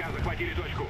войска захватили точку.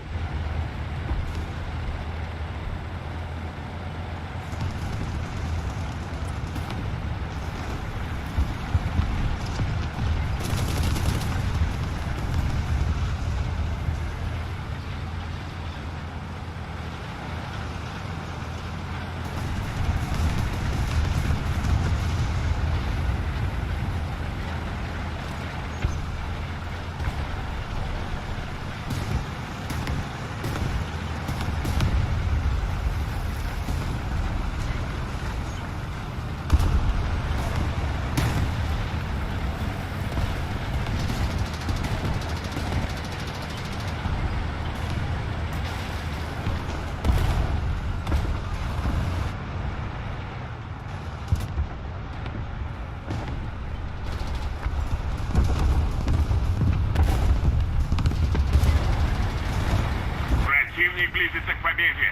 Противник близится к победе.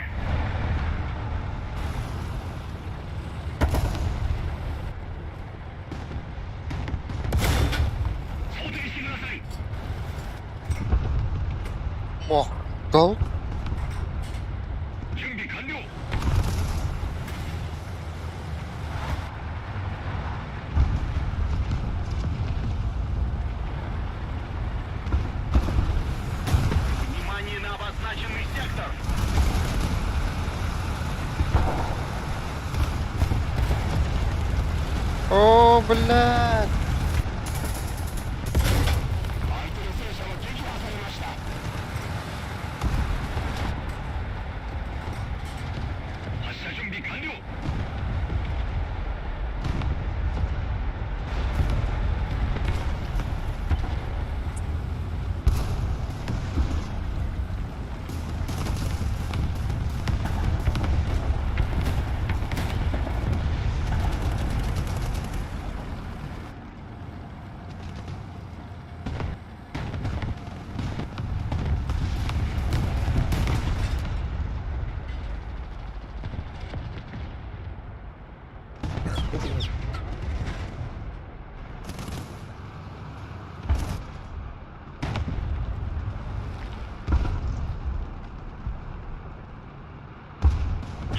Мохтол. Внимание на обозначенный сектор! О, блядь.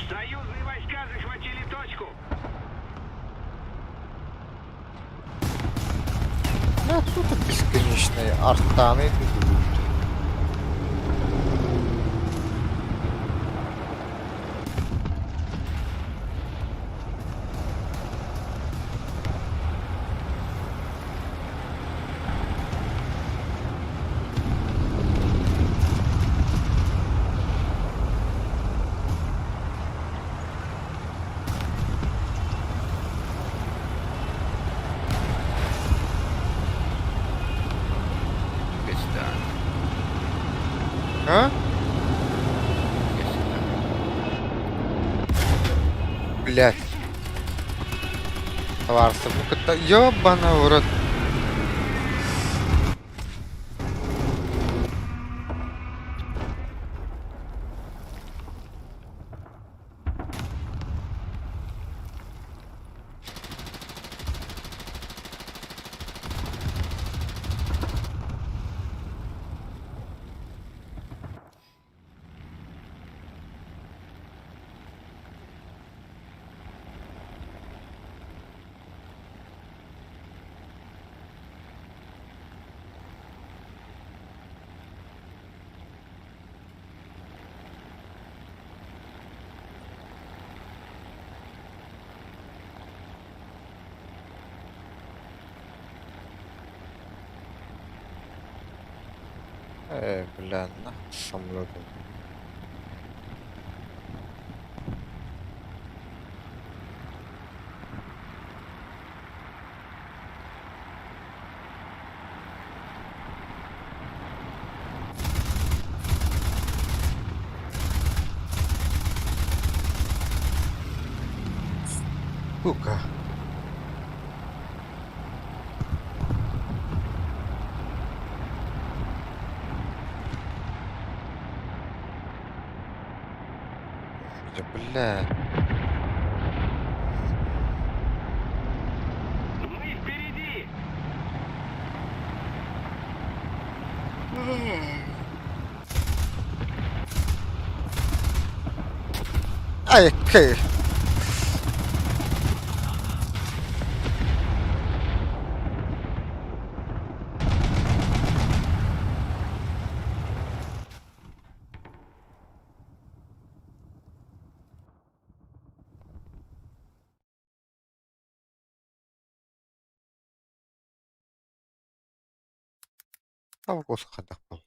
Союзные войска захватили точку. Бля, тут бесконечные артаны идут. Пизда. А? Пизда. Блядь. Товарство, ну-ка, ёбана в рот. Э, бля, на самолетом. Сука. Да, бля. Мы впереди! Айкы. Август хайдах буолла?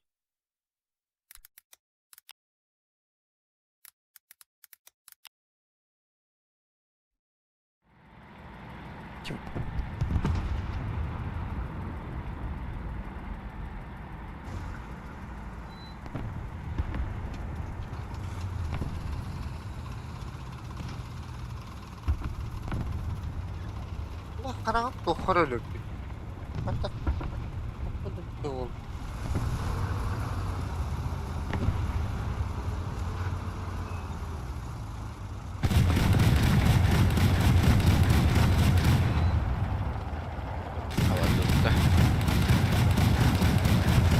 Ким? Хараҕым туоххар өлөрбүт.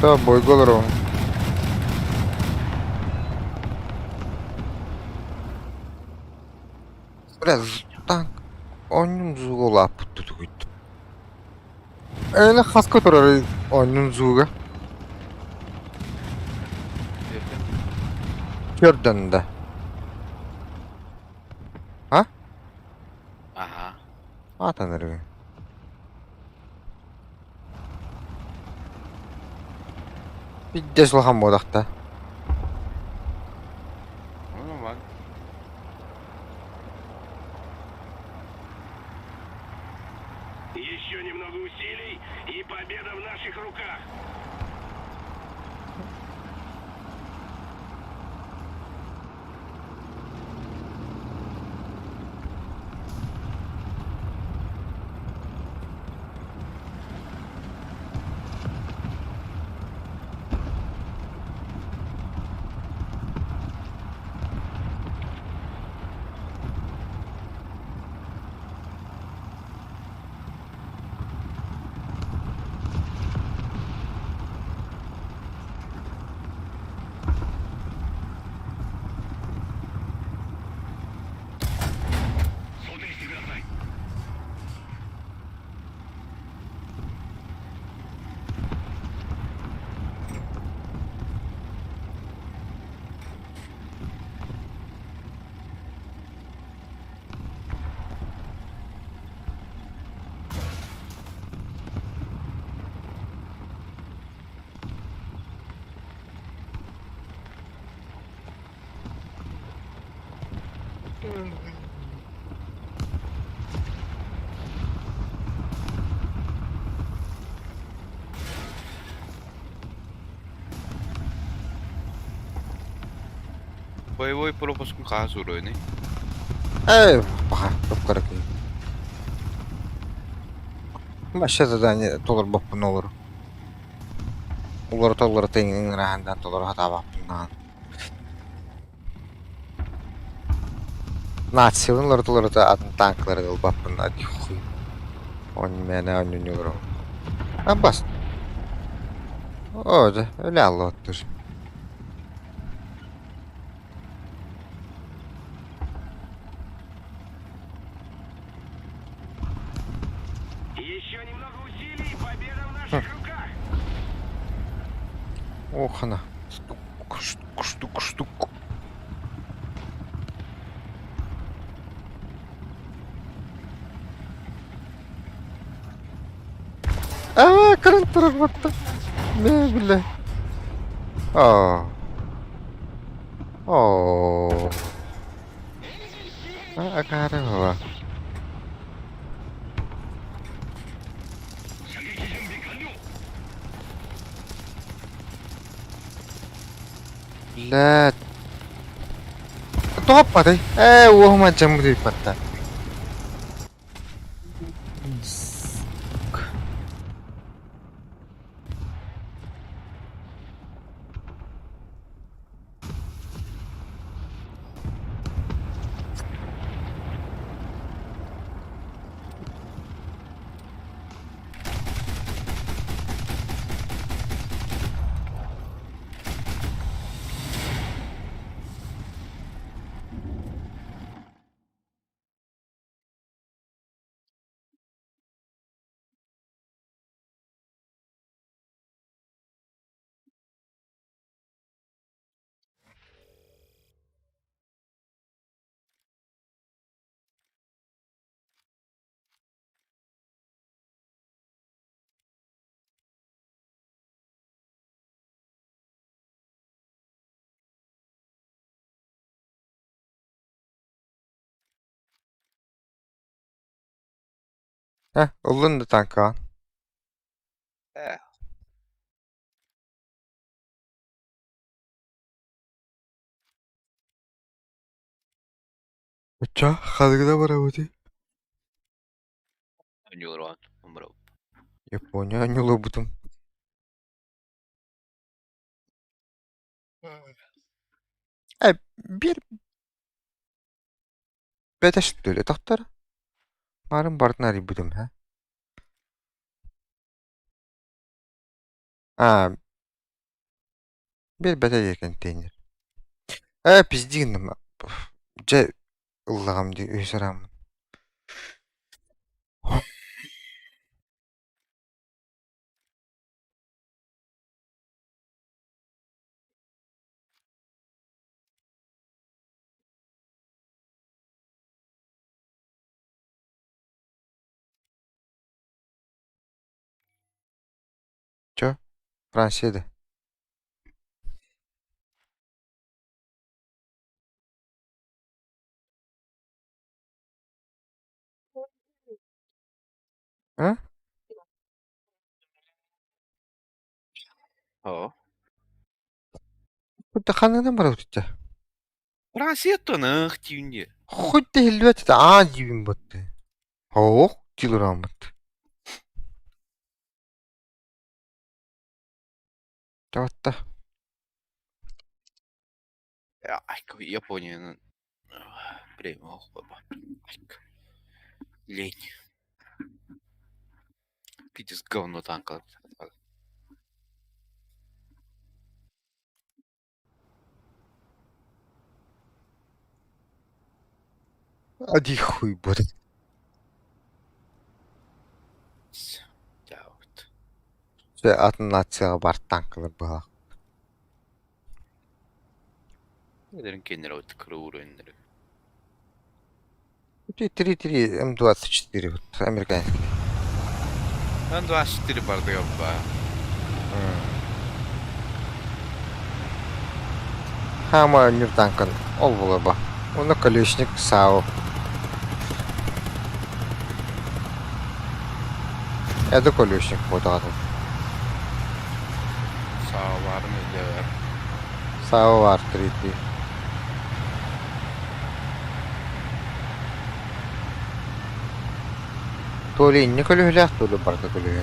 Да, бойго олоробун. Бля, танк онньум зуга улааппыт тутугуйдум. Эйэлэ хаска турар оонньуун зууга? Көрдөн да. А? Аха. Аатан эрэ. Пиздец улахан буолахта. Еще немного усилий, и победа в наших руках. Боевой пропуск хаһыс уровень? Эй, баха, туп киһи. Вообще задание толорбоппун олору. Уларыта-уларыта иҥин толоро сатаабаппын даҕаны. Нациябын уларыта-уларыта атын танкалары ылбаппын хуй. Он мээнэ оонньуур А бас. Оо, дьэ, өлө аллоттур. Еще немного усилий, и победа в наших руках. Ох, она. Штук, штук, штук, штук. Аа, көрөн турар батта. Мэ, бля. Оо. Оо. Акаары буолла. Блядь. Тоҕо Ээ, уоһума дьаммыт ыйпатта. Э, ыллын да танкаҕын. Ээ. Оччо ханыгына барабытый? Оонньуулаан барабыт. Япония оонньуулуурбутум. Э, биир бэтэс тохтор. Марын барытын арыйбытым, һэ. Аа, биэрбэтэ диye контейнер. Ээ, пизди гынным. Дьэ, ыллаҕым дии үһүс арааммын. Чё? Франция да? А? Оо. Хоть ханныгынан барабыт Франция ых диюнде. Хоть да иһиллибэт этэ аа диибин батты. Оох дилурааммыт. Таватта. Япониянын премия Лень. Пиздец говно танка. Ади хуй будет. Дьаабыт. Дьэ атын нацияҕа бар танкалар быһалаах. Эдэрин кэннэрэ кыра уровеннары. Три-три М24 вот американский. М24 бардыга ба. Хама нюр танкан ол була ба. Уна колесник САУ. Это колесник буолаҕын. САУ баарын өйдөбөр. САУ бар 3 То ли инни көлүһүлээх, то ли барыта көлүһү.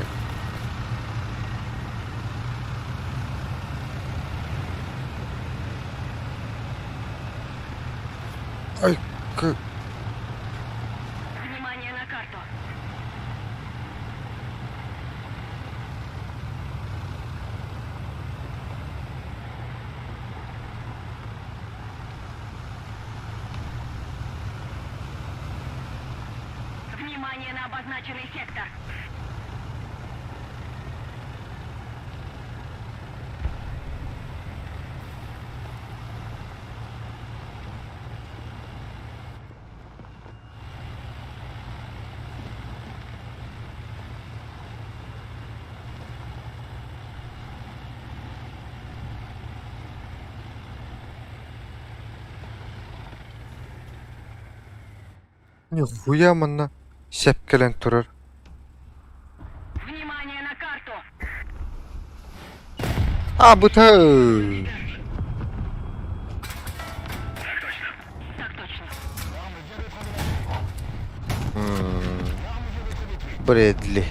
Ай, к... Внимание на карту. Внимание на обозначенный сектор. Нихуя манна сэп кэлэн турар. Внимание на карту. А, быта! Так точно. Брэдли.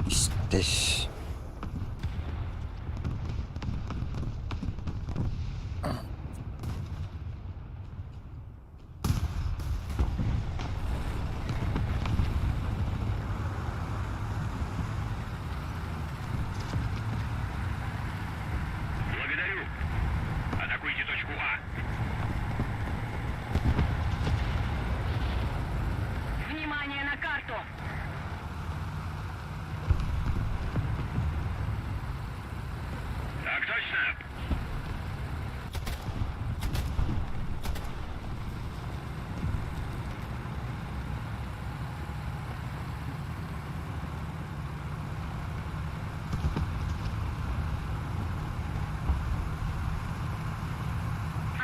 Здесь. Благодарю. Атакуйте точку А. Внимание на карту. Так точно.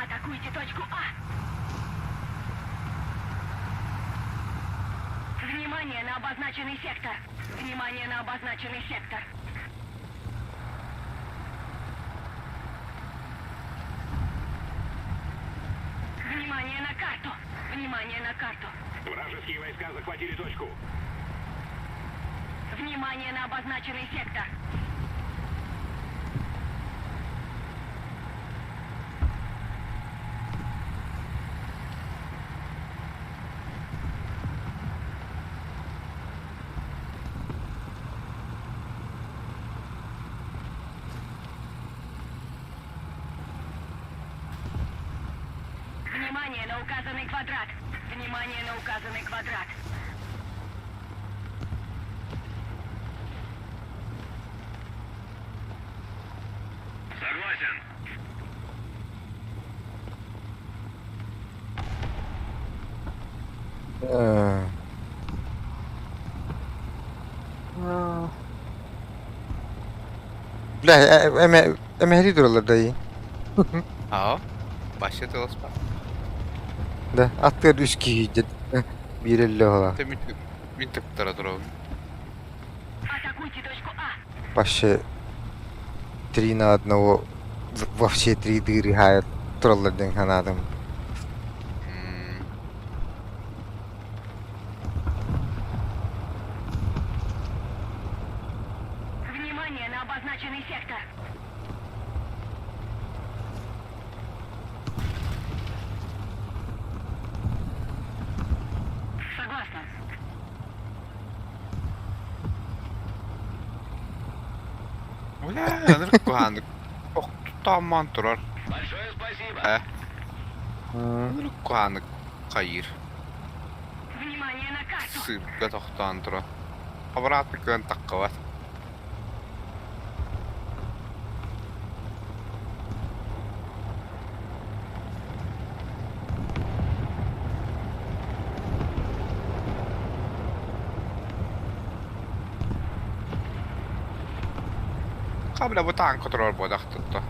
Атакуйте точку А. Внимание на обозначенный сектор! Внимание на обозначенный сектор! Внимание на карту! Внимание на карту! Вражеские войска захватили точку. Внимание на обозначенный сектор! Внимание на указанный квадрат! Внимание на указанный квадрат! Согласен. Бля, эмэһри тураллар да и. Аа. Башта телоспа. Да, аттыгар үс киһи биир эллэ ола. Те мин тыктара турабын. Атакуйте точку А! Вообще три на одного во все три дыры хает тураллар диэн санаатым. Внимание на обозначенный сектор! Согласна. Бля, ынырык куһааннык тохтооммон турар. Большое спасибо. Э, ынырык куһааннык хайыыр. Внимание на карту! Сыырга тохтоон турар. Обратно кыан таххыбат. Хабля бу таанка турар буолах тутта.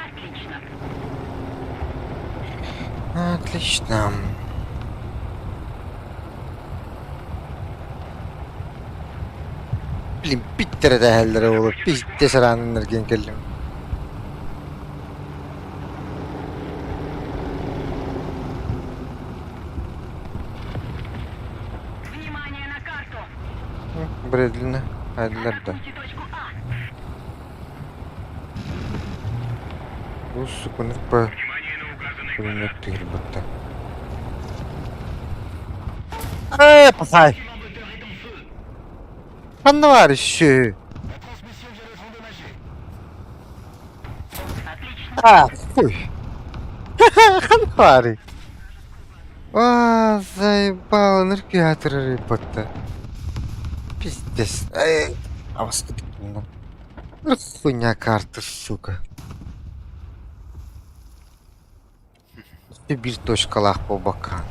Отлично. Отлично. Блин, Питтере дэһэллэрэ буолуо, пиздец араанын эргийэн кэллим. Внимание на карту! Бредлина, айдылар да. Атакуйте точку А! Бу сукунук Внимание на указанный пулемет квадрат. түһүлбүттэ. Э, пасай! Ханна баар үссү? Отлично. А, хуй. Ханна баарый? Аа, заебал, энергиатор рыппатта. Пиздец. Эй, абаска бүттүм. Хуйня карта, сука. Биир точкалаах буолбакка.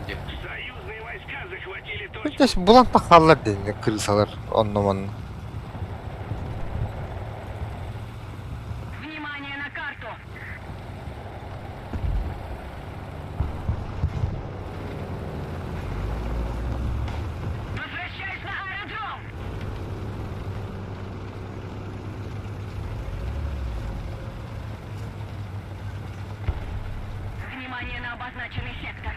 Союзные войска захватили точку. Пиздец, булан тахаллар диэн крысалар онно-манна. Внимание на карту! Возвращаюсь на аэродром! Внимание на обозначенный сектор.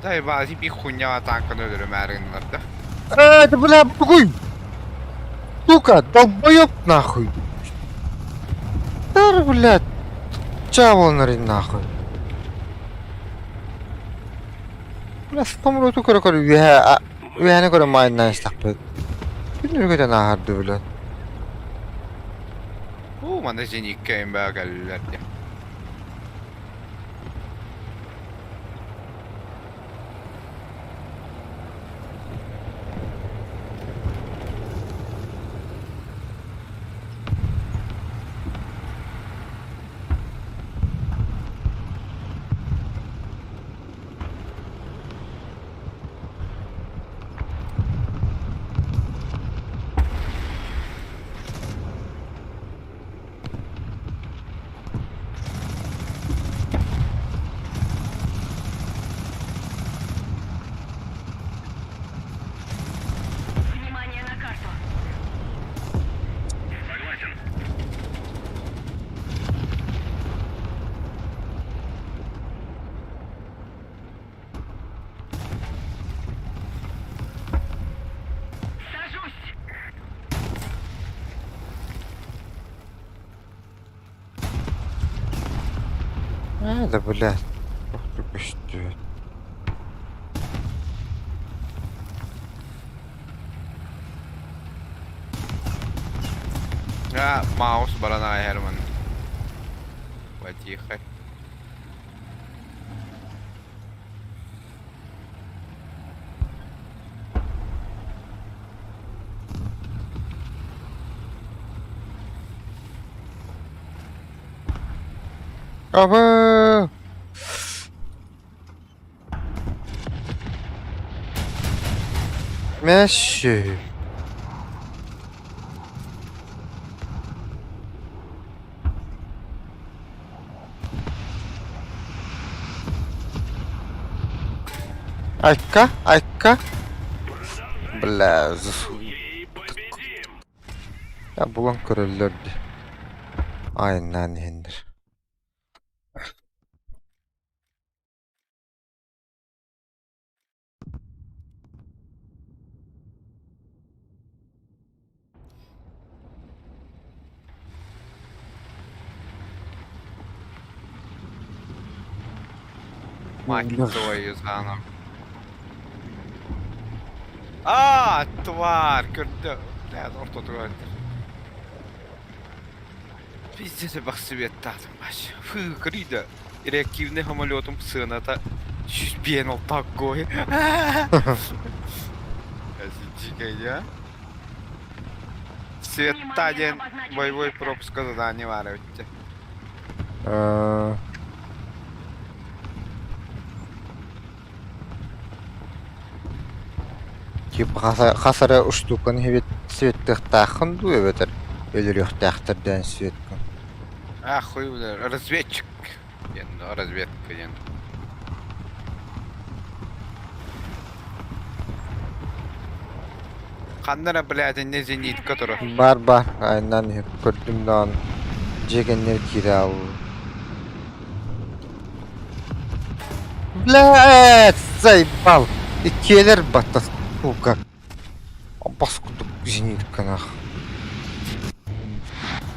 Дай бази би хуйня танканы өлөрүмээр гыннарда. Э, это, бля, бугуй! Сука, долбоёб нахуй! Да, блядь, чаволнарин нахуй. Бля, спомруту көрө-көрө үөһэ үөһэни көрө маайынан истэхпит. Күн үргүтэн ааһарды, блядь. Уу, манна зениккэ имбээ кэллилэр дии. Ээ да блядь, туох да көстүбэт. А, маус баран ааһар манна. Потихо. Абы! Месси. Айка, айка. Бля, И победим! Я булан көрөллөр дии. Айаннаан иһэннэр. Мать твою заново. А, тварь, көрдө. Блядь, ортотугар. Пиздец, бахсыбеттаатым баш. Фу, крида. Реактивный самолетом сыаната 156 такой. Дикая. Света диэн боевой пропуска задание баар эбит. Э, Типа хас хас эрэ устууканы иһибит светтыахтааххын дуу эбэтэр өлөрүөхтээхтэр дээн светкын. А, хуй бля, разведчик. Диэн, разведка диэн. Ханна эрэ, блядь, иннэ зенитка турар. Баар баар, айаннаан иһэр көрдүм даҕаны дьиэ кэннигэр киирэ хааллым. Блядь, заебал! Иккиэлэр батта, сука. Бас курдук зенитканах.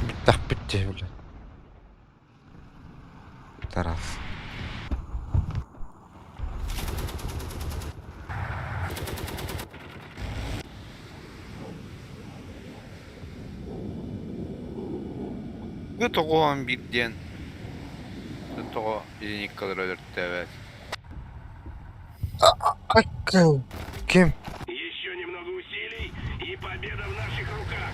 Бүттэхпит дии, блядь. Тарас. Бу тоҕо биир диэн тоҕо зениткалары өлөртөөбөт. Ким? Еще немного усилий, и победа в наших руках.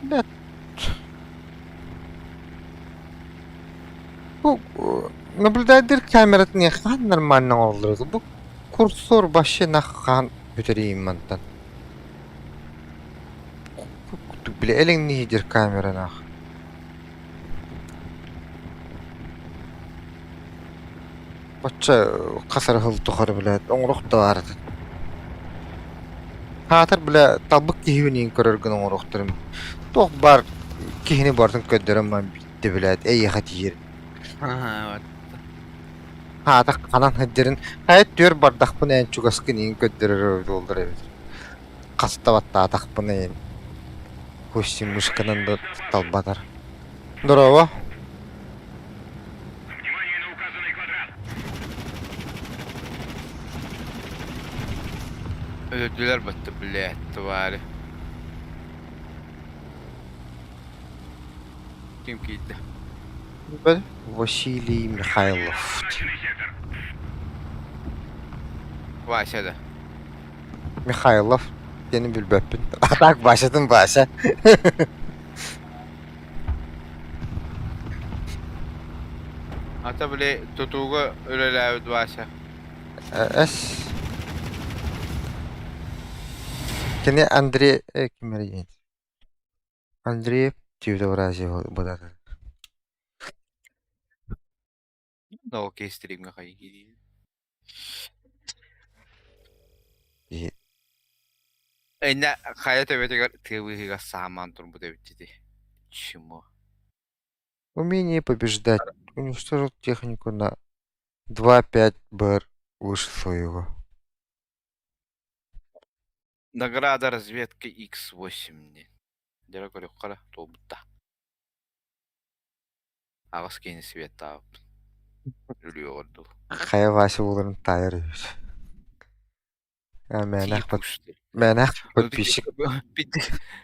Бэт. Бу наблюдатель камератын хаан нормально оҥороллор Бу курсор вообще нахаан бүтэриим мантан. Бile элэҥниһидир камеранаах. Бачча хас эрэ сыл тухары блядь оҥоруох да баар этэ. Аатар бля талбыт киһибин иин көрөргүн оҥоруохтарын туох баар киһини барытын көрдөрөн баран бүттэ блядь эйиэхэ тиийэр. Аата ханан сылдьарын хайа түөр бардахпын эн чугаскын иин көрдөрөр буоллар эбит. Хаста баттаатахпына эн пусть мышканан да талбатар. Здорово. Внимание на указанный квадрат. Өлөрдүлэр батта, блядь, твари. Ким киирдэ? Василий Михайлов. Обозначенный сектор. Вася да. Михайлов диэни билбэппин. А так Васятын Вася. Ата били тутууга үлэлээбит Вася. Эс. Кини Андрей ким эрэ Андрей Тевдоразия буолар. Ол кестиримҥэ хайгии. Иннэ хайа төбөтүгэр тыа быыһыгар саамаан турбут эбит ити. Чмо. Умение побеждать. Уничтожил технику на 2-5 БР выше своего. Награда разведка X8 диэн. Дьэ көрүөххэ эрэ туолбута. Аҕыс киһини светтаабыппын. Үлүөҕэр дылы. Хайа Вася буоларын таайар үһүс. Мээнэх Тиий кушты. мээнэх подписчик.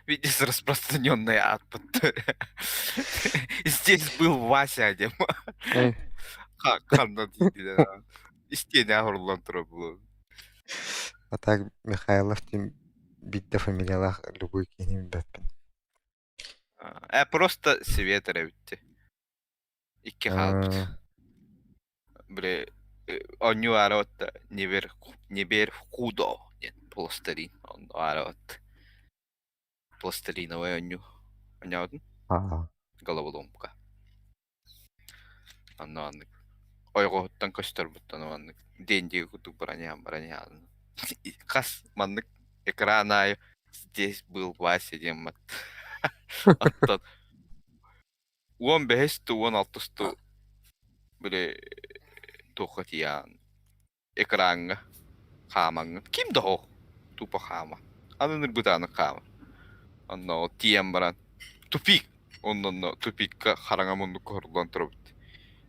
Видишь, распространенный аат Здесь был Вася диэн. Ханна тиийдилэр. Истиэнэ оһоруллан турар буолуо. А так Михайлов диэн биирдэ фамилиялаах любой киһини билбэппин. Просто Свет эрэ эбит. Икки хаалбыт. Били оонньуу аара отта Небер худо диэн пластилин аара от пластилиновай оонньуу оонньообутун головоломка. Онно маннык ойоҕоһуттан көстөрбуттан маннык диэн диэки курдук баран иһэн баран иһэн хас маннык экран аайы здесь был Вася диэн мат оттон 15 ту 16 ту били туохха тиийэн экраҥҥа хаамаҥҥын ким да оһох тупо хаама аны нырбытааны хаама онно тиийэн баран тупик онно тупикка хараҥа муннукка хорлон турабыт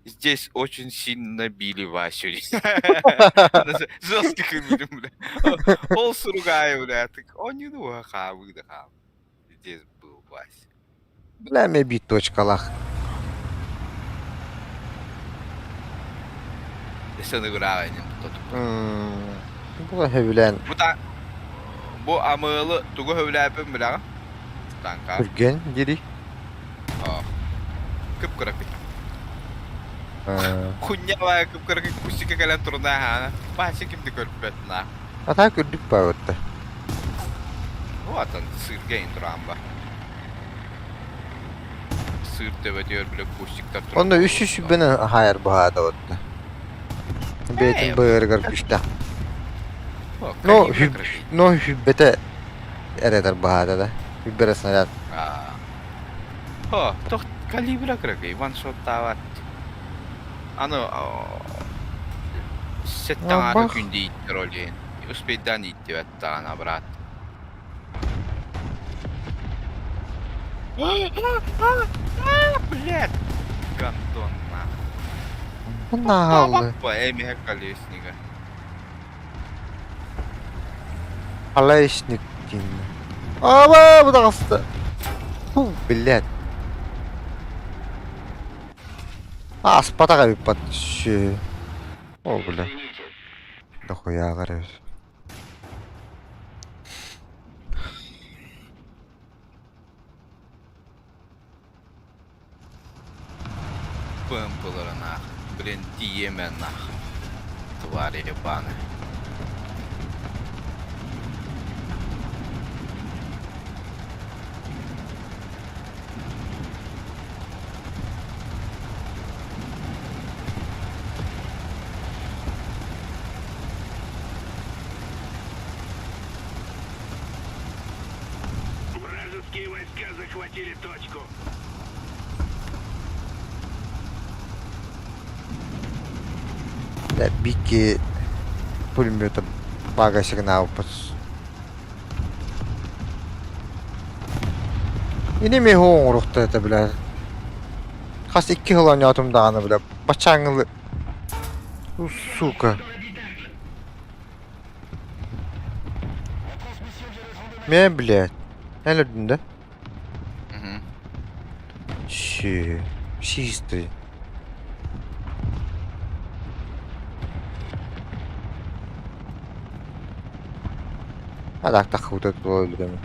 здесь очень сильно били Васю жестко кырбытым бля ол суругаю бля онньуну хаамыы да хаам здесь был Вася. Бля, эмиэ биир точкалаах. Өссө ыныгыраах инин туту. Бу сөбүлээн Бу та бу амыылы тугу сөбүлээппин билэҕин? Таҥка. Түргэн дири. Кып-кыракый. Кунньалаа кып-кыракый кустика кэлэн турунаа хаана. Баачы ким да көрбөт на. А так үрдүк баҕытта. Уотан сыырга ин тураан бар. Сыыр төбөтүгэр бile кустиктар турар. Онно үс үс сүбэнэн хаайар баһаата отта. Бэйэтин быарыгар күстэх. Но но хүббэтэ эрэтэр баһаата да. Хүббэрэ снаряд. Хо, тох калибра кыракый, ваншоттаабат. Аны сэттэ күн дииттэр ол иһин. Успейдаан ииттибэт даҕаны, брат. Блядь! Гандон нахуй. Нааллы. Эмиэ колеснига. Колесник диин. Аба, бу таҕыста. Фу, блядь. Ааспатах эбиппат. Сү. О, бля. Дохуяҕар эбит. ПМП-лара нах. Блин, тиийэмэ нах. Твари ебаны. Вражеские войска захватили точку. Да, Бики пулемета бага сигнал Ини оҥоруохтар этэ бля. Хас икки сыл оонньоотум даҕаны бля. Баччааҥҥылы Сука. Мэ, блядь. Эн өлдүн да? Мгм. Щи. Чистый. А так так вот это өлдүм.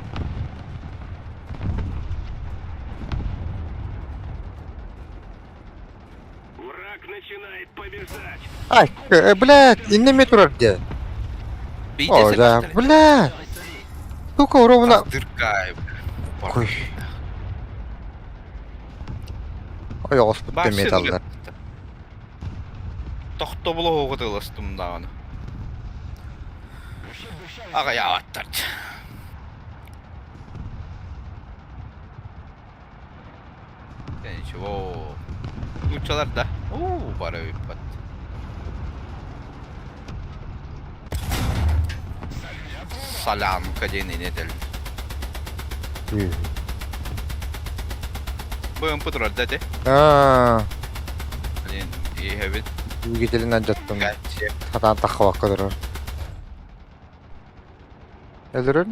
Враг начинает побеждать. Ай, блядь, иннеме турар дии. О, да, блядь. Сука, ровно. Дырка. Ой. Ойоҕоспут металлар. Тохтобулу оҕутыластым даҕаны. Аҕыйаабаттар. Ничего. Нууччалар да. Уу, бары ыыппат. Солянка диэн ини этэллэр. БМП турар да ити. Аа, Диэн иһэбит. Двигателин алдьаттым. Каччы. Хатаан таххыбакка турар. Өлөрөр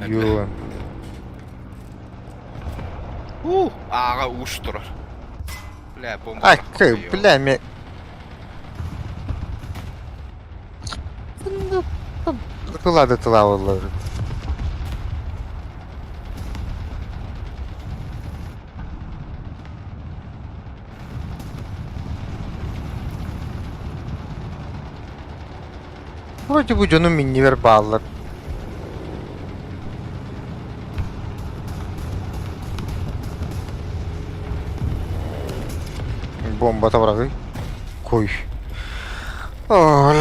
Йоо. Уу, ааҕа уус турар. Бля, бомба. Акы, бля, ме... Тыла да тыла боллар. Вроде бы дьонум иннибэр бааллар. Бомбата быраҕыы. Куй. О,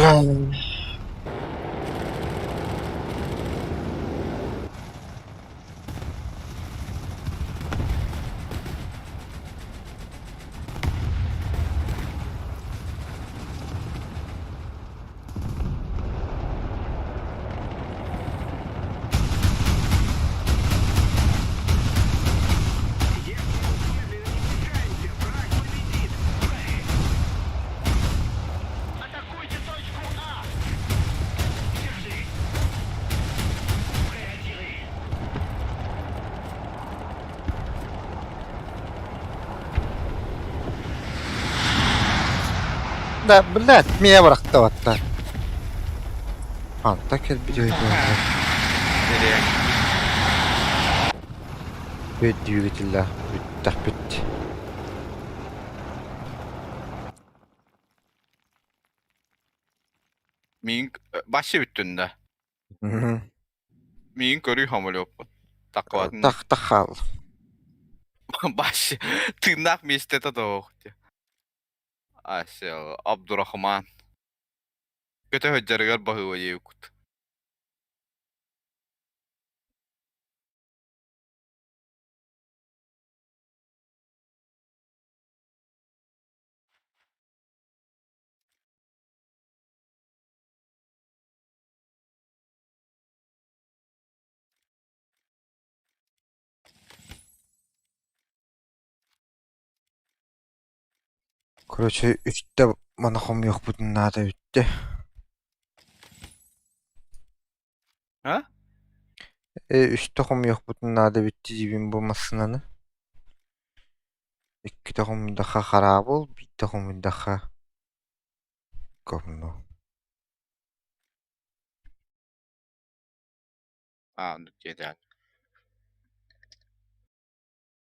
Если мы медленно не вмешаемся, враг победит. Атакуйте точку А! Держи! Б-1! Да, блядь, меня бырахта баттар. Анта кэлбит өйдөөнөр. Бүт двигателлээх бүттэхпит. Миин башы бүттүн да. Миин көрүү самолёппун. Таккыбатын. Тах тахал. Башы тыыннаах миэстэтэ тоох. Асел Абдурахман. Көтө сылдьарыгар баһыыба диэбиккит. Короче, үстэ маны хомуйуохпутун наада бүттэ. А? Э, үстэ хомуйуохпутун наада бүттэ диибин бу массыынаны. Иккитэ хомуйдахха хараабыл, биирдэ хомуйдахха говно. А, ну диэтээн.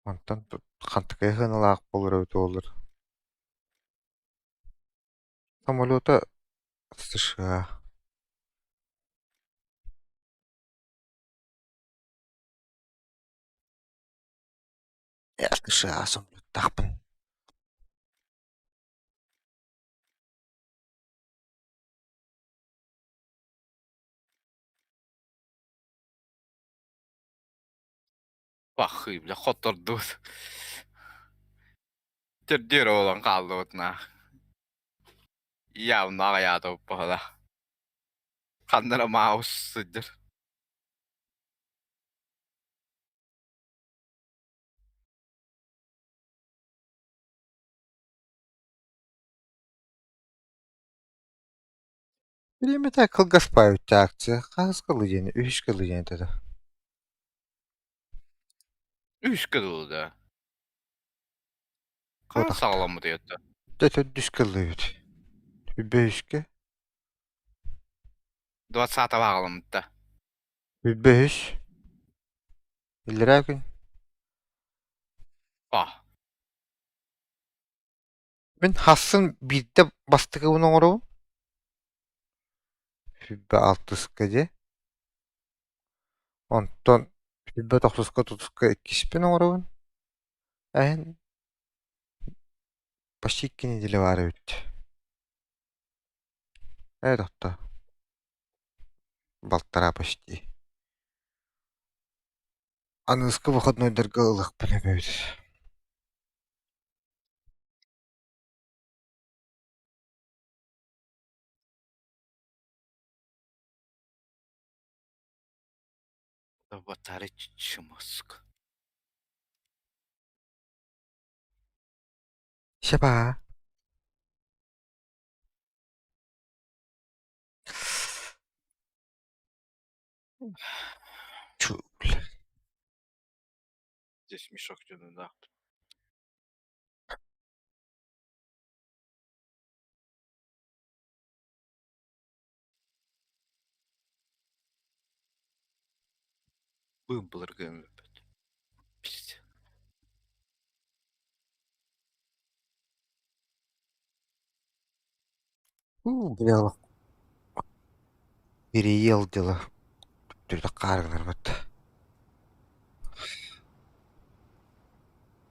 Онтон хантыкайа сыаналаах буолар эбит буоллар. Самолета США. США самолеттаахпын. Бахыы, бля, хоттордубут. Төрдүөр буолан хааллыбыт наа. Явно аҕыйаата баһыла. Ханна эрэ Маус сылдьар. Бириэмэтэ кылгас паайбыт акция хаһыс кылы диэн үһүс кылы диэн этэ да. Үһүскэ дылы да. Хаһан саҕаламмытай оттон? Дьэ төрдүс кыллыбыт. Үбүһүскэ. Двадцатого аҕаламмыта. Үбүһүс. Иллэрээ күн. А. Мин хассын биирдэ бастакыбын оҥоробун. Сүүрбэ алтыска дии. Онтон сүүрбэ тохсуска тутуска иккиспин оҥоробун. Эһин почти икки неделя баар эбит. Ээ тохтоо. Балтараа почти. Аныгыскы выходнойдарга ылыахпын эбэбит. Аватары чымыск. Шаба. Чу, бля. Здесь мешок да. Быым былыргы өлбөт. Пиздец. У, бля, переел дела. Түрдө хааргынарбыт.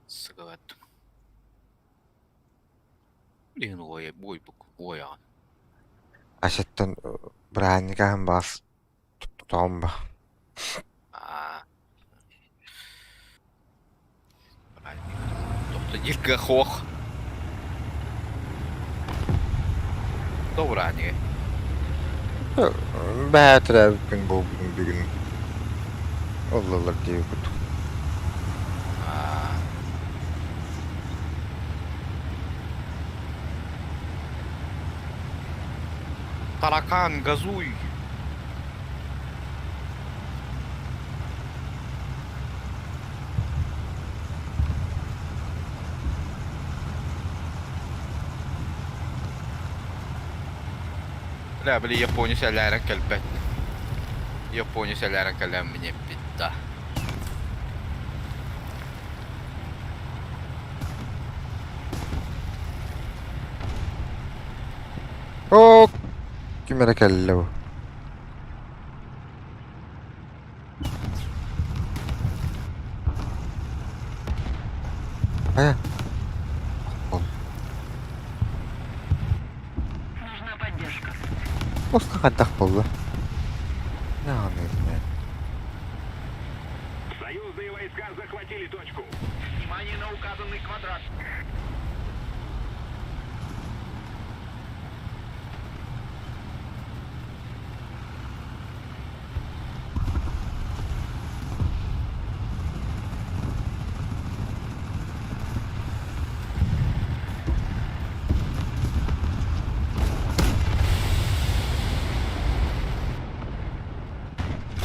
Сыгылаттым. Блин, ой, буйбук, ой, Асеттан бырааһынньык баас тоҕом ба. А. Тобто дірка хох. Добрани. Бээтэрэ күн буолбутун бүгүн оллолор диэбит. А. Таракан, газуй. Бля, били Япония сэлээрэн кэлбэт. Япония сэлээрэн кэлэн мне битта. Оо, ким эрэ кэллэ бу. Хайа? Нужна поддержка. Боско хайдах буолла? Нааны Союзные войска захватили точку. Внимание на указанный квадрат.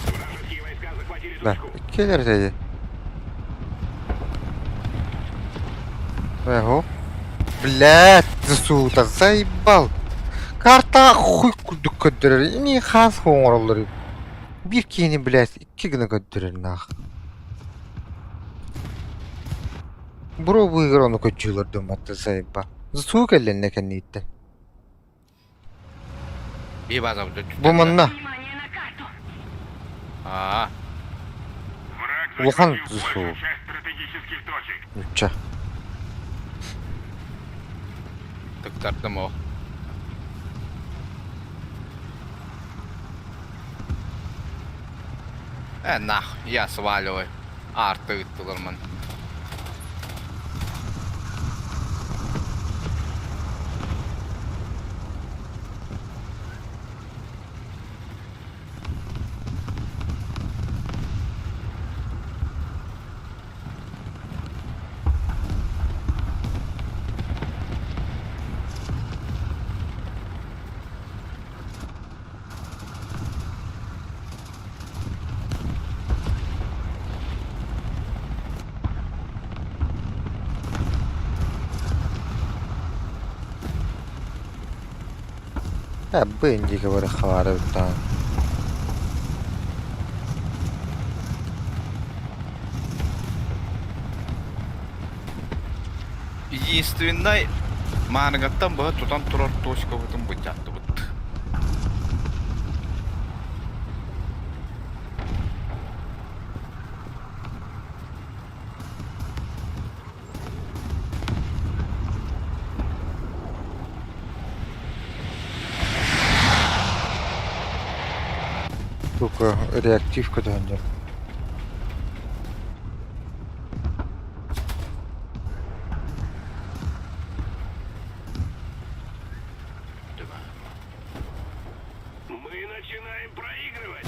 Вражеские войска захватили Да, точку. кэлэр этэ. Эго. Блядь, сука, заебал. Карта хуй курдук көрдөрөр. Ини хаас оҥороллор. Биир киһини, блядь, икки гына көрдөрөр нах. Бро быыгар ону көччүүлэр думматта заеба. Суу кэллэннэ кэннииттэн. Бии база Бу манна Внимание на карту! Аа. Враг улахан захватил суу. большую часть стратегических точек. Нучча. Тыктардым о. Э, нах, я сваливаю. Арты ыттылармын. Э, бу индиге бары хабары буттаан. Единственный мааныгаттан быһа тутан турар точкабытын быдьааттыбыт. Сука, реактивка дөндөр. Мы начинаем проигрывать.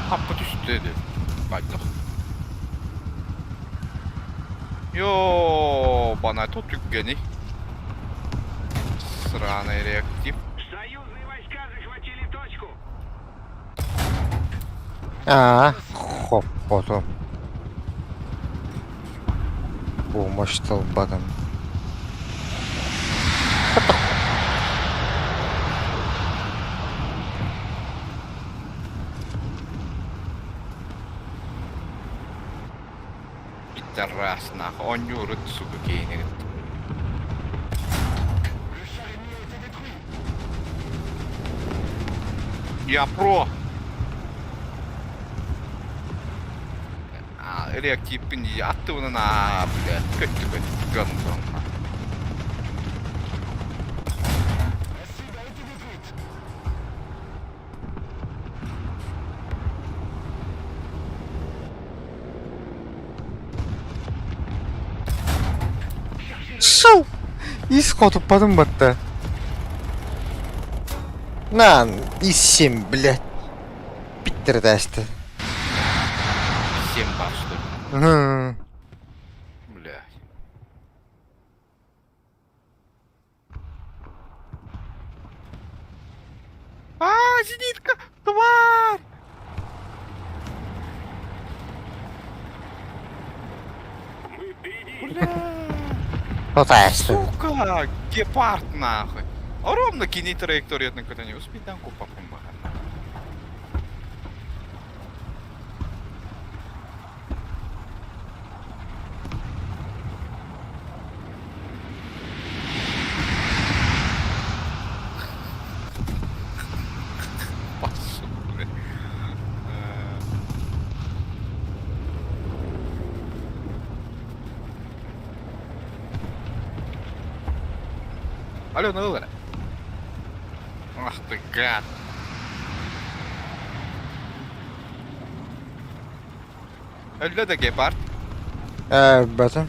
Хаппы түстэ дии. Хайдах? Йоо, бана то түггэний. Сраный реактив. Союзные войска захватили точку. Аа, хоппотум. Помощь талбатым. Пидорас нахуй, оонньуурут сука киинигит. Я про! А, реактивпин дии аттыбынан аа, блядь, көттү көттү гандонна. Шыл! Ис хотуппатым батта. На, ис-семь, блядь. Питтердээсти. Семь бар, что ли? Мгм. Блядь. А, зенитка! Тварь! Мы впереди. Бля! Тотаасты. Сука! Гепард нахуй! Ровно кини траекториятын көтөн успейдан куппаппын баҕар. Сука. Алена ыл эрэ. Ах ты гад. Өллө да гепард. Ээ, бэтим.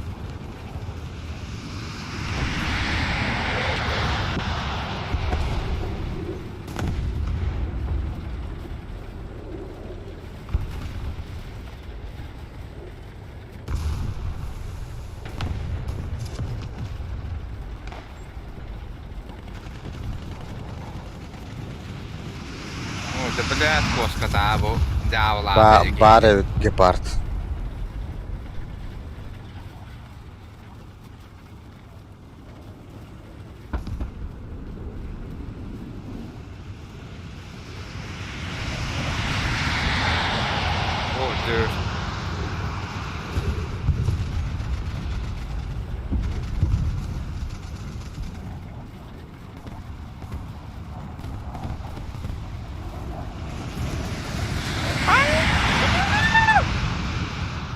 О, да блядь, куоската бу Ба дьаабылаата баар эбит гепард. О, dude.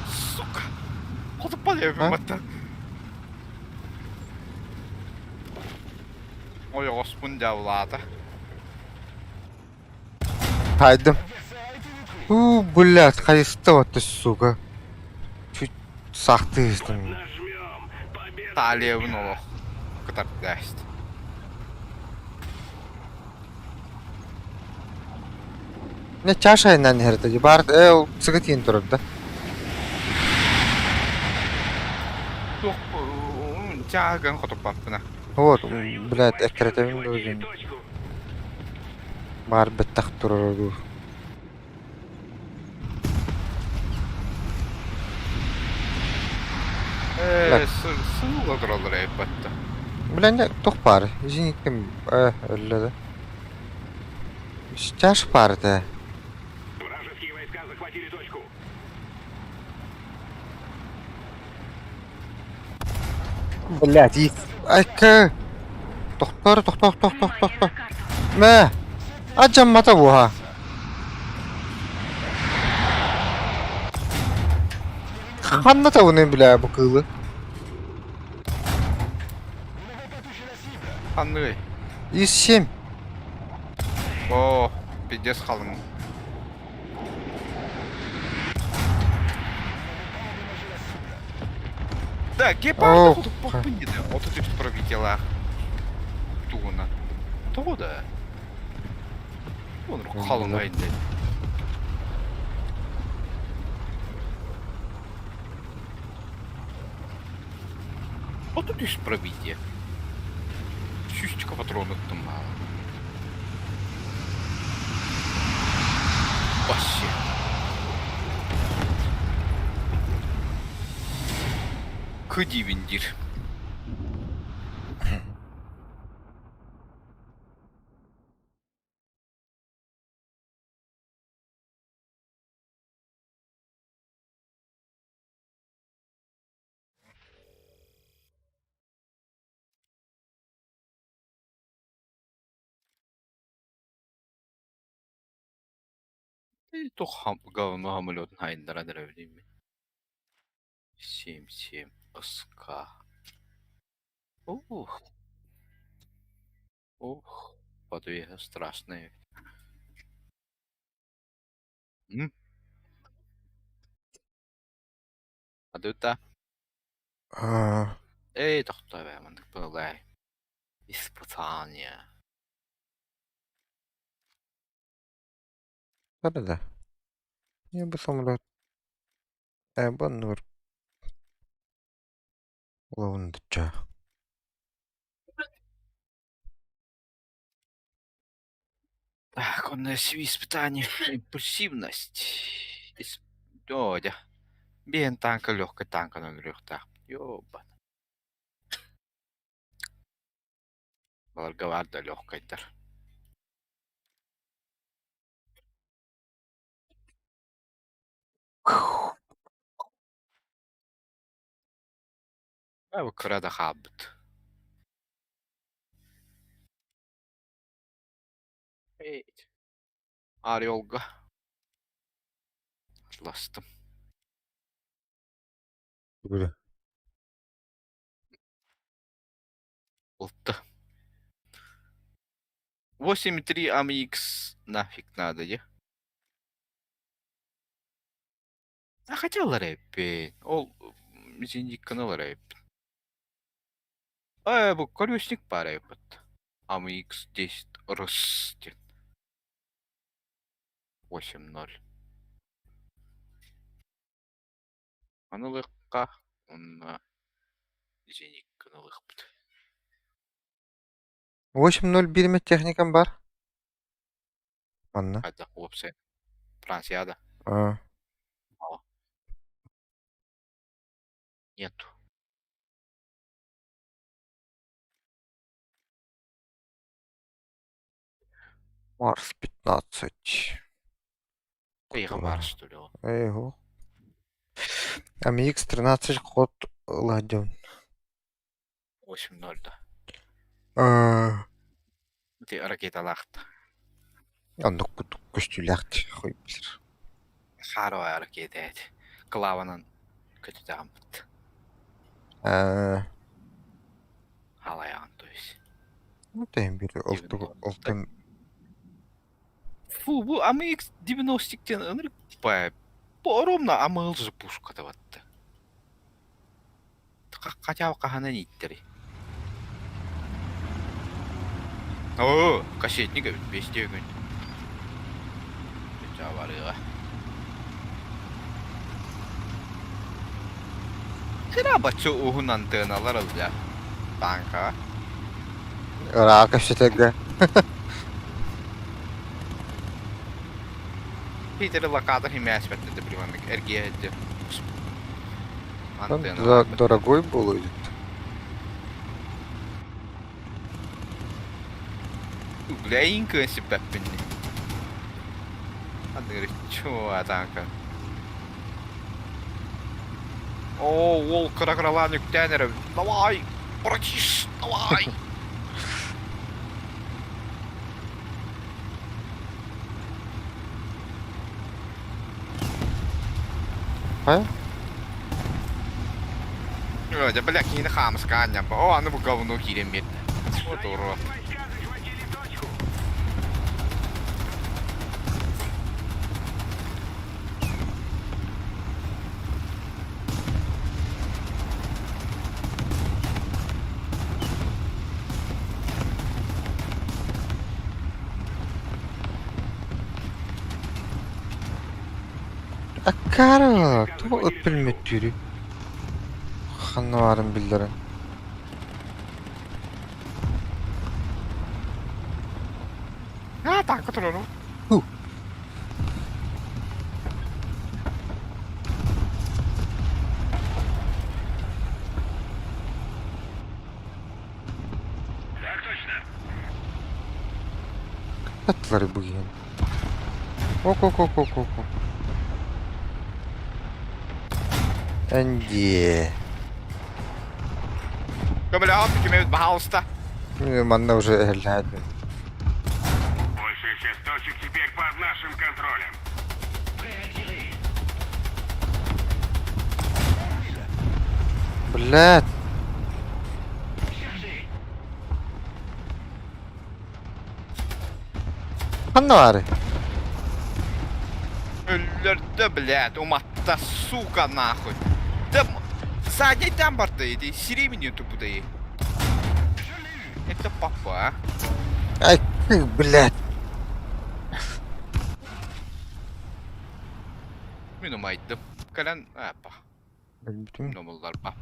Сука! Хотуппа А? диэбин Ойоҕоспун дьаабылаата. Таайдым. У, блядь, хайыста вот сука. Чуть сахтыыстым. Нажмем. Победа. Таалиябын олох кытардаст. Не чаша иннан иһэрдэ баар э ол сыгы тиийэн турар да. Туох чааган хотуппаппына. Вот, блядь, эккирэтэбин Захватили дуу точку. баар бэттэх турар дуу. Ээ, сыыла тураллар эбэтта. Бля, не туох баар? Зенитким э өллө да. Чаш баар этэ. Вражеские войска захватили точку. Блядь, и... Айка! Тохтоор, тохтоо, тохтоо, Внимание тохтоо. на карту. Мэ! Адьаммата буоха. Ханна табыны бля бу кыылы? Ханныгый? Ис-7. О, пиздец халыҥ. Да, гепарда О, хотуппаппын диэтэ. 33 пробитиелаах. Тугуна. Тоҕо да? Оннук халыҥ айдэ. 30 пробитие. Сүүсчэкэ патрону ыттым баала. Вообще. Кы диибин диир. Туох говно самолетун хайыннаран эрэбин мин. 7-7 СК. Ух. Ух, подвеха страшная. М? Адыта. Аа, Эй, тохтоо бээ, маннык быһылай. Испытание. Да. Я бы самолет. Баннур. Улаундча. Так, он испытание. Импульсивность. Исп... О, дьэ. Биэн танка легкой танканан өлүөхтээх. Ёбан. Баларга баар да легкайдар. Бу кыра да хаалбыт. Орелга атластым. Бля. Улта. 8.3 AMX нафиг надо, е? А хотя рэппин. Ол зенитка рэп. Э, бу колесник пара рэппит. AMX 10 ростен. 8-0. Анылыққа онна зенитканы ылыхпыт. 8-0 биирмэ техникам бар. Манна. Хайдах уопсай Францияда Аа. нету. Марс 15. Эйга бар что ли ол? Эйго. AMX 13 ход ладен. 8-0 да. Аа. Ити ракеталаахта. Оннук курдук көстүүлээх хуй билэр. Харуа ракета эти. Клаванан көтүтэҕиммит. Аа. Халайаан то есть. Ну тэм бир олту олтун Фу, бу AMX 90 диэн ынырык бай. Бу ровно AML пушка батты. Хотя бы хаһанан ииттэрий. Оо, кассетник эбит, бэстиэ күн. Барыга. Хера бачча уһун антыаналар ылдьа. Танка. ыраах кэпсэтэргэ. Питер локатор химяспетте де примамик эргиэ эргиэ. Антенна. Дорогой будет. Бля, инкын сиппэппин. Андыр чуа танка. О, ол кыра-кыралаан үктээн эрэ. Давай, братиш, давай. А? Дьэ, бля, киһини хаамыскаан ньампа. О, аны бу говно киирэн биэрдэ. Вот урод. Войска захватили точку. Аккара, тугу ыт билмэттүүрүй? Ханна баарын биллэрэн. А, танка турару. Ху. Так точно. Аттылары бу киһини. Ок-ок-ок-ок-ок. Энди. Көмөлөһөн кимэбит баһаалыста. Манна уже эһэллээтим. Большая часть точек теперь под нашим контролем. Блядь. Ханна баары? Өллөрдө, блядь, уматта, сука, нахуй. Да, задний там барда иди, сири меня тупудай. Это папа, а? Ай, ты, блядь. Мин умайдым. Кэлэн, апа, Өлбүтүм. номуллар ба.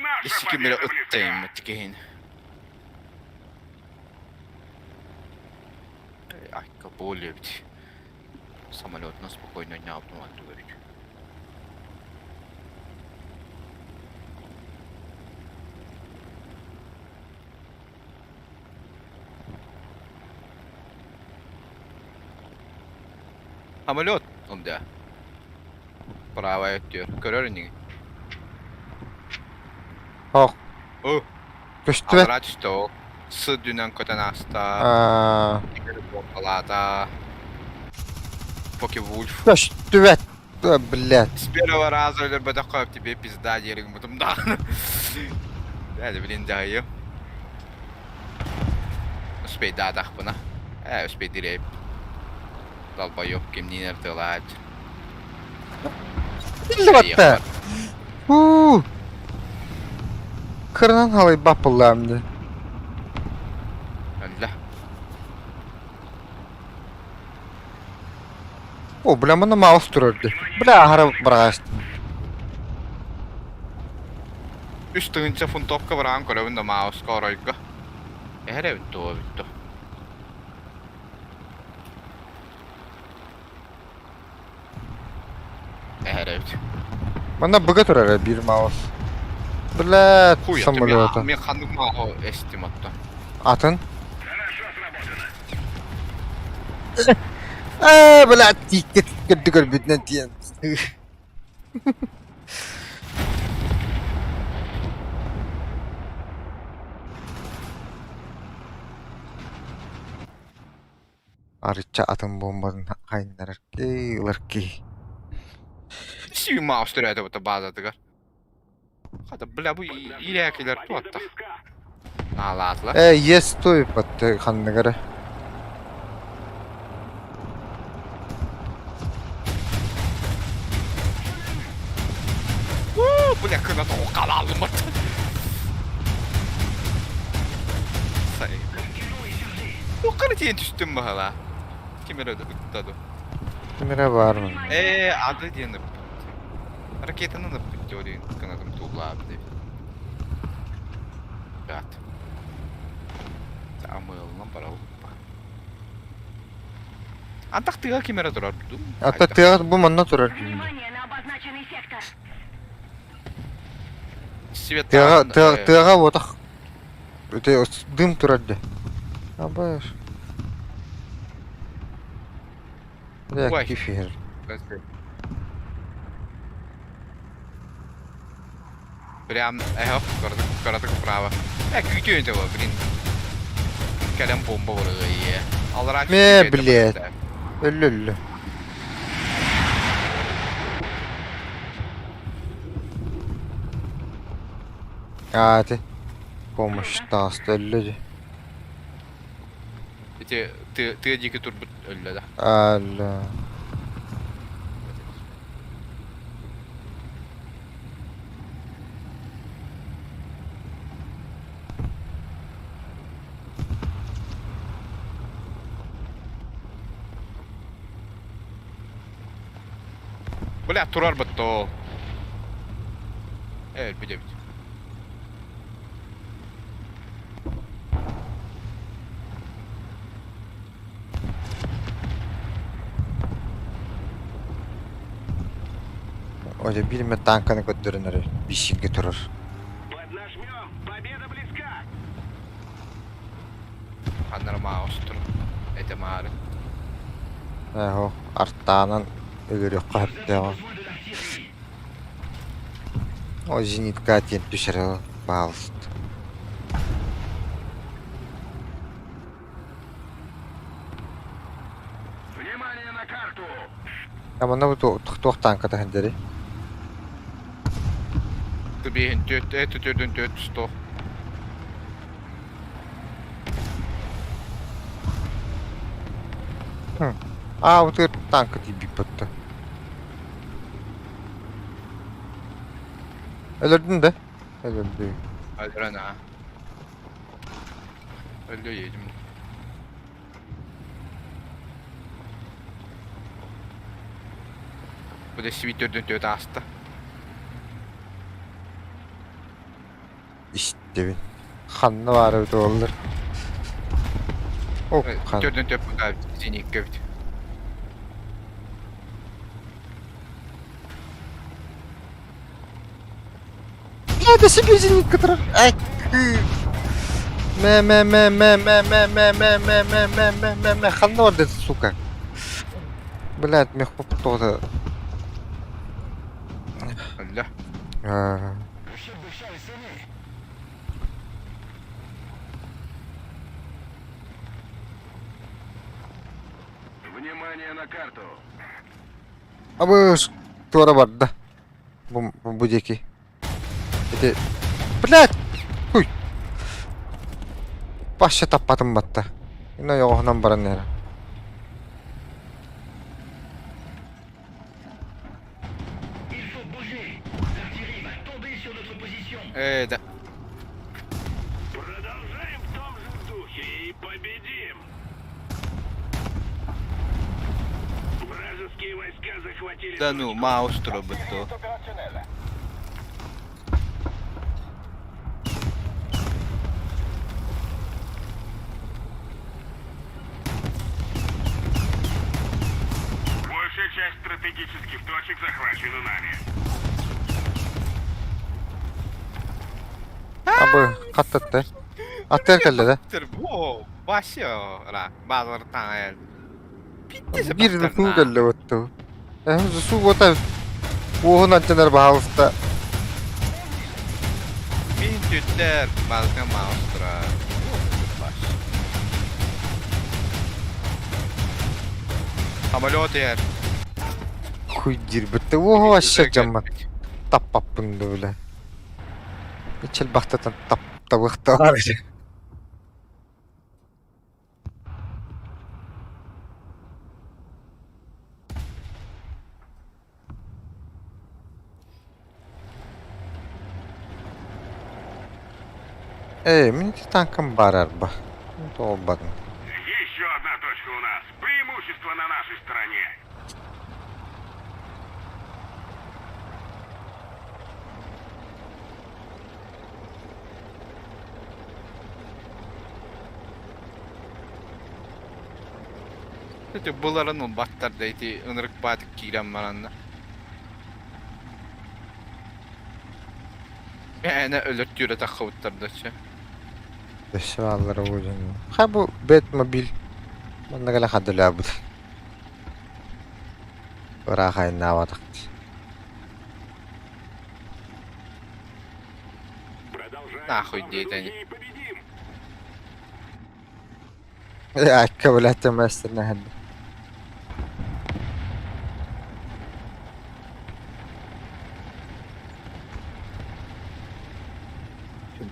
Наша Исикимere победа близка. ыттайым тикиһин. Айка более ведь. Самолет на спокойно не обманывает. Самолет, он да. Правая өттүр. Көрөр инигин. Ох. О, Көстүбэт. аллараа түстэ ол. С дүнэн көтөн ааста. Аа, Палата. Фоке-Вульф. Көстүбэт. Да, блядь. С первого раза өлөрбөтөххө тебе пизда диэриҥ бутум даҕаны. Ээ, блин, дьаһайым. Успейдаатахпына. Ээ, успейдирэйп. Долбоёб кимниин ыртыалаат. Биллибэтте. Уу. Кырынан халайбап буллаам дии. Өллө. О, бля, манна маус турар дии. Бля, аһара быраҕаастым. Үс тыһыынча фунтовка бараан көрөбүн да мауска оройго. Эһэр эбит дуо эбит дуо. Эһэр эбит. Манна быга турар биир маус. Бля, Хуй, самолета. Мен ханнык мааҕы эстим оттон. Атын? Хорошо сработано. Ээ, бля, тииккэ тиккэрди көрбүтүнэн тиийэн. Арычча атын буомбатын хайыннарар кии, ылар кии. Сүү маус төрөөтө бу баазатыгар. Хата, бля, бу иирээкилэр Победа туотта. близка. Наалаатылар. Ээ, ес туйпат ханныгара. Уу, бля, кына тоҕо халаалыммыт. Сай. Туохха тиийэн түстүм баһала. Ким эрэ ытта ду. Ким эрэ баар манна. Ээ, ады диэн ыппыт. Ракетанан ыппыт теория кынатым туулаабыт эбит. Ребят. Амыылынан баралыппа. Антах тыга ким эрэ турар дуу? Ата тыа бу манна турар. Внимание на обозначенный сектор. Свет Тыаҕа тыа тыаҕа буотах Ити дым турар дии. Абаш. Бля, Ой. кефир. Прям, эхо, коротко, коротко вправо. Э, күүтүөн этого, блин. Кэлэн бомба барыга Аллара Ме, блядь. Өллө өллө. Аа, ити помощь таҕыста өллө дии. Ити тыа тыа диэки турбут өллө да. Алла. Бля, турар бытто. Өлбүт эбит. Оля биир эмэ тааҥканы көрдөрөн эрэр, биисиҥҥэ турар. Поднажмем! Победа близка! Ханнара маҕас турар. Этэ маары. Ээ, артаанан өлөрүөххэ сөптөөҕө. О, зенитка диэн түшэрэ баалыст. Внимание на карту! Манна бу туох тааҥката сылдьарый? Биэһин түөрт, это төрдүн түөрт сто. Аа, бу тааҥка тиийбит батта. Өлөрдүн да? Өлөрдү. Өлөрөн аа. Өлдө едим. Бу да свит төрдүн төрт ааста. Истэбин. Ханна баар эбит буоллар. О, хан. Төрдүн төрт бу зеникке эбит. Это себе зенитка турар. Ай. Мэ мэ мэ мэ мэ мэ мэ мэ мэ мэ мэ мэ мэ мэ ханна барда сука. Блядь, мех тоҕо Өллө. Внимание на карту! Абы туора барда. Бу, бу диэки. Ити... Блядь! Хуй! Вообще таппатым батта. Ина йоҕоһунан баран эрэ. Э, да. Продолжаем в том же духе и победим! Вражеские войска захватили... Да ну, маус турабытто. Большая часть стратегических точек захвачена нами. Абы хаттатта. Аттар кэллэ да. О, Вася, ра, базар таҥайар. Биир суу кэллэ отту. Суу ота уоһун антенар баһаалыста. Мин түттэр балка маустра. Самолет эр. Хуй диирбитте уоһу вообще дьаммат. Таппаппын да бile. Ичэл бахтатан тап табыахтаах. Ээ, мин ити тааҥкам баар арба. Тоҕолбатым. Еще одна точка у нас. Преимущество на нашей стороне. Ити буларын ылбаттар да ити ынырык баатык киирэн баранна. Мээнэ өлөртүүрэ таххыбыттар да чэ. Өссө бааллара буолуон. Хай бу Бэтмобиль манна кэлэ хадылаабыт. Ыраах айаннаабатах. Продолжаем Нахуй в том же диэтэни. духе и победим. Акка блядь, мастер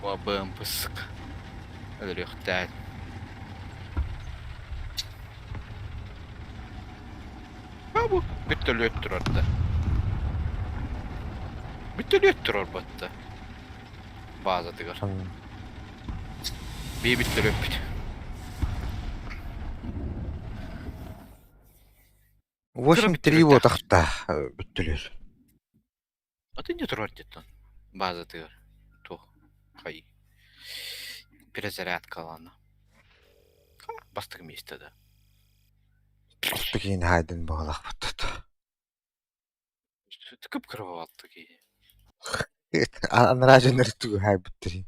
Бабым пысык. Өлөрүөхтээн. Бу бүттөлүөт турар да. Бүттөлүөт турар батта. Баазатыгар. Бии бүттөлүөппүт. 8-3 буотахта бүттүлэр. Атын не турар диттан базатыгар туох хай перезарядкалана. Бастакы место да. Алты киин хайдын баҕалаахпыт. Кып-кыра алты киһи. Анараа дьоннор тугу хаайбыттарый?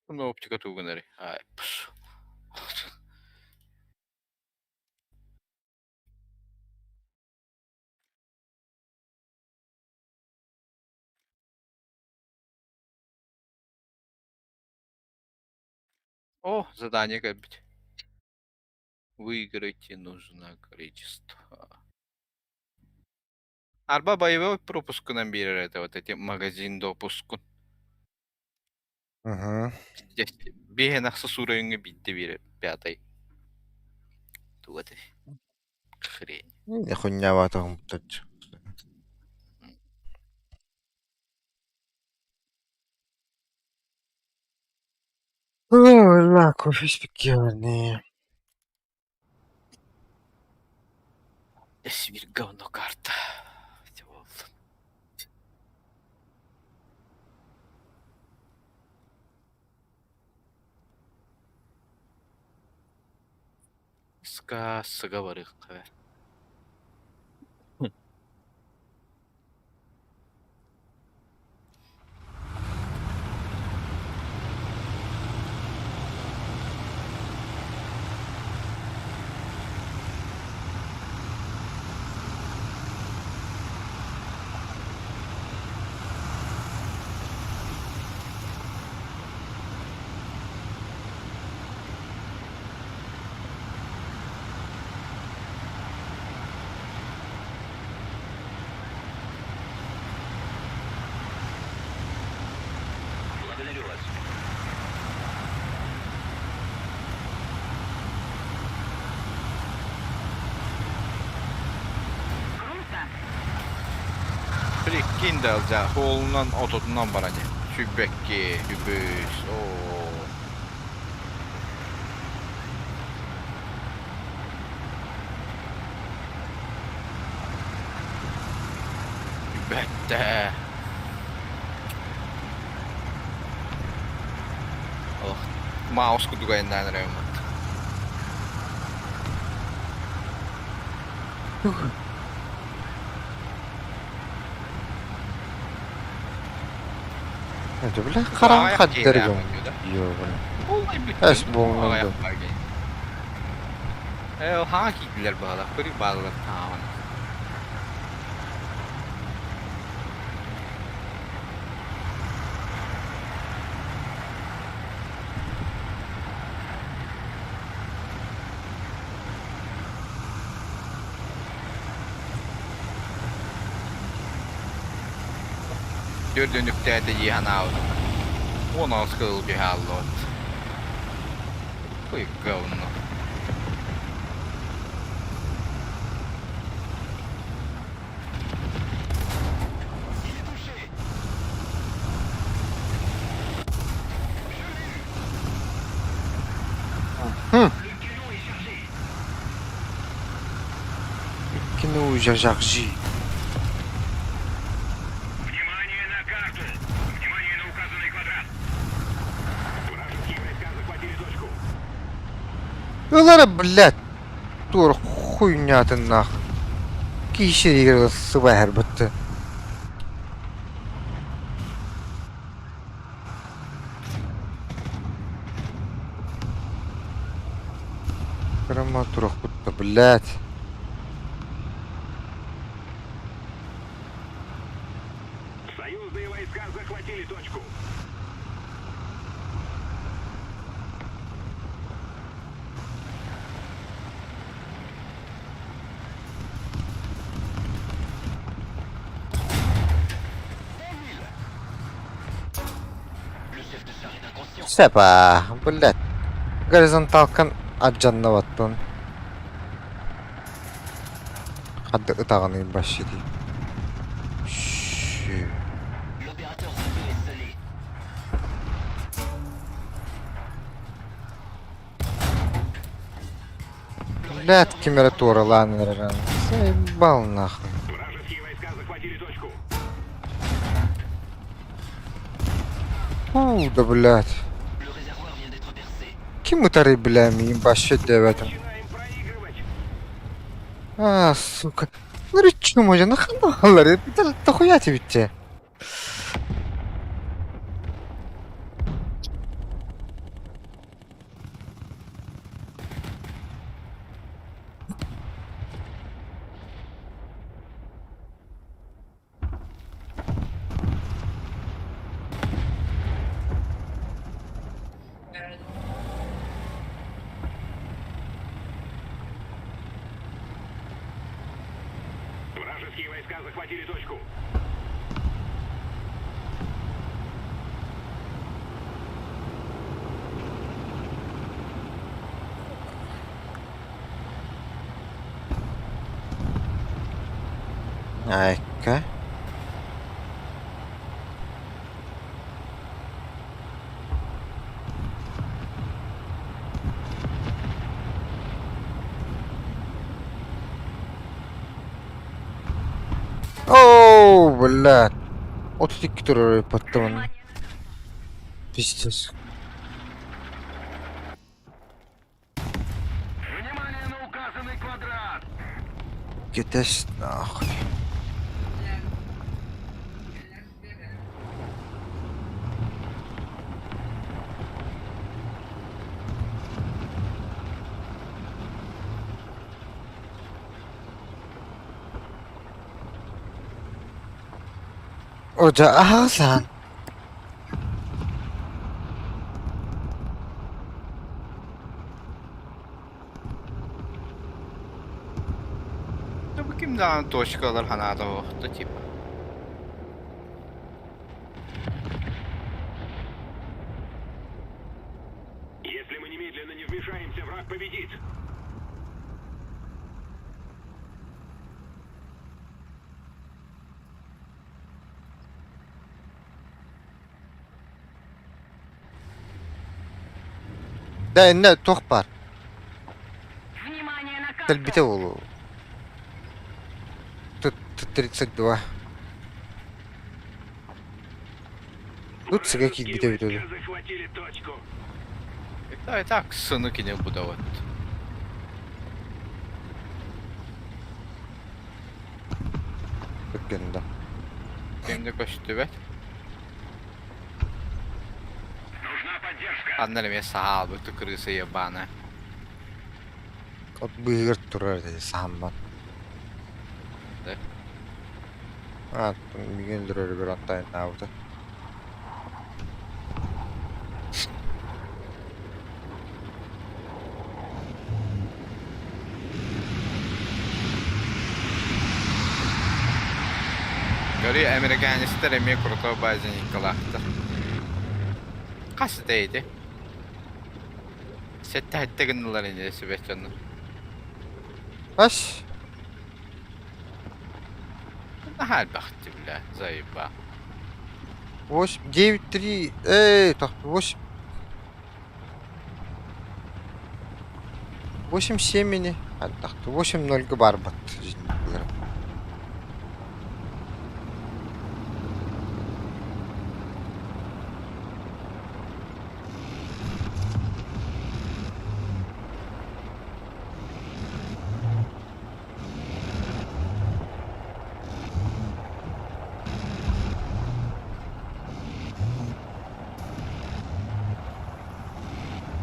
Ну, оптика тугунары. Ай, пш. О, задание кэлбит. Выиграйте нужно количество. Арба боевой пропускунан биэрэр это вот эти магазин допускун. Угу. Биэһин ахса суурайыҥҥа биирдэ биэрэр пятай. Туга этэй? Хрень. Хуйняватаҕым таччы. Ой, кофе испеккиэҕинии. Эсвир говно карта. Ска сыга барыахха Благодарю вас. Круто! Прикинь да дьэ суолунан отутунан баран иһэр. Сүүрбэкки, үбүс, оо. Бэттэ. Олох маус курдук айаннаан эрэбин Это бля хараҥ хаддэргин Эс буоҥҥун Ээ, хаҥа киирдилэр баҕалар, көрүк бааллар тааҕын. Төрдүн үктээтэ дии санаабытым. 18 кыл түһэ хааллыбыт. Ой, говно. Кино жажаржи. Внимание на карту! Внимание на указанный квадрат! Вражеские войска захватили точку. Ылара, блядь, туор хуйнятын нах. Киһи сыбаһар бытты. Кырама турахпытта, блядь. Союзные войска захватили точку. Сөп аа, блядь. Горизонталкан ардьаннабаттын. Хадды ытаҕын ыйбашшы дии. Блядь, ким эрэ туоралаан эрэр. Заебал нахуй. Вражеские войска захватили точку. Фу, да блядь. Ким ытарый, бля, миигин вообще диэбэтим. Начинаем проигрывать. А, сука. Ну чё, можно наханалар? Это дохуя тебе те. Вражеские войска захватили точку. Айка. Оу, блядь. 32 турар паттамын. Пиздец. Внимание на указанный квадрат! Кэтэс нахуй. О, дьэ, аһаҕас Да бу ким даҕаны точкалар ханаата оһохто типа. Если мы немедленно не вмешаемся, враг победит. Да, иннэ туох баар? Внимание на карту! Тэлбитэ буолуо. Т-32. Тут сыга киирбитэ эбит Вражеские үһү. войска захватили точку. Да и так сыны кини будават. Түргэн да. Кемде көстүбэт. Нужна поддержка. Анна эмиэ саалбыт крыса ебаная. От быыһыгар турар этэ сааммат. Да. А, миигин өлөрөрүгэр антайнаабыта. Көрү американецтэр эмиэ крутой базиникалаахтар. Хас ити? Сэттэ сэттэ гыннылар ини сүбэт дьоннор. Ас Наһаа элбэхти бля, заеба. 8, 9, 3, эй, так, 8. 8, 7 ини. Так, 8, 0 барбат.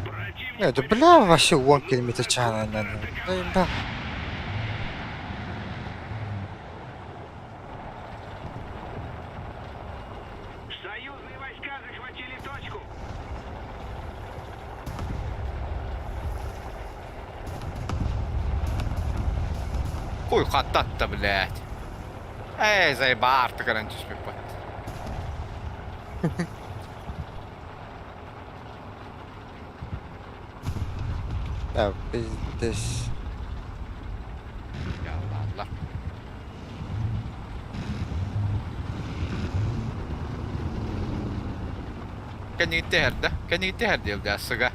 Противник Это, бля, вообще 10 километр чана. Да. Союзные войска захватили точку. Хуй хаттатта, блядь. Эй, заеба, артыгынан түспүппүт. Да, пиздец. Ялла. Кэнниги түһэрдэ, кэнниги түһэр диэл сыга.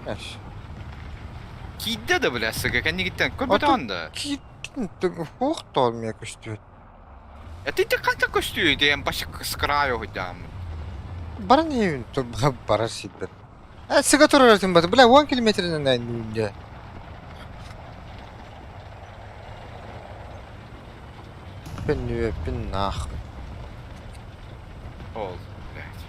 Эш. Киирдэ да бля сыга кэннигиттэн көрбөтөҕүн да. Киирдин туох тоормуйа көстүбэт. Это ты как көстүү диэн башык с краю хуйдааммын. Баран иһин барар сирбэр. Э, сыга турар этим бата. Бля, 10 километринен айнүүнде. Пеннүөппүн нахуй. Ол, блядь.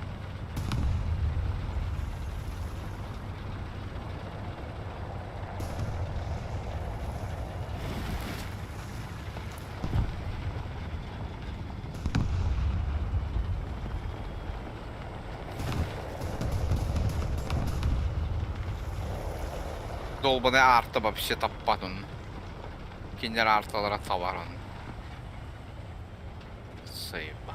Долбаный аарта вообще таппат он. Кинилэр аарталара табар он. Сайба.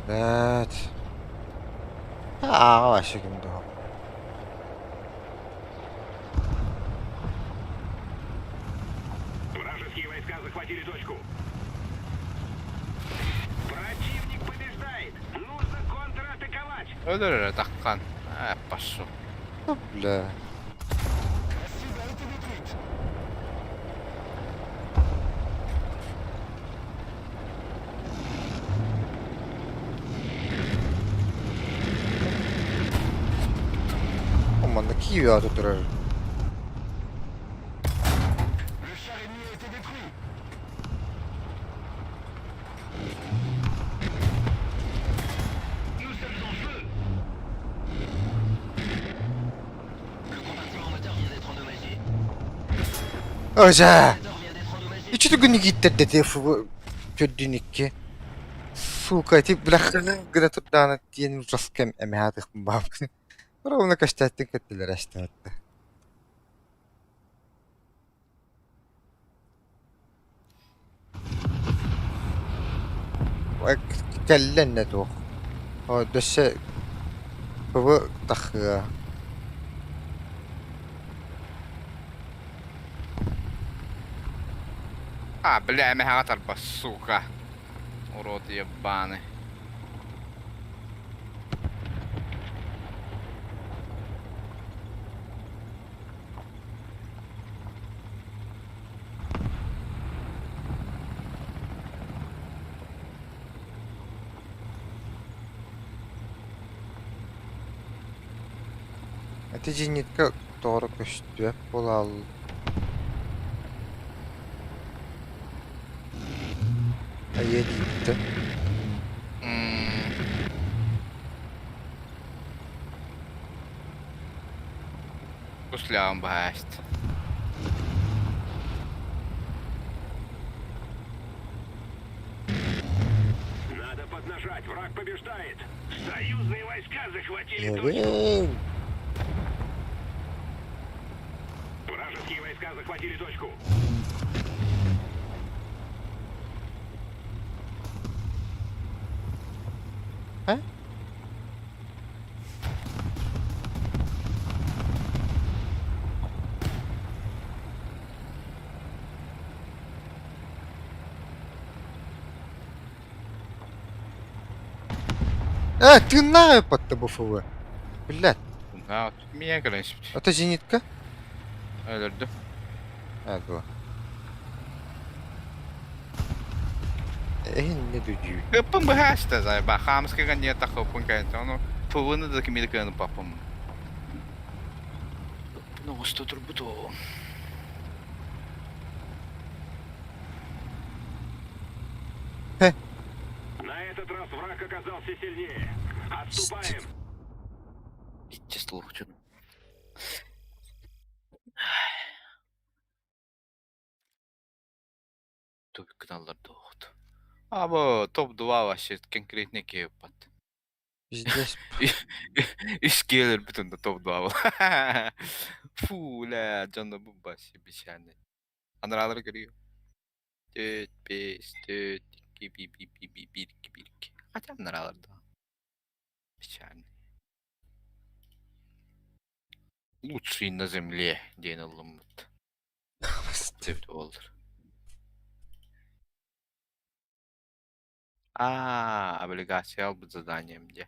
Блядь. Ааҕа вообще ким да. Вражеские войска захватили точку. Противник побеждает. Нужно контратаковать. Өлөр эрэ таххан. Ээ, пошел. Бля. Манна киви аты турар. Ожа! Үчү күнү кииттэрдэ төрдүн икки. Сука, ити бляханы гына турдаана диэн ужас кэм эмэһаатыхпын баабын. Ровно көстөөттүн кэттилэр астаатта. Кэллэ иннэ туох Өссө ПВ тахыа А, бля, эмэһэҕэ тарбас, сука. Урод ебаный. Ити зенитка тоҕо көстүө буолаал Айа дииттэн Кусляҕын баһааст. Надо поднажать, враг побеждает. Союзные войска захватили точку. Эбээн Вражеские войска захватили точку. А? Э, тыыннаах ыппатта бу ФВ. Блядь, А, меня кэлэн испит. это зенитка? Өлөрдүм. А, дуо. Эһин не дүдүү. Ыппын быһааста заеба. Хаамыскыга не тахыппын кэнтэ. Ону ФВ-ны да кимиди кыаны папым. Ыппын оҕусто турбут оо. На этот раз враг оказался сильнее. Отступаем. Иччи слухчун. Тупик гыналлар дуохут. Або топ-2 вообще конкретно киэппат. Пиздец. Үс киэлэрбит онно топ-2 Фу, ля, дьонно бу бас бисяны. Анараалары көрүө. Төрт, бес, төрт, икки, би, би, би, би, биир, икки, биир, икки. Хотя анараалар да. Печально. Лучший на земле диэн ыллыммыт. Эбит буоллар. Аа, облигация ылбыт заданием дии.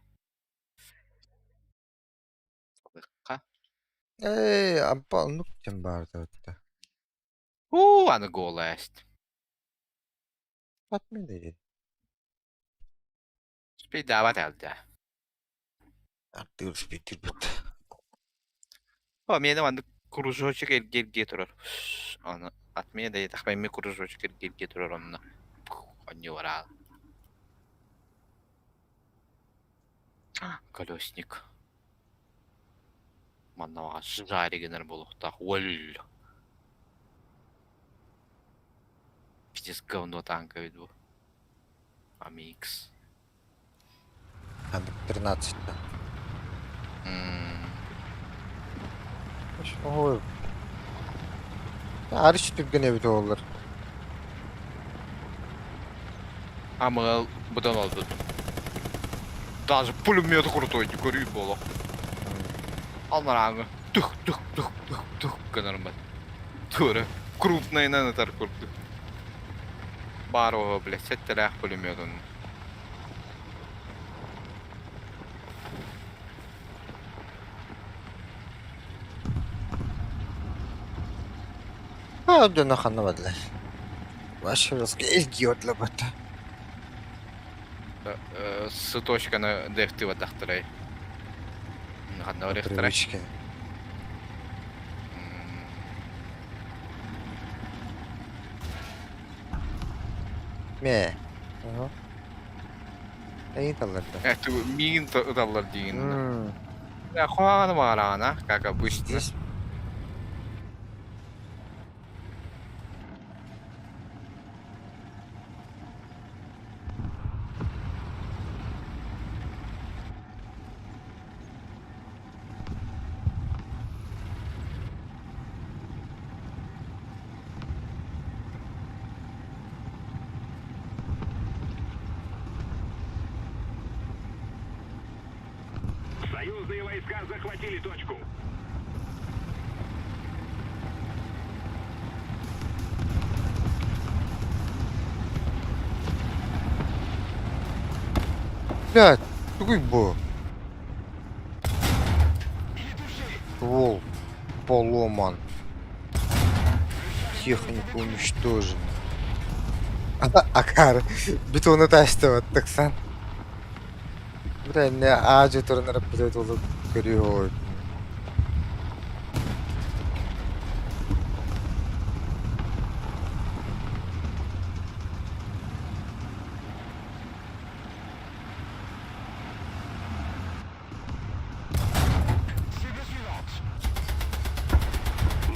Ээ, аппа оннук диэн баар да. Уу, аны голасть. Отмени. Спидават элдэ. Ардыыр спидтирбит. О, миэнэ маннык кружочек эргиэргиэ турар. Аны отмена да етахпайми кружочек эргиэргиэ турар онно. Онньуораал. Колесник. Манна жари гынар буолуохтаах. Уоль. Пиздец говно танка эбит бу. Амикс. Ханнык 13-та. Ой. Арыч түргэн эбит оҕолор. Амыал быдан олбут. Даже пулемет крутой, көрүү боло. Алмараңы тух тух тух тух тух гынарым бат. Тура крупныйынан ытар курдук. Баар оҕо, блядь, сэттэлээх пулемет онно. А, дьоно ханна бардылар? Ваше илгиотлабата. С точканы дэхти бардахтарай. Ханна барыахтарай? Привычка. Мэ. Ага. Эйин талларда. Миигин ыталлар диигин. Хоһаҕаны баҕараҕына, как обычно. Здесь Союзные войска захватили точку. Блядь, тугуй бу? Ствол поломан. Техника уничтожена. Акар, бетону таштыбыт тыксан. Бля, не аажы туран раппыт олук көрүө.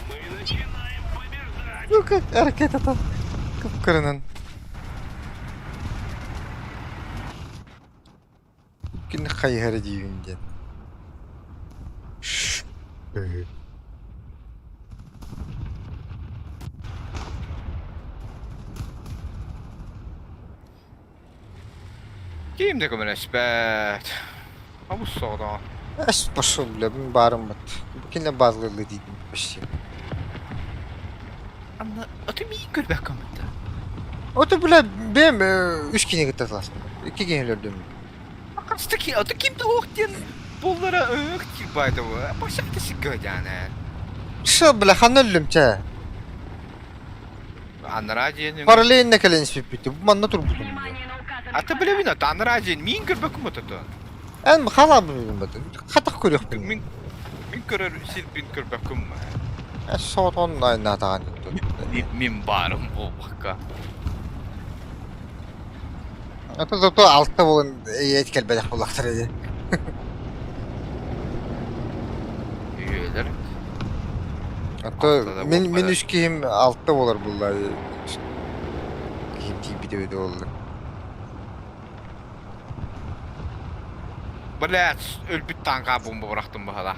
Мы начинаем побеждать! Ну-ка, ракета кып-кырынан. Кини хайыһара диибин диэн. Ким да көмөлөспөт. Абыс соҕотоҕо. Эс пошел, бля, мин баарым бат. Бу кине баазлыылы диидим почти. Анна, а ты миигин көрбөккүн бытта. Ото, бля, бэйэм үс киһини кытта таластым. Икки киһи өлөрдүм. Хастаки, а ты ким да ох диэн буоллара ых тирбайдова. Пашакта сиггадяна. Шо, бля, ханна өллүм чэ. Анараа диэн Параллельно кэлэн испиппит. Бу манна турбутум. Внимание на указанный А ты квадрат. бля вина, анараа диэн миин көрбөккүн ботото. Эн халаабын батын. Хатах көрүөхпүн. Мин мин көрөр сирбин көрбөккүн. Эс соҕотоҕун айнаатаҕан. Мин баарым буолбакка. Ото зато алта буолан эйиэт кэлбэтэх буоллахтара дии. Үйэлэр. Ото Алта да мин мин буолбатар. үс киһим алта буолар буолла. Киһим тиийбитэ эбитэ буолла. Блядь, өлбүт тааҥка бомба бырахтым баһала.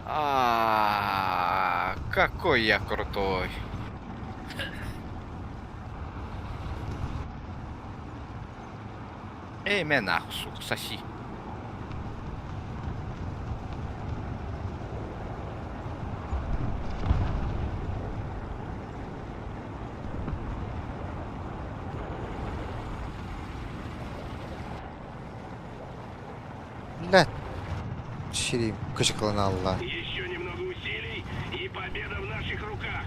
А, какой я крутой. Эй, мэ нахуй, сука, соси. Блядь. Сирим кычыкыланаллар. Еще немного усилий, и победа в наших руках.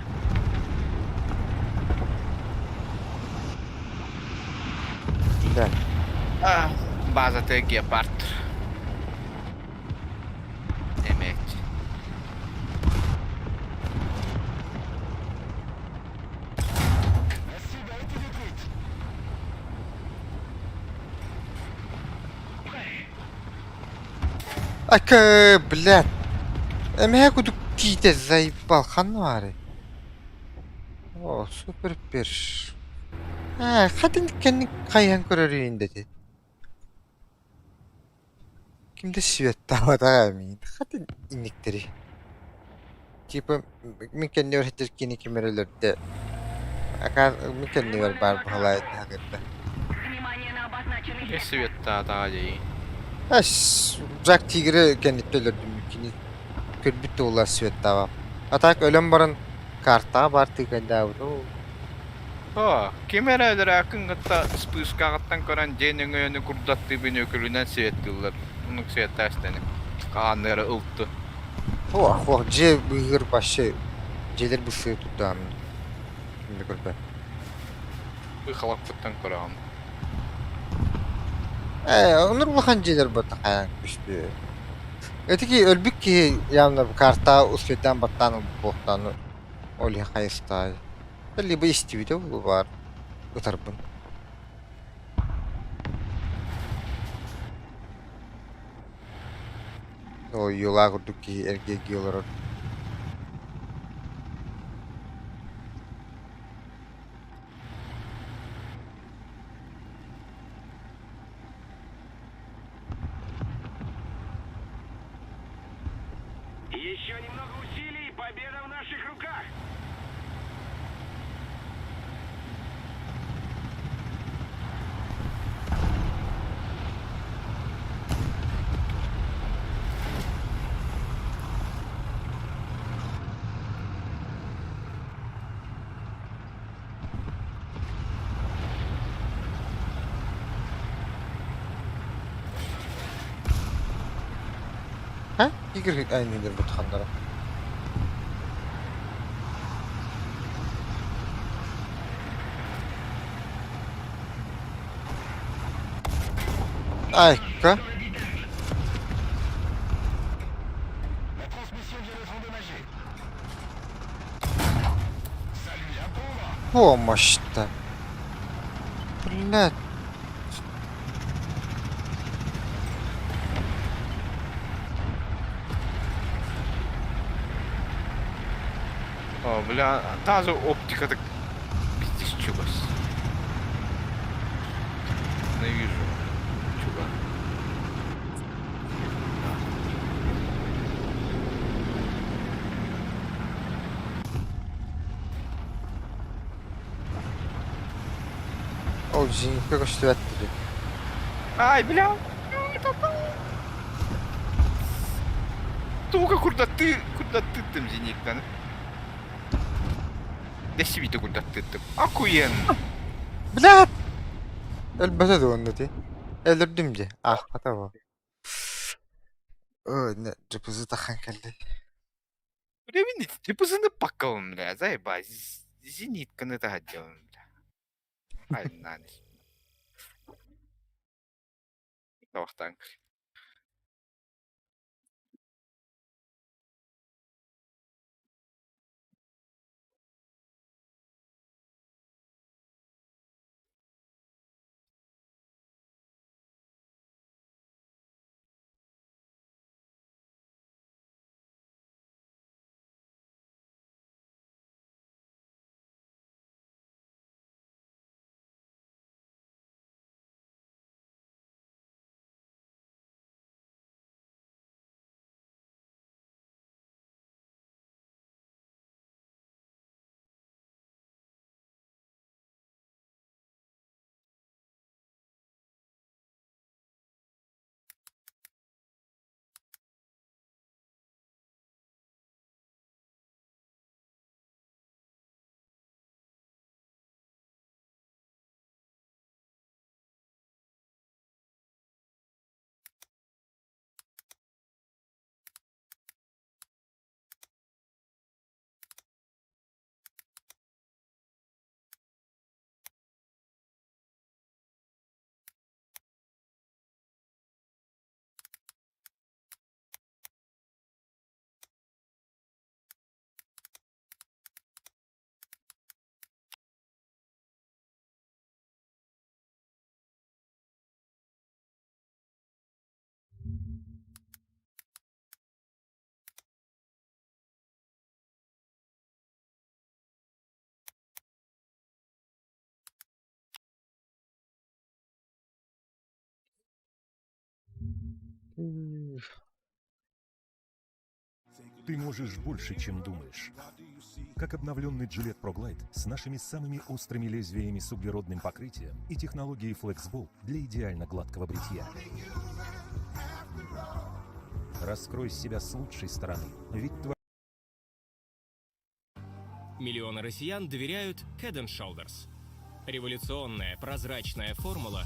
Да. А, базата гепард. Эмээч. Ака, блядь. Эмэһэ кудук тиитэ заебал ханна баарый? О, супер перш. Аа, хатын кэнник хайыһан көрөрүйүн дэтит. Ким да светтаабатаҕа миигин. Хатын инниктери. Типа мин кэннибэр сылдьар кини ким эрэ өлөрдө. Ака мин кэннибэр баар баһылай таһыгырда. Внимание на обозначенный Не сектор. светтаатаҕа дии. Эс, Жак Тигры кэнниттэн өлөрдүм кини көрбүт да буоллар светтаабам. А так өлөн баран картаҕа баар тыыкайдаабыт оо. Оо, ким эрэ өлөрөөкүн кытта спыскаҕыттан көрөн дьиэ нөҥүөнү курдаттыы бүнүөкүлүнэн светтыыллар. Оннук светтаа истэни. Хааннары ылты. Ох, ох, дьиэ быыһыгар вообще дьиэлэр бысыы турдаҕым ким да көрбөт. Халаппыттан көрөҕүн. Ээ, оннук улахан дьиэлэр буолта хайаан көстүө. Ити ки өлбүт киһи явно карта успейдаан баттаан ылбыт буолуохтаан ол иһин хайыстаай. Либо истибитэ буолуо баар ытарбын. Ол юла курдук киһи эргийэ олорор. Еще немного усилий, и победа в наших руках. Һа? Игорь айнылар бутханнара. Айка. Помощь-то. Блядь. О, бля, тазы оптика так пиздец чугас. Ненавижу. Чуга. Ол зенитка көстүбэт дии. Ай, бля! Туга курдаттыы, курдаттыттым зенитканы. Дэсибити курдаттыттым. Охуенно! Блядь! Өлбөтө да ти. Өлөрдүм дии. Аахпата бу. Ой, не, дьыпызы тахан кэлли. Блин, типа пакалым, бля, заеба. Зенитканы таһаддьабын, бля. Ай, на. Тавахтаан. Ты можешь больше, чем думаешь. Как обновленный Gillette ProGlide с нашими самыми острыми лезвиями с углеродным покрытием и технологией FlexBall для идеально гладкого бритья. Раскрой себя с лучшей стороны, ведь твоя Миллионы россиян доверяют Head and Shoulders. Революционная прозрачная формула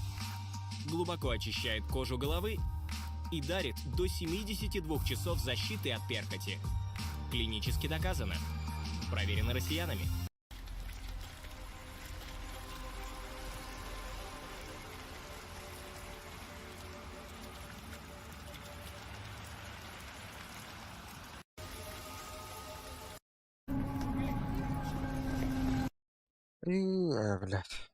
глубоко очищает кожу головы и дарит до 72 часов защиты от перхоти. Клинически доказано. Проверено россиянами. Э, блядь.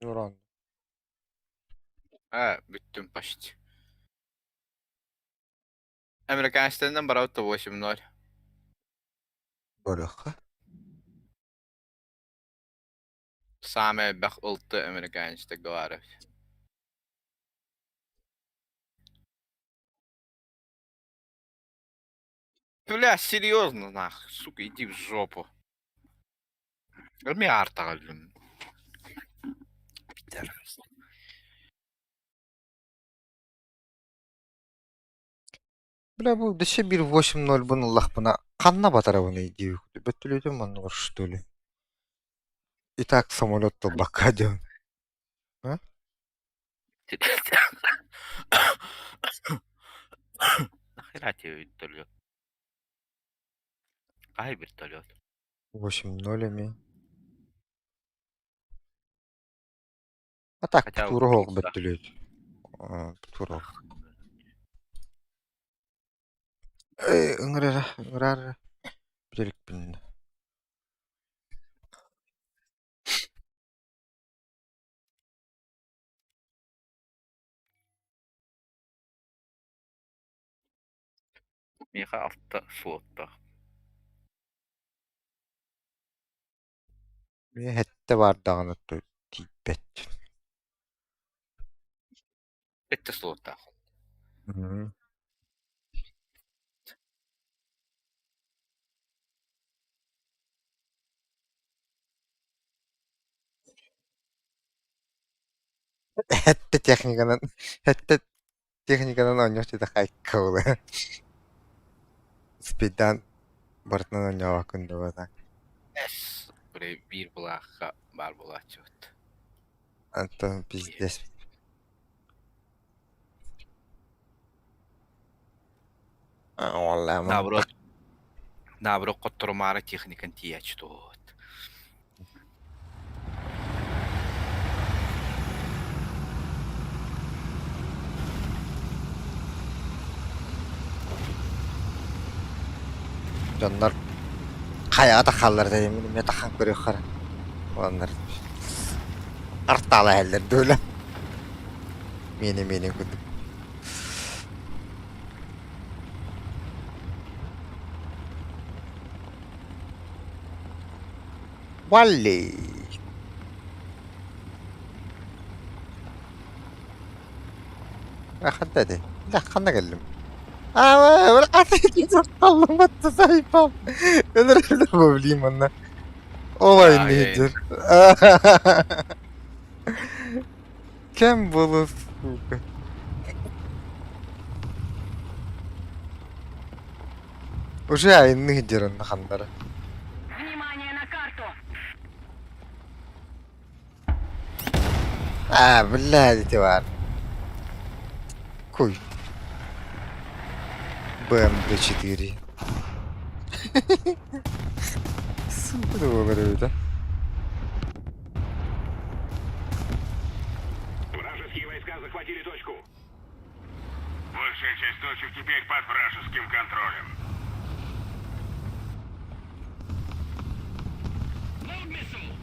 Уран. А, бүттүм почти. Американецтарынан барабыт да 8-0. Барыахха. Саамай элбэх ылты американецтарга баар эбит. Бля, серьезно нах, сука, иди в жопу. Эмиэ аартаҕа өллүм. Пидорас. Бля, бу дөссө биир 8-0 бун ыллахпына ханна батарабыный диэбит. Бөттүлүөтүм оннугар что ли? И так самолет турбакка диэн. А? Нахера тебе вертолет? Ай, вертолет. 8-0 эмиэ. А так Хотя тура оһох да. бөттүлүөт. Тура оһох. Э, ыҥырара, ыҥырара. Бүтэрикпин. Миэхэ алта слоттаах. Мин сэттэ баар даҕаны тиийбэт. Сэттэ слоттаах. Мм. Сэттэ техниканан сэттэ техниканан оонньуох диэтэ хайка буолар. Спидан барытынан оонньообоккун дуо так. Эс, били биир былаахха баар буолааччыбыт. Антон пиздец. Наоборот, наоборот хотторумаары техникан тиийээччи туһуот. Дьоннор хайаҕа тахаллар да мин эмиэ тахан көрүөххэ Уоннар артаала иһэллэр дуулэ миэнэ миэнэ курдук Валли Ханна этэй? Да ханна кэллим? Аа, Аллыматта сайпам. Өлөр өлөр манна. Олай нейдер. Кем было, сука? Уже айынных дерен хандара. Внимание на карту! А, блядь, эти бар. Куй. БМД-4. Сука, говорю, да? Вражеские войска захватили точку. Большая часть точек теперь под вражеским контролем. Load missile!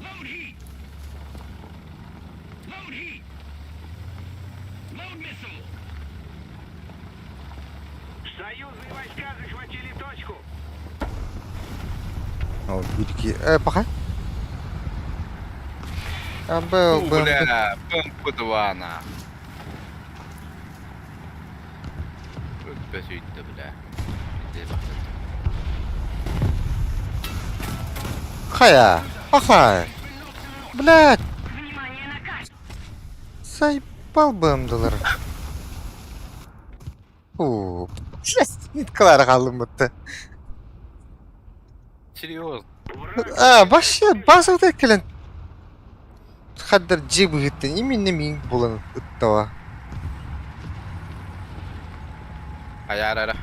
Load heat! Load heat! Load missile! Союзные войска захватили точку. О, бирки. Пока. А, Б, Фу, Б, бля, БМП-2 на. Өппөсүйдэ, бля. Хайа! Ахай! Блядь! Внимание на карту! Сайпал БМДлар. Фу. Ниткалар хааллым бутта. Серьезно? А, вообще базовый кэлэн хаддар дьиэ быһыыттан именно миин булан ыттаҕа. Хайаар эрэ.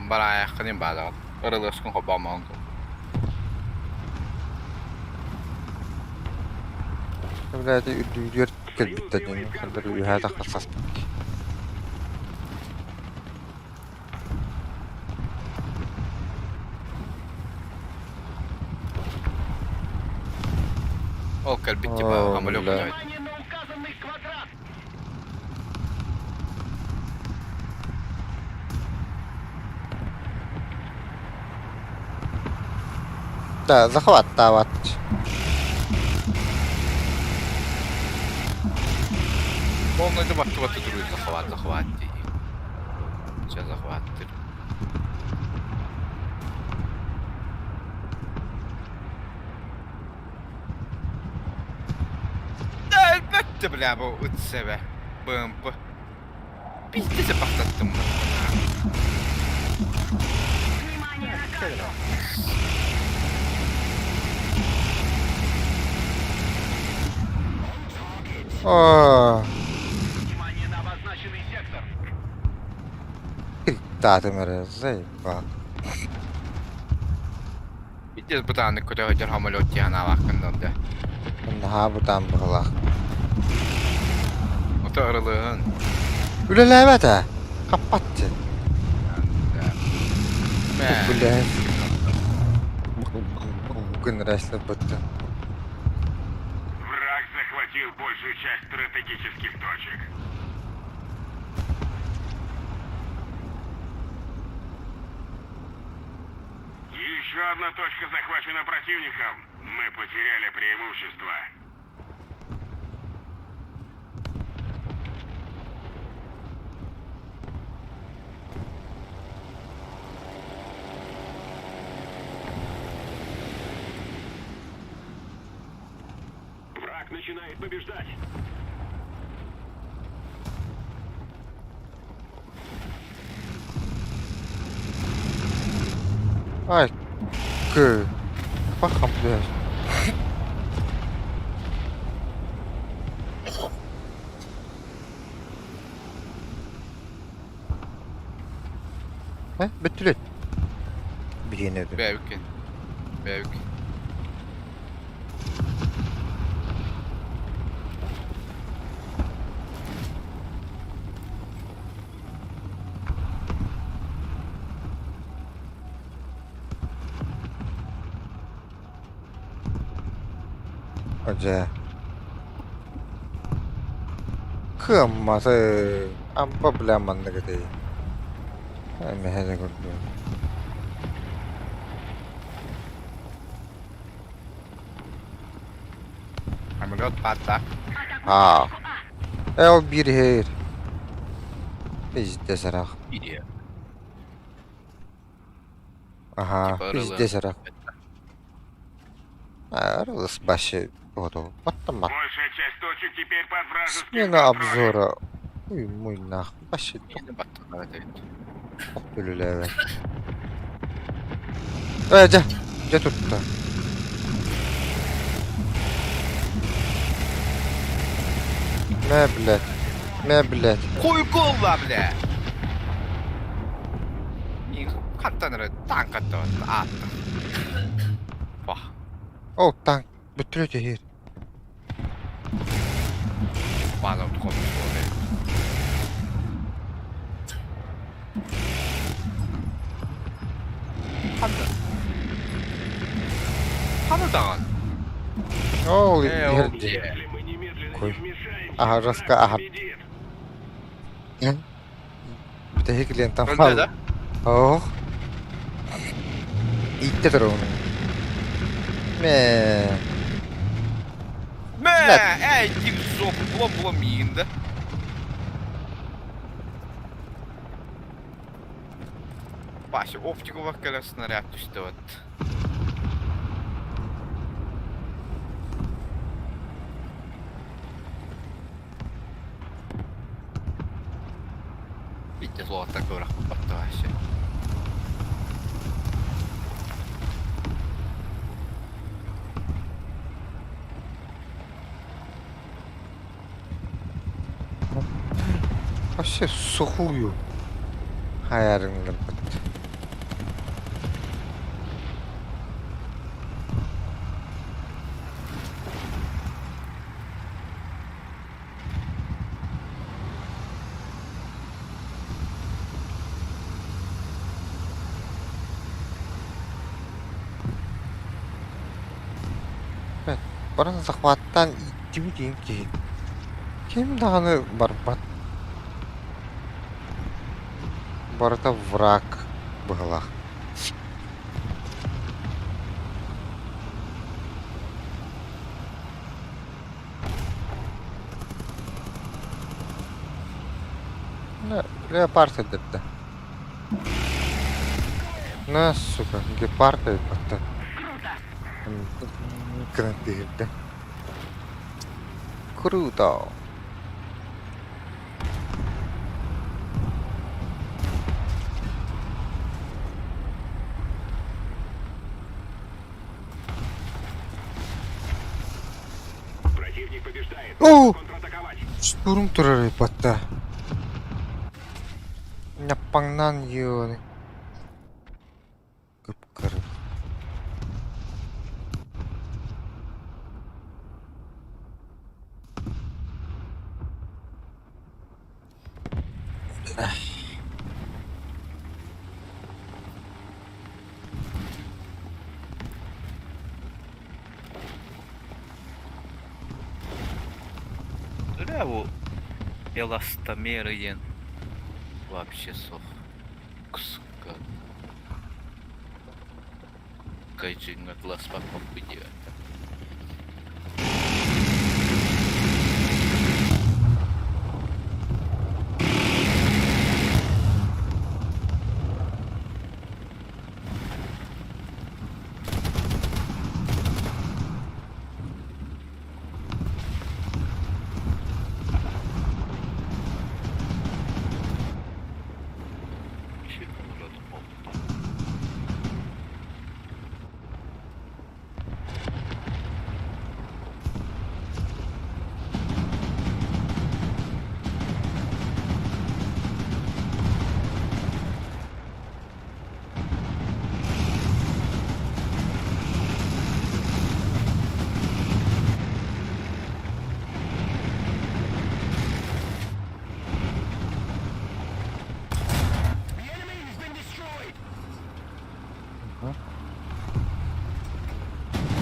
Бараайаххын баадаҕын. Ырылыаскын холбоомоҕун Блядь, үрдүгэр кэлбиттэр диэн хандар үөһээ тахсаспыт. Ол кэлбит типа О, самолет бля. Внимание на указанный квадрат! Да, захваттаабат. Полный баттыбаты туруй захват, захват дии. Сейчас захваттыр. Да, элбэтте бля бу ыт себе. БМП. Пиздец бахтаттым. Внимание на карту! О, Внимание на обозначенный сектор. Киттаатым эрэ, заебал. Пиздец бытааннык көтө самолет диэн аалааххын да. Наһаа бытаан быһылаах. Ото арылыһын. Үлэлээбэт ээ. Хаппат дии. Бля. Гынырайсылар бытты. Враг захватил большую часть стратегических точек. Еще одна точка захвачена противником. Мы потеряли преимущество. Враг начинает побеждать. Ай, кы. Пахам, блядь. Э, бүттүлүт. Биһиэнэ Бэбикин. Бэбик. Дьэ. Кыамматы ампа бля маннык этэй. Мэһэ курдук. Самолет патта. Аа. Э ол биир иһэр. Пиздец арах. Иди. Аха, Типа пиздец арах. Арылыс башы буолуо. Оттон Большая часть точек теперь под вражеским Смена контролем. обзора. Ой, мой нах. Башы үлэлээбэт. Э, дьэ, дьэ тутта. Мэ, блядь. Мэ, блядь. Хуйкулла, бля! Хаттан эрэ танкаттан аатта. Пах. Ол танк бүттүрү түһэр. Баазам тухоммут буолла. Ханна. Ханна даҕан. Ол Э, ол иһэр дии. дьиэ. Если мы немедленно Кой. не вмешаемся, Аһараска враг аһар. победит. Бүтэһик лентам Өлдө хаалла. да? Оох. Ииттэ турабын. Мэ. Мэ, эй, иди в жопу, була-була миигин да. Вася, оптикалар кэлэн снаряд түстэ вот. Пиздец, уолаттар кыырахпыт вообще. Вообще сухую. Хайарыҥнарбыт. Баран захваттаан ииттибит иин киһи. Ким даҕаны барбат. Барыта враг быһыылаах. Леопард сылдьыбыта. На, сука, гепард эбит Гынан түһэрдэ. Круто! Противник побеждает. О! Контратаковать. Штурм турар батта. Ньаппаҥнаан ёны. Кып-кыры. Бля, бу эластомеры диэн вообще суох. Сука. Кайджиҥҥа тыласпаппын диэбэттэр.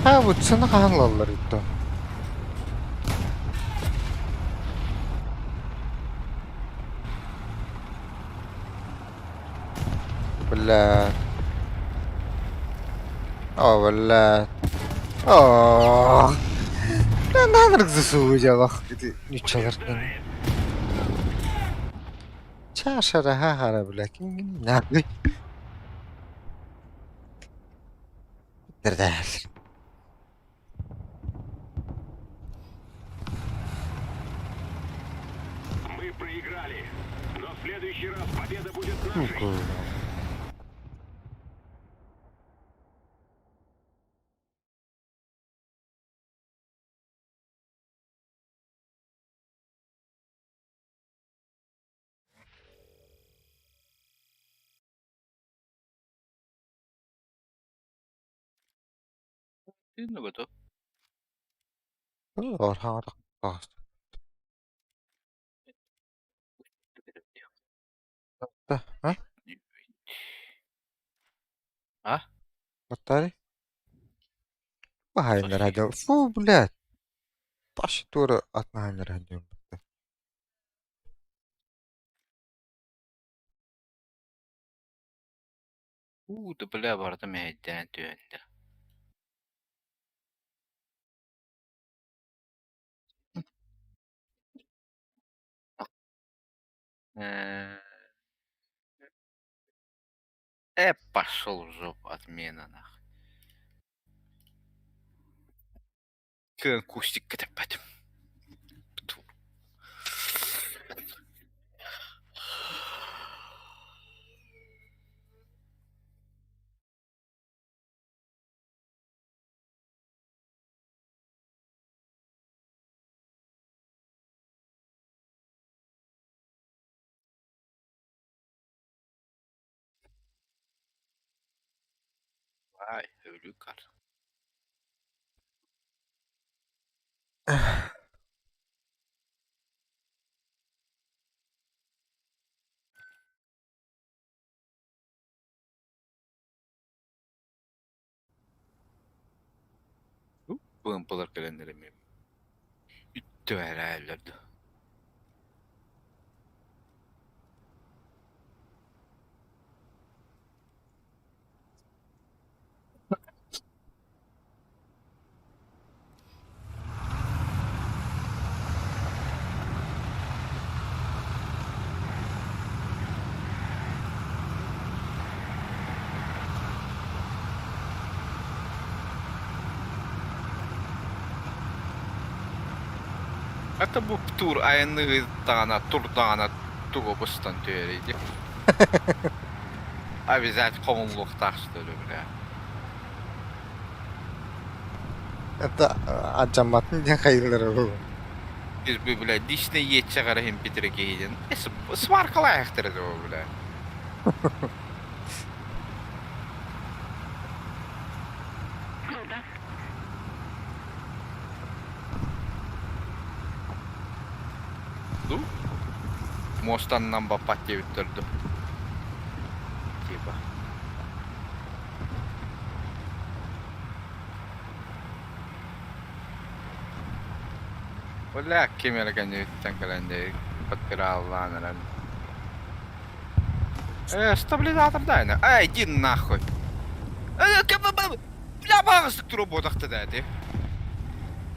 Ха, бутсаны хаһан ылаллар итто? Бля. О, бля. О. Нанырык засуудьалах ити нуччалартан. Чашара хахара бля ким нахуй. Дердэр. Мы проиграли. Но в следующий раз победа будет нашей. Ты готов? А? А? Батарея? Баһайнар радио. Фу, блядь. Паш тура атнаһайнар радио. Уу, да бля, барыта мэһэйдээн түһэннэ. Пошел в жопу, отмена нахуй. Кыан кустик кэтэппэтим. Вай, өлүү кар. БМП-лар кэлэннэр эмиэ үттүбэрээллэр да. Это бу тур айанныгытаҕына турдаҕына тугу быстан түһэрий дии. Обязательно хомуллуохтаах что ли, бля. Это алдьамматын диэн хайыылара буолуо. Бля, лично иэччэҕэр иһин бүтэрэ киһи диэн. Сваркалаахтара дуо, бля. Круто. Ду? Муостаннан баппат диэбиттэр ду. Типа. Бля, ким эрэ кэнниттэн кэлэн дии подпираллаан эрэн. Э, стабилизатор дай на. Эй, иди нахуй. Э, бля, баҕастык туруобуотахта да ити.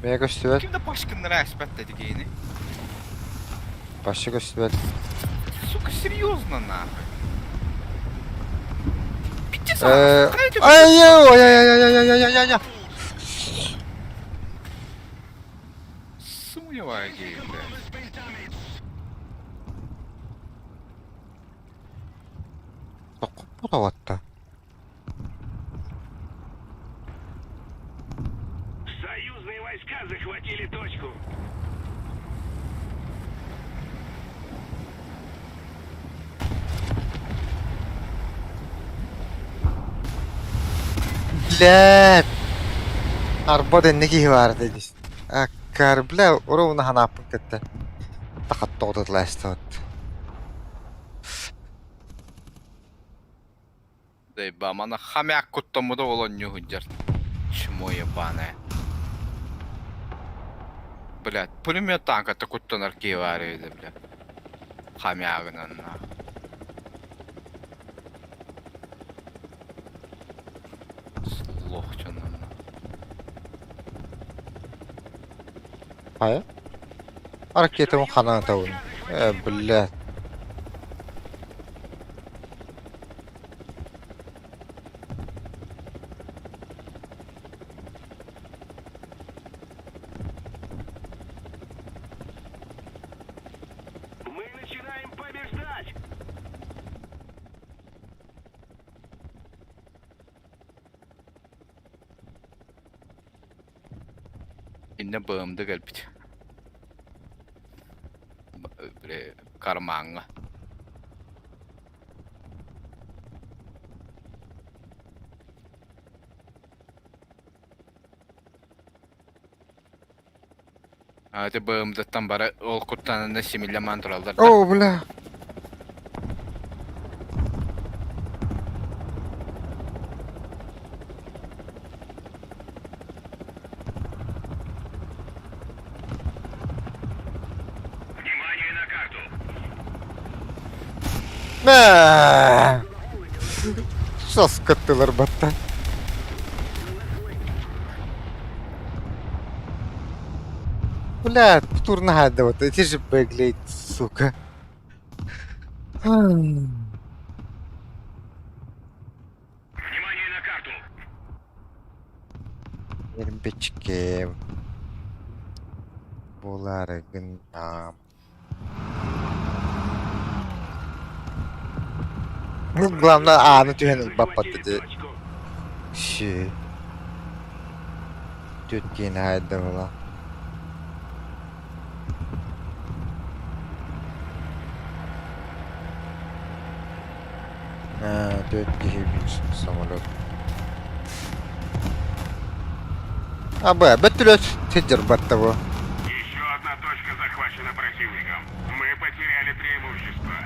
Бэйэ көстүбэт. Ким да пашкыннара эспэт да дигиини. Паша көстүбэт. Сука, серьезно нахуй. Пиздец, Э, ай ай ай ай ай ай ай ай. Сумневаю, блядь. Тоххоппут Союзные войска захватили точку. Блядь! Арба дэннэ киһи баар дии. Аккар, бля, уруна ханааппын кытта. Тахаттоҕутутулаастыбыт. Дайба, мана хомяк куттаммыта ол онньуу сылдьар. Чмо ебаное. Блядь, пулемет танката куттанар киһи баар эбит, блядь. Хомягынан на. Лох дьонун. Хайа? Ракетам ханаатабын. Э, блядь. Мы начинаем побеждать! Иннэ БМД кэлбит. Кармаҥҥа. А это БМД-тан бары ол куттанына симиллэмэн тураллар да. О, бля. Внимание на карту! Мэ. Соскыттылар батта. Бля, тур надо вот, эти же беглеть, сука. Внимание на карту! Ирбичке. Булары гыннам. Ну, главное, ааны түһэн ылбаппат Захватили ити. точку. Ши. Түт киин хаайда була. Аа, түөрт киһи биир самолет. Абы, бөттүлөт сылдьар батта бу. Еще одна точка захвачена противником. Мы потеряли преимущество.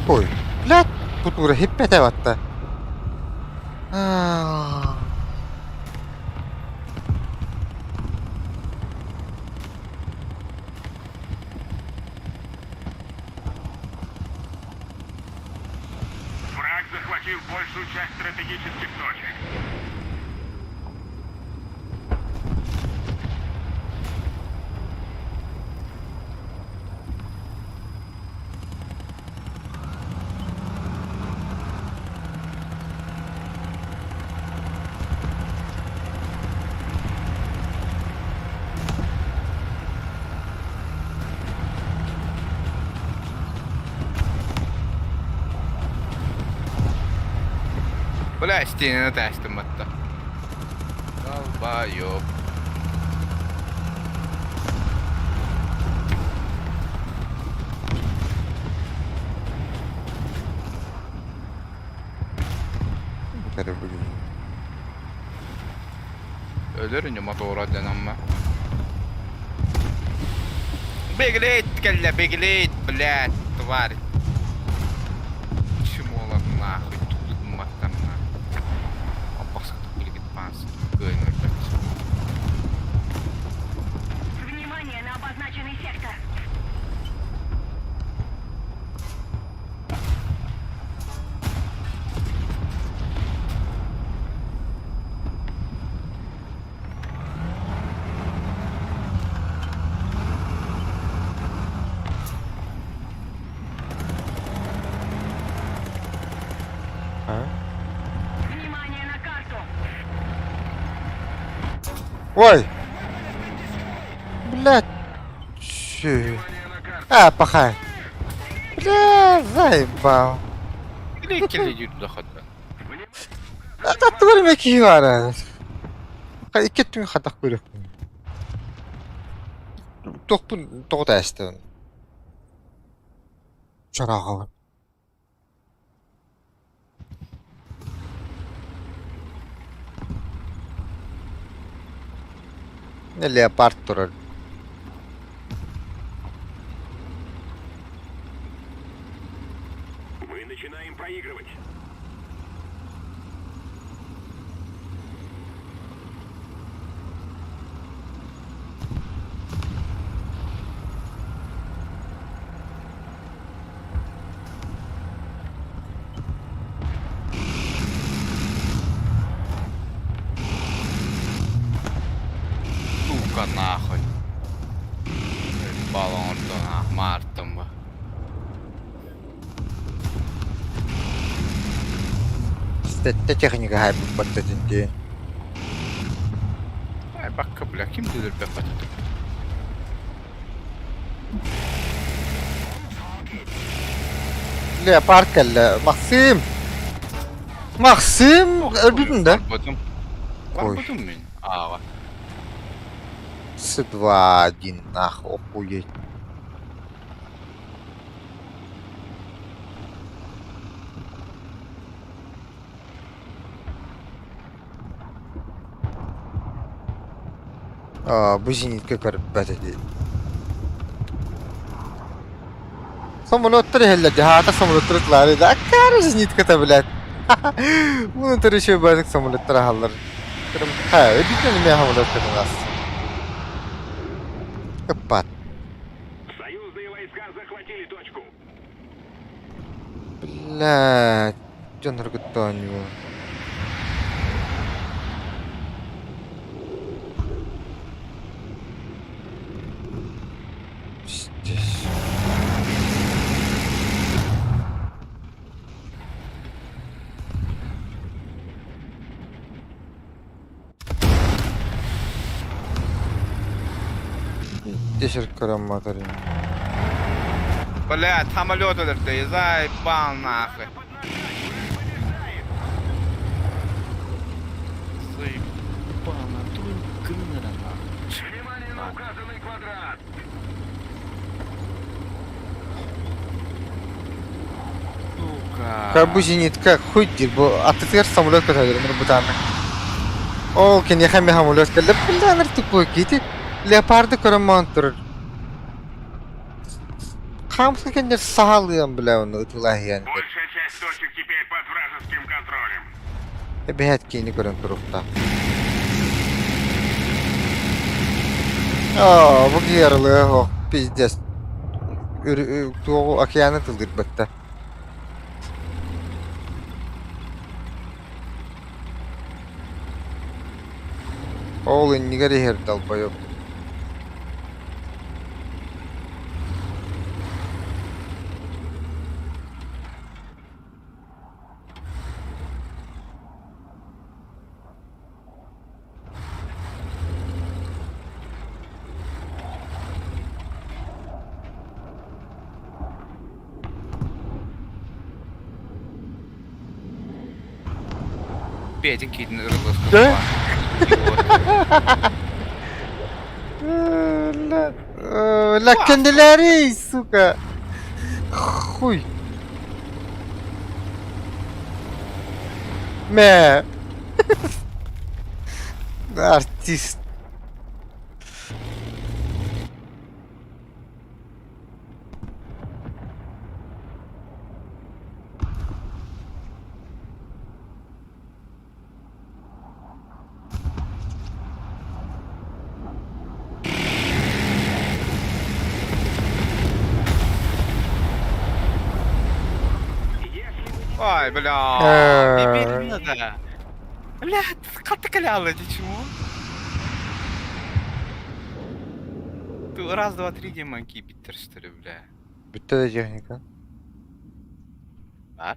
Ой, блядь. Тутуура хиппэтэ батта. Враг захватил большую часть стратегических точек. Бля, стенаны таастым батта. Долбоёб. Өлөр ини мотора дэнамма. Беглеть кэллэ, беглеть, блядь, тварь. Чмолар нахуй, тудугматтар нахуй. Аппахсытык билигит паас, кыайын өлбөт. Внимание на обозначенный сектор. А? Внимание на карту. Ой! Блядь! Чё? А, пахай! Бля, заебал. Кэлли доход. Таттыбар мекии баара. Икки өттүн хатах көрөкпүн. Тохпун тоҕо таастан. Чорааҕабын. Леопард турар. Мы начинаем проигрывать. Сука нахуй. Баллон мартом. Сэттэ техника хайбыт дии. Ай бакка бля, ким өлөрбөт батыты. Леопард кэллэ. Максим! Максим! Өлбүтүн да? Барбытым. Ой. Барбытым мин. Ааҕа. С два один нахуй охуеть. А, бу зенитка көрбөт дии. Самолеттар иһэллэр дьаһаата самолеттар ытылаары да аккаары зенитката блядь. Мунутар еще базык самолеттар аһаллар. Ха, өдүтэн эмиэ самолеттар нас. Ыппат. Союзные войска захватили точку. Блядь, дьонноргуттан оонньуу. Пиздец. Десер көрөм Блядь, самолет өлөрдө, заебал нахуй. Заебал, гынара нахуй. Внимание на указанный квадрат. Сука. Как бу зенитка хуй диир бу аттытыгар самолет көтөлөр бутааны. Ол киниэхэ эмиэ самолет кэллэ. Бля, тупой кити. Леопарды көрөн маан турар. Хаамса кэннэр саалыан бля оны ытылаһыан. Большая часть Пять точек теперь под вражеским контролем. Эбэһээт киини көрөн туруохтаах. Аа, бу киһи ох, пиздец. Туоҕу океаны тыллырбатта. Ол иннигэр иһэр долбоеб. Бэйэтин киитин ырылас Дьэ? Ла кэннилэрий, сука! Хуй! Мэ! Артист. Ай, бля, теперь надо. Бля, хатыкаляла, ты чего? Ты раз, два, три, демонки биттер, что ли, бля? Бүттэ да техника. А?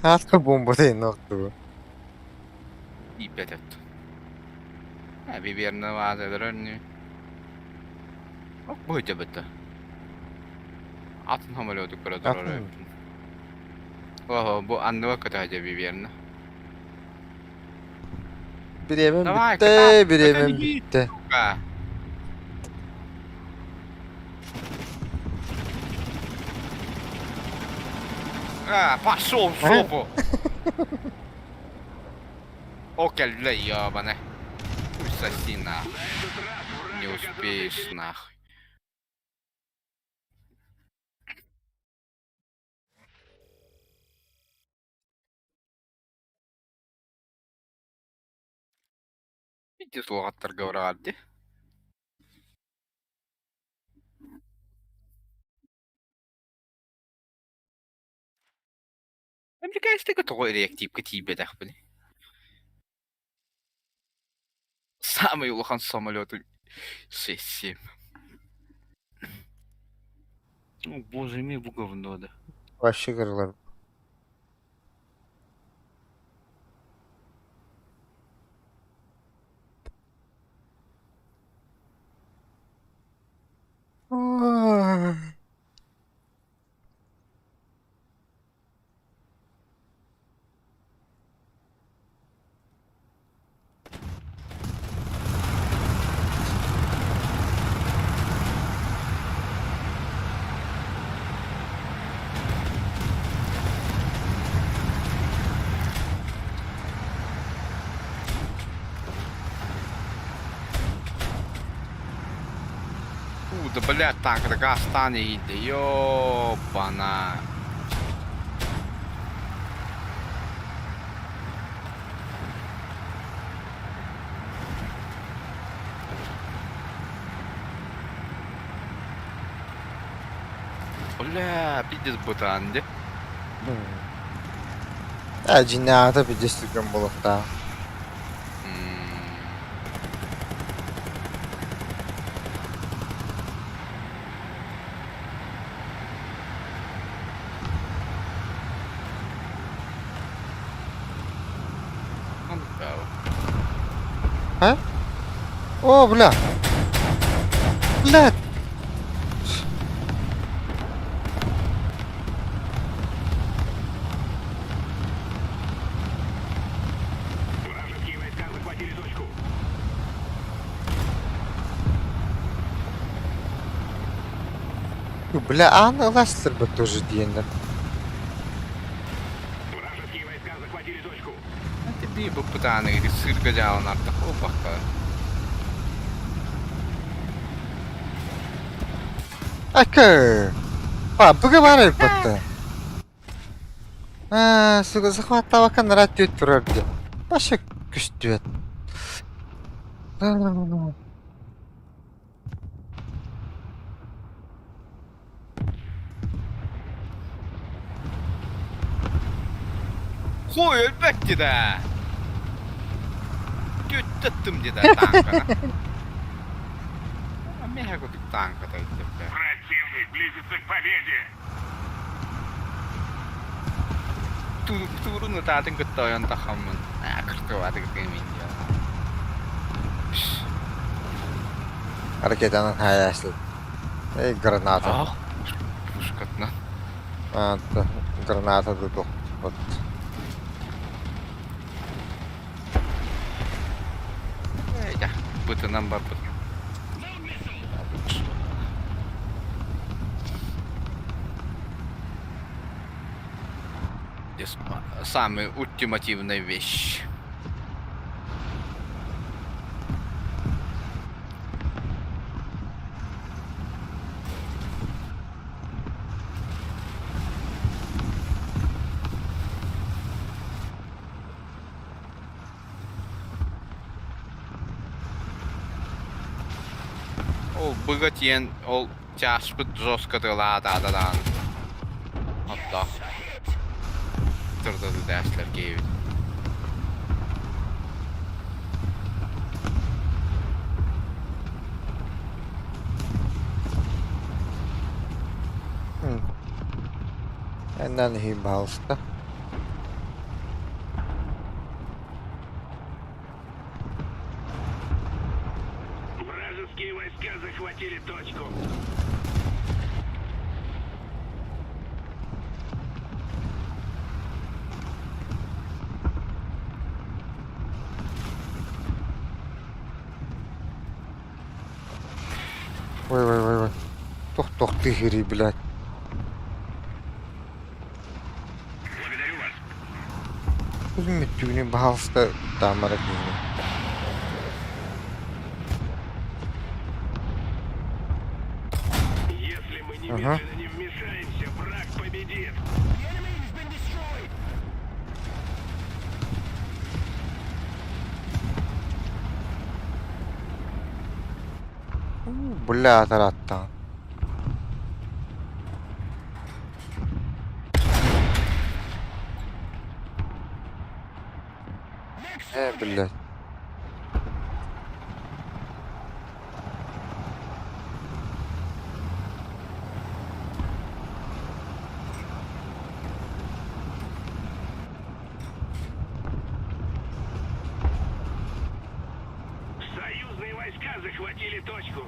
Хаатка бомбата иннохтугу. Ииппэт өттө. Бибиэрнэ ваазалар Быһыта Атын самолету көрө турар Атын. эбиппин. Оһо, бу анныга көтө бибиэрнэ. Бириэмэм Давай, бүттэ, кытаат, бириэмэм көтөн иһиий, бүттэ. сука. А, пошел в жопу! О, кэллэ, ёбаный. Хуй соси нахуй. Не успеешь нахуй. Иди суоҕаттарга быраҕар дии. Американецтарга тоҕо реактивка тиийбэтэхпиний? Саамай улахан самолету 6-7. О боже мой, бу говно да. Вообще кырылар. Уу, да блядь, танк гаастаан иһийдэ, ёбана. Бля, пиздец бытаан дии. Ээ, дьиҥнээҕитэ пиздец түргэн буолуохтаах. А? О, бля! Блядь! Вражеские войска захватили точку. Бля, ааны ыластырбыт тоже диэннэр. Вражеские войска захватили точку. Тебе бу пытааны сырга дьааланар опака. Ака! А, быга баар эбит Аа, сука, захваттаабакка нара түөт турар дии. Вообще күстүөт. Хуй өлбөт дии да. Түттөттүм дии да тааҥканы. Миэхэ курдук тааҥката өйдөбүлэ. Противник близится к победе! Туурун ытаатын кытта ойон тахаммын. Аа, кыртыбааты кытта дьиэ. Ракетанан хайаасыл. Эй, граната. Ах, пушкатынан. А, граната дудук. Вот. Ээ, бытынан барбыт. Самая ультимативная вещь. Ол быга тиийэн ол чааспыт жестко тыалаатаата даҕаны. Оттоох. Турдады дээслэр киһибит. Эннан пожалуйста. Вражеские войска захватили точку. Ой, ой, ой, ой. Тух-тух тыһырый, блядь. Благодарю вас. Мүттүгүнү баһаалыста таамара киһини. Если мы немедленно не вмешаемся, враг победит. Бля, тараттаҕын. Ээ, блядь. Союзные войска захватили точку.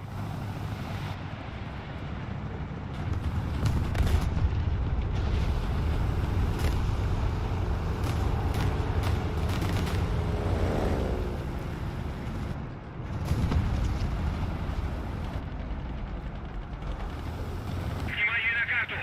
Внимание на карту!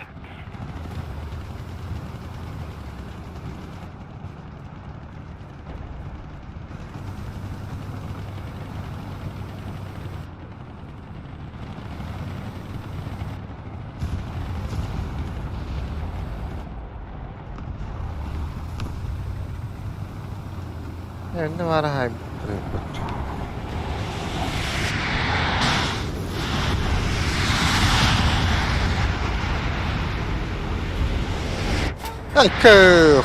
Эннэ баара Айка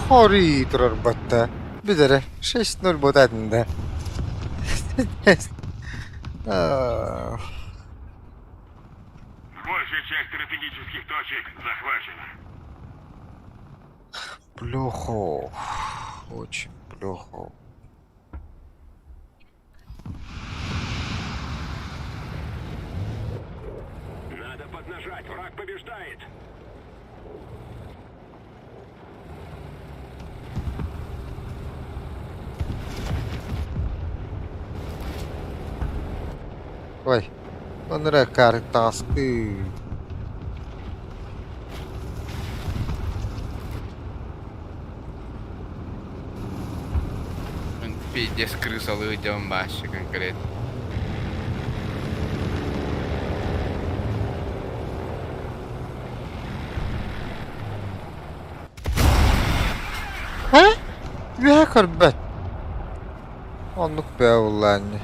хори турар батта. Бүдэрэ 6-0 буотаатын да. Большая часть стратегических точек захвачена. Плохо. Очень плохо. Надо поднажать, враг побеждает. Ой, онора картаскы. Пиздец крысалыы дьон бааччы конкретно. Хайа? Үөһэ көрбөт. Оннук бээ буолла ини.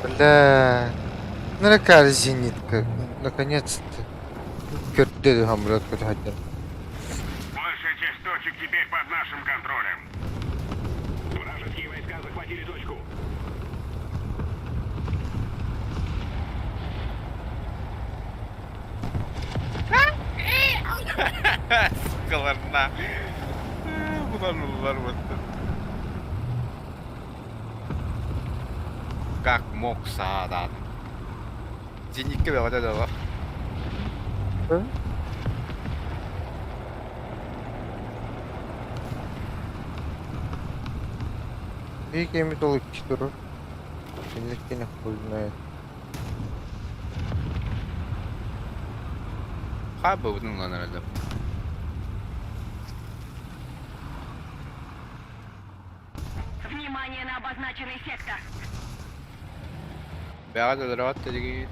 Бля. Ну какая зенитка. Наконец-то. Көрдө хамрат көтөһөддөн. Большая часть точек теперь под нашим контролем. Вражеские войска захватили точку. Сукаларна. Булар булар вот. Как мог саадаан. Зенитка бөҕөтө да Биир кэмит ол икки турар. Кинилэр хуй знает. Хаабыбытын ылан эрэллэр. Внимание на обозначенный сектор. Бэҕэ да өлөрөҕөт да дигиит.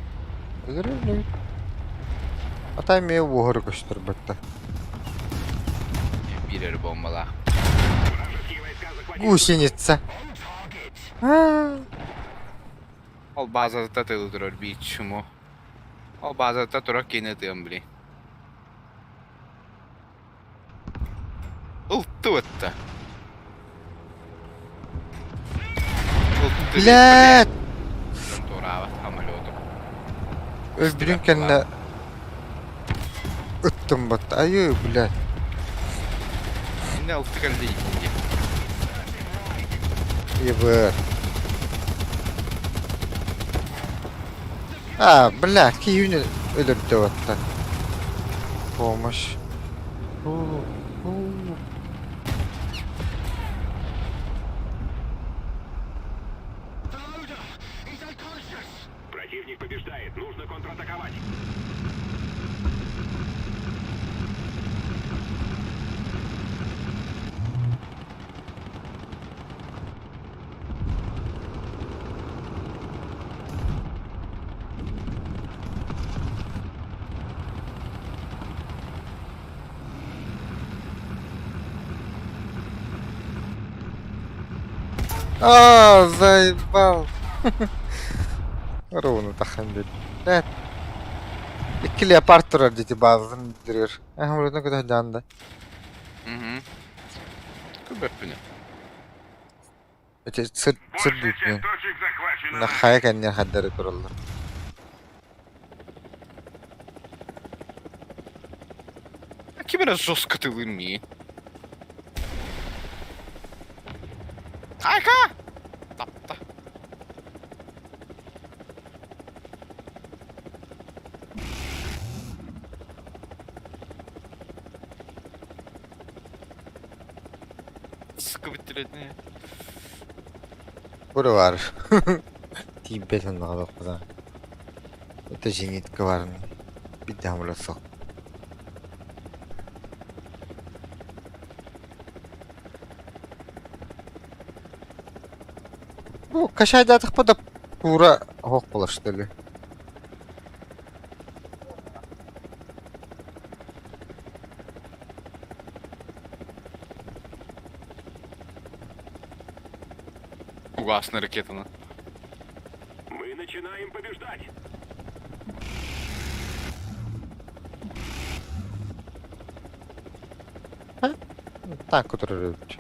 Өлөрөр Атай эмиэ уоһары көстөрбөттө. Биир эрэ буомбалаах. Гусеница. Ол базата тылы турар биир чмо. Ол базата турар кини тыам били. Ылтыбытта. Ылтыбыт, Блядь! Туораабат самолету. Өлбүтүн кэннэ ыттым батта. Айыы, блядь. Инне алты кэллэ икки. Ебыр. А, бля, киһини өлөрдө батта. Помощь. Противник побеждает. Нужно контратаковать. А, заебал. Ровно тахан биэрдэ. Икки леопард турар диэти баазатын үрдүгэр. Эһэм көтө сылдьан да. Мгм. Көрбөппүнэ. Ити сыр сыр Большая часть бүйтүнэн. точек захвачена. Хайа кэннигэр хардары тураллар. Ким эрэ жестко тылын мии. Айка! Тапта. Сука бүттүрэтне. Бу бар. Тиийбэт онноҕо да. Это зенитка барын. Биирдэ хамыла суох. Бу кашайдаатахпа да куура оһох буолар что ли? Угасна ракетаны. Мы начинаем побеждать. Так, который эбит.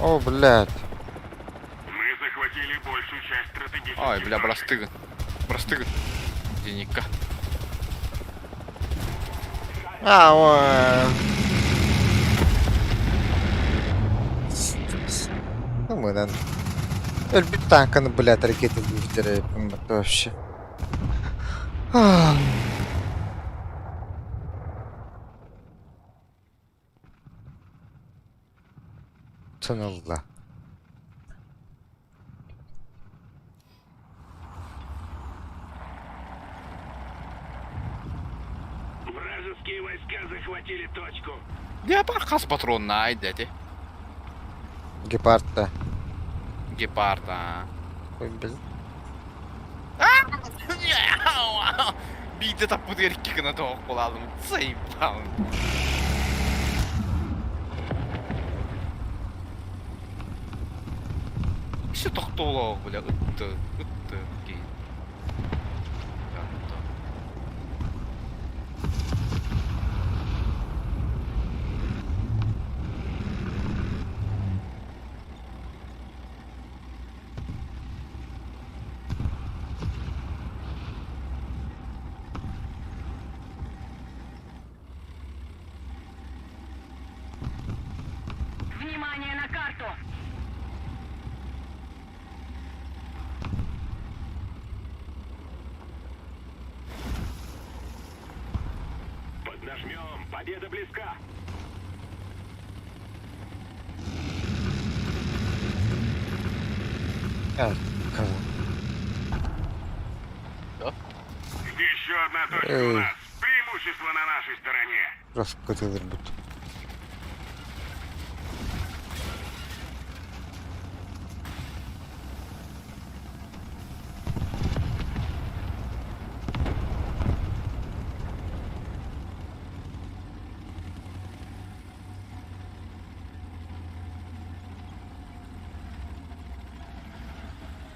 О, блядь. Мы захватили большую часть стратегических Ай, бля, точек. бырастыгын. Бырастыгын. Зенитка. А, ой. Ну, мы Өлбүт танканы, блядь, ракеты двигателя вообще. Ах. Тынылла. Захватили точку. Гепард хас патроннаай да ити? Гепард да. Гепард аа. Ой, бил. Биирдэ таппытыгар икки гына тоҕох буолаалым. Заебал. Все тохтоолоох бля ытты ытты киһи. Внимание на карту! Поднажмем. Победа близка. Еще одна точка у нас. Преимущество на нашей стороне. Раскатылырбыт.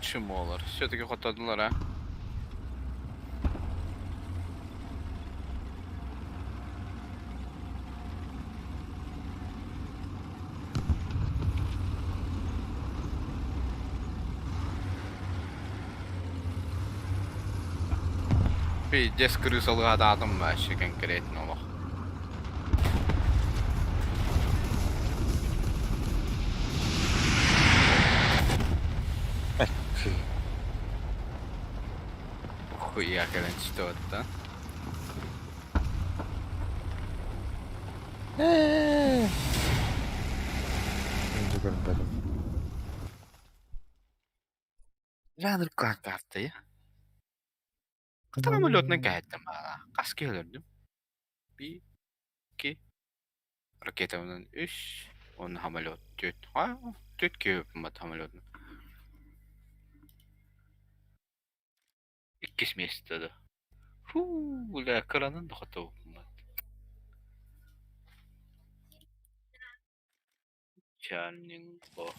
Чумолар. Все-таки хотодулар, а? Пиздец крысалыгатаатым вообще конкретно олох. Хуя кэлэн что-то. Көрбөтүм. Жанр карты. Самолетный кэһэттим баҕа. Хас киһи өлөрдүм? Биир, икки, ракетабынан үс, уонна самолет түөрт. Түөрт киһи өлбүт самолетунан. Иккис миэстэ да. Фу, бля, кыранан да хотуобуппун. Чарнинго.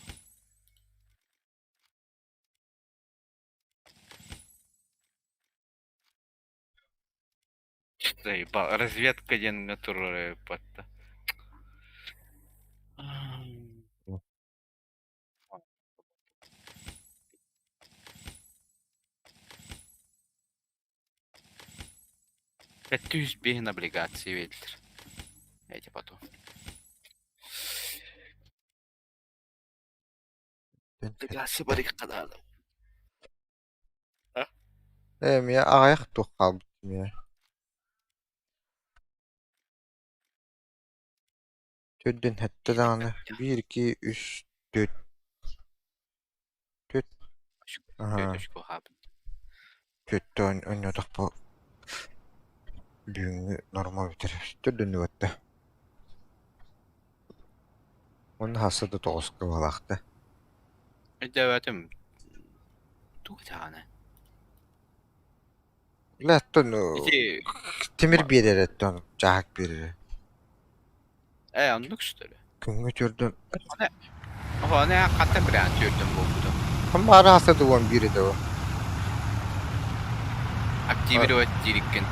Заебал. Разведка диэн турар эбиппат. Түс биһин облигации берилэр. Эти потом. Облигация барыахха наада. Эмиэ аҕыйах туох хаалбыт эмиэ. Төрдүн сэттэ даҕаны биир икки үс түөрт түөрт аһаа түөртэ оонньоотохпо бүгүҥҥү норма бүтэр төрдүннүбэттэ Уонна хаста да тоҕуска баҕалаахта. Өйдөөбөтүм. Тугу даҕаны. Оттон Ити тимир биэрэр оттон дьааһык биэрэрэ. Ээ оннук что ли? Күҥҥэ төрдүн Ону хантан билэҕин түөртэн буолбутун? Баара хаста да уон биир этэ Активировать диириккин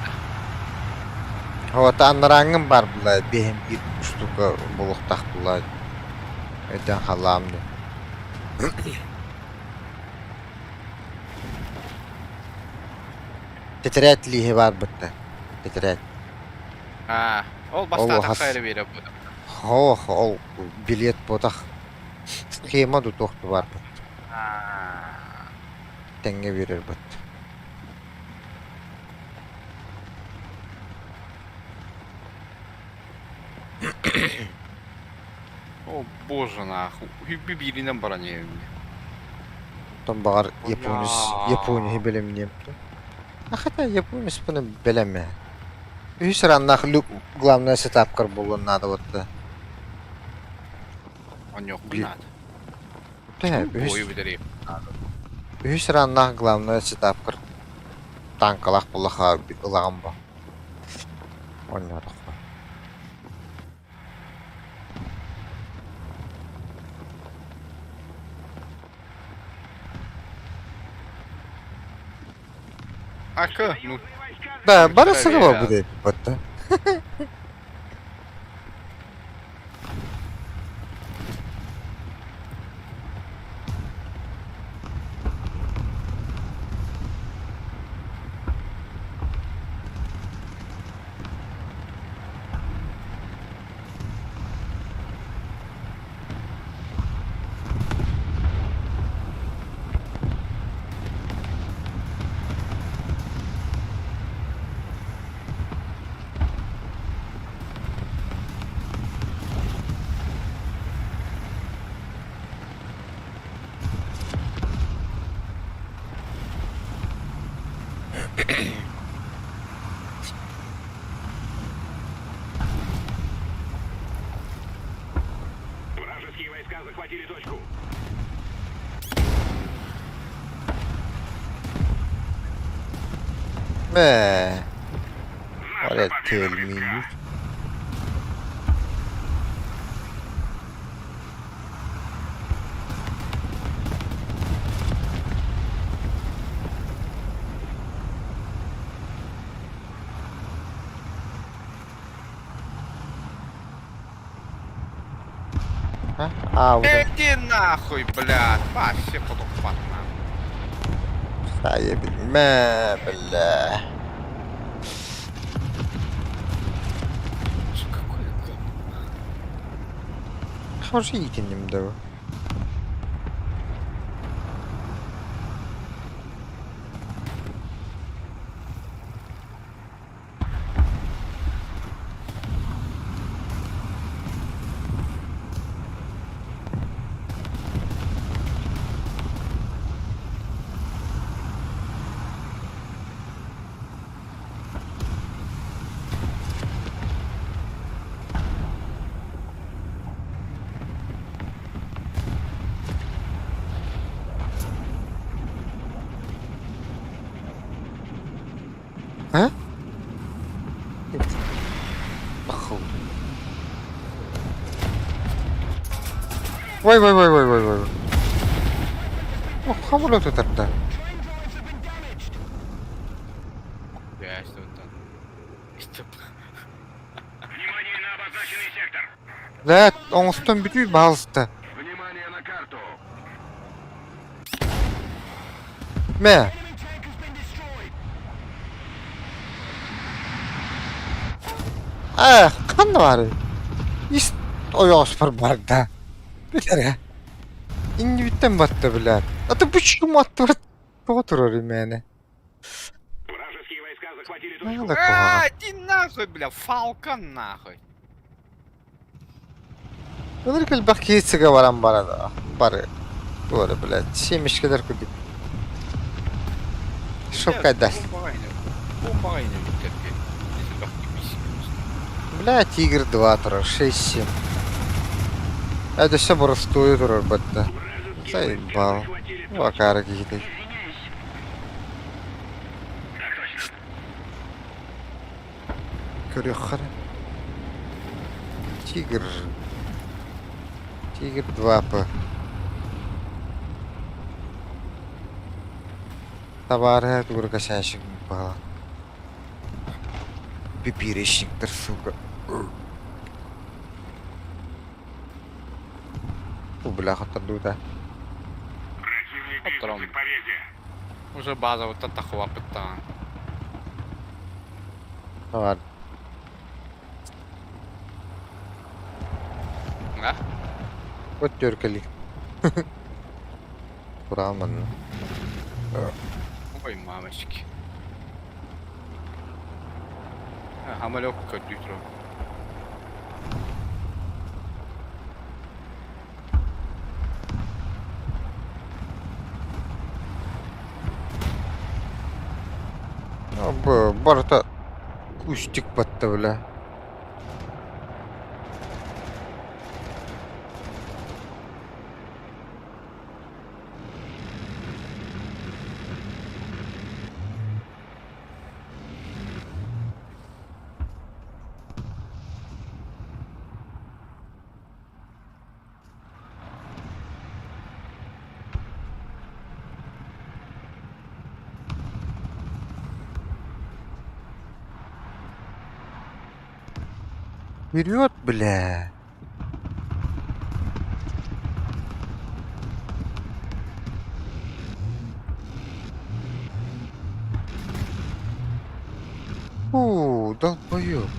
Вот анарааҥҥын баар була биэһин биир штука буолуохтаах була өйдөөн халлаам дуу. Тэтэрээт лииһи баар бытта. Тэтэрээт. Аа, ол Ол бастаатахха хас эрэ биэрэр буолуо. Ох, ол билиэт буотах. Схема ду туох да баар бут. Аа. Тэҥҥэ биэрэр бут. О боже нахуй, үһү бииринэн баран иһэбин. Оттон баҕар японец, японеһы бэлэмниэм. А хотя японецпын бэлэм ээ. Үһүс раннаах люк главное сетапкар буолуон наада буолта. Онньуохпун Биир. наада. Төһө үһүс Бою бүтэриим. үһүс раннаах главное сетапкар танкалаах буоллаха ылаҕын бо. Оонньоотоххо. Ака, ну Да, бары сыгыба будет батта. Вражеские войска захватили точку. Мэ. Наша Оля победа tell близка. me. А, а, уже. Иди нахуй, блядь, вообще подохват нахуй. Мэ, бля. Какой говно. Хороший итинним да. А? Похуй. Ой, ой, ой, ой, ой, ой. О, хамло тут тогда. Бля, что там? Это Внимание на обозначенный сектор. Да, оҥостон бүтүй баалыста. Внимание на карту. Мэ. Эх, ханна баарый? Ис ойоҕоспор барда. Билэрэ. Иннибиттэн батта билэр. Ата бу аттыбар тоҕо турар мээнэ. Вражеские войска захватили точку. Наада куһаҕан. А, иди нахуй, бля, Фалкон нахуй. Ынырык элбэх киһи сыга баран барар. Бары. Туора, блядь, семечкэлэр курдук. Шоккайдар. Бля, Тигр 2 турар, 6-7. Это все боростуе турар батта. Вражеские Заебал. войска захватили точку. Вакара киһитэ. Извиняюсь. Так точно. Көрүөххэ. Тигр. Тигр 2 П. Табаарыһа тугура косячик баҕа. Пипиречниктэр, сука. Бу бля хоттордуута. Противник Отром. движется к победе. Уже база вот это хлопота. Табаар. Да? Вот түркели. Турааман. Ой, мамочки. Хамалек көрдүү Бу барыта Кустик батта бля. Вперед, бля! Фу, долбоёб.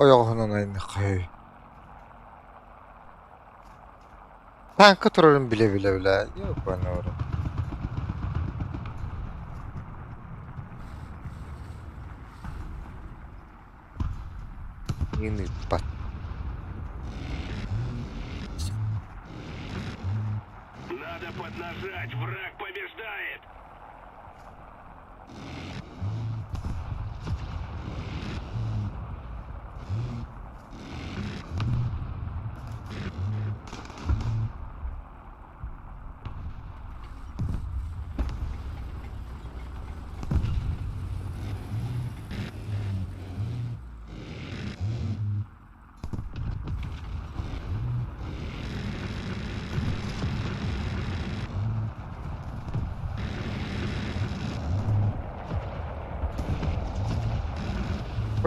Ойоҕоһунан айныххай. Танка турарын билэ-билэ бля. Ёбаный в рот. Мин ыыппат. Надо поднажать, враг побеждает!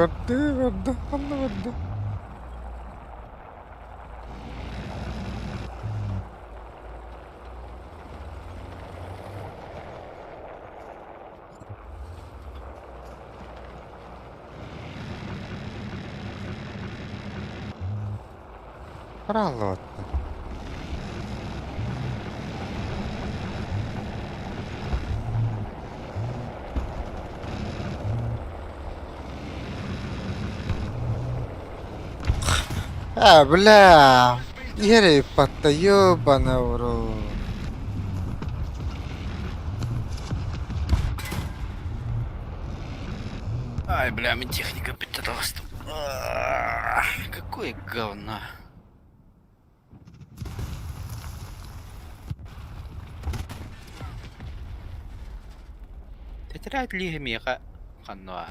Барды, барды, ханна барды. Харааллыбаттар. А, бля! Иһэр ыппатта, ёбана в рот. Ай, бля, мне техника питалась. Какое говно. Тетрадь лига меха ханна.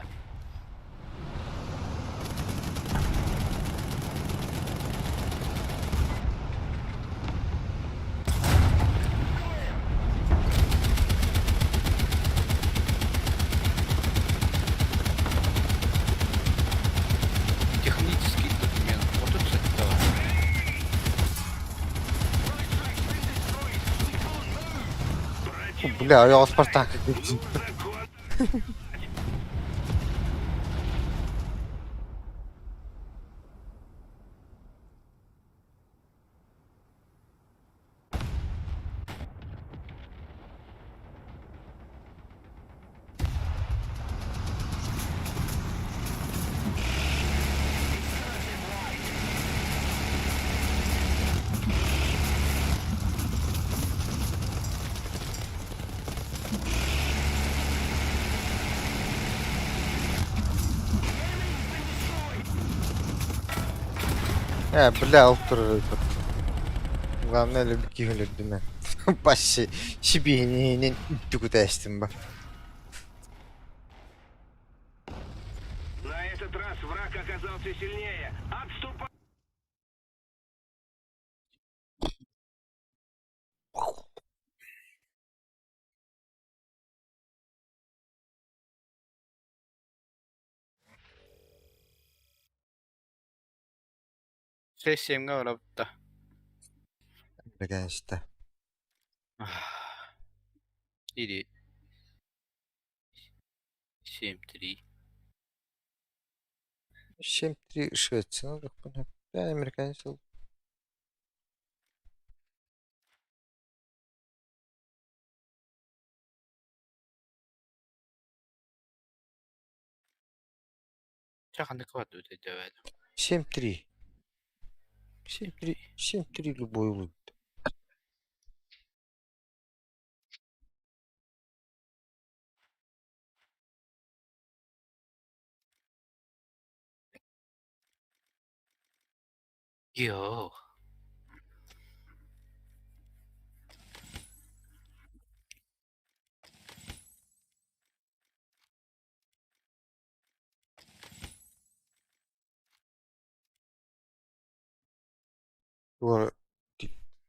Технический документ. Вот тут, кстати, давай. Бля, я Спартак. Э, бля, ол турар Главное, любки өлөрдүм Пасси, сибиинин түгүтээстим ба. На этот раз враг оказался сильнее. Отступай! Шесть семь говорят. Конечно. Или 7-3. 7-3 Швеция. Ну, так понятно. Я американец. Чэ ханнык барда өйдөөбөтүм. 7-3. 7-3, 7-3 любой улуйбут. Йоо.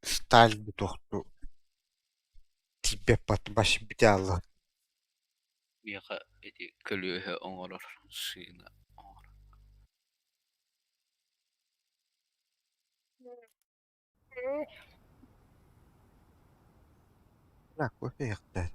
Сталь бутуохту тиийбэт баш бүтэ Миэхэ ити көлүөһэ оҥорор сыына оҥорор. Кофе иһэхтээ.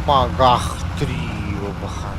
Магах три улахан.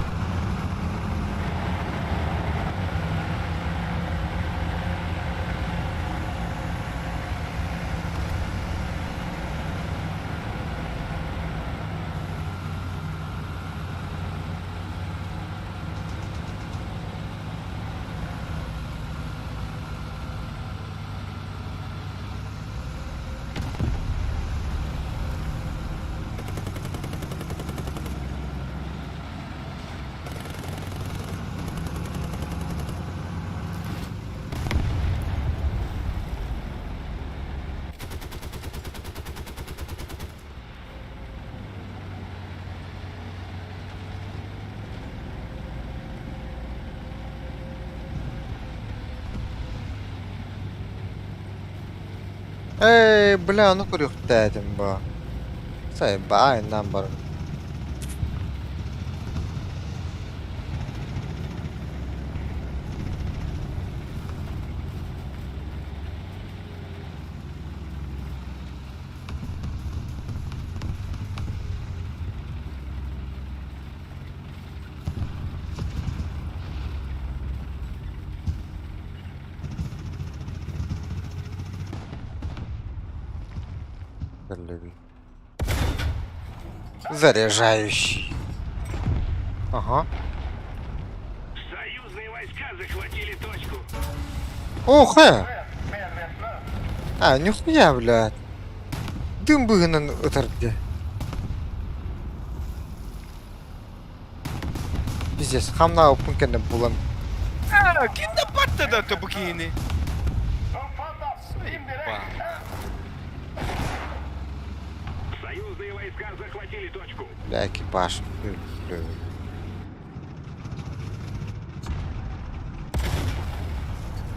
Эй, бля, ону көрүөхтээтим бу. Сайба айаннаан баран. Заряжающий. Ага. Союзные войска захватили точку. Ох, э! А, нихуя, блядь. Дым быһынан ытар дии. Пиздец, хамнаабыппын кэннэ булан. А, ким да баттада то бу киһини? Сайба. Союзные войска захватили точку. Бля, экипаж.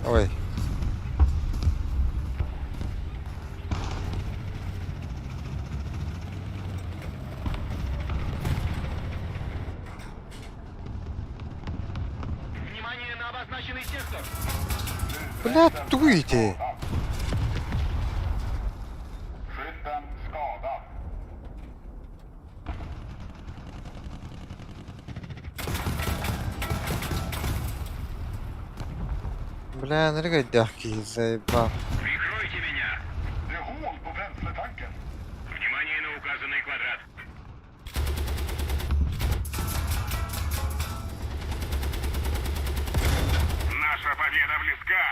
Ой. Внимание на обозначенный сектор. Бля, тугуй ити? Бля, ныргайдаах киһи заебал. Прикройте меня. Внимание на указанный квадрат. Наша победа близка.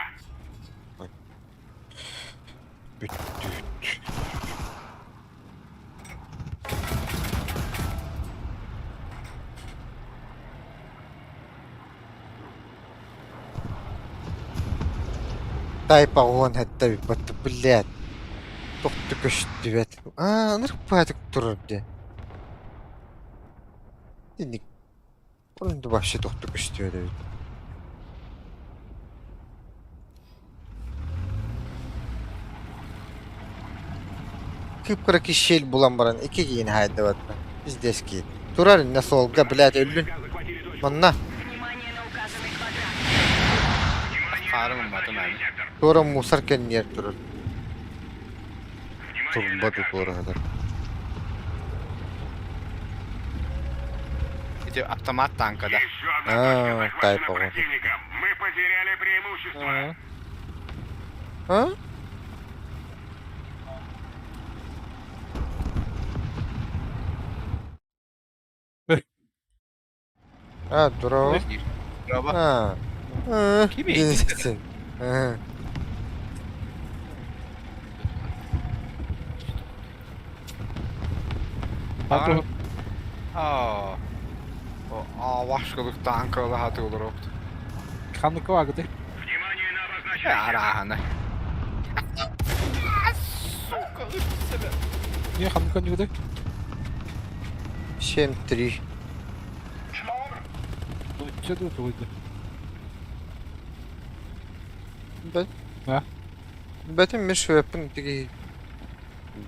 Бүттүбүт. Тайпа уон хэттэ биппат блядь. Тохту көстүбэт. Аа, ынырык баатык турар дии. Инник Онду вообще тохту көстүбэт эбит. Кып-кыра кишиэл булан баран икки киһини хаайдыбатта. Пиздец киһи. Турар иннэ суолга, блядь, өллүн. Манна. Внимание на указанный квадрат. Хаарын умматым аны. Туора мусор кэнниэр турар. Турба тутуораһытар. Ити автомат танка да. Еще одна точка А, захвачена тайпа вот. противником. Мы потеряли преимущество. А? А, здорово. Браво. А. А, Кими? Денисин. А. А. А. А, вашкалык танкалы хаты олар опт. Ханнык вагды. Внимание на обозначенный сектор. Арахана. Сука, себе. Не ханнык нюгды. 7-3. Ну, че тут выйду? Да. А? Бәтем мин шөппүн тиги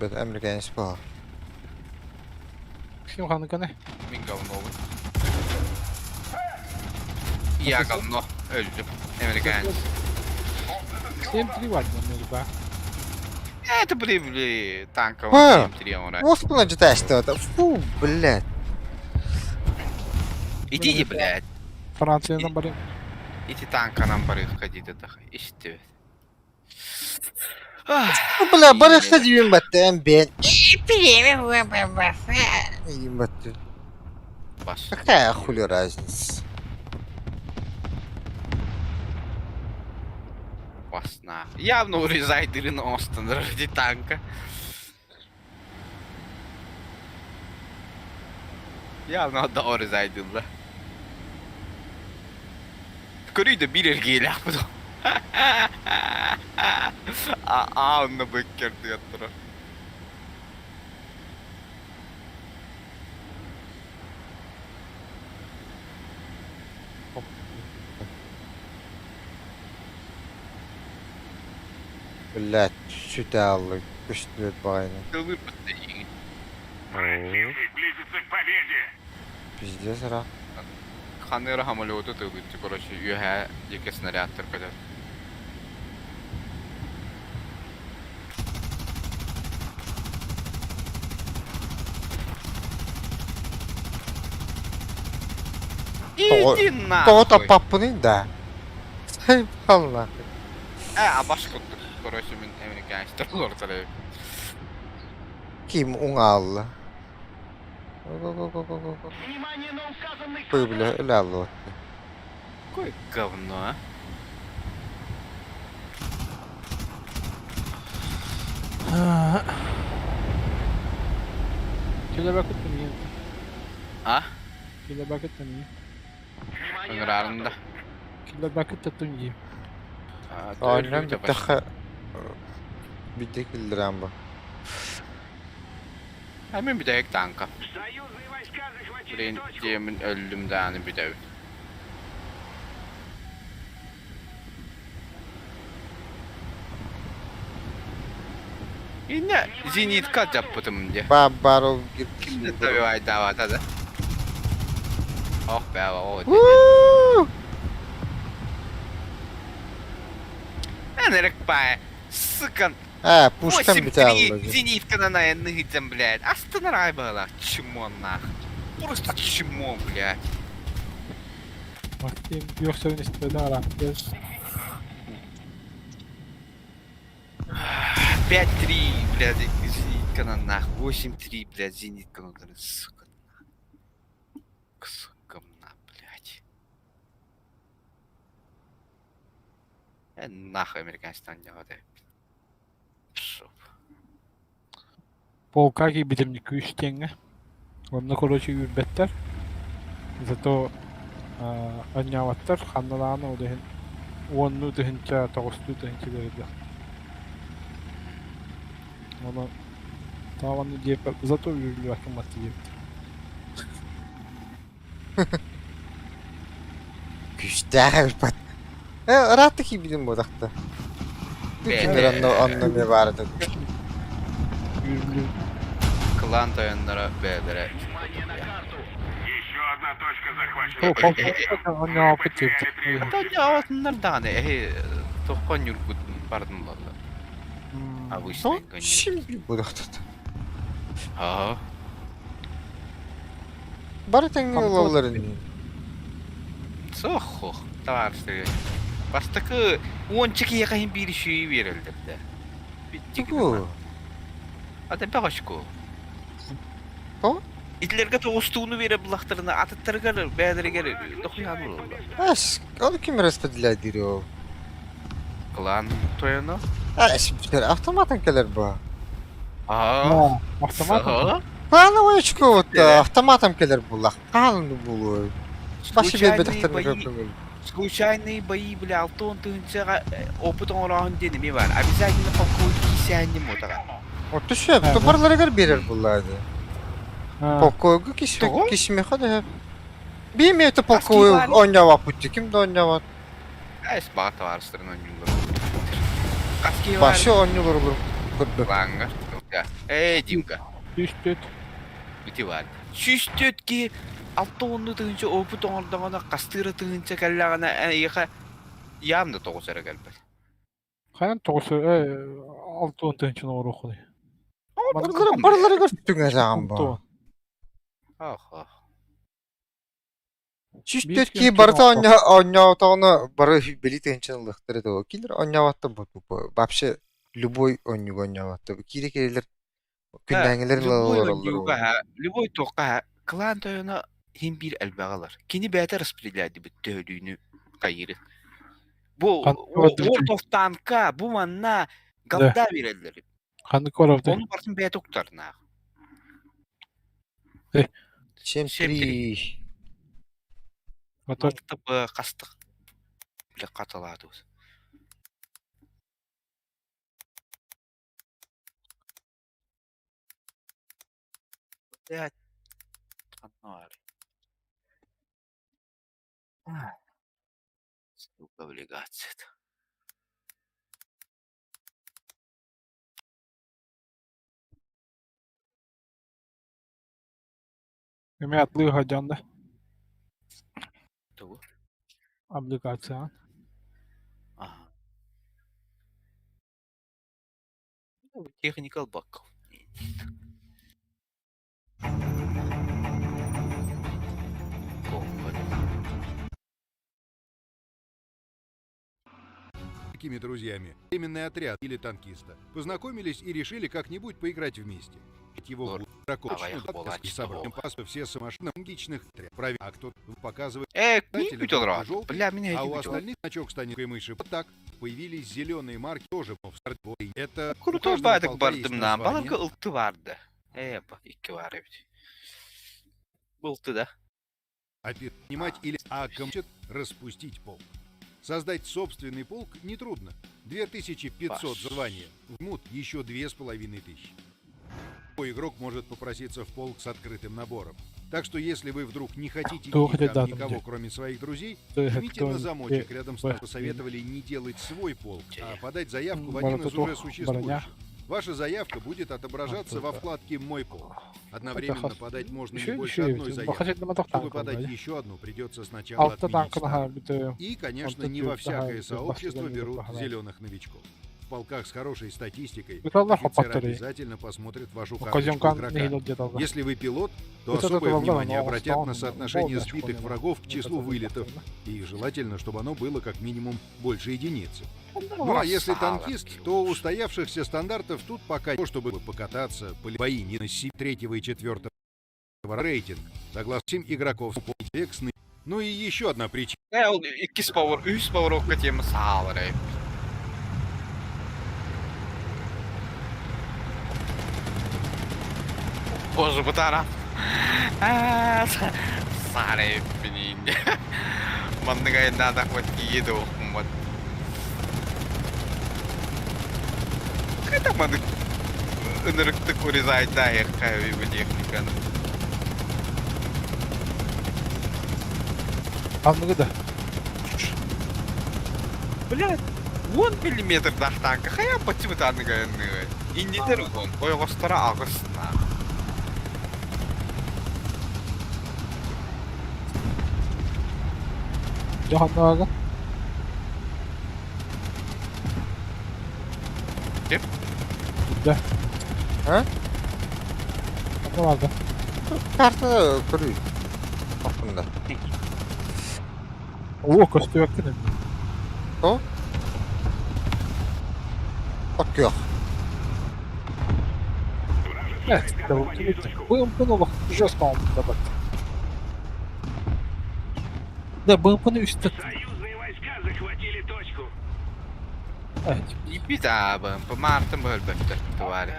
бәт американец була. Ким ханныканы? Мин говно. Я говно. Öldüm. Американец. 7-3 вагды, мне ба. Это были, бли, танка А. 7-3 он. Оспына жыташты это. Фу, блядь. Иди, блядь. Франциядан барым. Ити танканан барыхка диде да. Ишти. Ну, бля, барыхта дибин баттым бен. Дибин батты. Бас. Какая хули разница? Бас на. Явно урезай дырын Остон ради танка. Явно да урезай дырла. Көрүйді билер кейлі апыды. А, онны бөккерді яттыра. Блядь, сүтә алды. Күчтү багайны. Кылыр бітті. Противник близится к победе. Пиздец, ра. Ханыра хамалеоты тылытты, короче, үйе екі снаряд тыркадыр. Того- Иди нахуй. Того таппаппын да. Сайбал нахуй. Э, а башка короче, мен американецтер орталай. Ким уңаллы. Внимание на указанный Бля, бля, öyle алды. Какое говно, а? Киле бакыт мени. А? Киле бакыт мени. Ыңырарында. Киле бакыт татунги. Aynen bir daha bir de kildiren bu. Hemen bir de tanka. Союзные войска захватили Блин, точку. diyemin öldüm dağını bir de. Yine zenitka yaptım diye. Ba barol Kimde tabii var davada da. Oh be o dedi. Woo! Ben erek bay. Sıkın. Ha, puştan bir tane 8-3 aldı. зенитка на наигдем, блядь. Астана была. Чмо нах. Просто чмо, блядь. Максим yoksa üniversitede ara. 5-3, блядь, зенитка на нах. 8-3, блядь, зенитка на нах. Сука. Сука, на, блядь. Э, нахуй американец там делает. Шоп. Полка кийбитим күүстеңҥэ. Онно короче үүрбэттэр. Зато анньаабаттар ханналаана ол иһин уоннуу тыһынча тоҕустуу тыһынча биэрэллэр. Ону тааванны диэппэр зато үүрүллүбэккин батты диэбиттэр. Güçler bat. E, rahat ki bilin bu dakta. Kimler anla anlamıyor bari de. Үүрүллү Клан тойоннора бэйэлэрэ Внимание на карту. Еще одна точка захвачена. Ол полка анньаабыт диэбиттэр. Та ньааватыннар даҕаны эһи тоххон ньургут бардын балла. Обычный гонять. Şimdi буолуохтат. Аа. Бары тэҥҥэ ылалларын Суох, табаарыстыы. Бастакы уонча киһиэхэ иһин биир үчүгэй биэрэллэр да. Тугу? Ата бөҕөчку. То? Итилэргэ тоҕустууну биэрэ буллахтарына атыттарыгар бэйэлэригэр дохуйаан олороллор. Эс, ол ким распределяет ол? Клан тойоно? Эс, автоматом кэлэр бу. Аа. Автоматом? Клановый очко вот автоматом кэлэр буллах. Хаалын булуой. Башы биэрбэтэхтэр көмөл. Случайные бои, бля, алтон тыһыынчаҕа опыт оҥорооһун диэн эмиэ баар. Обязательно полковой киисээнньим отаҕа. Оту сөп, тупарларыгар биэрэр буллаа дии. Полковойга кисмеха да Биир это полковой оонньообоппут дии, ким да оонньообот. Эс баҕа табаарыстарын оонньуулар. Башы оонньуулар олор көрбөт. Лаҥҥа. Эй, Димка. Түстүт. Ити баар. 104 киһи 60 тыһыынча опыт оҥордоҕуна, хастыыра тыһыынча кэллэҕинэ, эйиэхэ явно тоҕус эрэ кэлбэт. Хайан тоҕус 60 тыһыынчаны оҥоруоххунуй? Барыларыгар түҥэ бу. Ах, 104 киһи барыта оонньоотоҕуна бары били тыһыынчаны ылыахтара дуо? Кинилэр оонньооботтор вообще любой оонньууга оонньооботтор. Киирэ киирэлэр күннээҥилэр Любой олороллор. оонньууга, любой туохха клан тойоно иһин биир элбэҕи ылар. Кини бэйэтэ распределяет төһөлүүнү хайыырын. Бу World of Tanka, бу манна голда биэрэллэр. Ханнык оровды? Ону барытын бэйэтэ уктарнаах. 7-3. Хастык бile хатылаатыбыт. Блядь. Ханна баар? Сука, облигация. Эмиэ атлыы сылдьан да Тугу? Облигацияҕын. Аха. Техника ылбакка. Такими друзьями. Временный отряд или танкиста. Познакомились и решили как-нибудь поиграть вместе. Его все самошногичных а кто показывает Бля, меня а у остальных значок станет мыши. Так, появились зеленые марки тоже в Это Крутой баадык бардым на баларга ылты барды. Э, икки бар эбит. Былты да. Отнимать или а распустить полк. Создать собственный полк нетрудно. 2500 звания. Вмут еще 2500. Любой игрок может попроситься в полк с открытым набором. Так что если вы вдруг не хотите видеть там никого, кроме своих друзей, жмите на замочек рядом с ним. Посоветовали не делать свой полк, а подать заявку в один из уже существующих. Ваша заявка будет отображаться во вкладке «Мой полк». Одновременно подать можно не больше одной заявки. Чтобы подать еще одну, придется сначала отменить И, конечно, не во всякое сообщество берут зеленых новичков. В полках с хорошей статистикой офицеры обязательно посмотрят вашу карточку игрока. Если вы пилот, то особое внимание обратят на соотношение сбитых врагов к числу вылетов, и желательно, чтобы оно было как минимум больше единицы. Ну а если танкист, то устоявшихся стандартов тут пока чтобы покататься, бои не на третьего и четвертого рейтинг. Согласно 7 игроков Ну и еще одна причина. Э, ол иккис повар, үс поворотка тема саалар. Боже, бытара. Сары блин. Манныгай надо хоть еду. Вот. Қайда маны ынырыктык урезает да техниканы. Ханныгы да. Блядь, 10 миллиметр танка. Хайа почему-то Иннитер угон. Ойғостара ағысына. Жаханнааga. Кеп? Да. А? Ханна баарда? Карта көрүй. Оппунда. Оо, көстүбэккин эмиэ. То? От күөх. БМП-ны олох жестко оҥорбуттар. Да, БМП-ны үстэ Ииппит аабын, Мартын бөлбөттөр, товарищ.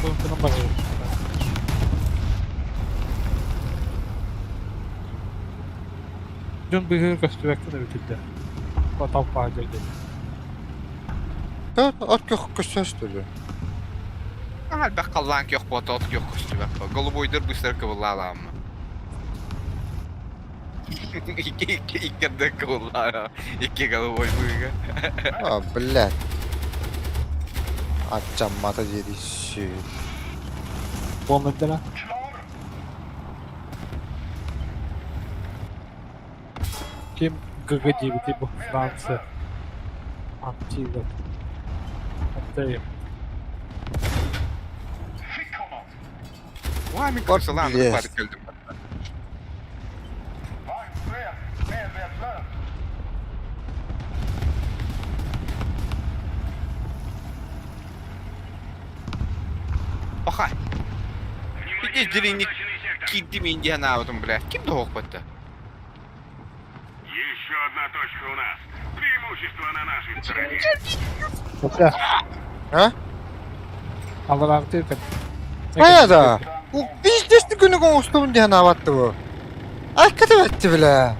БМП-ны барар. Дьон быыһыгар көстүбэккин эбит да. Потолпаа дьэ. От күөх көстөстөлөр. Элбэх халлаан күөх буота от күөх көстүбэт. Голубойдар быстар кыбыллаалаамма. Икки икки икки кыбыллаара. Икки голубой быыга. А, блядь. Аччаммата диэри сү. Буолмайдара. Ким ГГ диэбитий бу Франция. Антилов. Антеев. Вами крысалаан Блядь. кэлдим. Паха. Иди дерини кидди минди анаабытым, бля. Ким да хоқпатта? Еще одна точка у нас. Преимущество на нашей стороне. Хотя, А? аллараахтыы Хайа да. Пиздец күнү оҥостубун диэн аабатты бу. Айката бэтти бля.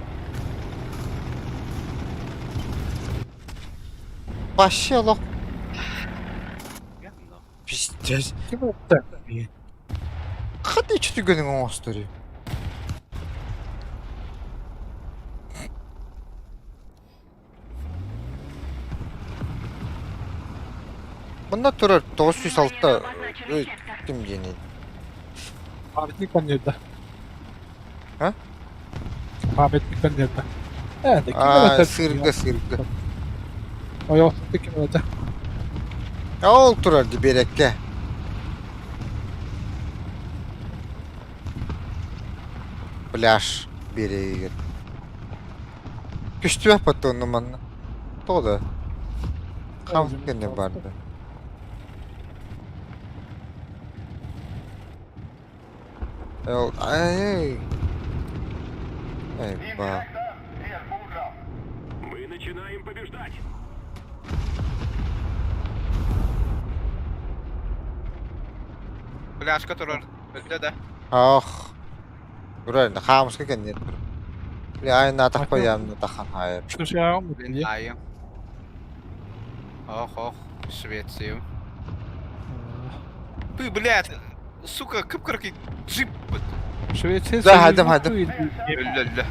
Вообще олох пиздец. Ким это? Хата ичти күнү оҥостори. Мында турар 906 ким диэний? Памятник коннерда. А? Памятник коннерда. Э, да ким А, это? сырга сырга. Ой, ким это? Ол турар ди берекке. Пляж берегер. Күстүбэх потонну манна. Тоҕо да? Хам кэнне барды. Ол ай. Эй, ба. Мы начинаем побеждать. Пляжка турар. Өлдө да. Ах. Турар, хаамыска кэнне тур. Бля, ай на тахпа ямны тахан хайыр. Что Айым. Ох, ох, Швецию. Ты, блядь, сука, кып-кыркый джип. Швеция Да, хайдам, хайдам. Өлдө, өлдө.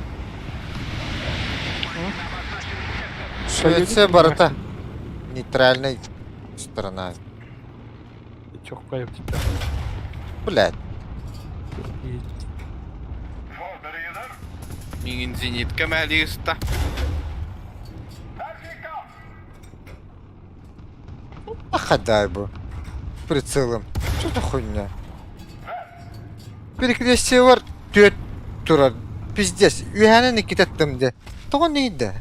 Швеция барыта. Нейтральная страна. Чоккай тебя. Блядь. Миңин зенитка мәлиста. Ахадай бу. Прицелом. Что за хуйня? Перекрестие бар түөт турар. Пиздец. Үһэнэн иккитеттим де. Тоҕо нейде?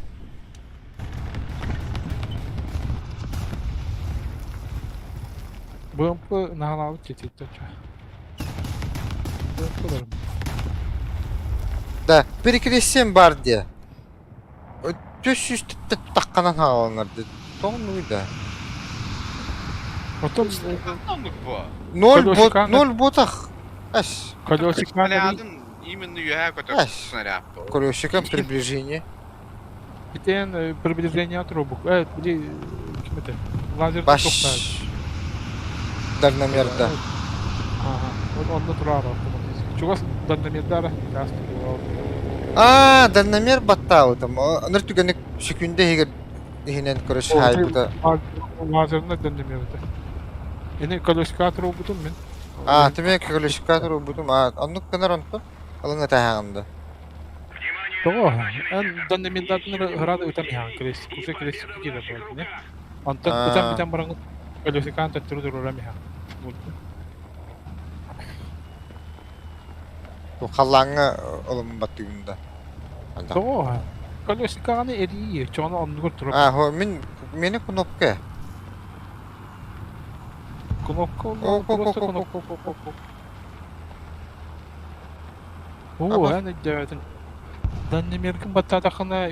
БМП нагалабыт кетейт БМП Да, перекрестием бар де. Түс жүз таққанан хааланар де. Тоҕо нуйда? Потом Бу. Ноль бот, Колесиканы- ноль ботах. Ас. колесиканы Снарядын именно юһэ көтөр Ас. снаряд. Колесиком приближение. Итен приближение трубок. Били ким это? Лазер Баш. Дальномер, да. Ага. Вот он натурал автоматически. Чугас дальномердара газ А, дальномер баттау там. Аныр түгәнек секүндә һигер иһинен көрөш хайбыта. Лазерна дальномерда. Эне колесика трубутун мен. А, теме колесикатор бутум. А, аннук кынар онто. Алыңа таһагында. Того, эн дальномердатын грады утам ян колесик. Уже колесик кире бар, не? Антон А. утам битам бараңы Колесикаан төттөрү туруоран иһэҕин. Халлааҥҥа ылымматыгын да. Тоҕо? Колесикаҕаны эрийии, оччоҕуна оннугар турар. Аа, мин мени кнопка. Кнопка просто кнопка. Оо, эн өйдөөтүн. Даннемеркин баттаатаххына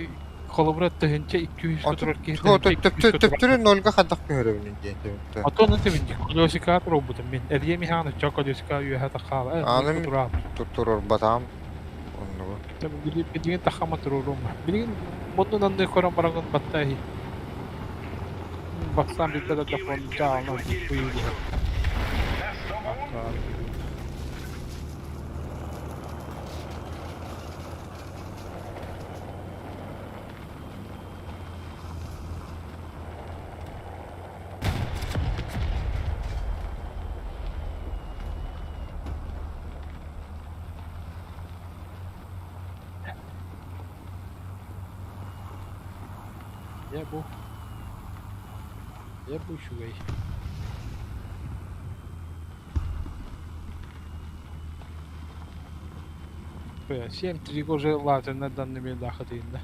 холобура 1200 турар киһи Төптөрү нольга хадах көһөрөбүн диэн. Отон этебин колесика турбутум мин. Эрийэ миһааны чо колесика үөһэ тахаала. Аны турбатаам оннугу. Билигин тахама туруорум. Билигин муннун анны көрөн бараҥын батта Бастаан билбэт да чаална куйуу Дьэ бу Дьэ бу үчүгэй 7-3 уже лазерная данными дахатыйында.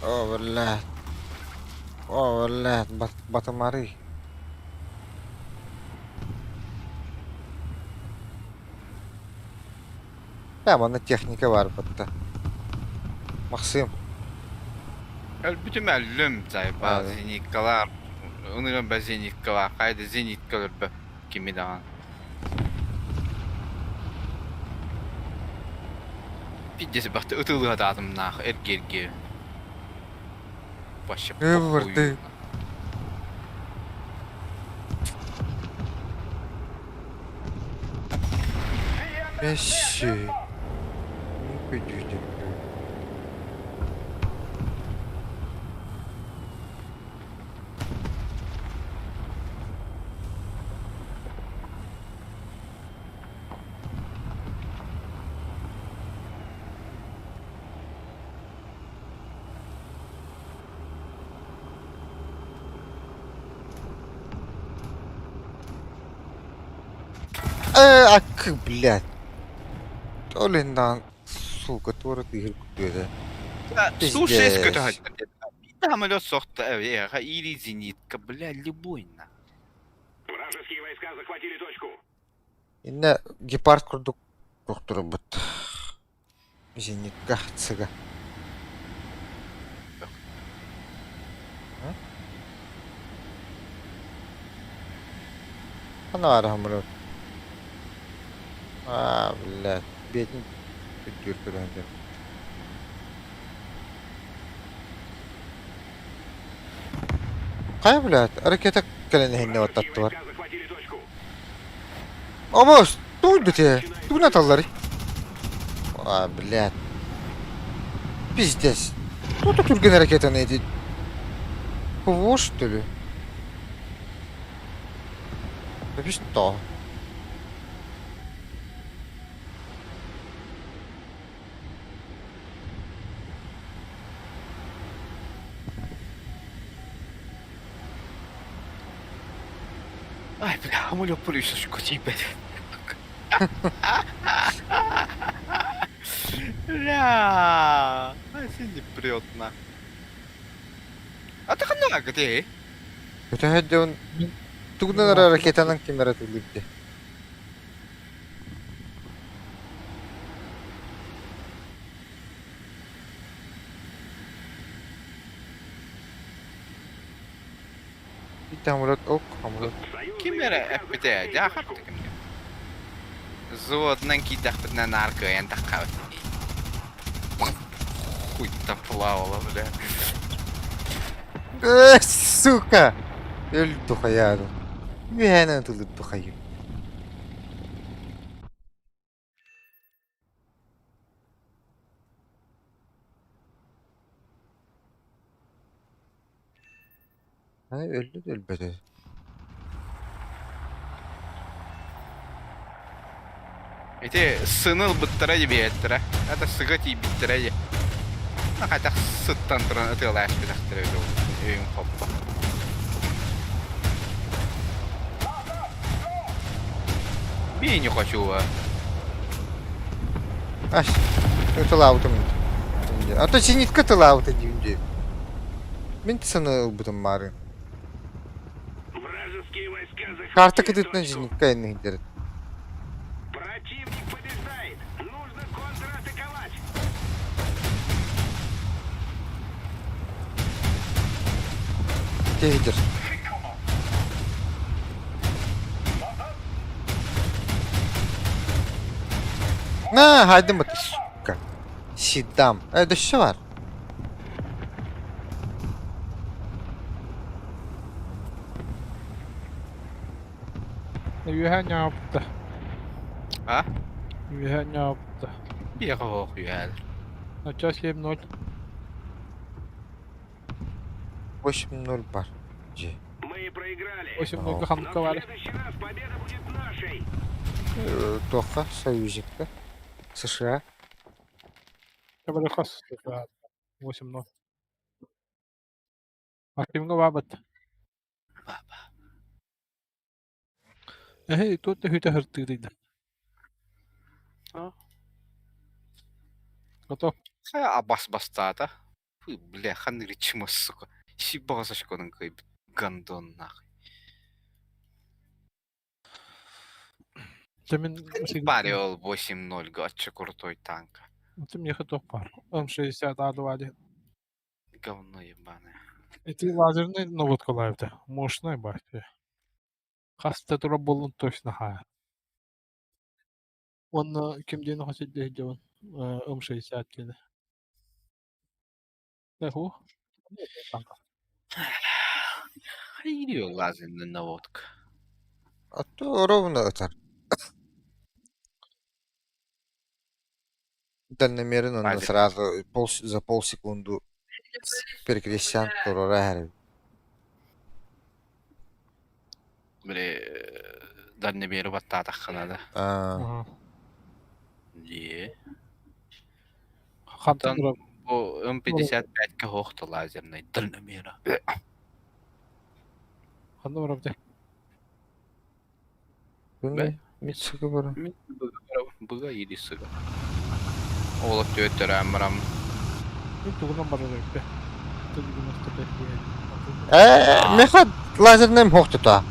О, блядь. О, блядь, батымарый. Да, манна техника бар батта. Максим. Өлбүтүм өллүм, зайба, зениткалар, ыныгын ба зениткалар, хайда зенитка өлөрбө кими даҕаны. Пиздец бахты ытылыһатаатымнаах эргиэрги. Вообще похуй. Месси. Э, акы, блядь. Ол иһин сука, туора тыыһыр курдук этэ. Су-6 көтөһөттөр. Самолет сохто, эха, или зенитка, бля, любой на. Вражеские войска захватили точку. Иннэ гепард курдук тохторбут. Зенитка цыга. Хана самолет. А, блядь, бетин күттүр көрөндө. Хайа, блядь, ракета кэлэн иһиннэ баттаттылар. Омос, тугун бите? Тугун аталларый? А, блядь. Пиздец. Кто тут түргэн ракетаны эти? ПВО, что ли? Да что? Ай, бля, амулет пулюсушку тебе. Бля, ай, син прет на. А ты ханна где? Өтөһөдөн тугунан ракетанан кимера тулуйде. Ити самолет ок, самолет. Ким эрэ эппитэ, дьаахапта кимҥэ. Взводунан киирдэхпитинэ наар кыайан таххабыт. Хуй там плавала, бля. Э, сука! Өлдү хайаадым. Үһээнэн тылырды хайым. Аны өлдү да өлбөтө. Ити сыны ылбыттара дии биһиэттэрэ. Это сыга тиийбиттэрэ дии. Хотя сыттан туран ытыаласпытахтара эбитэ өйүм хоппо. Би не хочу а. Аш, тылаабытым. А то зенитка тылаабыта диим дии. Мин саны ылбытым маарын. Вражеские войска Карта захватили кытытынан точку. зенитка иннигдер. Противник побеждает. Нужно контратаковать. Тегдер. На, хайдым быт, сука. Сидам. Это что бар? Үөһэ ньаабыта. А? Үөһэ ньаабыта. Биэҕэ оһох үһээл. Оччо 7-0. 8-0 бар. Дьи. Мы проиграли. 8-0 Но ханныка в баар. следующий раз победа будет нашей. Туохха? Союзикка. США. Хас 8-0. Максимҥа баабыт. Эһэй, туох да үһүтэ сыртыырыйда. Готов. Абас бастаата. Фу, бля, ханныгы чмо, сука. Сибаҕа сочконун кыайбыт гандон нахуй. Дьэ мин Парил 8-0 гачча крутой танк. Ты миэхэ туох баар? М60 А2 диэн. Говно ебаное. Ити лазерный наводкалаабыта. Мощная баһыйа. Хас да тура буоллун точно хаайар. Уонна ким диэн хос ирдиһэ дьон М60 диэни. Эху. Хайдио лазерная наводка. А то ровно ытар. Дальномерын онно Лазер. сразу пол, за полсекунду перекрестян туруора Били дальномеры баттаатаххына да. Аа, Дии. Хантан Оттон бу М55-ка хоохто лазерный дальномера. Ханна барабытай? Бу Митсуга бара. Мин быга или сыга. Оолат түөттөрөөн барам. Мин тугунан барар эбиппэ. Ээ, меха лазерным хоохтута.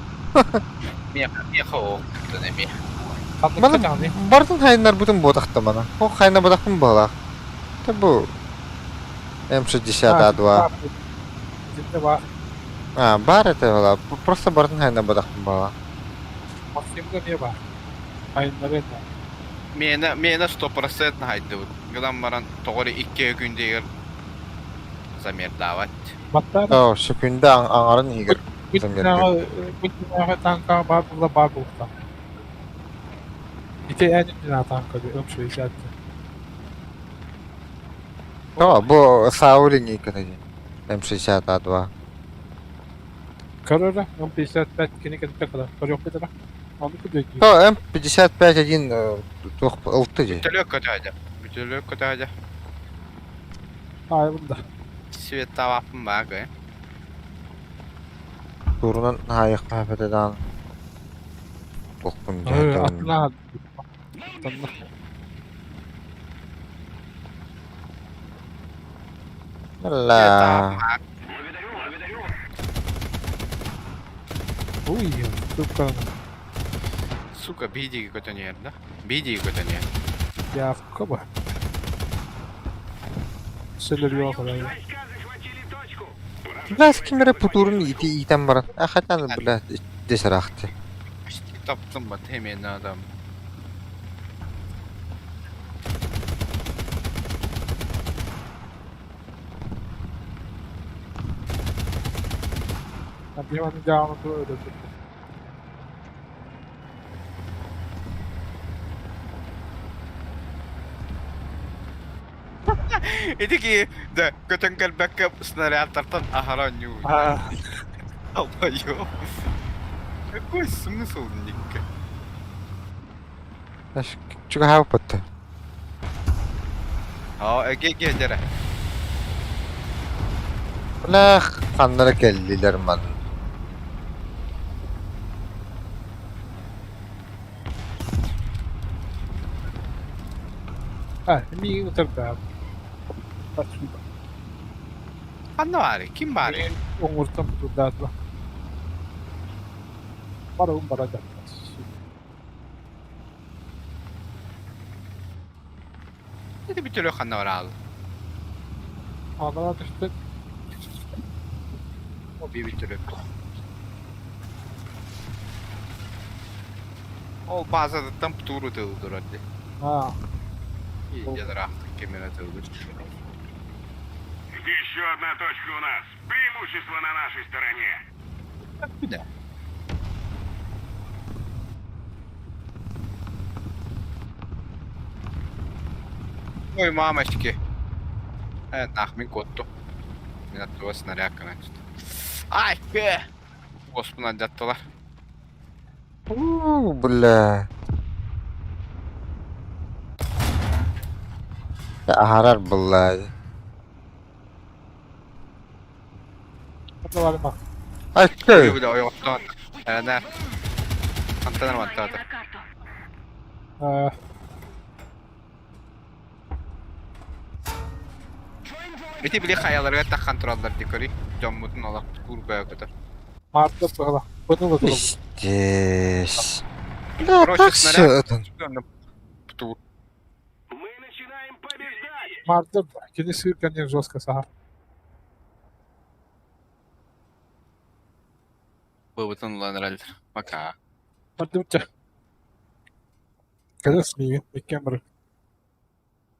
Миэхэ миэхэ оохтун эмиэ. Маны бартын хайнарбытын буотахта мана. Хох хайнабатахпын баҕалаах. Та бу М62. А, бар это была. Просто бартын хайнабатахпын баҕалаах. Максимга эмиэ баар. Айыннары этэ. Миэнэ миэнэ 100% хайдыбыт. Гынан баран тоҕо эрэ икки күндегер замердаабат. Баттаар Оо, секунда аҥарын иһигэр замердыыр. Бу күннээҕи тааҥкаҕа баар буолла баар буолта. Ити эн иннинэ тааҥка М60. Оо, бу САУ линейката дии. М62. Көрөрө М55 кини кэнтэ кыра. Көрүөхпүт эрэ. Ону күдүйдүү. Оо, М55-1 туох ылты дии. Бүтөлүөк көтөөдө. Бүтөлүөк көтөөдө. Аайбын да. Светтаабаппын баа кы. Туурунан хаайыахха эбэтэ даҕаны. Туохпун дьаһайдабын. Аттына Аттанна. Ла. Ой, сука. Сука, биидиги көтөнүөр да. Биидиги көтөнүөр. Явка ба. Сөлөрүө Вражеские калай. войска захватили точку. Блядь, ким эрэ путуурун ити иитэн баран. А хотя, блядь, десэрахты. Таптым ба темен адам. Abbiamo già due Ити ки да көтөн кэлбэккэ снарядтартан аһара ньуу. Албайо. Какой смысл Никка? Чугаһаабыппыт. Аа, эге дьэрэ. Бля, ханнара кэллилэр манна. А, миигин утарда. Спасибо. Ханна баарый? Ким баарый? Оҥортон турдаатыла. Барабын бара дьахтар. Ити бүтүрү ханна бараал? Аҕала түстүк. О, би бүтүрү. Ол базадыттан птуру тылдырар ди. Аа. Дьадараахтык кэмэрэ тылдыр. Еще одна точка у нас. Преимущество на нашей стороне. Да. Ой, мамочки. Нах, мин куотту. Мин аттыга снаряд значит. Ай, бе! Господи, алдьаттылар. Уу, бля. Аһарар быллаа. Барыма. Айкы. Бля, ойоҕоттон. Эрэнэ. Хантан Внимание арматтаата. на карту! Ити били хайаларыгар таххан тураллар дии көрүй. Дьоммутун олох кур бөкөтө. Маарда быһыла. Быны да турабын. Пиздец. Бля, Короче, так снаряд. все. Тур. Мы начинаем побеждать! Маарда кини сыыр кэннин жестко саһар. Быбытын улан эрэллэр. Пока. Бардыбытча. Кэлэ смиигин иккиэн бары.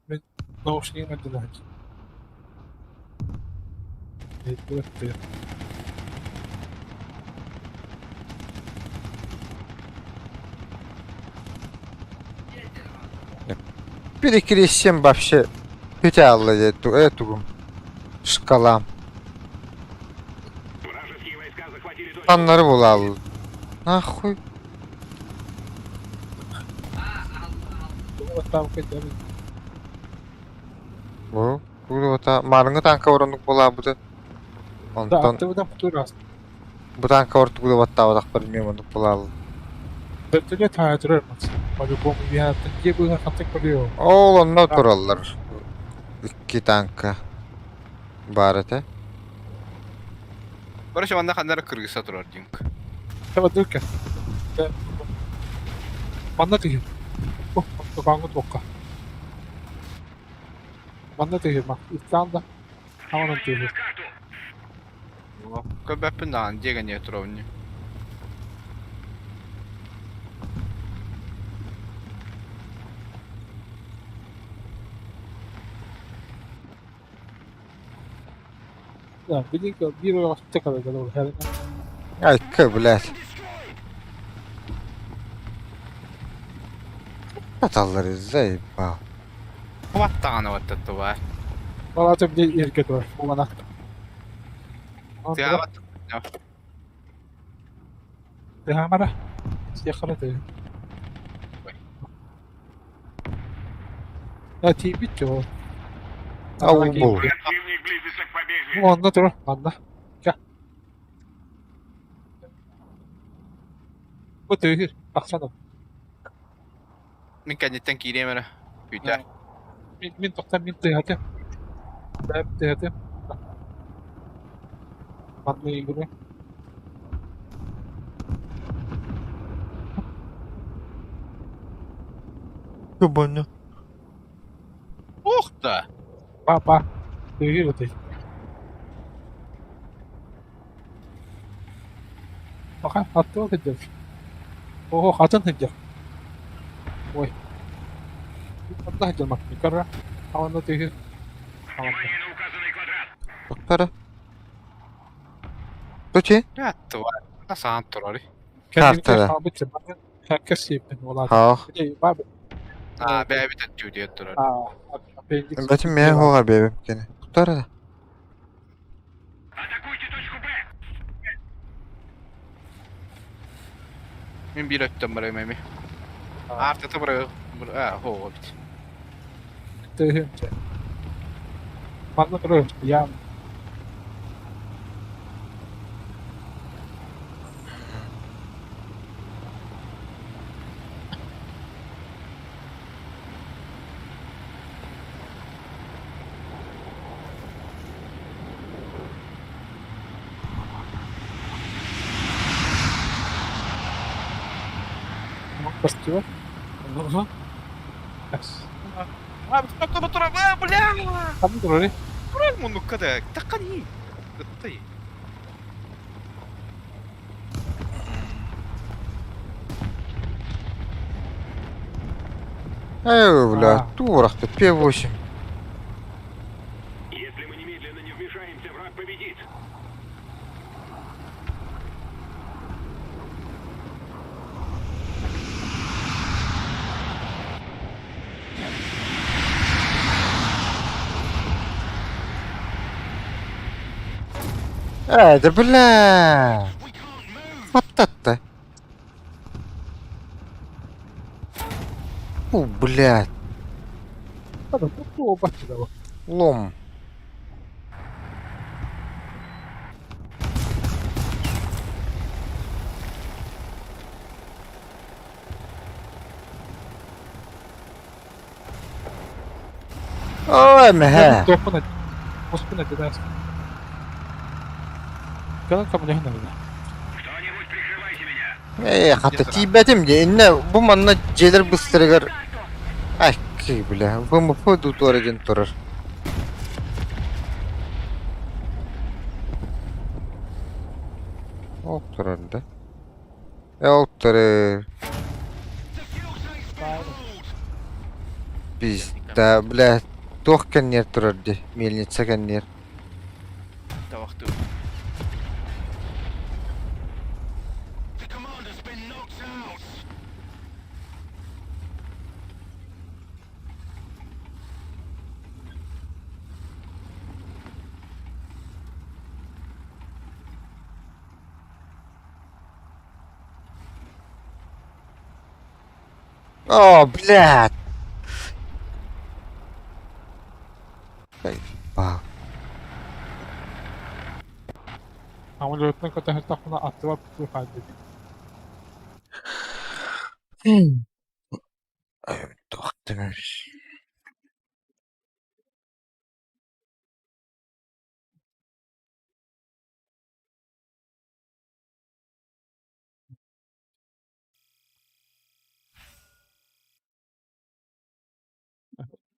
Мин наушнигым эрдэлэһэр. Иһиттибэт Перекрестим вообще. Петялла эту, эту шкала. Вражеские войска захватили точку. Аннары булал. Нахуй. Там кэдэрин. Бу. Бу та марыңы танка оронук була бу. Да, Онтон аттыбытан футурас. бу танка ортугу баттаабатах билмем оннук булал. Вертолет хаятырар мас. По-любому я где было хантык полио. Ол онно тураллар. Икки танка бар этэ. Короче, манна ханнара кыргыса турар динк. Таба дырка. Манна тыгын. О, тукаңы туққа. Манна тыгын ма. Ыстаан да. Аманан тыгын. Көбөппүн даҕаны диэгэ туровни. Да, билин биир оҕо калар да Айка, блядь. Аталлар заебал. Баттаҕаны баттаттыбаа. Балата биле ерге тур. Булана. Тыаҕа Тыһамара. Сиэхара тыһы. Я тиийбит жоо. Ау, бу. Противник близится к победе. Онно тур, манна. Кэ. Бу тыһы, тахсан. Мин кэнниттэн киириэм эрэ. Күүтээр. Мин мин тохтон мин тыһатым. Бэм тыһатым. Манна игры. Кубону. Ух да! Па па. Тыһы бу тыһы. Баха, аттыга кыдьар. Ого, хатын кыдьар. Ой. Онно сылдьар махтан. Онно тыһы. Онно. Внимание на указанный квадрат. Туктара. Тучи? Аттыбаа. Саан турар. Картада. Хаох. Аа, бэйэбит өттүү турар. Бэтим мен хоға бебем кene. Туктара да. Атакуйте точку Б. Мин биир өттөн барайым эми. Артата быры а хоо бит. Тыһыынча. Манна турар ям. Көстүбэт. А, бля, бля. Ханна турарый? Турар муннукка да. Таккани. Ыттай. Эй, бля, А. туурахты, П8. Если мы немедленно не вмешаемся, враг победит. Эй, да бля. Аттатта. У, блядь, Ханна туох баччыда бу. лом. Ой, мэ. Туохпун Муспун этинээс. Кэлэн көмөлөһүн эбит. Кто-нибудь прикрывайте меня. Эй, хата тиийбэтим дии. Иннэ бу манна дьиэлэр быстарыгар Ай, бля, ВМФ дутуора диэн турар. Ол турар да. Э, ол турар. Пизда, бля, туох кэнниэр турар дии, мельница кэнниэр. Тавахты. О, блядь! Заебал. Самолетунан көтөһүттэхпинэ аттыбар туу хаалбыт. Ай, туох дэмэбис.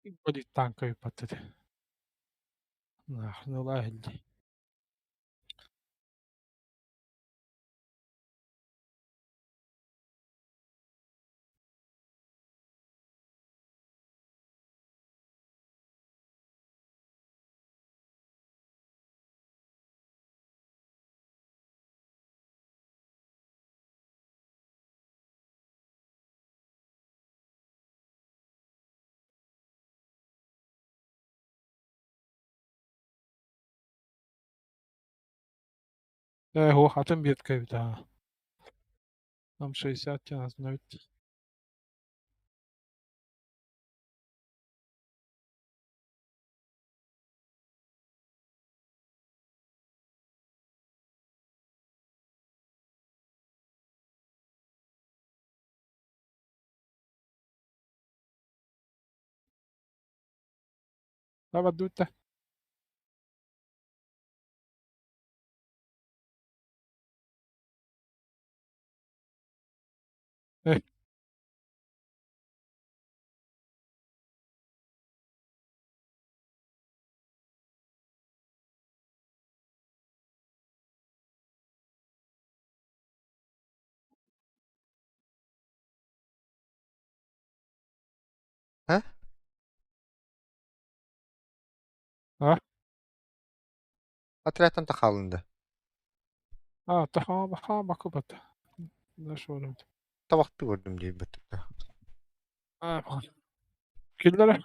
Инвалид танка ыыппат этэ. Нахнула иһиллии. Ээ, һуох атын биэркэ эбит аа. Нам 60 чаасына эбит. Таба дуута. Э. А? А? Отрядтан тахалынды. Аа, таха хаама кубат. Нашуурут. Табахты көрдүм диэбит. Аа, киллэрэ.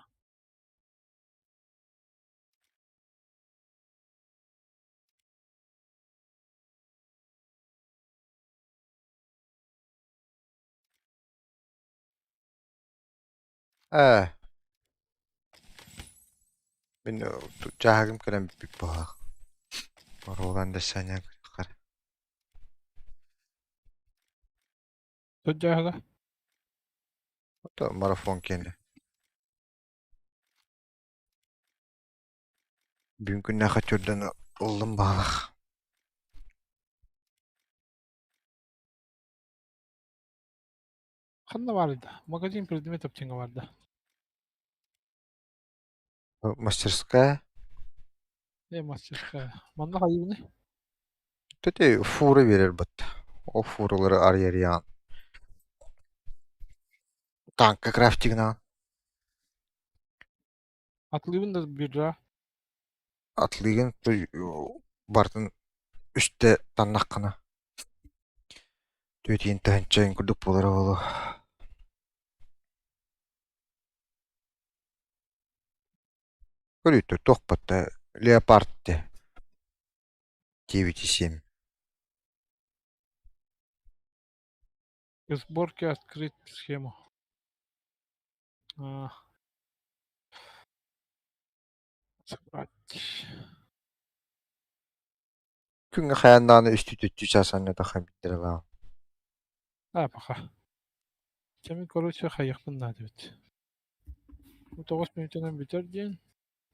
Ээ, мин дьааһыгым кэлэн бүппүт быһыылаах. Оруолан да санаан көрүөххэ эрэ. Тут дьааһыга? Ото марафон киэнэ. Бүгүн күннээххэ чурдан ыллым баҕалаах. Ханна баарый да? Магазин предметов диэҥҥэ баар да? Мастерская. Э, мастерская. Манна хайыыбыный? Төтөй фура биэрэр бат. Ол фуралары арыйарыйаҕын. Танка крафтигнаан. Атлыыбын да бирра. Атлыыгын бартын үстэ таннаххына. Түөтиин таһынчайын курдук буолара буолуо. Көрүүтэ туох батта леопард дии 9,7. Сборки открыть схему. А, собрать. Күҥҥэ хайаан даҕаны үстүү-түөртүү чаас анньатахха биирдэрэ баар. А, пока. Чэ мин короче хайыахпын наада эбит. Бу тоҕус мүнүүтэнэн бүтэр диэн,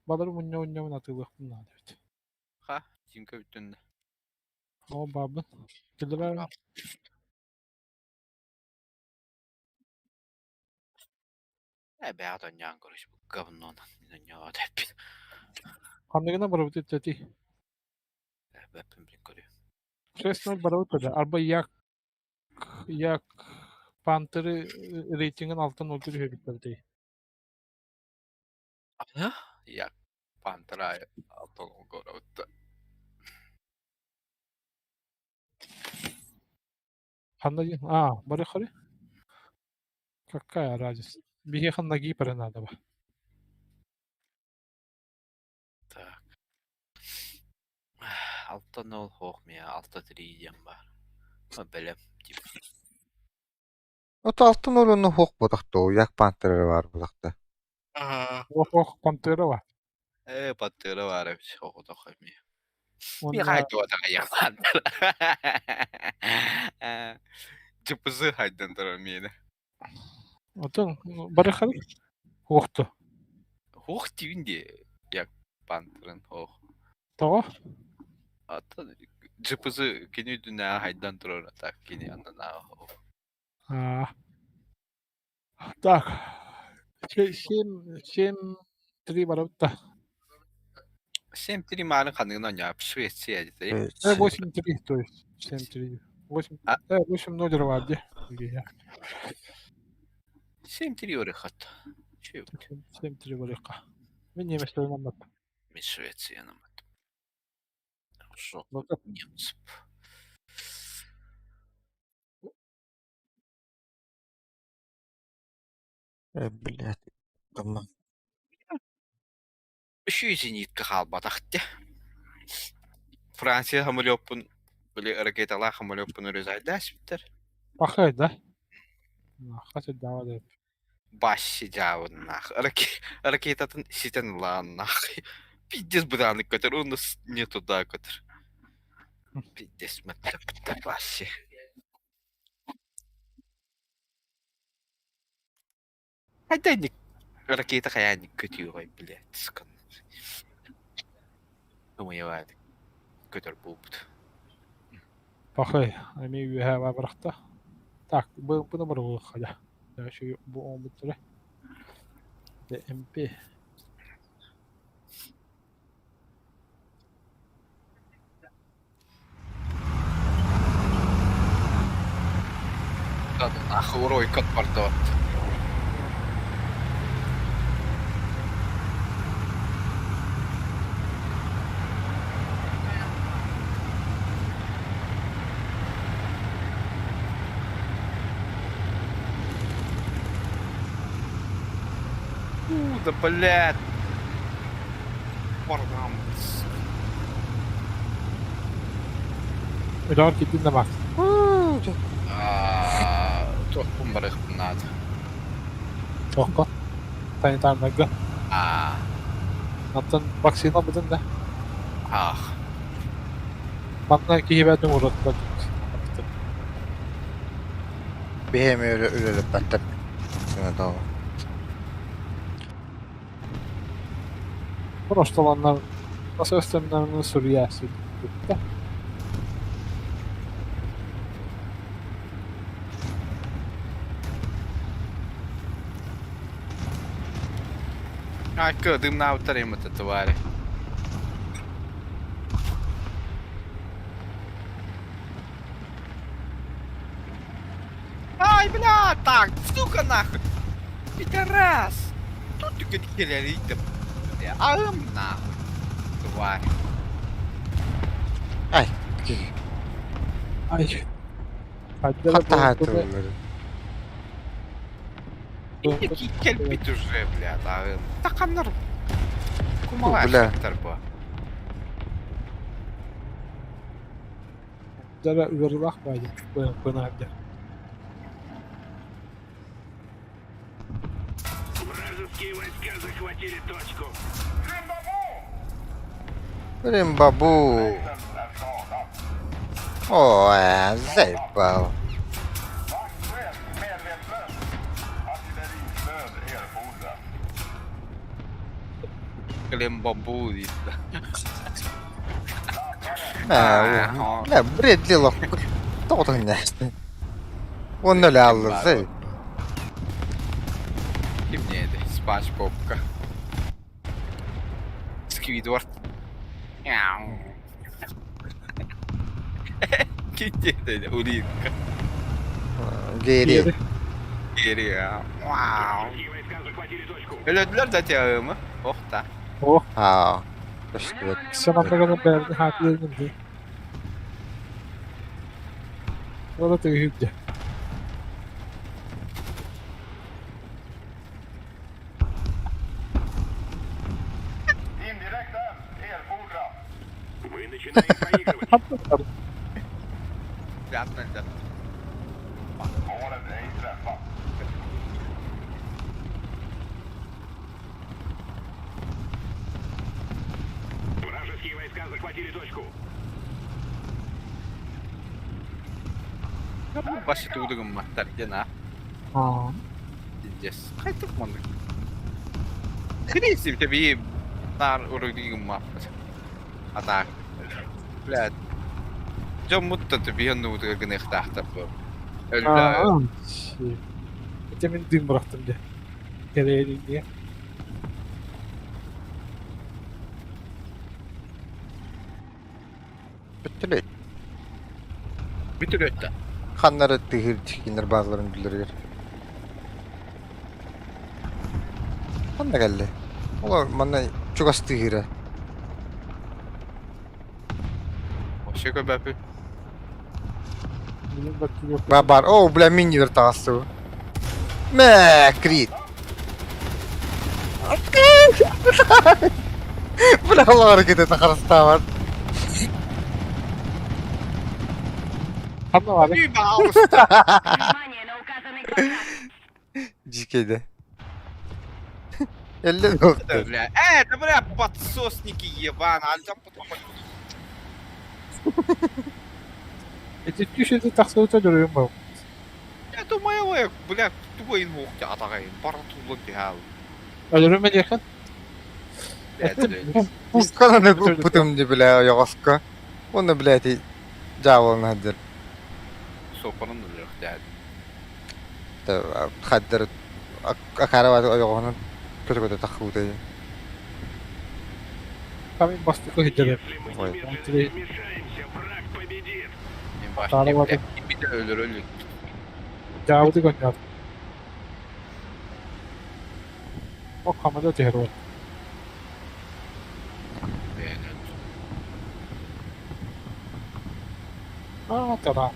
балары мунньа-мунньабын атыылыахпын наада эбит. Ха, Тимка бүтүннэ. Оо, баабын. Киллэрэ Э, бэйэҕит оонньоон көрүс, бу говнонан мин оонньообот эппит. Ханныгынан барыбыт итти Э, бэппин билин көрүө. 6-0 барыбыт да. Арба як як Пантеры рейтингин алтан өлгө түһэбиттэр дии. А? Я Пантера алтан олгоробутта. Ханна диэн? А, бары хары? Какая разница? Биһиэхэ ноги надо ба. Так. 6-0 хоох миэ 6-3 диэн баар. Бэлэм тип. Ото алтан оройуона суох буолбатах дуо? Як Пантера баар буолбатах да? Аа. Ох, ох, Пантера ба. Э, Пантера баар эбит оҕотох эмиэ. Уонна Михай Пантера. ДПЗ хайдан турар миэнэ. Отон бары хары? Уохту. Хуох диибин дии Як Пантерын ох. Тоҕо? Атын ДПЗ кини үрдүнээҕи хайдан турар так кини аннынааҕы ох. А. Так. Семь, семь, три барыбыт да. 7-3 мааны ханныгын оонньооб Швеция дии. 8-3, то есть 7-3. 8, 8-0 рвар дии. 7-3 өрөхөт. 7-3 барыахха. Мин немецтерин аммат. Мин Швециянан аммат. Немцев. Э, блядь, дома. Үчүгэй зенитка хаалбатах дии. Франция самолеппун били ракеталаах самолеппун үрүзайдаа испиттэр. Пахай, да? Хас да Баши дьаабыннаах. Ракетатын ситэн ылааннаах. Пиздец бытааннык көтөр, уонна не туда көтөр. Пиздец маттапта баши. Хайда ракета хайаанник көтүөҕэй, блядь, скан. Ымыйабаат көтөр буолбут. Пахай, эмиэ үөһээ барахта. Так, бу барылыахха дьэ. Бу оҥорбуттара. ДМП. Ах, уройкот бардыбат. Да блядь. Баргам. Үлэҕэр киирдин да Макс? Туохпун барыахпын наада. Туохха? Санитарнайга. Аа. Оттон вакцина ылбытын да? Ах. Манна киһи бэйэтин уураттар. Биһи эмиэ үлэлэппэттэр. Сыҥатаҕа. Просто Посредственно суруйааччы кытта. Айка, дымнаабыттар эми твари. Ай, бля, так, сука нахуй! Пидорас! Тут ты херярит, бля, ам нахуй, тварь. Ай, Ай. Хатта тыллары. Ики кэлбит уже, бля, тагын. Таканнар Бля. кумалаачтар бу. Дара ыарылаах баайы бынаардыр. Вражеские войска захватили точку. Римбабу. О, заебал. Кэлэн бамбу диир. Бля, бред дело. Тоҕо нэстэ. Онно эле аллар Ким не Спанч Бобка. Сквидвард. Ким диэтэ улитка. Гери. Гери. Вау. Өлөдүлөр да тиаымы. Ох та. Ох. Аа. Көстүбэт. Sen anlamadan beğendin harflerini diye. Orada da ühüdü. Мы начинаем проигрывать. Приятно, да. Вражеские войска захватили точку. Башы туудугум маттар дена. Аа. Дес. Кайтык маннык. Хрисим тебе нар уругдигум маппат. Атак. Блядь. Дьон мутта тебе нуудуга гыныхтаахтар бу. Өллө. Аа. Это мен дым бырахтым де. Келейин diye. Бүттүлэ. Бүтүрөттө. Ханнары тыһыр тикиннер бааларын билэригэр. Ханна кэллэ? Олор манна чугас тыһыра. Вообще көбөпү. Ба бар. О, бля, мини таҕыстыбы. Мэ, крит. Бля, олор кете тахарыстаабат. Ханна бар. Внимание на указанный квадрат. Дьикейде. Эллен oldu. Бля, это бля, подсосники ебан, альдам потом. Эти түшөдө тахсыбыта жүрөм бу. Я думаю, бля, тугайын хук атагайын, бар тулун дихал. Өлөрүмө диэхин. Пускананы путум ди бля йоҕоска. Оны блядь жаавылын хаддыр. Сопанын өлөрөх Хаддыр акарабат ойоҕонун көтө-көтө таххыбытай. Камин бастыкы хиджереп. Ой. Вмешаемся, враг победит. Өлөр өлүк. Жаабыты көннөр. О камада tehер Аа, тара.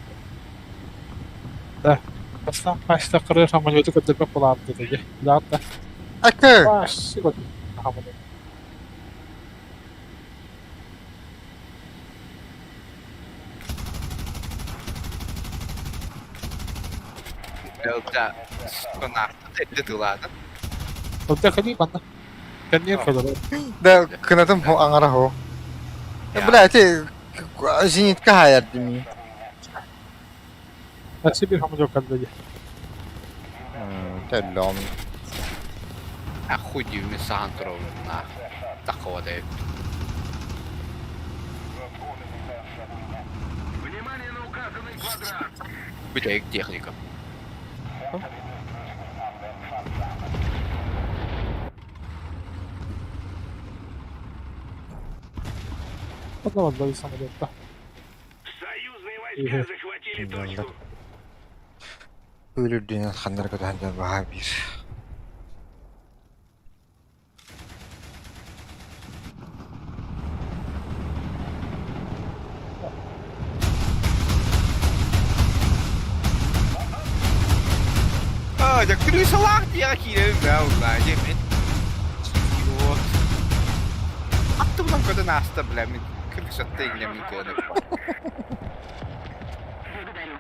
Да. Бастан пашта кырыр самолету көтөрбөк булаарды деги. Билаатта. Акы. Баш көтөр самолет. Элда, сконарта, это ты ладно. Ылда кэлии манна. Кэнниэр кэлэр. Да кынатым хо аҥара хо. Бля, эти зенитка хаайар дими. Такси bir хамыдьок кэллэ дии. Төллөм. Ахуй диибин саһан туробун наах. Такого да Внимание на указанный квадрат! Бүтэһик техника. Онно барда самолетта. Союзные войска захватили точку. Күүл үрдүнэн ханнары көтөһөн дьон баһаа биир. А, дьэ крысалаах диэҕэ киирэбин бээ уллаа дьэ мин. Идиот. Аттыбынан көтөн ааста бля мин крысатта иҥнэммин кыанып. Благодарю.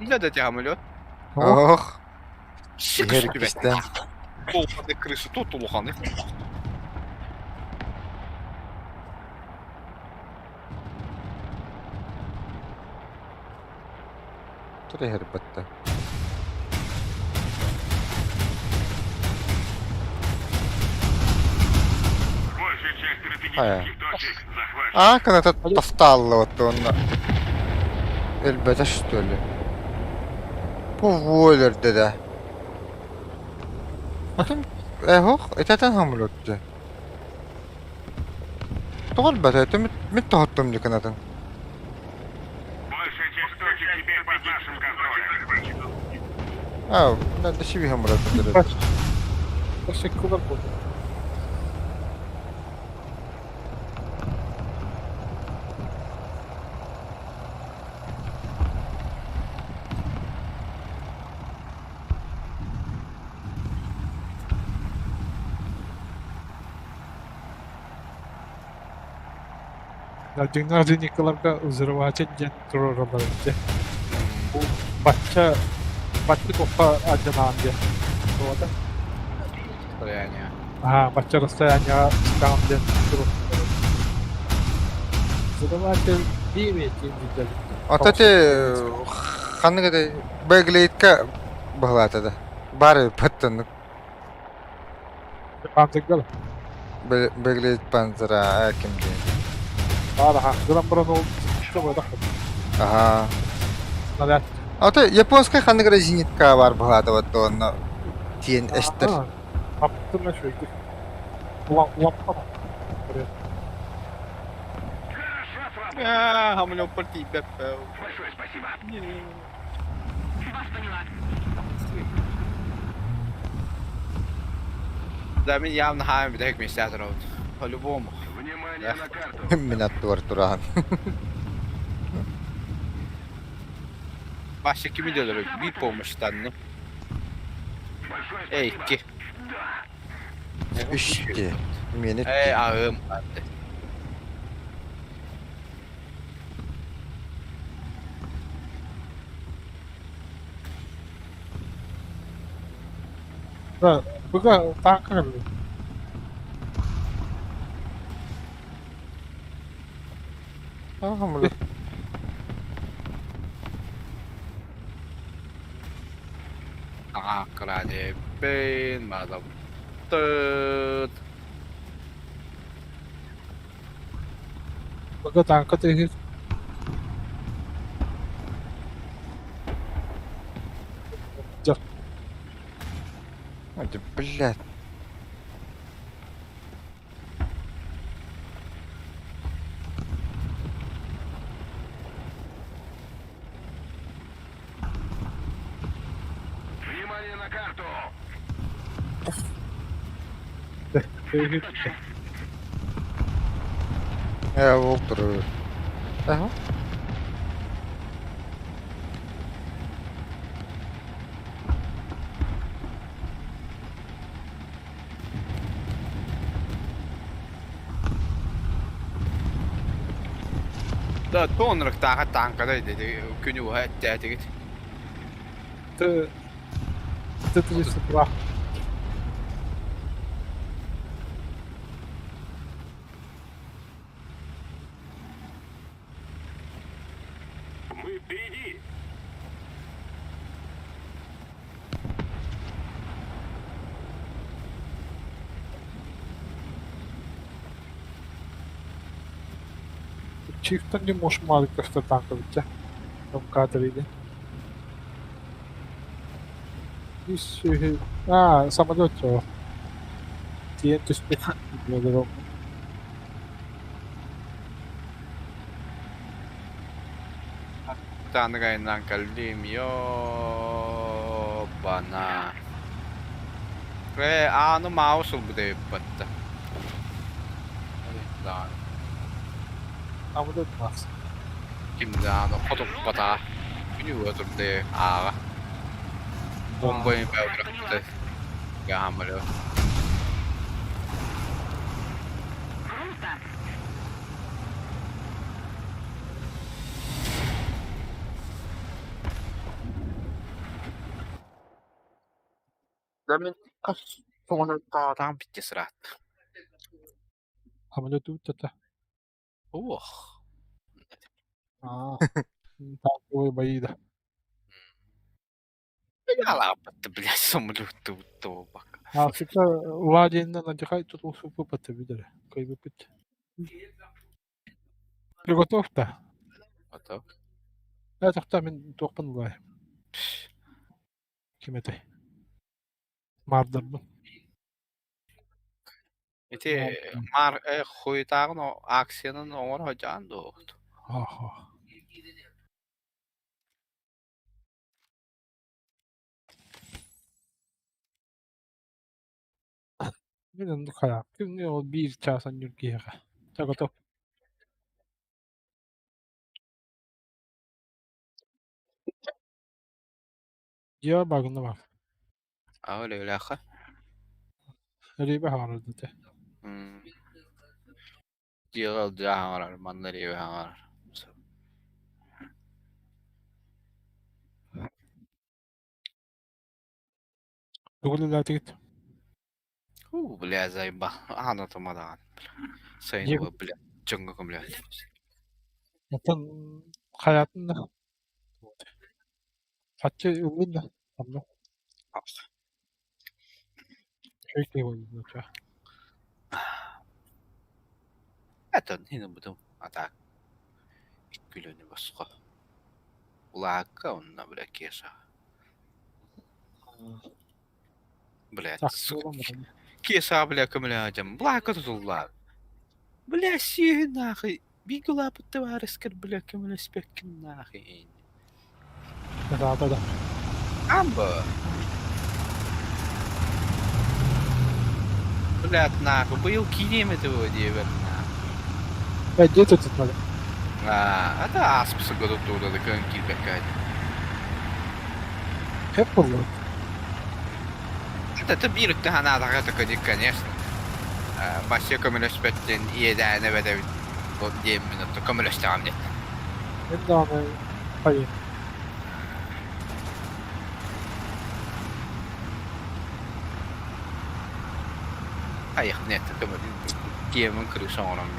Не да самолет. Ох, Иһэр иккистээн. Долбаный крыса тут улаханы. Тур иһэр батта. Большая часть стратегических точек захвачена. Аа, кыната тафтаалла уонна өлбөтө что ли? Бу өлөрдө да. Атын эһох этэтэн хамылотты. Тоҕо өлбөтө это мит тоһоттум дии кынатын. Большая часть точек теперь под нашим контролем. Аа, да сиби хамылотты. Teşekkürler bu. Дьиҥнээх дьиникаларга взрыватель диэн туруораллар эбит. Бу бачча бачча туохха алдьанаан диэн. Туота. Расстояние. Аа, бачча расстоянияҕа сытаҕын диэн туруораллар эбит. Взрыватель 9 диэн Ото ти ханнык этэй Бэглейтка быһылаата да. Баар баттаннык. Панзергал. Бэглейт панзера ким диэн. Баар аха. Гынан баран ол Аха. Снаряд. Ото японскай ханнык эрэ зенитка баар быһылаата вот онно тиэн эстер. Аптына шөйдүк. Лампа. Аа, хамлёппар тиийбэппэ. Большое спасибо. Вас поняла. Да, мин явно хаайм бүтэһик миэстэ туробут. По-любому. Внимание на карту. Мин аттыбар тураан. Вася кими өлөрөр? Биир помощьтанным. Большое Эй, спасибо. икки. Үс дии. Миэнэ Эй, икки. аҕым. Да, быга танка кэлли. Аа, хамлы. Акране мадам. Тыт. Быга танка тыһы. Это, блядь. Внимание на карту. Тыһы. Ээ, ол турар. Аха. Да, тонрыктааҕа танкада күнү уһа эттээтигит. Ты. Т-32. Мы впереди! Чифтан не можешь марка танковить, а? МК-3, А, самолет суох. Тиийэн түспүт Тааны айаннаан кэллим, ёбана. Ээ, ааны маус ылбыт эбиппат да. Самолет мас. Ким даҕаны хотуппатаҕа, күнү турда ааҕа. Бомба бырахпыта Гамалев. Круто! Да мин хас тоҕонон бүттэ сыраат. Самолет уттата. Уох. Аа. Танковый бои да. Алааппатты, блядь, самолет буолбакка. Африка ладенынан алдьархай тутулсуппут билэр, кыайбыппыт. Приготовь да? Готов. Ээ, тохтоо мин туохпун ылаай. Ким этэй? Маардарбын. Ити маар хуйтааҕын акциянан оҥоро сылдьаҕын дуо? Аха. Мин оннук хайааппын ол биир чаас онньуур киһиэхэ. Чэ, готов. Дьиэҕэ баагына баар. Аа, үлэлээххэ. Рыба хаҥарар этэ. Дьиэҕэ илдьэ хаҥарар, манна рыба хаҥарар. Тугу үлэлээтигит? Уу, бля, заебал. Аана тумадаҕан. Сайын бля, дьоҥҥо көмөлөһөн. Оттон хайаатын да Хаччы ыллын да онно Үчүгэй киһи буолла чэ. Это иһин ылбытым, а так икки босхо. Улаакка онно бля Кеша. Блядь, сука. Кеша, бля, көмөлөһө Булаакка тутуллаа. Бля, сиэһин нахуй. Бииргэ улааппыт табаарыскар, бля, көмөлөспөккүн нахуй. Да да. Амба. Блядь, нахуй, быйыл киириэм этэ буо диэбэр нахуй. Э, дьиэ тутутмады. А, это ааспыт сылга туттубута да кыайан киирбэккэ этэ. Хеп буолла. Это это биир өттө санаатахха такой, конечно. Вася көмөлөспөт диэн иэдээн эбэтэбит диэммин отто көмөлөстөҕүм диэн. Мин даҕаны хайыы. Хайых нет, киэмин крыша оҥорон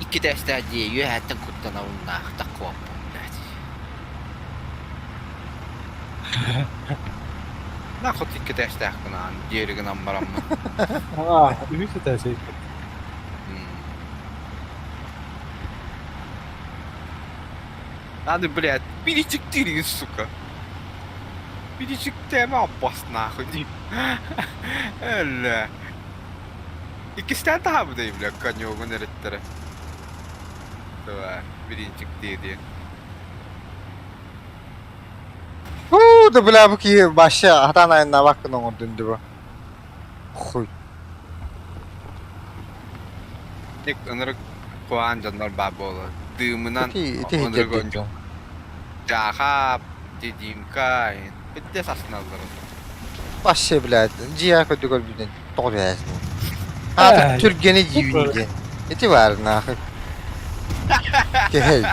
Икки этээстээх дьиэ үөһээттэн куттанабын таккуоппун блядь. Нахуй икки этээстээх гынаан диэри гынан бараммын. Аа, үһүс этээс эбит. Надо, блядь, перечектили, сука. Перечектeme Abbas нахуй. Эллэ. Иккистээн таһаабытай, бля, конёгун эрэттэрэ. Давай, биринчик диэн. Уу, да бля, бу киһи вообще хатаан айаннаабаккын оҥордун дии бу. Хуй. Ник ынырык куһаҕан дьоннор баар буолар. Дыымынан Ити ити ынырык иһитирдик дьон. Дьаахап, Дидимка, бүттэ сасыналлар. Вообще, блядь, дьиэ көрдүк өлбүтүн тоҕо түһээсин. Аата түргэни дьиүүн диэн. Ити баар нахуй. Кэһэй.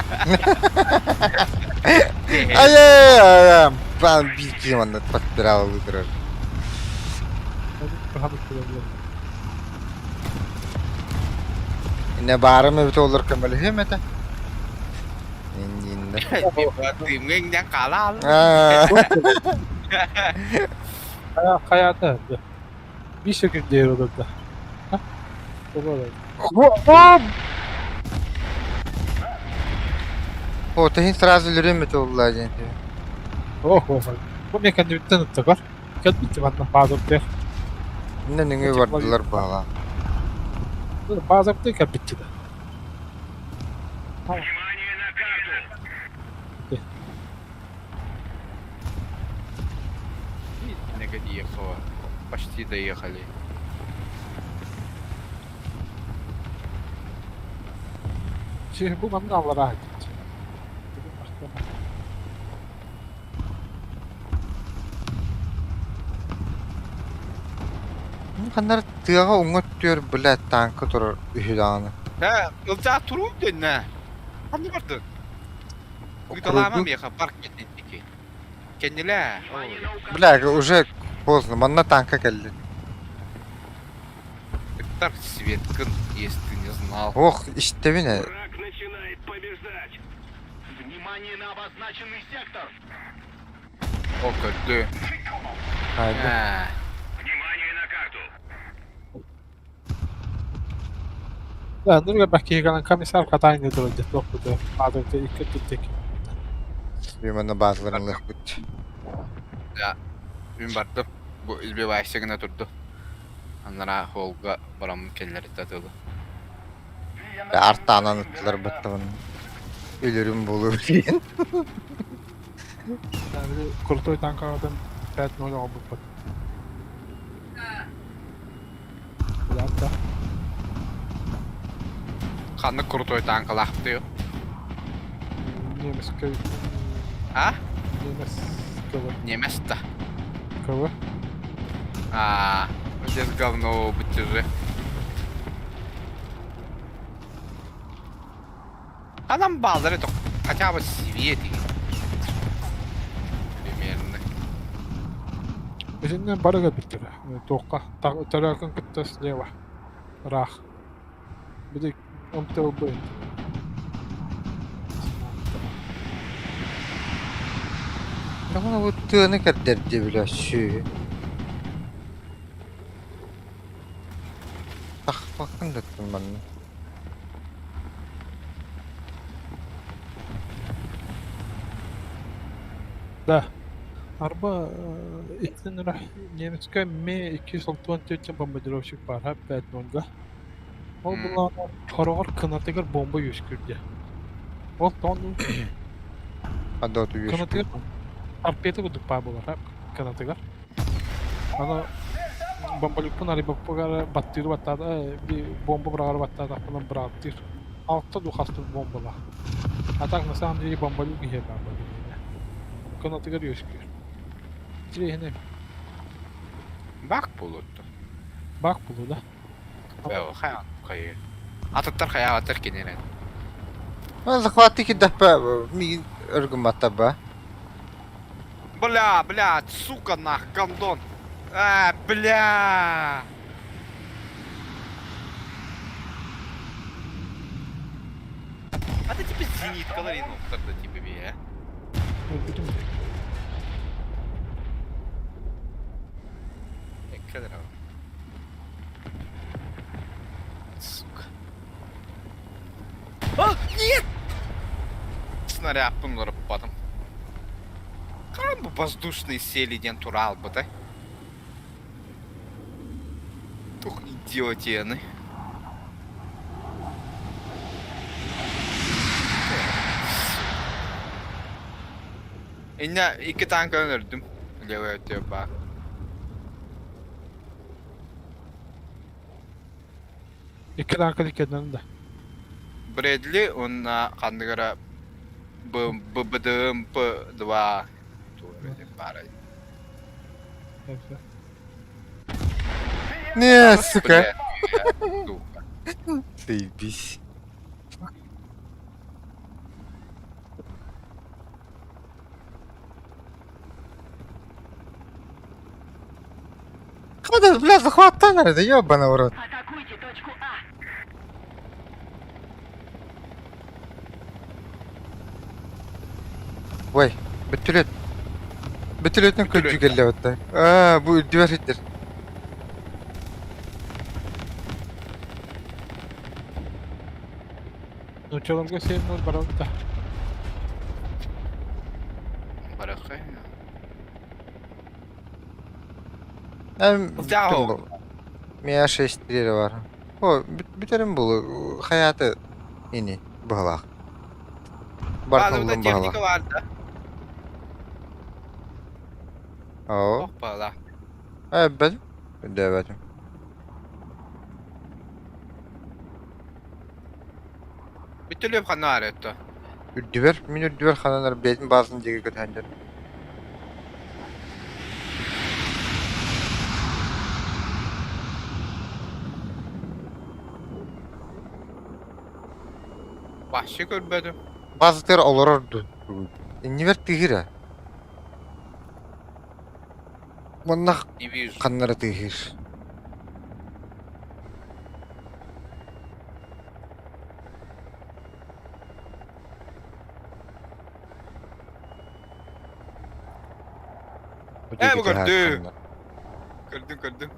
Ай-ай-ай. Баан биир киһи манна подпиралыы турар. Инне баарым эбит олор көмөлөһүөм этэ. Иннинне. Тыымҥа хаалаал. Хайата. Bir şekilde olurdu. О, ты сразу өлөрүөм этэ буолла диэн. Ох, ох. Бу мен кэннибиттэн ыттыгар. Кэлбит манна баазарга. Иннэ нөҥүө бардылар баала. Баазарга кэлбитти да. Внимание на карту! Доехала. Почти доехали. Бу манна аллараа дит. Ханнар тыаҕа уҥа өттүгэр бля тааҥка турар үһү даҕаны. Һэ, ылдьаа туруум дэннэ. Ханна бардын? Ыыталаама миэхэ парк кэнники. Кэннилээ. Бля, уже поздно, манна танка кэлли. Так светкин, если ты не знал. Ох, истэбин ээ. Враг начинает побеждать! Внимание на обозначенный сектор! О, көрдү. Хайда. Ээ. Внимание на карту! Да, нурга баккигалан комиссар катайны турар тохпута. Баазарга икки түттек. Би манна баазаларын ылыахпыт. Да. Мин бардым. Бу избивайся гына турду. Анараа холга бараммын кэллэритэ атылы. Артаанан ыттылар баттабын. Өлөрүм буолуо диэн. Да, били крутой танкаҕытын 5-0 оҕолбуппут. Да. Ханнык крутой танкалаахтыы? Немецкэй. А? Немец кого? Немец да. Кого? А, здесь говно бутюжи. А нам баллары только хотя бы свети. Примерно. Итиннэ бары кэлбиттэрэ. Туохха төрөөкүн кытта слева. Ыраах. Били МТЛБ. Тоҕо бу тыаны кэрдэрдэ бля сүөһү. Тахпаккын да манна. Да. Арба итин немецкэй Ме 264 бомбардировщик баар 5-0-га. Ол булаана хороҕор кынатыгар бомба үөскүүр Ол тоон Адоту үөскүүр. кынатыгар торпеда курдук баар буолар кынатыгар. Аны бомбалюкпун арыйбаппыгар баттыыры баттаата бомба быраҕары баттаатахпына бырааттыыр. Алта дуу хастыы бомбалаах. А так на самом деле бомбалюк иһэ баар буолар. Кынатыгар үөскүүр. Интересно. Бак буолутту. Бак буолуо да. Хайа хайы. Атыттар хайаатар кинилэр. Захваты кидаппа миигин өргүмматтаба. Бля, бля, сука нах, гондон. А, бля. А ты типа зениткалар да типа бе. Сука. А, нет! Снаряд потом. Кам бу воздушный сели ден турал бы, да? Тух идиотены. Инна икки танка өлөрдүм. Левая өтө баар. Икки танка иккеннен да. Брэдли уонна ханныгара Б ББДМП 2 баар. Не, сука. Сука. Заебись. Хада, бля, захваттан эрэ, ёбана в рот. Атакуйте точку А. Ой, бүтүлөт. Бүтүлөтүн көрдүү кэллэ батта. Аа, бу үрдүбэр ситер. Нучаларга 7-0 баралта. Барахай. Эм бүттүм бу. Мия 6-3 бар. О, бүтэрим булу. Хайаты ини быһалаах. Бартыллым техника быһалаах. бар да. О, Ох бала. эббэтим. Дэбэтим. Бүтүлүп ханна арытты. Үрдүбэр, мин үрдүбэр хананар бэйэтин баазын диэки көтөһөндөр. Башы көрбөдүм. Баазытыгар олорор дуу. Иннибэр тыыһыра. Манна Не вижу. ханнара тыыһыыр. Бу Э, бу диэки тыаһаат көрдүм. ханна. Көрдүм, көрдүм.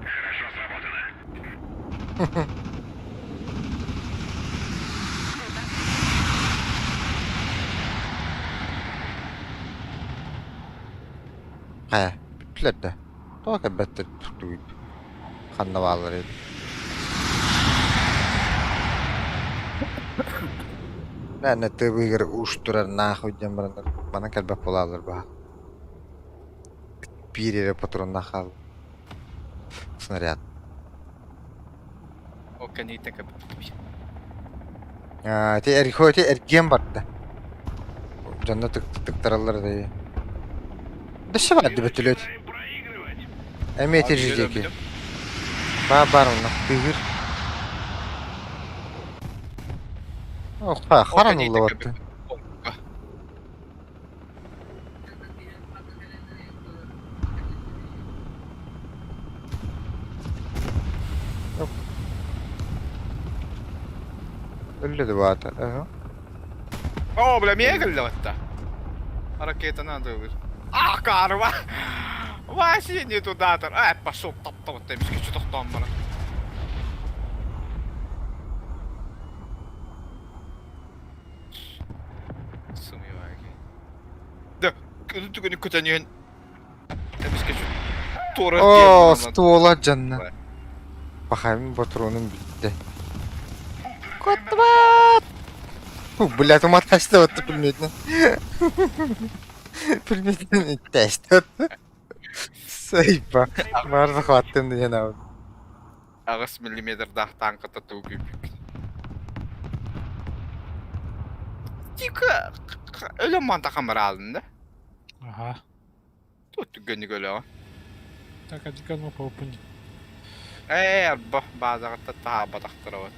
Хорошо сработано. Хайа, бүттүлэр да. Тоҕо кэлбэттэр тугуй? Ханна бааллар эбит? Наверное, тыа уустурар нахуй диэн бараннар манан кэлбэт буолааллар баһа. Биир эрэ патроннаах хаалла. Снаряд. Ол кэнниттэн кэлбит. Аа, ити эрхо ити эргиэн барда. Дьонно тык тыктараллар да. Дөссө баар бөтүлөт. Начинаем проигрывать. Эмиэ ити диэки. Баа баар онно тыыһыр. Ох, харан улла барда. Өллө да баата. Аха. О, бля, миэ кэллэ батта. Ракета надо ылыр. А, карма! Вообще не туда тар. Ай, пошел топтап эмискеччи тохтоон баран. Сымыйа Да, түгүнү көтөн иһэн эмискеччи туора О, ствола дьанна. Пахамин патронум бүттэ. Котват! Фу, блядь, уматашты вот предметно. Предметно тест. Сайпа. Мар захваттым диэн аут. 8 миллиметрдаах тааҥката тугу күүппүккүн. Тика өлөн манта хамыраалын да. Ага. Тут түгэнник өлөҕө. Так, адикан опа Ээ, арба баазаҕытта таһаабатахтара вот.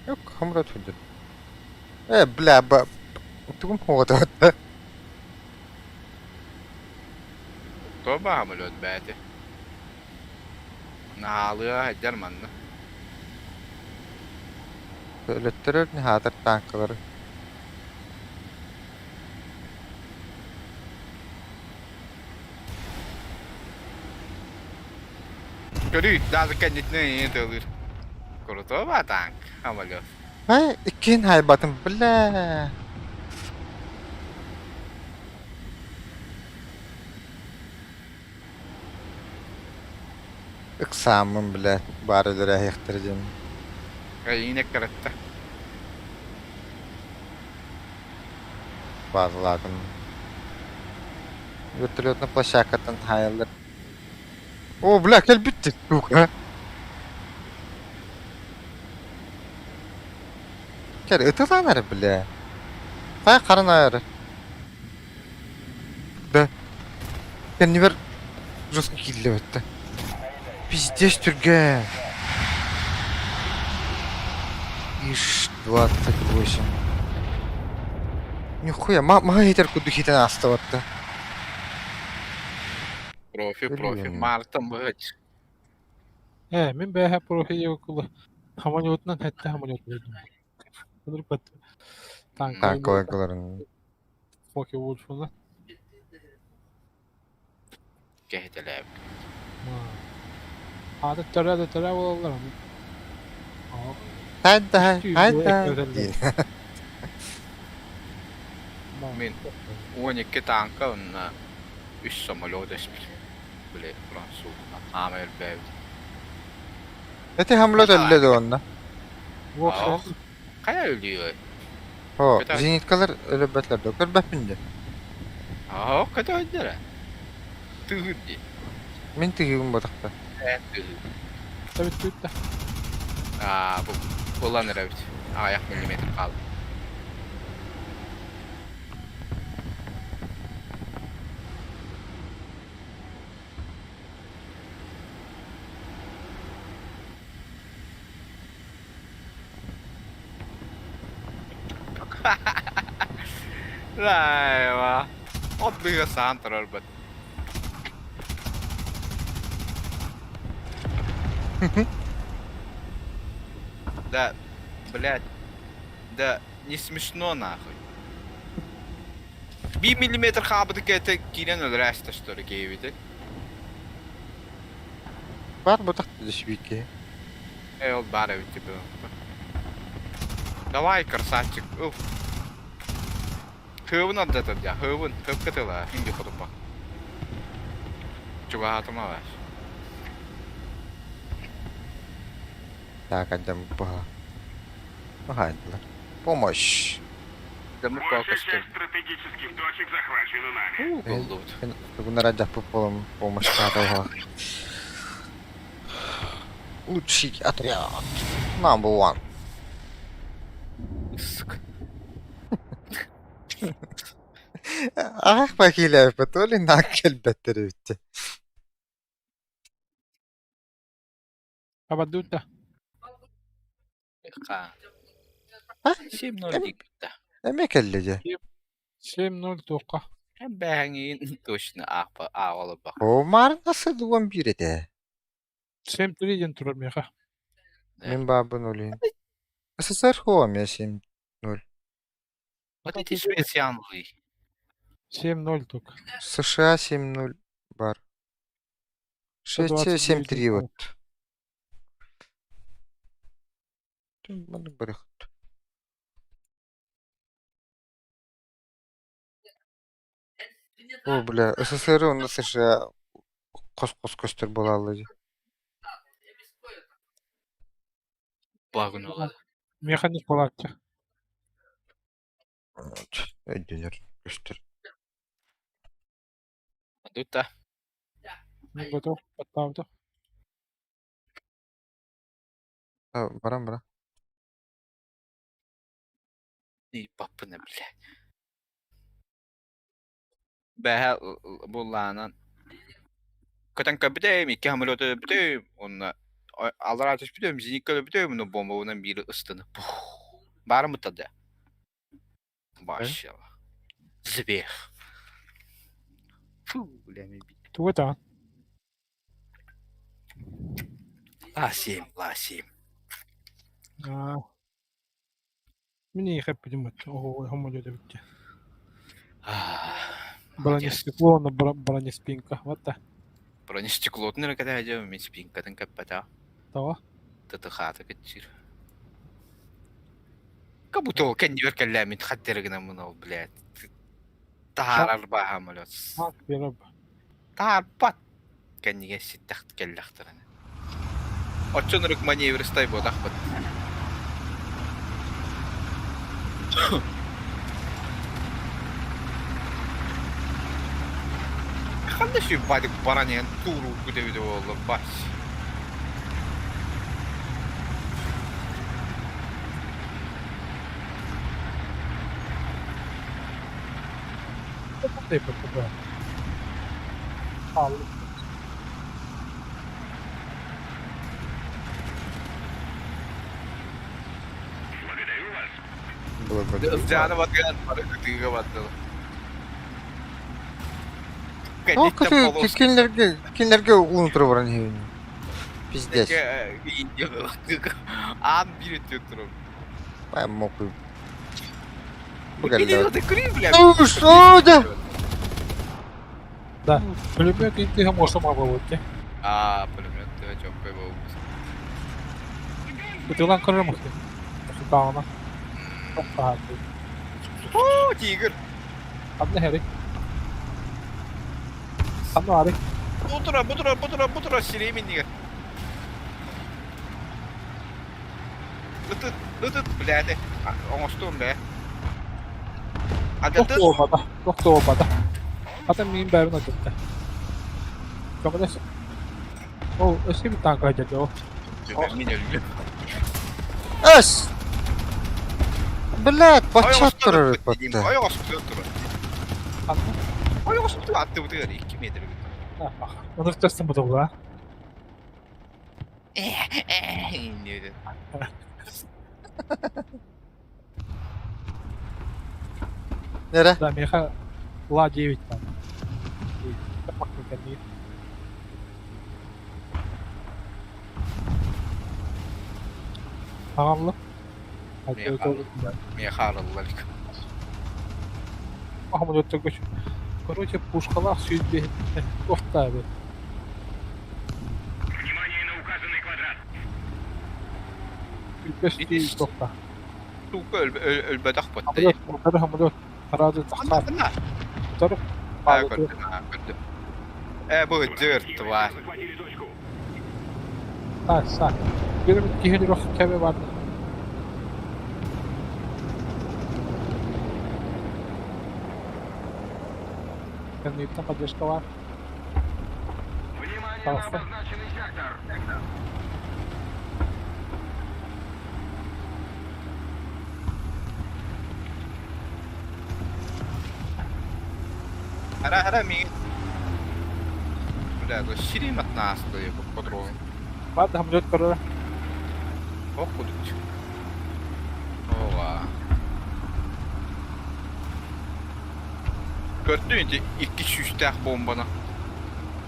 Yok, хамыра түндүр. Э, бля, ба... Тугум хоҕото. То баһам өлөт бэйэтэ. Наалыа сылдьар манна. Өлөттөрөр хаатар танкалары. Көрүй, даже кэннитинэн ийэ тыалыыр. Крутой танк, самолет. Ай, иккиэн хайбатым, бля. Ыксааммын, бля, баар өлөрө эһиэхтэрэ диэн. Эйиин эккэретте. Баазалаатым. Вертолетный площадкаттан хаайаллар. О, бля, кэлбиттик, сука. Кэл, ытылаан эрэ, бля. Хайа харын айары. Да. Кэннибэр жестко киирдэ бэтте. Пиздец түргэн. Иж-28. Нихуя, маһы иһитэр курдук иһитэн аастабатта. Профи, профи, Блин. Мартан быһыч. Ээ, мин бэйэһэ профи диэбит самолетунан сэттэ самолет булдум. Ынырбат. Танковый Танковый Фокке-Вульфуна. Кэһэтэлээбит. Аата төрөө да төрөө буолаллар. Хайда, хайда. Мин 12 танка онно үс самолет эспит. Били французна хаама өлбөөбүт. Эти самолет өллө да онно. Хайа өлүөй? О, зениткалар өлөрбөтлөр да көрбөппүн дии. Аа, көтөйдөрө. Тыһыр дии. Мин тыһыыбын ботахта. Ээ, тыһыр. Тэбит Аа, бу булан эрэбит. Аҕыйах миллиметр хаалла. Лайва. От быга саан турарбыт. Да, блядь, да не смешно нахуй. Bir millimetre хаабыты кэте киирэн өлөрөөстө что ли киэбити. Бар ботах дешбики. Э, ол баар эбит типа. Давай, красавчик. Уф. Хыыбын ардатар дьа, хыыбын, хыып кытыла, инди хотупа. Чугаһаатыма бар. Так, отдам баха. Ага, Помощь. Дамы Большая көстөр. часть стратегических точек захвачена нами. Голлуут. Тугунара дьаппы полом помощь тааталга. Лучший отряд. Number one. Сука. Ах, бакилээппит, ол иннаак кэлбэттэр эбит. Абадута. Ха. А? 7-0 диэбит да. Эмиэ кэллэ дьэ. 7-0 туохха. Бэһэҥиин точно аахпа ааҕалабах. О, маарынасы дуон биир этэ. 7-3 диэн турар миэхэ. Мин баабын олин. СССР хуо эмиэ 7-0. Вот эти специальные. 7-0 только. США 7-0 бар. Швеция 7-3 вот. Маннык барыхт. О, бля, СССР уонна США хос-хос көстөр буолааллар дии. Багынула. Механик буолааччы. Өйдөнөр көстөр. Дута. Мин готов. Баттаабыта. Баран бара. И папына, блядь. Бэһэ буллаанан. Көтөн көбүтэ, икки самолету бүтэ, онно аллараа түспүтүм, зенитка бүтэ, но бомбабынан биир ыстаны. Баарым да. Вообще. Зверь. Фу, бля, мен Тугу этэҕин? Ла-7, Ла-7. Аа. Мин эйиэхэ эппитим оһо самолет эбит диэн. Бронестекло уонна бронеспинка. Вот да. Бронестеклотун эрэ кэтэһэ мин спинкатын кэппэтэх. Тоҕо? Тытыхаата кэтчир. Как будто ол кэннибэр кэллээммит хаттера гынаммын ол, блядь. Таһаарар баа самолет. Биэрэр Таһаарбат. Кэннигэр ситтэх кэллэхтэринэ. Оччонурук маневристай буотахпыт. Ханна сүббадык баран иһэн туурууку эбитэ буолла бас. Хааллым. Былыргы. Ылдьааны батыган бары ытыыга бардылар. Ол Кэнниттэн полос кинилэргэ кинилэргэ уун туру баран иһэбин. Пиздец. Аан биир өттүгэр турар. Бай мокуй. Бу кэллэ. Ты кри, бля. Ну что да? Да. Пулемет интиһэ муоста мабылытте. А, пулемет чөккөй буолбут. Ытылан көрөр мухты. Сутаана. О, тигр. Ханна хери? Ханна ари? Бу тура, бу тура, бу тура, бу тура сирэйим иннигэр. Ытыт, ытыт, блядь. Оҥостуом бээ. Тох туолбата, тох туолбата. Ата миин бэйэбин алдьатта. Көмөлөс. Ол өссө bir танк алдьатта ол. Мин өллүм. Эс! Блядь, бачча турар батта. Ойоҕос турар. Ханна? Ойоҕос турар аттыбытыгар 2 метр. Онор төстөн бутулла. Нere? Да, миэхэ Ла-9 там. Аҕалла. Миэхэ арыллар. Короче, пушкалаах сүүрбэ туохтаабыт. Внимание на указанный квадрат. Сүүрбэс туохта. Тука өлбөтөх батта. Самолет, утары самолет. Сразу тахсар. Утары. Көрдүм, көрдүм. Э, бу дыр тварь. Захватили точку. Так, так. Bir киһини рох кэбе бар. Кэнниттэн поддержка бар. Внимание на Пожалуйста. обозначенный сектор. Ара, ара, ми. Бля, ну сирим от нас, да я по-другому. Бар да самолет көрөр. Ох, кудуть. Ова. Көрдүн ити икки сүүстээх бомбаны.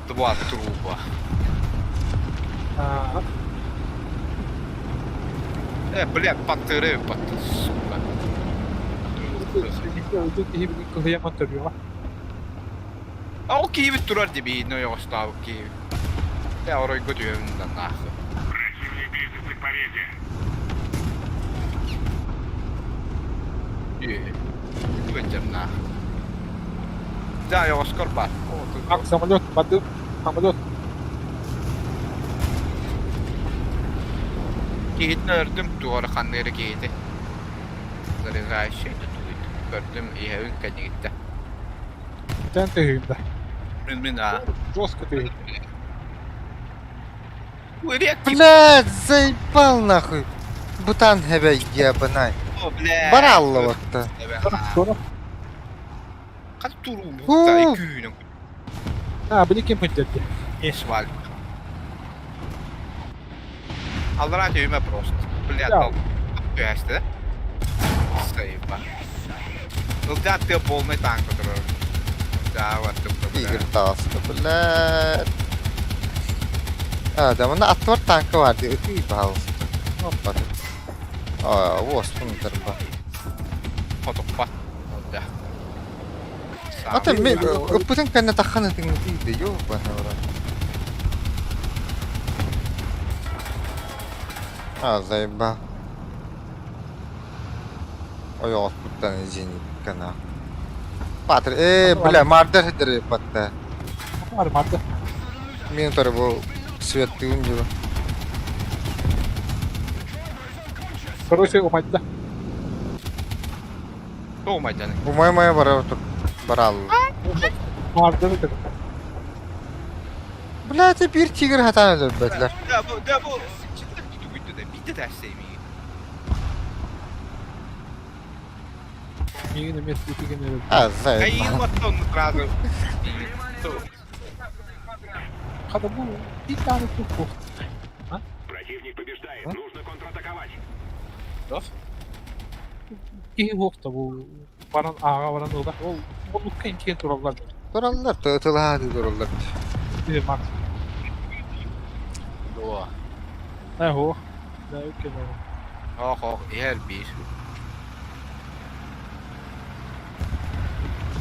Два труба. Аа, Э, бля, паттыры, патты, сука. Өлдү киһи билин кыһыйаман төрүөҕэ. А ол киһибит турар дебиин, ойоҕостообут киһи. Э, оройго түһэбин да нахуй. Противник близится к победе. Э, Түгэнчэм нахуй. Да, ойоҕоскор бар. Ак самолет, бады, самолет. Киһитин өлөрдүм, туора ханныыры киһити. Заряжающий тугуйт. Көрдүм, иһэбин кэннигиттэ. Тэн тыһыында. Мин мин а. Жестко тыһыында. Реактив. Блядь, заебал нахуй. Бутан хэбэ ебанай. О, бля. Баралла батта. Туора. Хат туру Ху. букта күүнүн. А, били ким пынтетти. Эсвал. Аллара түймө просто. Бля, Я. дал. Түһәсте. Сайба. Ылда ты полный танк турар. Да, вот тут. Тигр таҕыста, блядь. А, да, мында аттыбар танка бар дии, ытыы пожалуйста. Опа. А, уоспун тарба. Хотуппат. Да. Ата мен ыппытын кэннэ таххан ытыҥ ытыйда, ёбаный в рот. А, заебал. Ойоҕоспуттан зенитка на. Патр, э, бля, мардер хедер батта. Бар марды. Мен утары бу свет тыын дьиба. Короче, умайда. Тоомайдан. Умай мая бара тур барал. Марды бит. Бля, это бир тигр хатан өлөрбөтүлэр. Да, бу, да, бу. Тугуйду да, бите тәрсейми. Мигин эмес итиген эрэ. А, Айын заебал. маттон сразу. Хата бу bir tane тух. Противник побеждает. А? Нужно контратаковать. Дос? Киһи суох да бу баран ааҕа баран ыла. Ол боллукка интиэн тураллар. Тураллар, тылаһааты тураллар. Били Макс. Дуо. Э һуох. Да үккэн ол. Ох, ох, иһэр биир.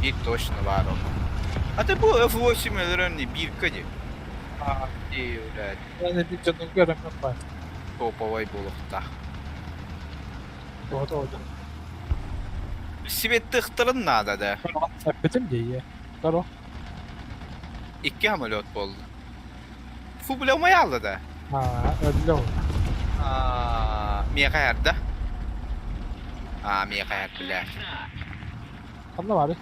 Биир точно баар ол. А ты бу F8 өлөрөн бииркэ дии. Дии, блядь, Yani bir canın göremem var. топовай буолуохтаах. Doğru oldu. Сибеттыхтарын наада да. Эппитим дии. Торо. Икки самолет буолла. Фу, бля, умайалла да. Ha, öyle oldu. Аа, миэхэ эрдэ. Аа, миэхэ эрдилэр. Ханна баарый?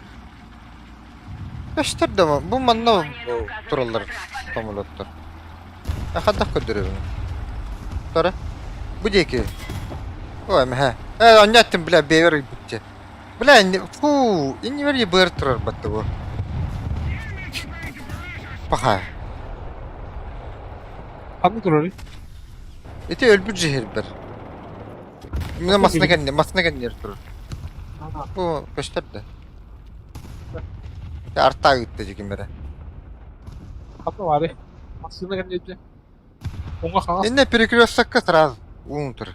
Көстөр да бу манна тураллар самолеттар. Хадах көрдөрөбүн. Тора. Бу диэки. Ой, мэхэ. Э, онньаттым, бля, бэйэр ыйбытча. Бля, фу, иннибэр быар турар батта бу. Паха. Ханна турарый? Ити өлбүт жиһирбэр. Мына масына кэннэ, масына кэннэр турар. Бу көстөр да. Артаа ыытта дьиким эрэ. Ханна баарый? Массыына кэнниттэн. Уҥа хаҥас. Инне перекрестокка сразу уун тур.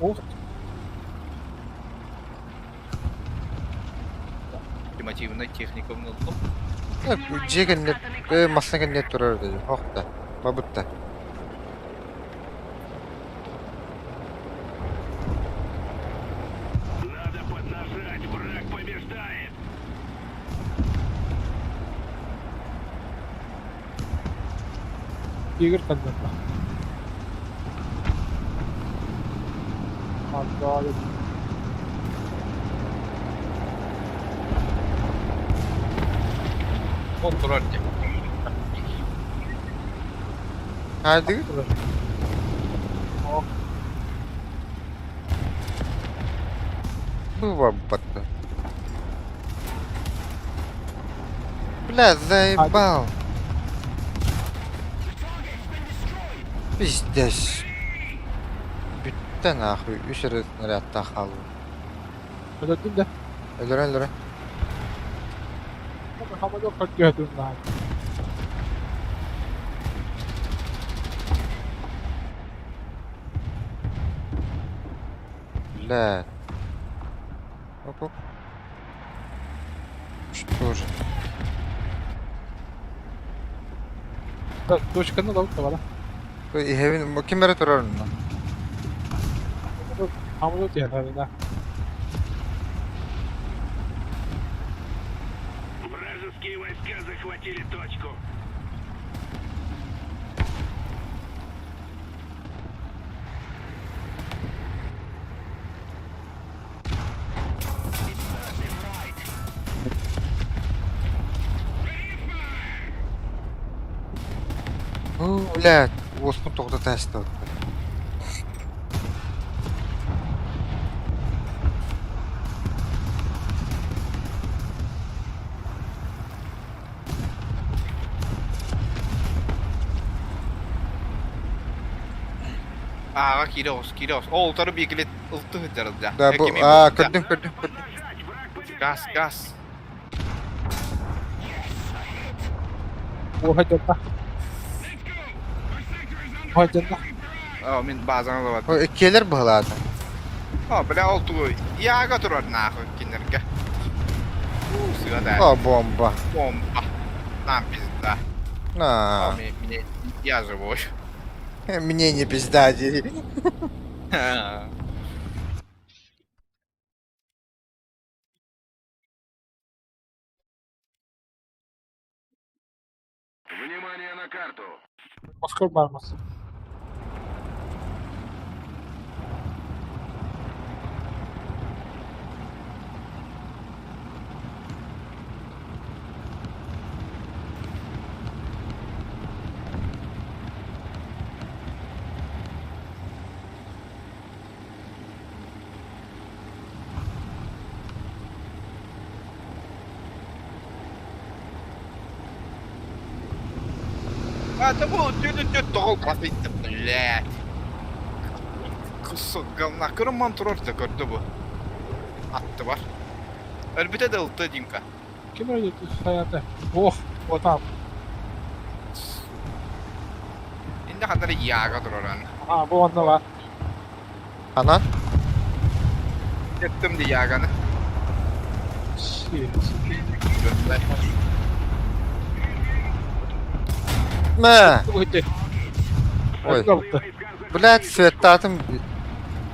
Ох, Ультимативная техника ыллым. Дьиэ кэннэр, массыына кэннэр турар дии. Ох да, бабытта. Надо поднажать, враг побеждает! Игорь тогда. Отдали. Ол турар дии. Hadi. Ох, Бу бабытта. Бля, заебал. Пиздец. Бүттэ нахуй. Үс эрэ снарядтаах хааллым. өлөрдүм да. Өлөрөн өлөрөн. Хамадок көрдүөтүм наһаа. Бля. Оп оп. Что же? Да, точканы да бара. Иһэбин ким эрэ турар онно? Хамадок диэн да. Вражеские войска захватили точку. Бу, бля, уоспун тоҕута таастыбыт. Ааҕа киирэ оҕус, киирэ оҕус. Ол утары биэкилет ылты сылдьар да. Да, бу, аа, көрдүм, көрдүм, көрдүм. Газ, газ. Уоха дьонно. Уоха дьонно. Оо, мин баазаны ылабат. Ой, иккиэлэр быһалаата. О, бля, ол тугу. Яга турар нахуй кинилэргэ. У, сыа да. О, бомба. Бомба. Нам пизда. На. О, мне, я живой. Мне не пизда, ди. Внимание на карту! Москва бармас. А, да бу түнүн тоҕо кафейда, блядь. Кусок говна. Көрөн турар да көрдө бу. Атты бар. Өлбүтэ да ылта Димка. Ким öyle hayata? Oh, o tamam. Инде ханнары яга турар Ha bu onda var. Анан? Кеттим ди яганы. Shit. Мэ! Өте. Ой. Блядь, светтаатым.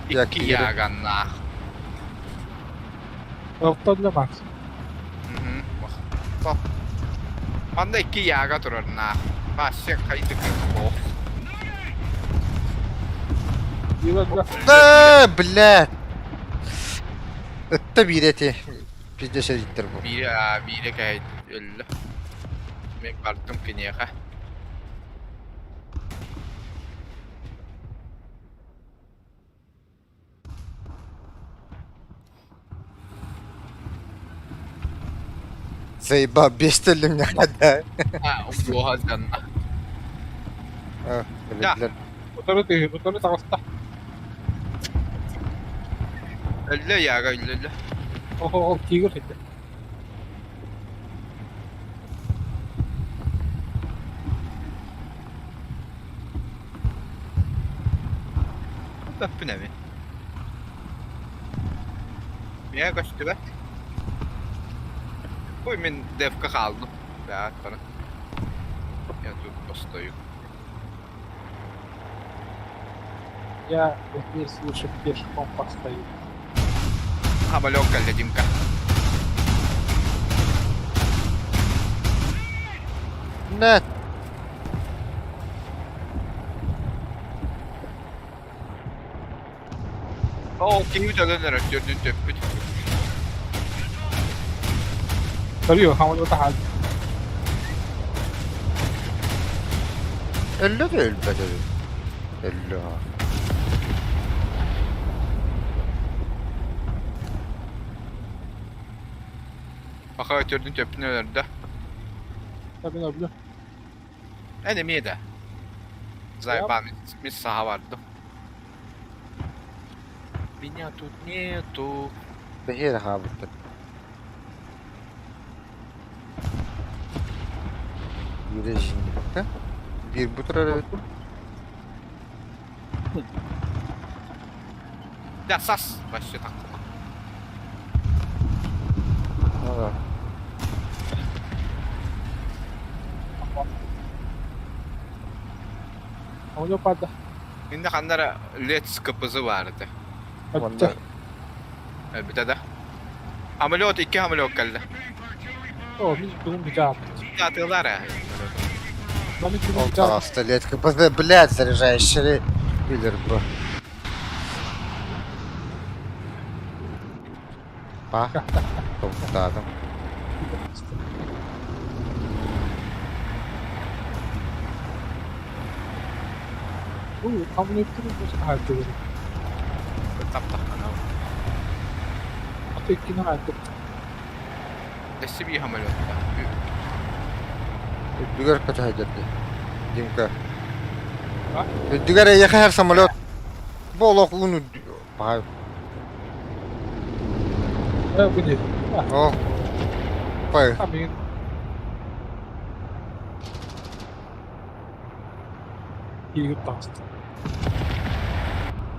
Икки яганнаах. Ылта для Макс. Манна икки яга турар наах. Вообще хайдык ох. Да, блядь. Ытта биир эти. Пиздец эдиттер бу. Биирэ биирэ кэһэй өллө. Мен бардым киниэхэ. Заебал, бестелим не хада. А, уоха дьонно. Блядь. Утары тыһы, утары таҕыста. Өллө яга өллө. Oho, ол тигр хитте. Öppün evi. Niye kaçtı be? Бу мин девка хаалдым. Бэт бара. Я тут постою. Я здесь лучше пешком постою. Хамалёк кэллэ Димка. Блядь. Ол киһи төлөн эрэр төрдүн төппүт. Көрүө, хамалёта хаал. Өллө да өлбөт өлү. Өллө. Аха төрдүн төппүн өлөрдө. Табын өллө. Эн эмиэ да. Заебал, мин саха бардым. Меня тут нету. Бэһиэр хаабыттар. Биирэ жиннибэккэ. Биир бу турар эбит. Да, сас! Вообще так. Ну да. Хамалёк баада. Инде ханнара Лец КПЗ бар этэ. Манна Өлбүтэ да. Хамалёт икки хамалёт кэллэ. О, мин бүгүн бүтэ Атыылар ээ. Маны күнүн Ол бүтэ таҕыста лет КПЗ, блядь, заряжающий билер бу. Па. Топтаатым. Ой, хамалёттун хаалтыгын. Таптаххана. Аты иккини хаалтып. Өссө биир хамалёт. Үрдүгэр көтө сылдьар Димка. А? Үрдүгэр эйиэхэ иһэр самолет. Бу олох уун Баай. Э, бу не? О. Пай. Амин. Тигр таҕыста.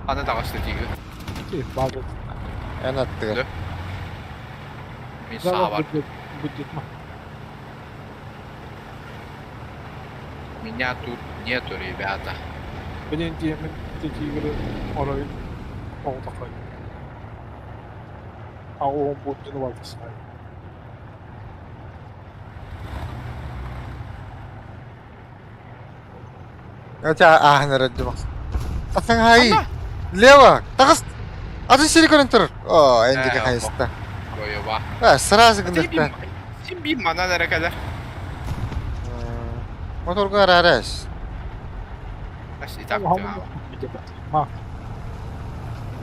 Аны таҕыста тигр. Ти, баада. Эн аттыгар. Мин саа бар. Бүддүтмэ. Меня тут нету, ребята. Блин, диэмин тигри орой оҕотохой. А оҕом буттуну балтысай. Хотя ааһын эрэ дьумах. Тахсан хай. Лево. Таҕыс. Атын сири көрөн турар. О, эндиги хайыста. Бойоба. А, сразу гынныкта. Син биир манан эрэ кэлэр. Моторга араарас. Ас итак. Ма.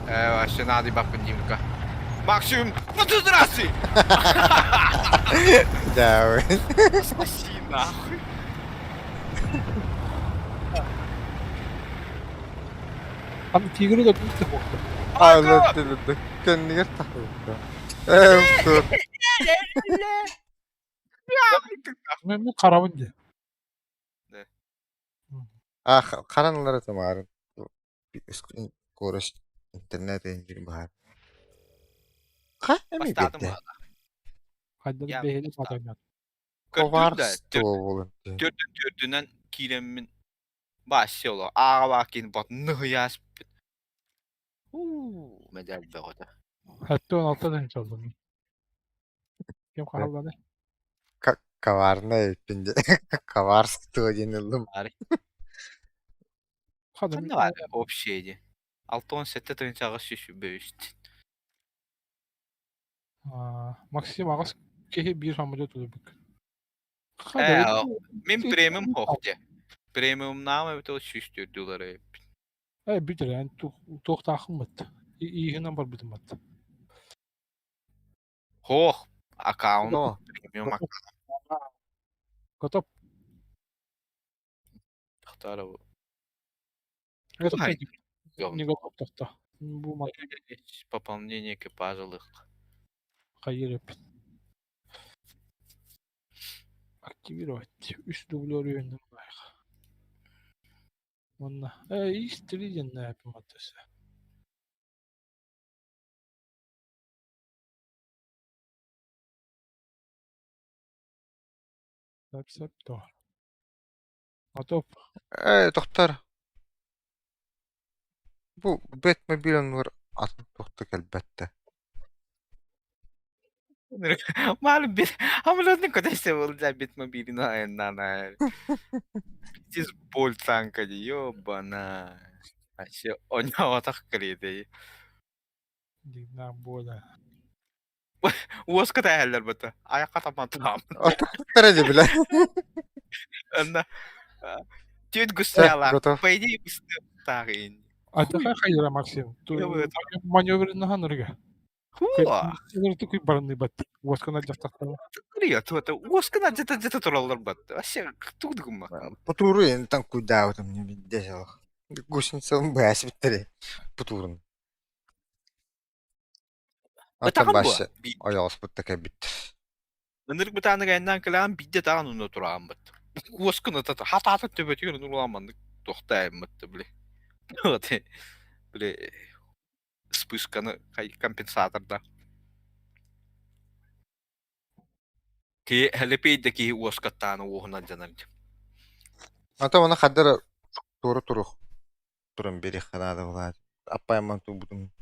Э, вообще надо бабку Димка. Максим, ну ты здравствуй! Да. Спаси нахуй. Аны тигри да тут буолла. Аалаттылыды. Кэннигэр тахсыбыта. Ээ, тур. Мен харабын дии. А харан ылар этим Скорость интернет инжир баһар. Ха эми Бастаатым битте. Хайдах Я бэһили матаймат. Көрдүүр да Коварство болун. төрдүн төрдүнэн киирэммин баасси оло ааҕа киин бот ныһыйааспыт. Уу, медаль бөҕөтө. 76 тыһыынча олдум. Ким хаалланы? Коварная эппин Коварство диэн ыллым. Ханна баар общее ди. 67 тыһыынчаҕа 123. Максим аҕыс киһи биир самолет ылбыт. Ээ, мин премиум хоох дии. Премиумнаам эбит ол 104 улары эбит. Ээ, бүтэр, эн туохтааххын бат. Ииһинэн барбытым бат. Хоох, аккаунт Но. премиум аккаунт. Готов. Тахтара Это Ай, не готов тохто. Бу мал Пополнение экипажа лых. хайыр эппит. Активировать. Үс дублер үйеннен байха. Манна. Э, истри диэн эпим аттысы. Сап сап то. Готов. Ээ, тохтор. Бу Бэтмобиль нур атын тохто кэлбэттэ. Мал бит, амлотны куда се был за битмобили на на на. Пиздец боль танка, ёбана. А все, он так криде. Дигна бола. Уоска тәһәлләр бата. Аяққа таман там. Отохтор эди биле. Анна. Түйт густала. Готов. По идее густала тагын. А ты хайра Максим. Маневренно ханырга. Хуа. Такой баранный бат. Уоскана дьахтахтала. Крио, то уоскана где-то где-то тураллар бат. Вообще, тут гумма. Потуру ен там куда там не видел. Гусеница бәс биттери. Потурун. Атын Ытаган бу. башы ойоос бутта кэбит. Ынырык бытааны гайнан кылаан бидде таан уна тураан бат. Уоскана тата хатаата төбөтүгөр нуруламаннык тохтаайммат били. Вот. Били вспышканы компенсаторда. Ки хелепейде ки уоскаттааны уохунан жанар. Ата оны хаддар туру турух. Турун бери ханада булар. Аппайман тубутум.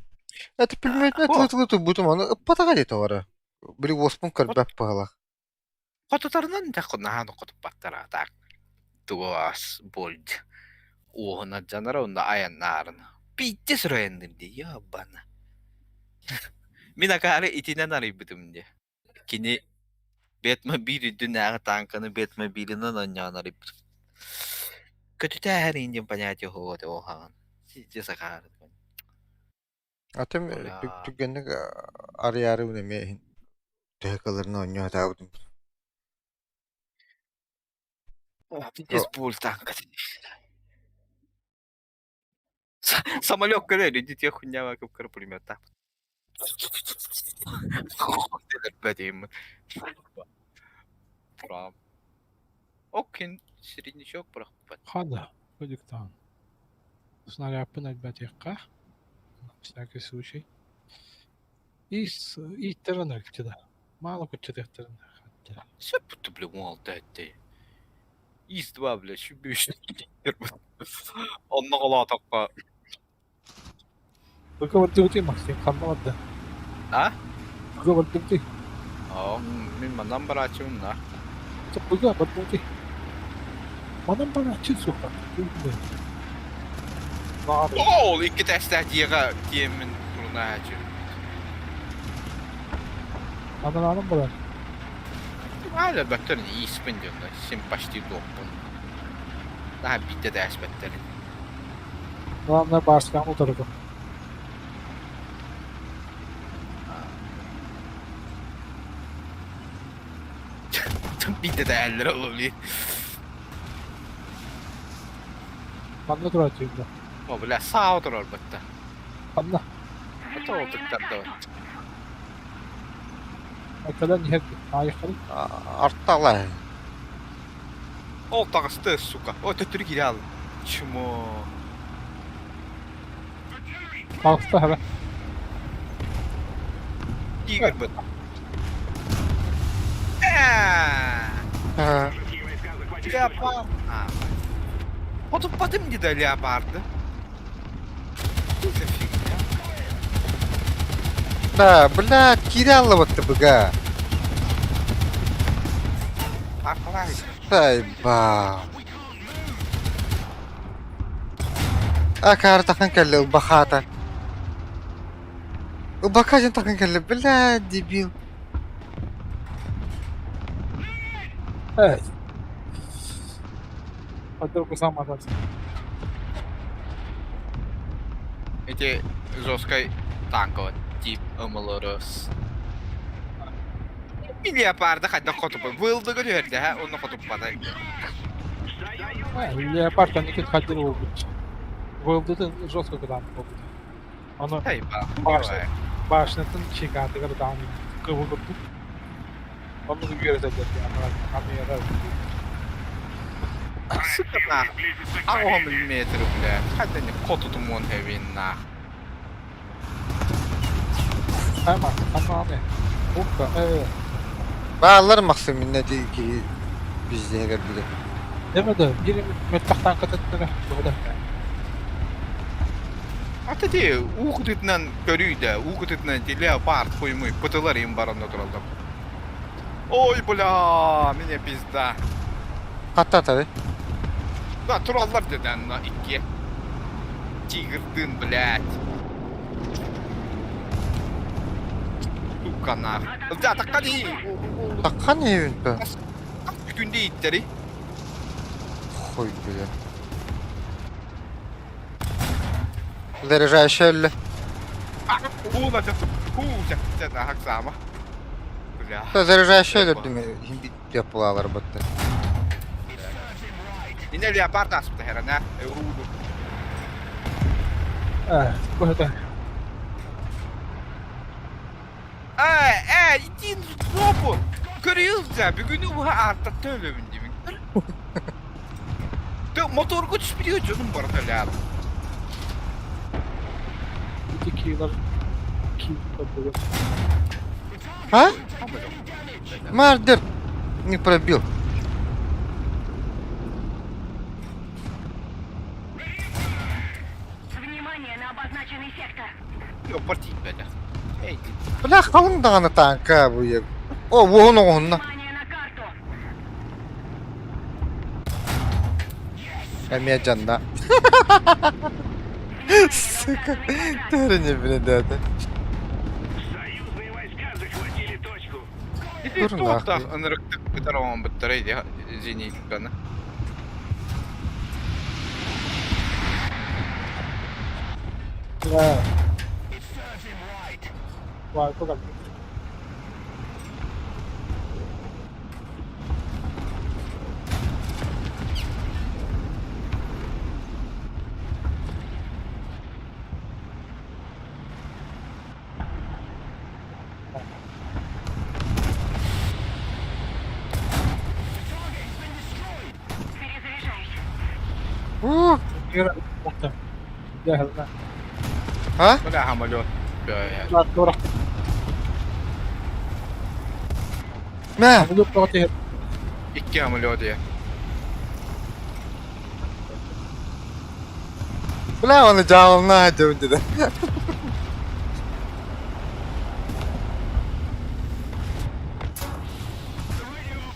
Это пулемет это тубутум аны ыппатага дете бара. Били уоспун көрбөп баалах. Хототарынан тахкунахан хотуппаттара так. Туас больд. Уохунан жанара онда аяннарын. Питте сұрайындым де, ябана. Мин акаары итинен арыйбытым де. Кини Бэтмобиль үрдүнээҕи танканы Бэтмобилинэн оонньоон арыйбытым. Көтүтээһэр индин понятие хоҕо оһаҕан. Сидже сахаар. Атым Бля. түгэнник арыйаары үнеме төһө кылырны онньоо таабытым. Пиздец боль танка. Самолет кэлэр идите хуйня кып пулемет так. Прям. Окин середнячок прохпат. Хада. Ходиктан. Снарядпын айтбатиққа. На всякий случай. Ис иттерен да. Мало күтчетехтерин. Все будто бля уалда Из два бля шүбүш. Онно голатаққа. Быка бардыбыты Максим ханна А? Быка бардыбыты. А, мин манан барачым на. Быка бардыбыты. Манан барачы суха. Ол икки тәстә диега тиемин туруна ачы. Анан анан бар. Hala бөттөр испин диyor. Син почти доппун. Daha bitti de әспеттерин. Анан барскан утырды. Bitti de eller oluyor. Манна турачы. О, бля, саа отырор бытта. Ханна? Ото ол тыктарда. Кэлэн иһэр аайыххары. Артала. Ол таҕысты, сука. О, төттөрү киирэ ал. Чмо. Таҕыста хара. Тигр быт. Леопард. Хотуппатым дии да леопарды. Что за фигня? Да, блядь, киирэ аллыбытты быга. Аркалай. Сайба. Акаар тахан кэллэ ылбахаата. Ылбака дьон тахан кэллэ, бля, дебил. Эй. Подругу сам атас. Эти жесткой танковый тип МЛРС. Леопарда хайдах хотупа. Вылдыгы түһэрдэ, ха, онно хотуппата. Леопард кэнники хаддыр буолбут. Вылдытын жестко кыдаан буолбут. Ону башнятын чекатыгар даҕаны кыбыллыбыт. Оннук үөрэтэллэр аны Сука нах. Аҕа миллиметр бля. Хайда не хотутумуон хэвин нах. Ама, ама, Укка, Бааллар Максим иннэ ди киһи бизнеһигэр билэр. Демеді, биир мөттөхтан кытыттыра, быһыда. Ата ти уу кытытынан көрүй да, уу кытытынан ти леопард хуймуй, пытылар им баранна тураллар. Ой, бля, меня пизда. Хатта атары. Да, тураллар деді анна икки. Тигрдын, блядь. Сука нах. Да, такка дии. Такка не бе? Бүтүнде иттери. Хуй, бля. Заряжающая өллө. Уу, на Хуу, хаксама. Бля. Заряжающая өлөрдүм. Хим булалар бытты. Ине леопард аспыта херана. Уруду. Быһыда. Э, иди в жопу. Көрüyoruz бүгүнү уха артатта өлөбүн дибин. Ты моторго түспүдү жонум бар да Ити киилар киил А? Мардер не пробил. Внимание на обозначенный сектор. Бля, халың даҕаны тааҥка бу О, уоһун оҕуһунна. Внимание на карту. Эмиэ дьанна. Сука, тоже не блядь. Союзные войска захватили точку. Ити Тур нахуй. туохтаах ынырыктык ытар быттара иди зенитканы. Да. Вай, кога. Перезаряжаюсь. У, Ира, мукта. Да, А? Бля, самолет. да. Тура. Мэ. Самолет тоҕо Икки самолет я. Бля, оны жаалына деп dedi.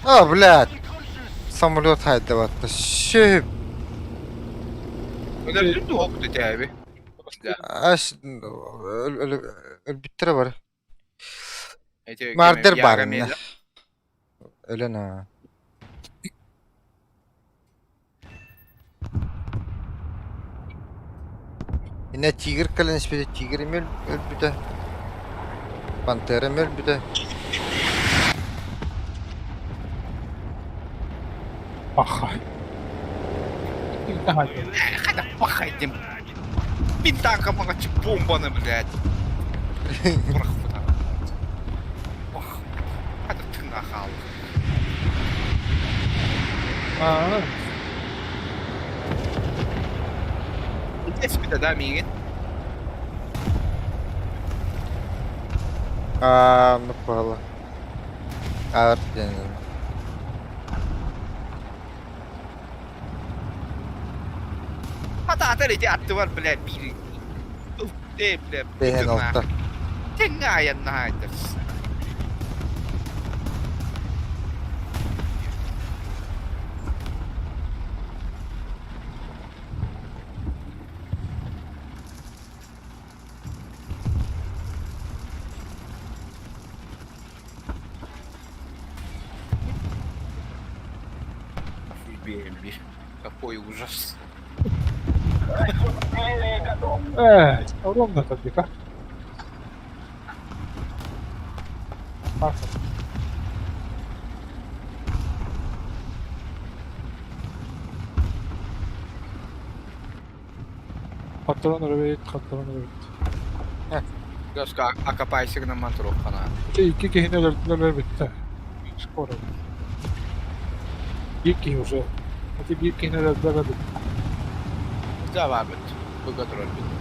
А, блядь. Самолет хайдабатты. Шөп. Өлөрдүн да хоп дэтээби. Аш өлбүттер бар. Мардер бар. Өлөн а. Инэ тигр кэлэн испитэ тигр эмиэ өлбүтэ. Пантера эмиэ өлбүтэ. Паха. Хата пахайдым. Мин танкамаҕа бомбаны, блядь. Бырахпыта. Ох, хата тыҥа хаалла. Аа. Эспитэ да миигин. Аа, ну пала. Аар диэн. Хатаатар ити аттыбар, блядь, биир Э, бля, Бэһэн алта. Тэҥҥэ айаннаһаайдар. Бэмби. Какой ужас. Э, ровно так дека. Патрон робит, патрон робит. Госка акапайсигынан туруоххана. Икки киһини өлөрдүлэр бүттэ. Скоро. Биир киһи уже. Ити биир киһини өлөрдүлэр бүттэ. Давай бит. Быга турар бит.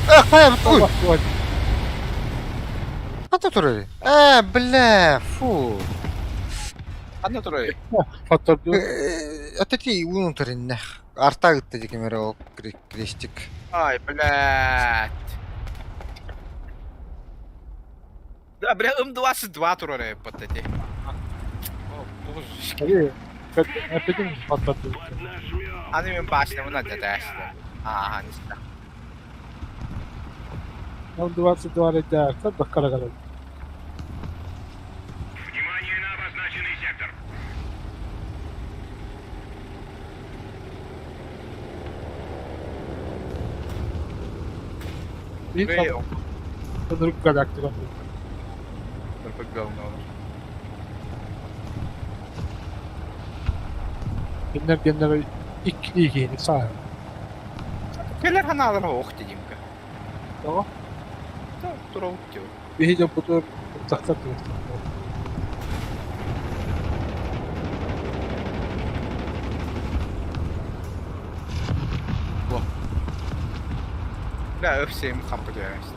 Эх, хайа, ой. Ханна турар? Ээ, бля, фу. Ханна турар? Фатторду. Атати уун туриннэх. Арта гытта дикимere ол крестик. Ай, блядь. Да, бля, М22 турар эппит эти. О, божечки. Эппитин фатторду. Аны мен башнамын ададашты. Ааха, не М22 редактор баккара калар. Внимание на обозначенный сектор. Биир Ынырык галактика. Говно. Кинилэр геннэр иккилии киһини сааһы. Кэлэр ханаалар ох дедимка. Тоҕо? Туроут дио. Биһи дьоммутугар тахсар түгэстэр. Да, өпсем хаппы диэс.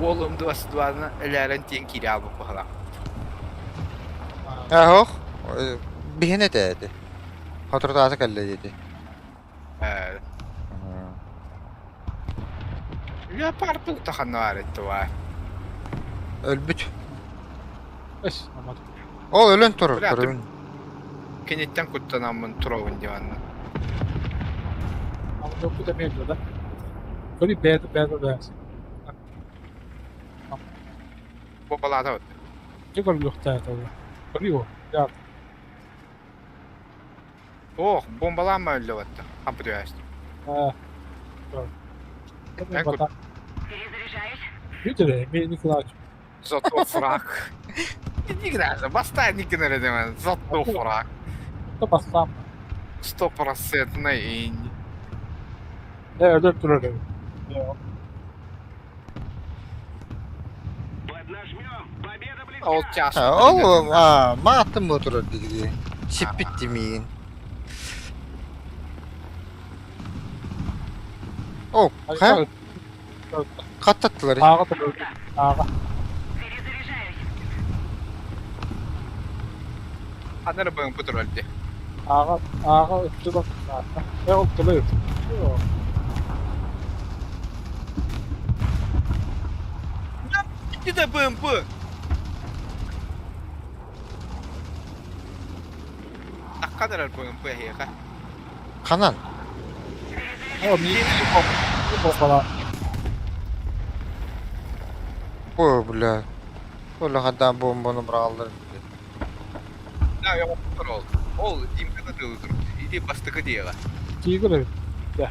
Уолум 22-ны элээрэн тиэн киирэ албыт баһала. Ах, биһин этэ эти. Хоторутаата кэллэ диэти. Э, Леопард таханнаар эттуа. Өлбүт. Эс, амат. Ол өлөн турар, Бля, көрөбүн. Киниттэн куттанаммын туробун диванна. Амат кута мелле да. Көри бэт бэт бэт. Бу балаата вот. Чего лөхтää tuolla? Көри о. Я. Ох, бомбалаама өллө батта. Хампы диэс. А. Перезаряжаюсь. Видели, ми Николаевич. Зато фраг. Никогда, баста никогда не Зато фраг. Это бастам. Стопроцентный инь. Э, өлөр турар. Поднажмем. Победа близка. Ол час. Ол а, маатын бу турар диги. Сиппит димиин. О, ха, хаттаттылар. Ага турар. Ага. Перезаряжаюсь. Анары БМП турар ди. Ага, ага, өттү Э, ол турар. Иди БМП. Аккадарар БМП хеха. Ханан. О, ми бомбала. О, бля. Ола хада бомбаны быралар. Да, я ол. Ол димканы дылдыр. Иди бастыкы диэҕэ. Тигр. Да.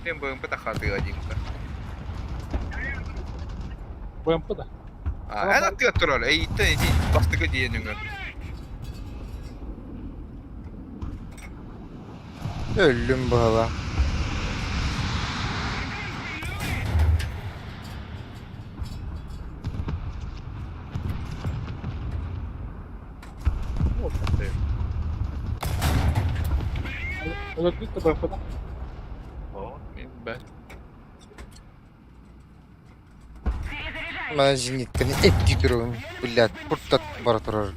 Тем БМП тахатыга димка. БМП да. Эн аттыгар турар, эйиттэн ити бастакы диэн өҥөр. Өллүм быһыла. Өлөрбүт да БМП да. О, мен Мана зенитканы эттии турабын, блядь, куртат бара турар.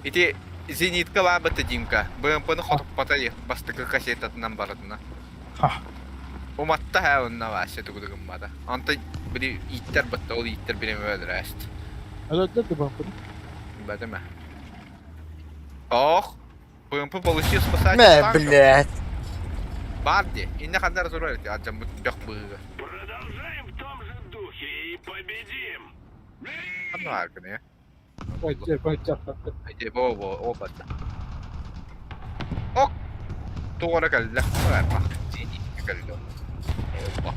Ити зенитка лаабыта Димка. БМП-ны хотуппата бастакы кассетатынан барытына. Уматта һэ онно Вася тугу да гыммата. Онтон били ииттэр батта ол ииттэр бириэмэ өлөрөөст. Өлөрдө да БМП-ны. Бэтэмэ. Ох, БМП получил спасатель Мэ, танков. блядь. Бар дии. Инне ханна эрэ турар ити алдьаммыт бөх быыга. Продолжаем в том же духе и победим! Ханна баар гына Байтер, байтер. Ити бо бо о батта. Ок! Туох эрэ кэллэ. Кэллэ. Опа.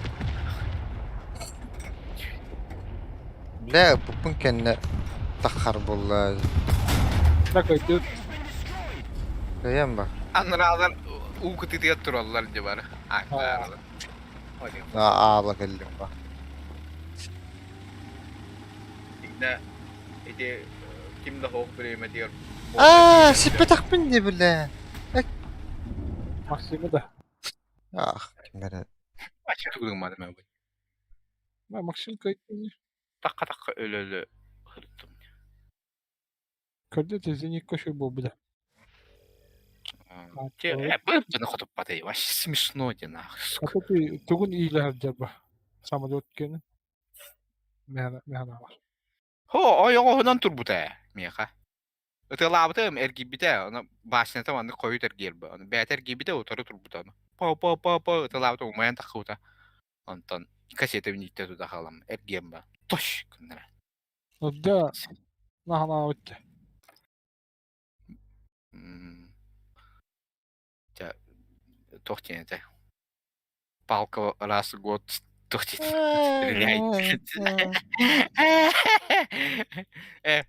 Бля, ыппыппын кэннэ таххар буолла. Такой Кыайан ба. Анараалар уу кытыытыгар тураллар дьэ бары. Аалар. Аала кэллим ба. Инна ити ким да хоох бириэмэтигэр Аа, сиппэтэхпин дии бля. Максима да. Ах, кимнэрэ. Ачча тугугумматым Максим кыайтын. Тахха-тахха өлө-өлө сырыттым. Көрдө зенитка шөй буолбута. Быны хотуппатай, вообще смешно де нахуй. А ты тугун иилэһэр дьарба самолет кэнэ мэхэнэ бар. Хо, ойоҕоһунан турбута ээ, миэхэ. Ытыалаабытым, эргийбитэ, ону башнята маннык хойут эргийэрбэ, ону бэйэтэ эргийбитэ, утары турбута, ону по-по-по-по ытыалаабыта умайан таххыбыта. Онтон кассетабын ииттэ тута хаалам, эргийэн ба, тош гыннара. Да, наһанаабыт. Дьэ, туох диэн этэ? Палка раз в год туох диэн стреляет.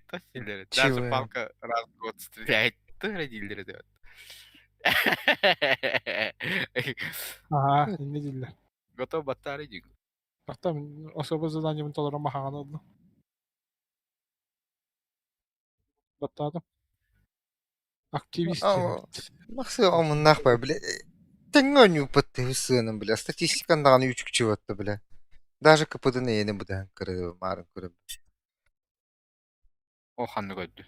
Туох дииллэр Даже Чего? палка раз в год стреляет. Туох эрэ дииллэр этэ. Аха, инне дииллэр. Готов баттаары дии. Тахта особо заданиебын толорон баһаҕаны ыллым. Баттаатым. Активист диэн. Махсы омуннаах ба, бля. Тэҥҥэ оонньууппат сыанан, бля. Статистикан даҕаны үчүкчү батта, бля. Даже КПД-ны эйэни быдаһан көрө, маарын көрө. Ол ханна көрдү?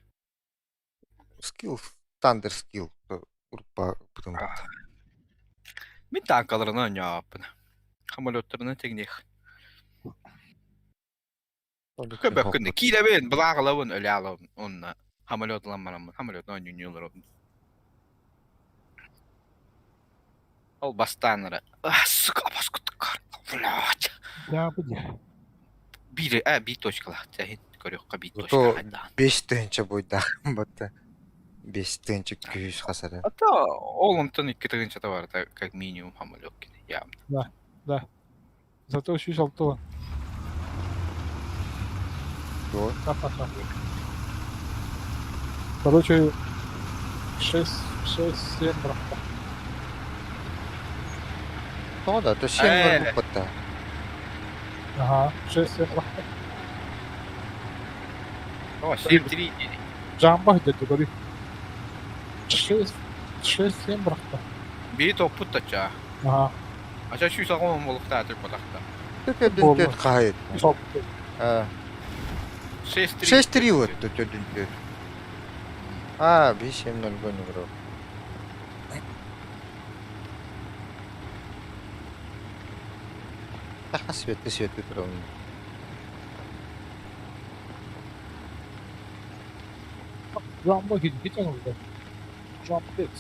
Скилл, Thunder skill урпа бутун. Мин таанкаларынан оонньообуппун. Самолеттарынан тэҥниэх. Көбөккүн киирэбин, былааҕылабын, өлө алабын уонна самолет ылан бараммын, самолетун оонньуу олоробун. Ол бастаан эрэ, сука, баскыт блядь. Дьаабы дии. Биир, биир точкалаах, иһин көрүөххэ биир Зато точка хайдаан. 5000 буйдаах батта. 5000 күүс хасара. А то ол онтон 2000 барыта как минимум самолет кини явно. Да, да. Зато 106 уон. Дуо? Ха-ха-ха. Короче, 6, 6, 7 бырахта. Тоҕо да, то 7 Э. барбыт Ага, 6, 7 бырахта. О, 7-3 дири. Жамбах деді говори. 6, 6, 7 бырахта. Биир топпут тачаа. Ага. Ача 180 буолуохтаах ботахта. Төрдүн төрт хаһыт. Солбут. 6-3. 6-3 вот төрдүн төрт. А, 5-7-0 гоню Таха светы светы турабын. Жамбах иди оҥордо. Жамбец.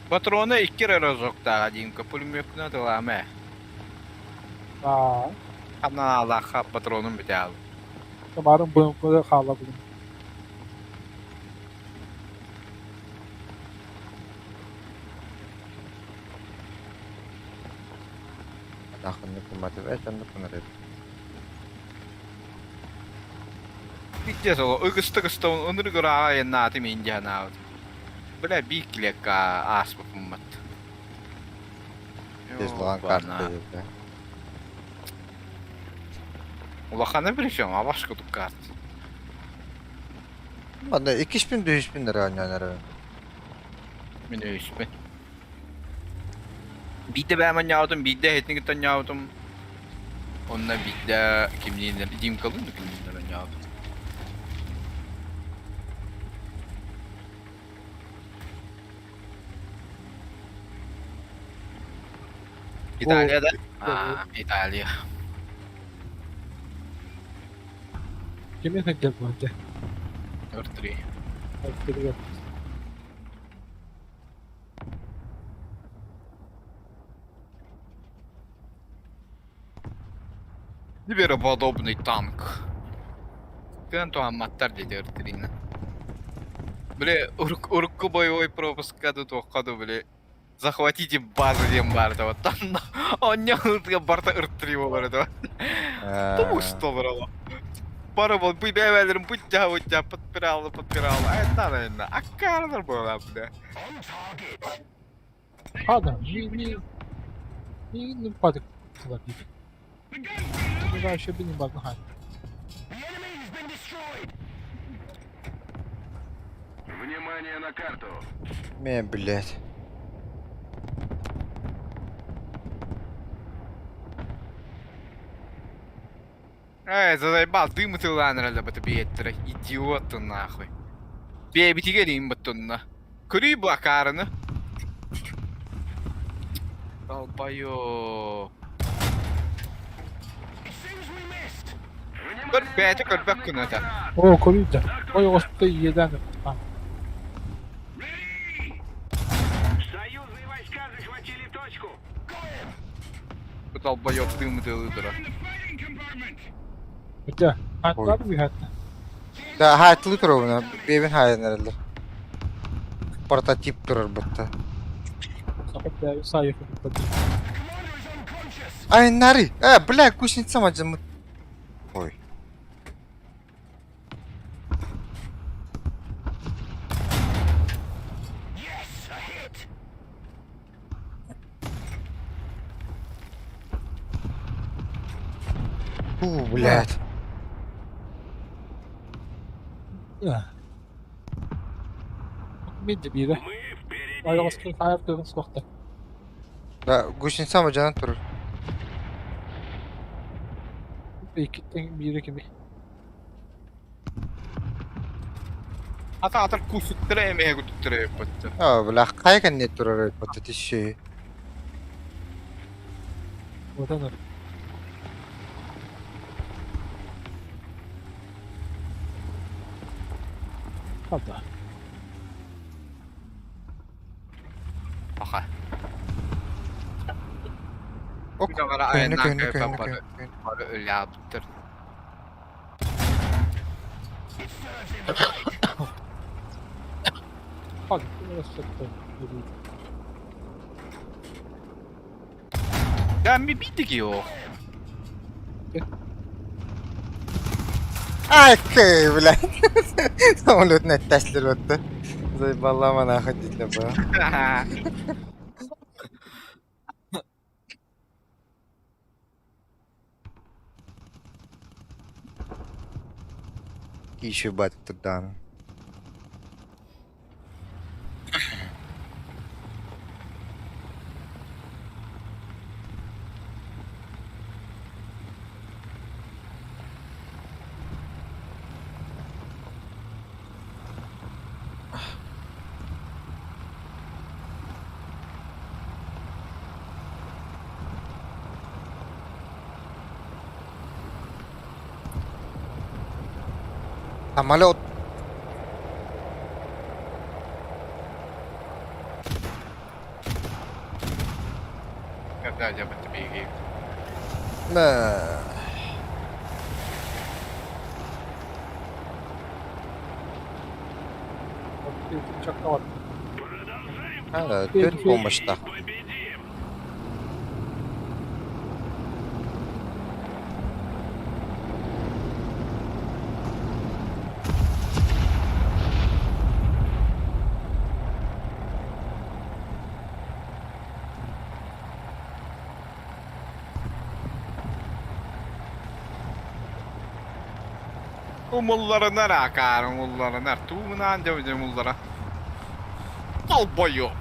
Патрона икки эрэ разоктааҕа Димка пулеметкына тылаама ээ. Аа, Ханаалаахха патронун бүтэ Тамарым БМП хаала бүгүн. Нахуй гымматым эт оннук гынар эбит. Пиздец ол ыгыста-ыгыста ынырык ырааҕа айаннаатым иин дии санаабытым. Бля биир килиэккэ ааспыппын Тезлаҕан карта диэбитэ. Улахана причем абаш курдук карта. Манна иккиспин үһүспүн эрэ оонньоон эрэбин. Мин үһүспүн. Биирдэ бэйэм оонньообутум, биирдэ эһэтин кытта оонньообутум. Онно биирдэ кимниин Димкалыын да кимниин оонньообутум. Италия да? А, Италия. Кими сылдьар буолла? R3. Аттыгар. Звероподобный танк. Кыан туһамматтар диэти R3-нэн. Били урукку боевой пропуска да туохха да били захватите базу диэн баар да вот онньоҥ барта R3 буолар этэ. Тумус толороло. Пара бол бу бэйэлэрин быття быття подпирала подпирала. Это наверное. Аккардар буолар бля. Адам, не не падык тылар дейді. Вообще бини бардын хай. Внимание на карту. Мен, блядь. Эй, заебал, дым тыланыр бата биэттэрэ, идиоты нахуй. Бэйбитигэр имбаттунна. Көрүй бу акаарыны. Долбоёб. Көр бэйэтэ көрбөт гына Оо, көрүй да. Ой, оҕуста иэдээн Союзные войска захватили точку. Бу долбоёб дым тылы турар. Хотя, аттар быһатта. Да, хаайтылы туругуна, бэйэбин хаайан эрэллэр. Прототип турар бытта. Саха Ай, нары! Бля, гусеница мадьыммыт. Ой. Фу, блядь. Мин биирэ. Айаҕаскын хаайар кыаҕын суохта. Да, гусеница мадьанан турар. Иккиттэн биирэ кими. Ата атар кусуттара эмэһэ кутуттара эппэттэр. А, бля, хайа кэннэ турар эбит тиши. Вот оно. Правда. Аха. Ок, Күнэҕэрэ көһүнэ айаннаан көһүнэ көһүппэт көһүнэ бары көһүнэ. бары өлөөбүттэр. Hadi, burası Даа ми биитик юу. Ай ты, блядь. Самолет на Теслер вот. Заебала мана ходить либо. Еще бат туда. Самолет. Когда я бы тебе Да. Да, төрт помощьтах. Умулларынар акаар, умулларынар. Туугунаан дьэ умуллара. Долбоёб!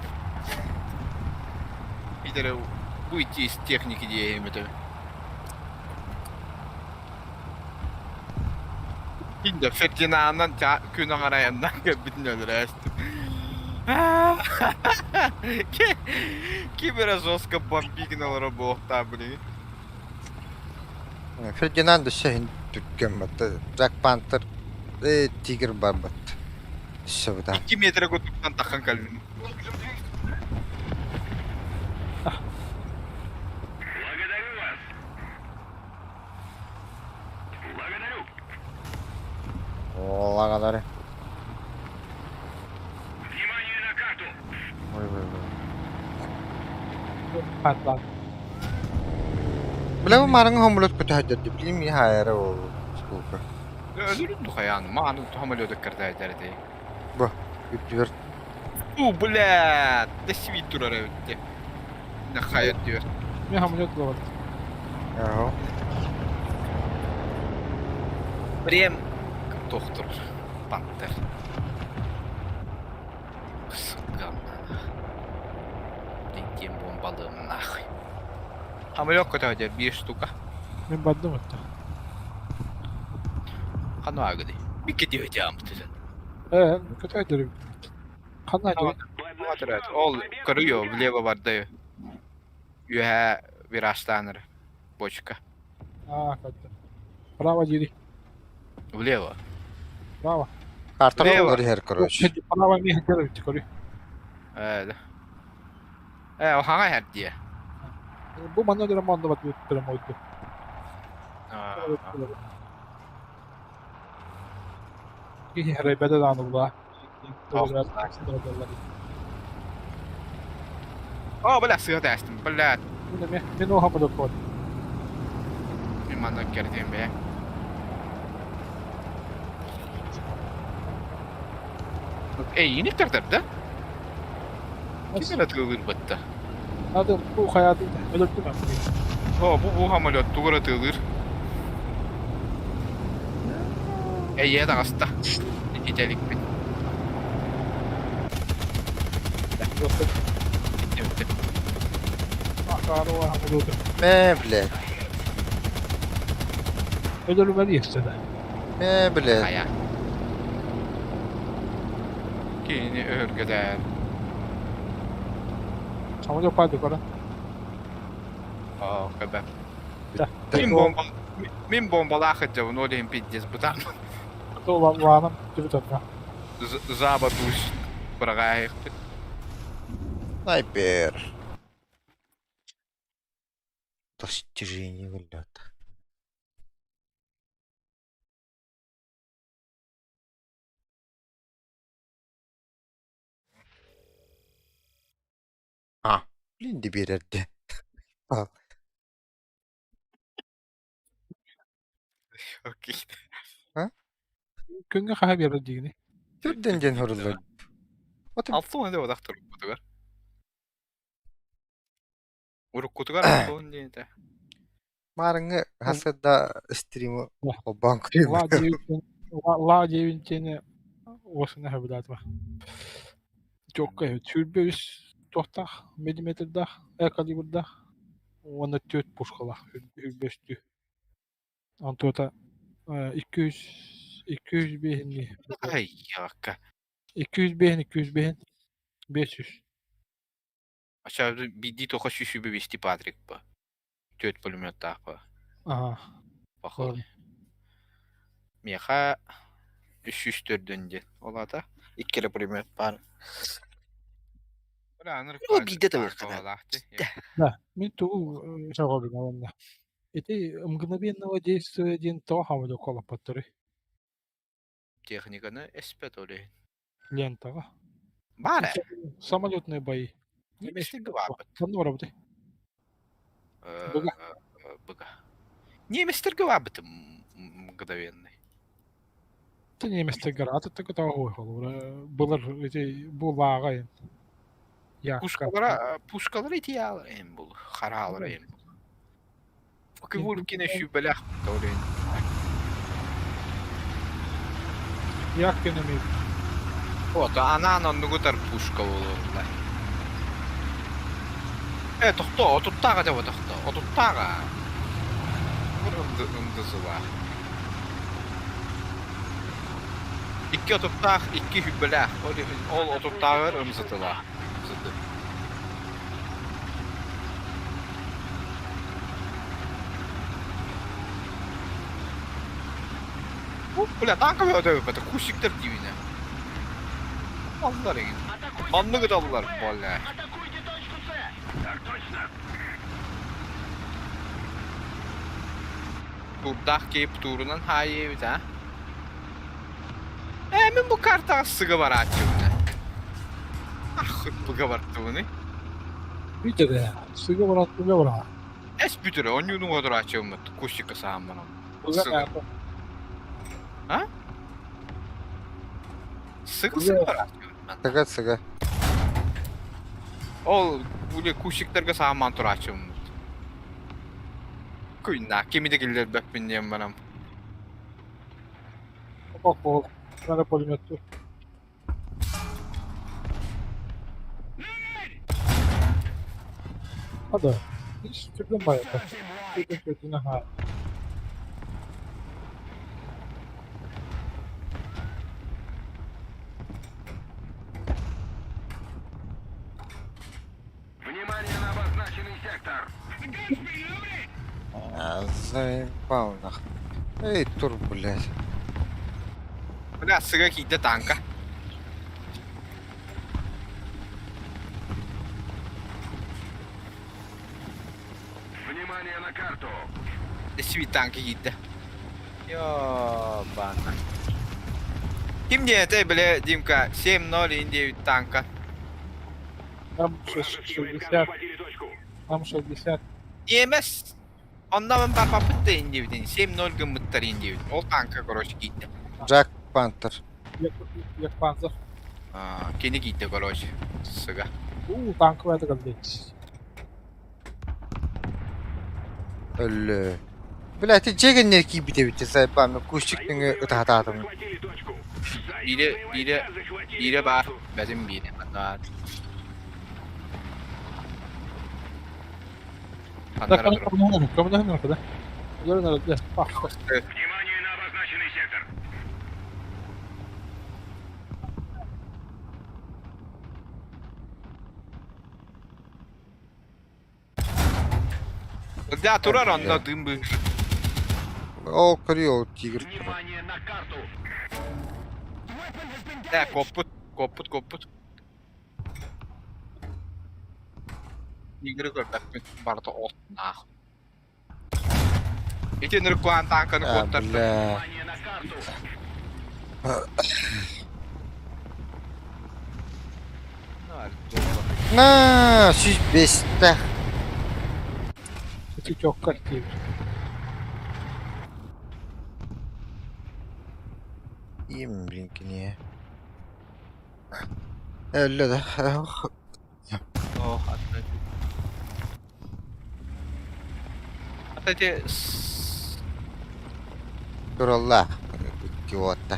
Питеры выйти из техники диэһим этэ. Инде Фердинандан күн аҥарайаннан кэлбитин өлөрөөстүм. Ким эрэ жестко бомбигин олоро буолуохтаах билигин. Фердинанд өссө иһин түргэн батта. Джак Пантер тигр барбат. Өссө бытаан. 2 метр курдуктан таххан кэлбин. Благодарю вас. Благодарю. Благодарю. Внимание на карту. Ой, ой, ой. Атлан. Бля, бу маарыҥҥа хомулут көтөһөдөрдү билим хаайара ол сколько. Өлөрүн тухайаан, мааны самолёты кэрдээдэр дии. Бу, үрдүгэр У, блядь, да свит турар эбит Нахайа түөр. Мен самолет булабат. Аһо. Прем доктор Пантер. Сука. Диким бомбалым нахуй. Самолет көтөдө биир штука. Мен бардым отта. Ханна агыды. Бикки диэхтиамтысын. Э, көтөдөрүм. Ханна айтыбыт? Ол көрүө влево барды. Үөһэ виражтааныр бочка. Аа, катта. Право дири. Влево. Право. Карта Влево. олор иһэр короче. Право миэхэ көрү көрү. Э, э, хаҥа иһэр дии. Бу манна дөрөм онно бат дөрөм ойду. Киһи хэрайбэдэ даҕаны булаа. О, бля, сыа тээстим, блядь. Мин оха бодоккот. Мин манна кэрдиэм бэйэ. Эйиини кэрдэр да? Ким эрэ тыылыыр бытта. Ады бу хайаатын өлөрдүм О, бу бу самолет тугу эрэ тыылыыр. Эйиэ таҕыста. Итэликпит. Бүттэ, бүттэ. Мэ, блядь. Өлөрүмэр иэстэнэ. Мэ, блядь. Хайа. Кинини өһүргэтээр. Самолет пайды көрө. Оо, көбө. Да. Мин бомба мин бомбалаах сылдьабын, ол иһин пиздец бытаан. Лааным түбүт Жаба душ быраҕаайыхпыт. Снайпер. Достижение вылета. А, блин, да биэрэрдэ. Окей. Күҥҥэ хаһа биэрэр диигини? Түрдэн диэн хоруллар. Алтын да бодах туруккутугар. Уруккутугар алтын диэн этэ. Маарыҥҥы хасыда стриму холбоон Ла диэбинтиэни уосуна сөбүлээтим. Чокка 23 туохтаах миллиметрдаах калибрдаах уонна түөрт пушкалаах үрбөстүү. Онтуота 200 205 Ай, якка. 205 205 500. Ача биирдии тоҕо сүүс бэбиэсти Патрик ба. Түөрт пулеметтаах ба. Ага. Похоже. Миэхэ 304 диэн. Ол аата Икки эрэ пулемет баар. Бля, биирдэ табыахха Да, мин тугу сөҕөбүн уонна. Ити мгновенного действия диэн тоҕо хамыда колоппотторуй? Техниканы эспэт ол иһин. Лентаҕа. Баар ээ. Самолетные бои. Немецтергэ баарбыт. Ханна барабытай? Быга. Быга. Немецтергэ баарбыт мгновенный. Ты немецтергэ атыттыгы тоҕо холобура былыр ити бу лааҕа Пушкалара пушкалара итиялар эм бул хараалара эм бул. Фокевулькина сүүбэлээх ол иһин. Як кэнэмий. Вот, анаан оннугутар пушка буолуоллар. Э, тохтоо, отуттаах этэ тохтоо, отуттааҕа. Ындызылаах. Икки отуттаах, икки хүббэлээх. Ол иһин ол отуттааҕар ымсытылаах. Ымсыты. Бля, танка бөтө кусиктар дивине. Аллар эгин. Маннык ыталлар, бля. Атакуйте точку С! Так точно! Турдаах кейп туурунан хаайыыбыт а? Ээ, мин бу картаҕа сыга барааччыбын. Ах, быга бартыбыны. Бүтэрэ. Сыга барат, быга барат. Эс бүтэрэ, онньуунун отурааччыбыммыт, кусика саамманам. Быга Сыга. аата. А? Сыга сыга барааччыбын. Сыга сыга. Ол били кусиктарга саамман турааччыбыммыт. Күйна, кими да киллэрбэппин диэн барам. Ок, надо пулеметту. Hadi. Hiç türlü bayağı. Türlü kötüne ha. Внимание на обозначенный сектор! А, заебал нах. Эй, тур, блядь. Бля, сыга киирдэ танка. Внимание на карту! Сви танка киирдэ. Ёбана. Ким диэтэ, бля, Димка, 7-0-9 танка. Там Вражеские войска 60, захватили точку! там 60. ЕМС. Онно мен барбаппыт да индибитин. 7-0 гыммыттар индибит. Ол танка, короче, киирдэ. Джак Пантер. Як панцер. А, кини киирдэ, короче. Сыга. У, танк это как Өллө. Бля, ти жегеннер кийбите бите сайбам кусчик түңө ытаатаатым. Захватили точку! Бире, Союзные бире, войска захватили бире баар. точку! Бэтим бире. Манна. Да, Ханнара тур. кому кому да? Внимание на обозначенный сектор! Да, турар онно дым бы. Ол көрү ол тигр турар. Внимание на карту! Да, коппут, коппут, коппут. Игры көрбөппүн, барыта от нах. Ити ныркуан танканы А, куоттар. бля. Внимание на карту! На, сүз бестэх. Эти чокка тигр. Им блин кини. Өллө да. Ох, ата. Ата ити Туралла. Икки уотта.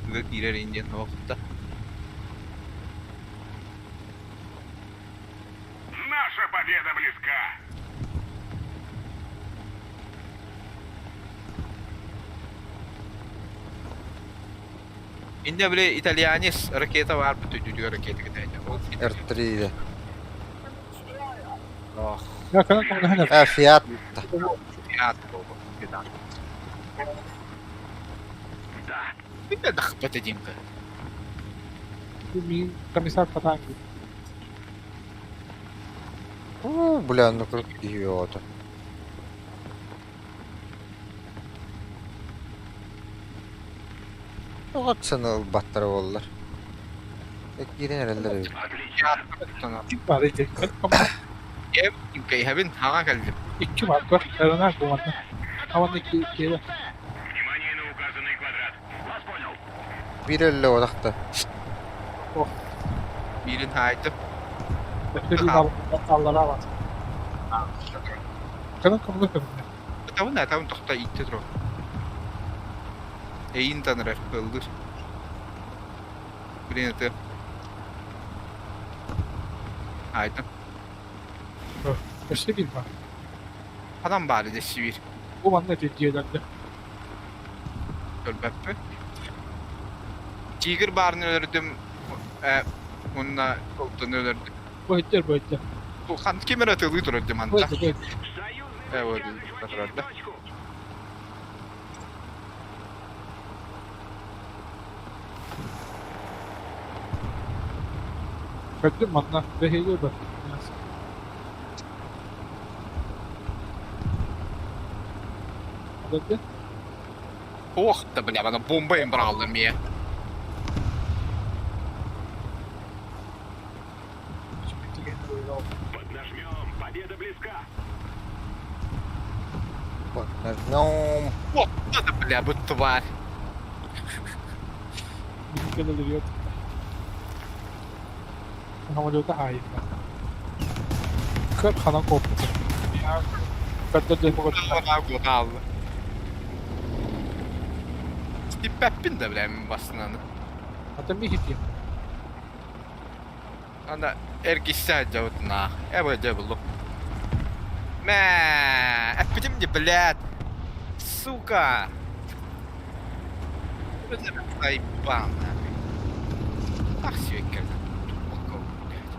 Ыга киирэр индиан охта. Наша победа близка! Инде бile итальянец ракета бар бүтүдү ракета кетейде. Ол R3 де. Ох, Я кому кому А, Фиат. фиат болду. Бите дахпат Димка. Комиссар Патанги. О, бля, ну круг киһи Оҕотсаны ылбаттара буоллар. Киирэн эрэллэр эбит. Отлично! Kim var эти? Эм, Димка, иһэбин хаҥа кэллим. Икки бар, көр. Эрена куманна. Аван икки икки. Внимание на указанный квадрат! Вас понял! Биир өллө одахта. Биирин хаайтым. Өттү аллара бар. Кана кому кому. Табын да, табын тохта итте тур. Эйин танырар ыллыр. Блин, это... Айдым. Өссө биир баар. Ханан баар дэсибир. Бу манна дьиэлэргэ. Көрбөппүн. Тигр баарын өлөрдүм, уонна ылтыны өлөрдүм. Бу иттер, бу иттер. Бу хан ким эрэ тылыы турар диманта. Э, вот турар да. Көрдүм манна, бэһиги бар. Подожди. Ох да, бля, ана бомба им брал мне. Поднажмем, победа близка. Поднажмем. Вот это, бля, вот тварь. Самолета айна. Көр ханан куоппута. Көрдөрдө Типпэппин да бля мин басынан. Ата ми хитием. Ана эргиссэ дьабытына. Эбэ дьабылу. Мэ, эппитим де, блядь. Сука. Заебал, нахуй. Ах, сүйеккер. Блядь.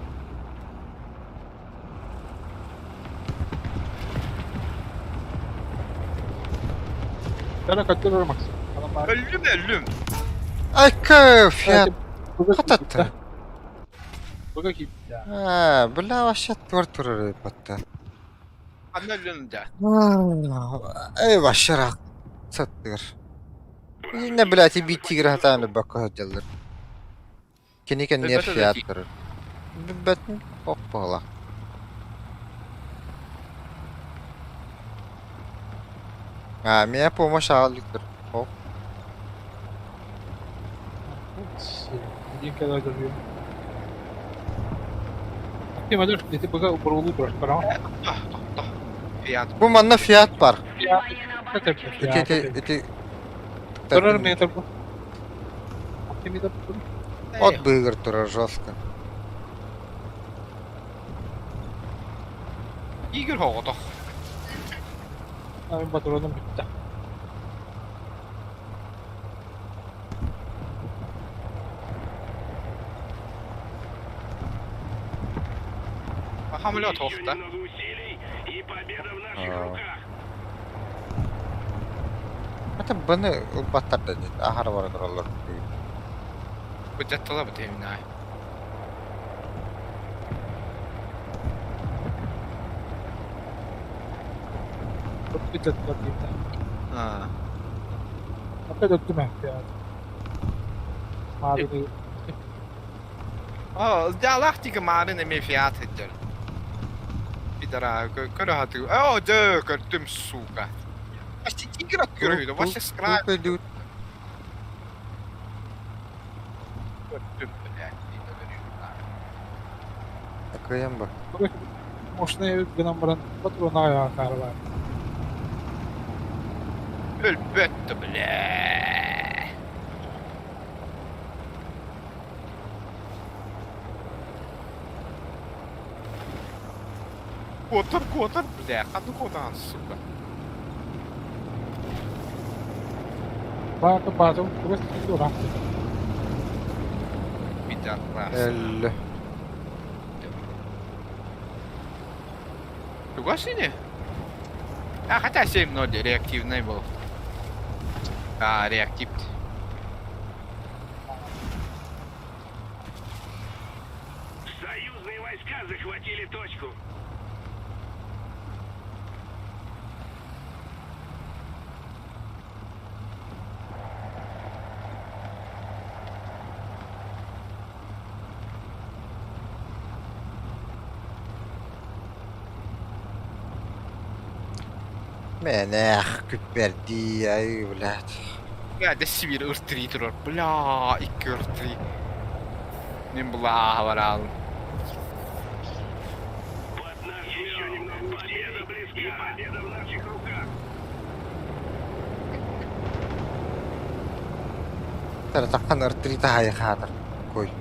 Кара көттөр Макс. Өллүм, өллүм. Айка, фиат. Хататты. Быга киирдэ. Аа, бля, вообще тур турар батта. Ханна өллүн да. Эй, вообще рак. Саттыр. Инне, блядь, и бит тигр хатааны бакка сылдьаллар. Кини кэнниэр Билбэт фиат этэ. турар. Билбэтин ох буола. А, меня помощь аҕаллыктар. Ох. Диэн кэлэ дьолуйум. Тимадыр, ити быга буруолуу турар бараҕын. Тохто. Фиат. Бу манна фиат бар. Внимание на обозначенный Ити ити ити Турар метр бу. Метр бу. От быыгыр турар жестко. Игорь хоҕотох. Мен патроным бүттэ. Хамлет Еще хохта. немного усилий, и победа в наших А. руках. Это быны ылбаттар да дит. Ахара бара тураллар. Быдаттала бу темина. Бүттэ диэтэ. Аа. Ата дөттүм ээ. Маары Аа, жалах тигэ маарын эме фиат хеджер. Пидора, көрө хаты. Оо, дө, көрдүм, сука. Вообще тигр открою, вообще скрай. Тупо Көрдүм, блядь. Акыйым бу. Мощный гынан баран патрон аяға карабар. Өлбөттө, бля. Котор, котор, бля, хану котан, сука. Бааты бааты курас тура. Пидорас. Элле. Чугас ини? А, хотя 7-0 реактивный был. А, реактив. Союзные войска захватили точку. Менех күпперди, ай, блядь. Бля, да сибир ыртри турар. Бля, икки ыртри. Мен була барал. Еще немного Победа близка. И победа в наших руках. Таратаххан артрита хаайа хаатар. Кой.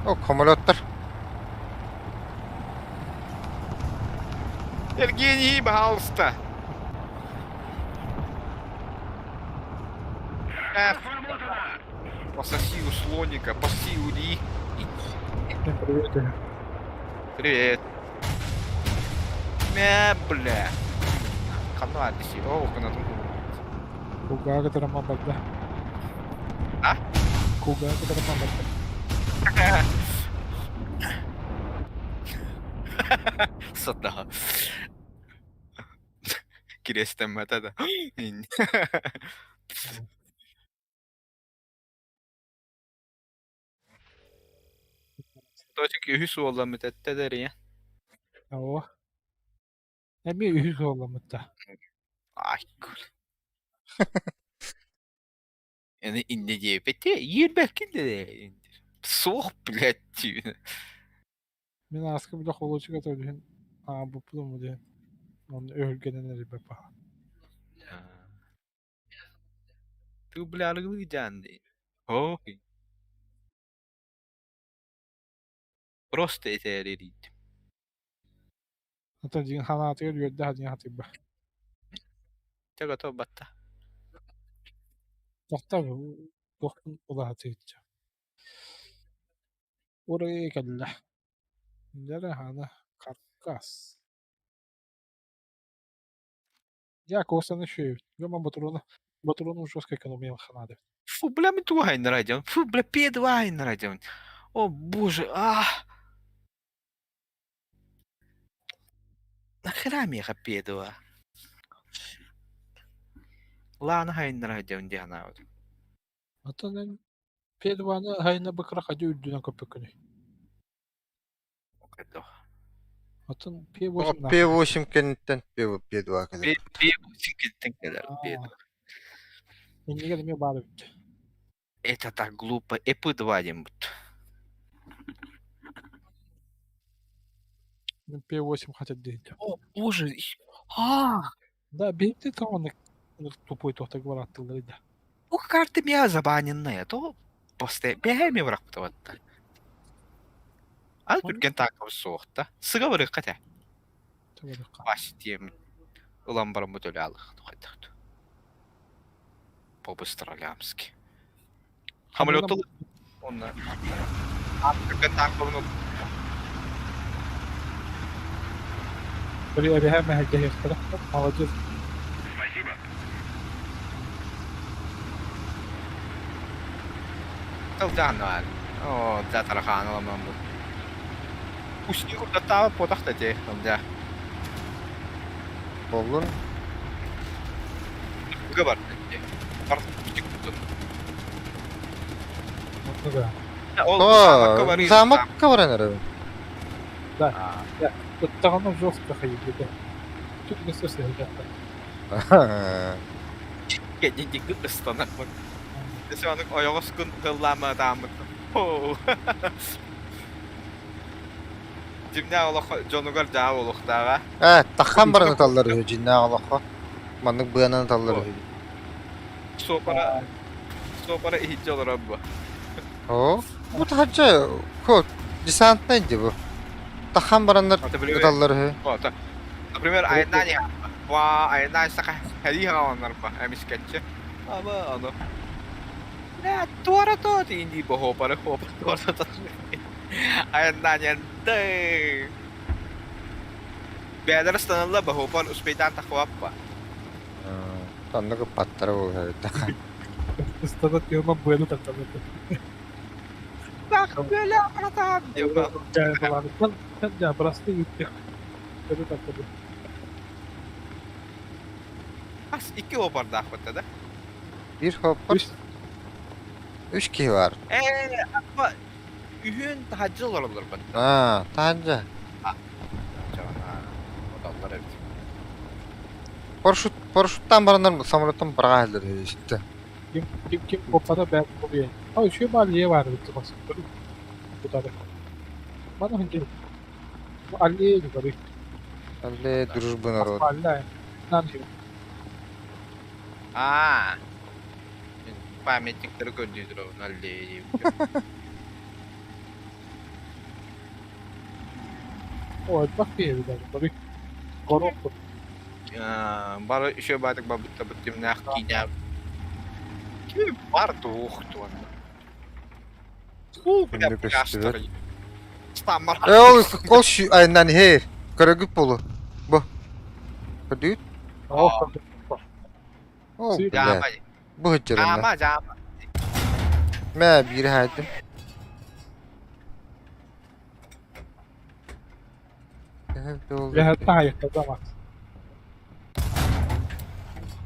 О, самолеттар. Евгений, пожалуйста. Эх, пососи у слоника, поси у Ли. Привет. Привет. Мә, бля. Ханна адиси. О, канатым. Кулгааҕа кытарама барда. А? Кулгааҕа кытарама барда. Сата. Кириэстэммэтэ да. Точек үһүс уолламмыт этте дэрийэ. Оо. Эмиэ үһүс уолламмыт да. Ай, кур. Аны инне диэбэти, иирбэккин да Суох, блядь, диибин. Мин ааска бile холуочук өтөрүһүн аабыппытым диэн. Онно өһүргэнэн эрийбэт баҕа. Ты, бля, арыгылыы дьаан дии. Оо. Просто этээри эрийдим. Ата дьиҥ ханаатыгар үөрдэ диэн хатыйба. Чэ готов батта. Тохтоо туохпун улаатыычча. Урай кэллэ. Дьэ хаана каркас. Я косаны шөйүт. Гама ботуруна ботуруну жестко экономия ханаады. Фу, бля, ми тугай радион. Фу, бля, педвайн радион. О, боже, а! Нахера меха педва? Лана хайнна радион дианаут. Атын педваны хайна быкра хадю үрдүнэн көппөккүнүй. Атын P8 P8 кэнниттэн P2 кэлэр. P8 кэнниттэн кэлэр. P2. Иннигэр эмиэ баар эбит. Это так глупо. EP2 диэн бут. P8 хотят диэт. О, боже. А! Да, биһикти тоҕо тупой туохтар барааттылар да. Бу карта мия забаненная, то посте бэһэми бырахпытабатта. Ал түргэн таакабыс суохта. Сыга барыахха этэ. Баш диэм ылан бараммыт өлө алых тухайдахту. Побыстро лямски. Самолету онна. Түргэн таакабын Эбэһэ мэһэйдэһиэхтэрэ. Молодец. Спасибо. Тылдаан О, да тарахан аламан бу. Пусти курдаттаабы потахта те, да. Боллун. Ыга бар. Бар пустик курдат. Да. Ол О, замокка баран эрэ. Да. Туттаҕына жестко хайыйда. Тут государство Кэнники ыстанар. Десе аны ойоҕос күн тыллаама тааммыт. Дьиҥнээх олох дьонугар дьаа олохтааҕа. Ээ, таххан баран ыталлар үһү дьиҥнээх олоххо. Маннык быанан ыталлар үһү. Суопара суопара иһиччи олорор бу. О, бу таһырдьа ко десантнай дии бу. Таххан бараннар ыталлар үһү. Например, айаннаан Ва, айаннаан саха хәрии хааланнар ба, эмискэтчи. Ама аны. Бля, туора то инди бо хопара хопа туора то. Айаннаан янды. Бэдэр станалла ба хопар успейтан тахваппа. Таннык ыппаттара буолар. Ыстата тема быаны тартабыт. Бах, бля, братан. Да, простые үттэх. Быаны тартабыт. Ас икки хопардаах бытта да? Биир хоппар. Үс киһи бар. Ээ, аппа үһүн таһаджы олороллор бат. Аа, таһырдьа. Одаллар эбит. Парашют, парашюттан бараннар самолеттан быраҕа иһэллэр үһү истэ. Ким ким ким коппата бэт буолуо. А үчүгэй баар лие баар эбит бас. Тутары. Маны хинди. Аллея говори. Аллея дружбы народа. Асфальная. Нам же. Аа. Памятниктары көрдүү турабын аллея диэбиккэ. Ой, бах киһи говори. Горох. Бары еще баатык бабыттабыт тимнээх киинэ. Ким бар туох туонна. Хуу, бля, Күндү көстүбэт. пляжтары. Стаммар. Э, ол ол şu айынан хер. Көрөгүп болу. Бу. Көрдүгүт? Ол бля. Жаама. Бу хыджырында. Жаама, жаама. Мэ биир хайдым.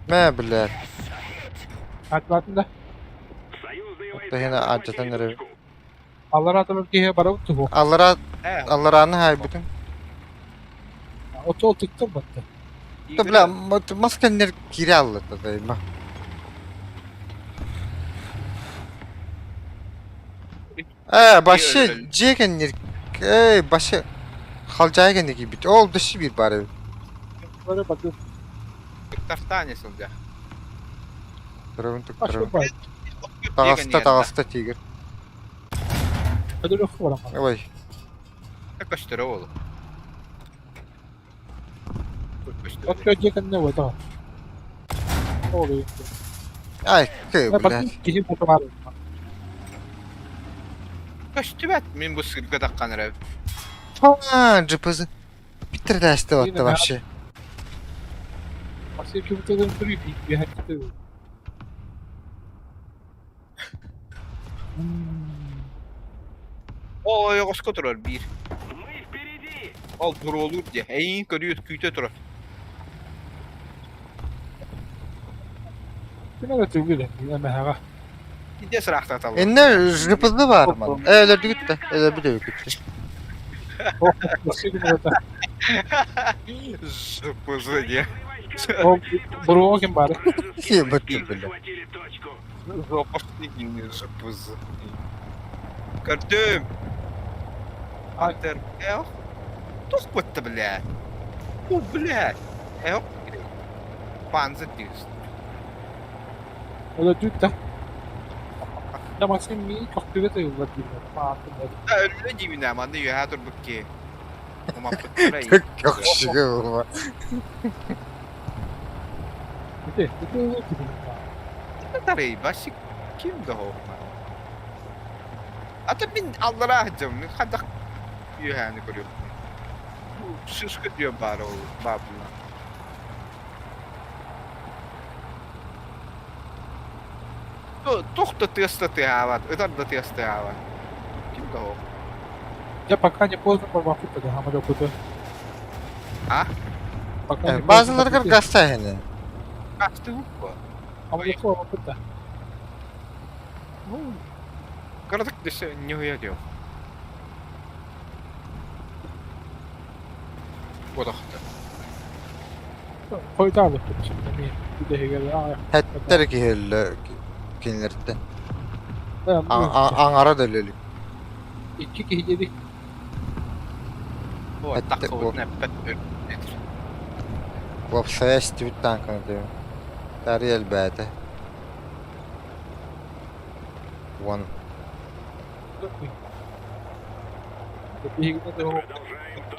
Мэ бля. Тахина ачатан эрэ. Аллара аллараны хайбытым. Да бля, мас кэннер кире аллата дайма. Э, башы дьиэ кэннер эй, башы халдьаайы кэннэ киирбит. Ол дөссө биир баар эбит. Тартане сылдьар. Турабын туктарабын. Таҕыста, таҕыста тигр. Ой, Көстөрө ол. ай, кы, блядь. Көстүбэт. Мин бу сырга таххан эрэ. А, GPZ. Биттер дээсте батта вообще. Ол ойоҕоско турар биир. Ол буруолуур диэ. Эйиин көрүө күүтэ турар. Иде сыраахтаталлар. Энне GPZ бар ман. Э, өлөрдүгүт да. Өлөрбүт өбүкүт. ЖПЗ диэ. Ебать, бля. Жопошник ЖПЗ. Көрдүм. Антер. Эх. Тух бытты, блядь. О, блядь. Эх. Панзер дигис. Өллө диибинэ, манна үөһээ турбут киһи. Умаппыттара Көхсүгө буолла. Тарый, басик ким да хоһума. Ата мин аллараа сылдьабын, мин хайдах үөһээни көрүөхпүн. Сыска диэн баар ол баабыла. Туох да тыас да тыаһаабат, ытар да тыас тыаһаабат. Ким да хоһ. А? Базаларгар гаста хene. Астыбыт бо. Кыратык дөссө ньуһуйа дио. Бодохто. Хэттер киһи кинилэртэн. Аңара да өлөлүк. О, Хэтте таххыбытын эппэт өр. Уопсайа истибит таанканы диэм. Тарый элбээтэ. Уон.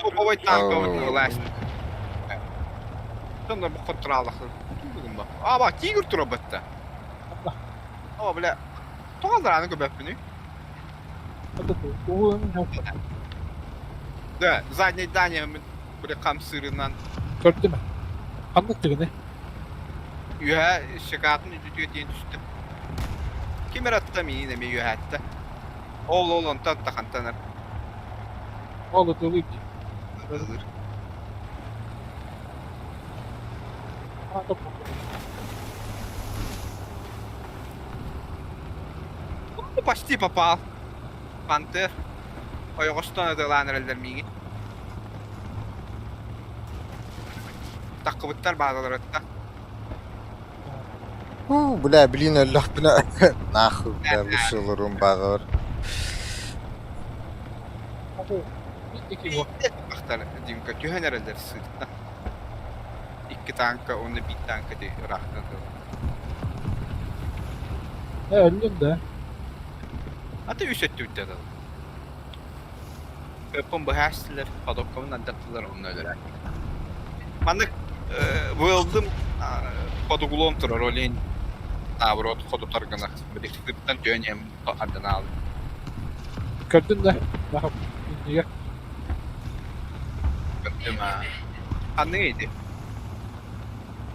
Туповой танковый власть. Сонда бу контралахын. А, ба, тигр тура бытта. О, бля. Тоҕаллар көбөппүнүй? Да, задний здание мен бля камсырынан үһэ шикатын үтүтүгэ тиэн түстүм. Ким эрэ атта миин эмиэ үөһэттэ. Ол ол онтон тахантанар. Ылыр. Ну, почти попал. Пантер. Ойоҕостон ытыалаан эрэллэр миигин. Таххыбыттар баазаларытта. Уу, бля, блин, өллөхпүнэ. Нахуй, бля, лучше ылырым баҕар. Ахтар Димка түһэн эрэллэр сыыттан. Икки танка уонна биир танка ити ыраахтан турар. Э, өллүм да. Аты үс өттүбүттэн ыл. Өппүн быһа астылар, ходоккобун андаттылар онно өлөрө. Маннык вылдым подуглом турар ол иһин наоборот хотутар гына били түөн иһэн ардан аалым. Көрдүн да, баха иннигэр. Көрдүм аа. Ханныгы ити?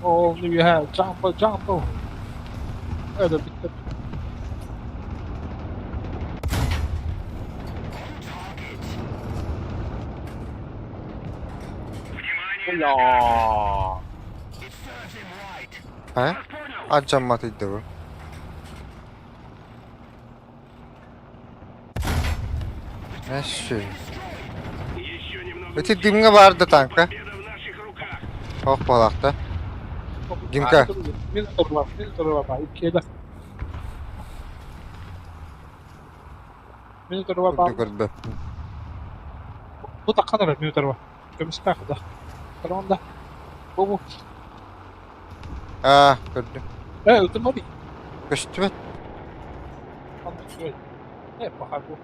Ол үөһэ жампа жампа. Öyle bitti. Бля. Э? Алдьаммат ыйдыбы. Эшши. Ити дымҥа баар да танка. Ох буолаахта. Димка. Мин турла, мин турла ба, иккиэдэ. Мин турла ба. Көрбөппүн. Бу такхан эрэ мин турла. Көмүстээх да. Көрөҥ да. Бу бу. Аа, көрдүм. Э, ытым ори. Көстүбэт. Онно үчүгэй. Э, паха бу.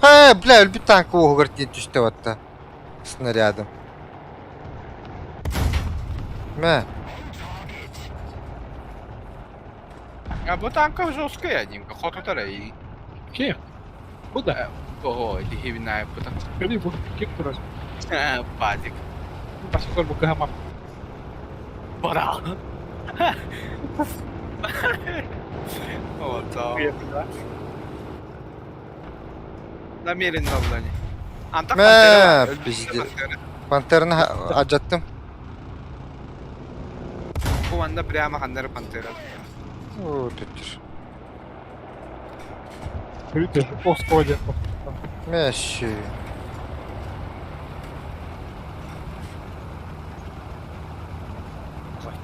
Э, бля, өлбүт танка уоһугар тиийэн түстэ батта. Снарядом. Мэ. А бу танка жесткая, Димка, хотутар и... Ким? Бу да. Ого, ити хибинай бута. Көрүй бу. Ким турар? Базик. Баскар бу кыһама. Бара. Вот, да. Намеренно облани. Антах Мэ, Пантера. пиздец. Пантераны алдьаттым. Бу прямо ханнары Пантера. О, түттүр. Көрүй Оскола Мэши.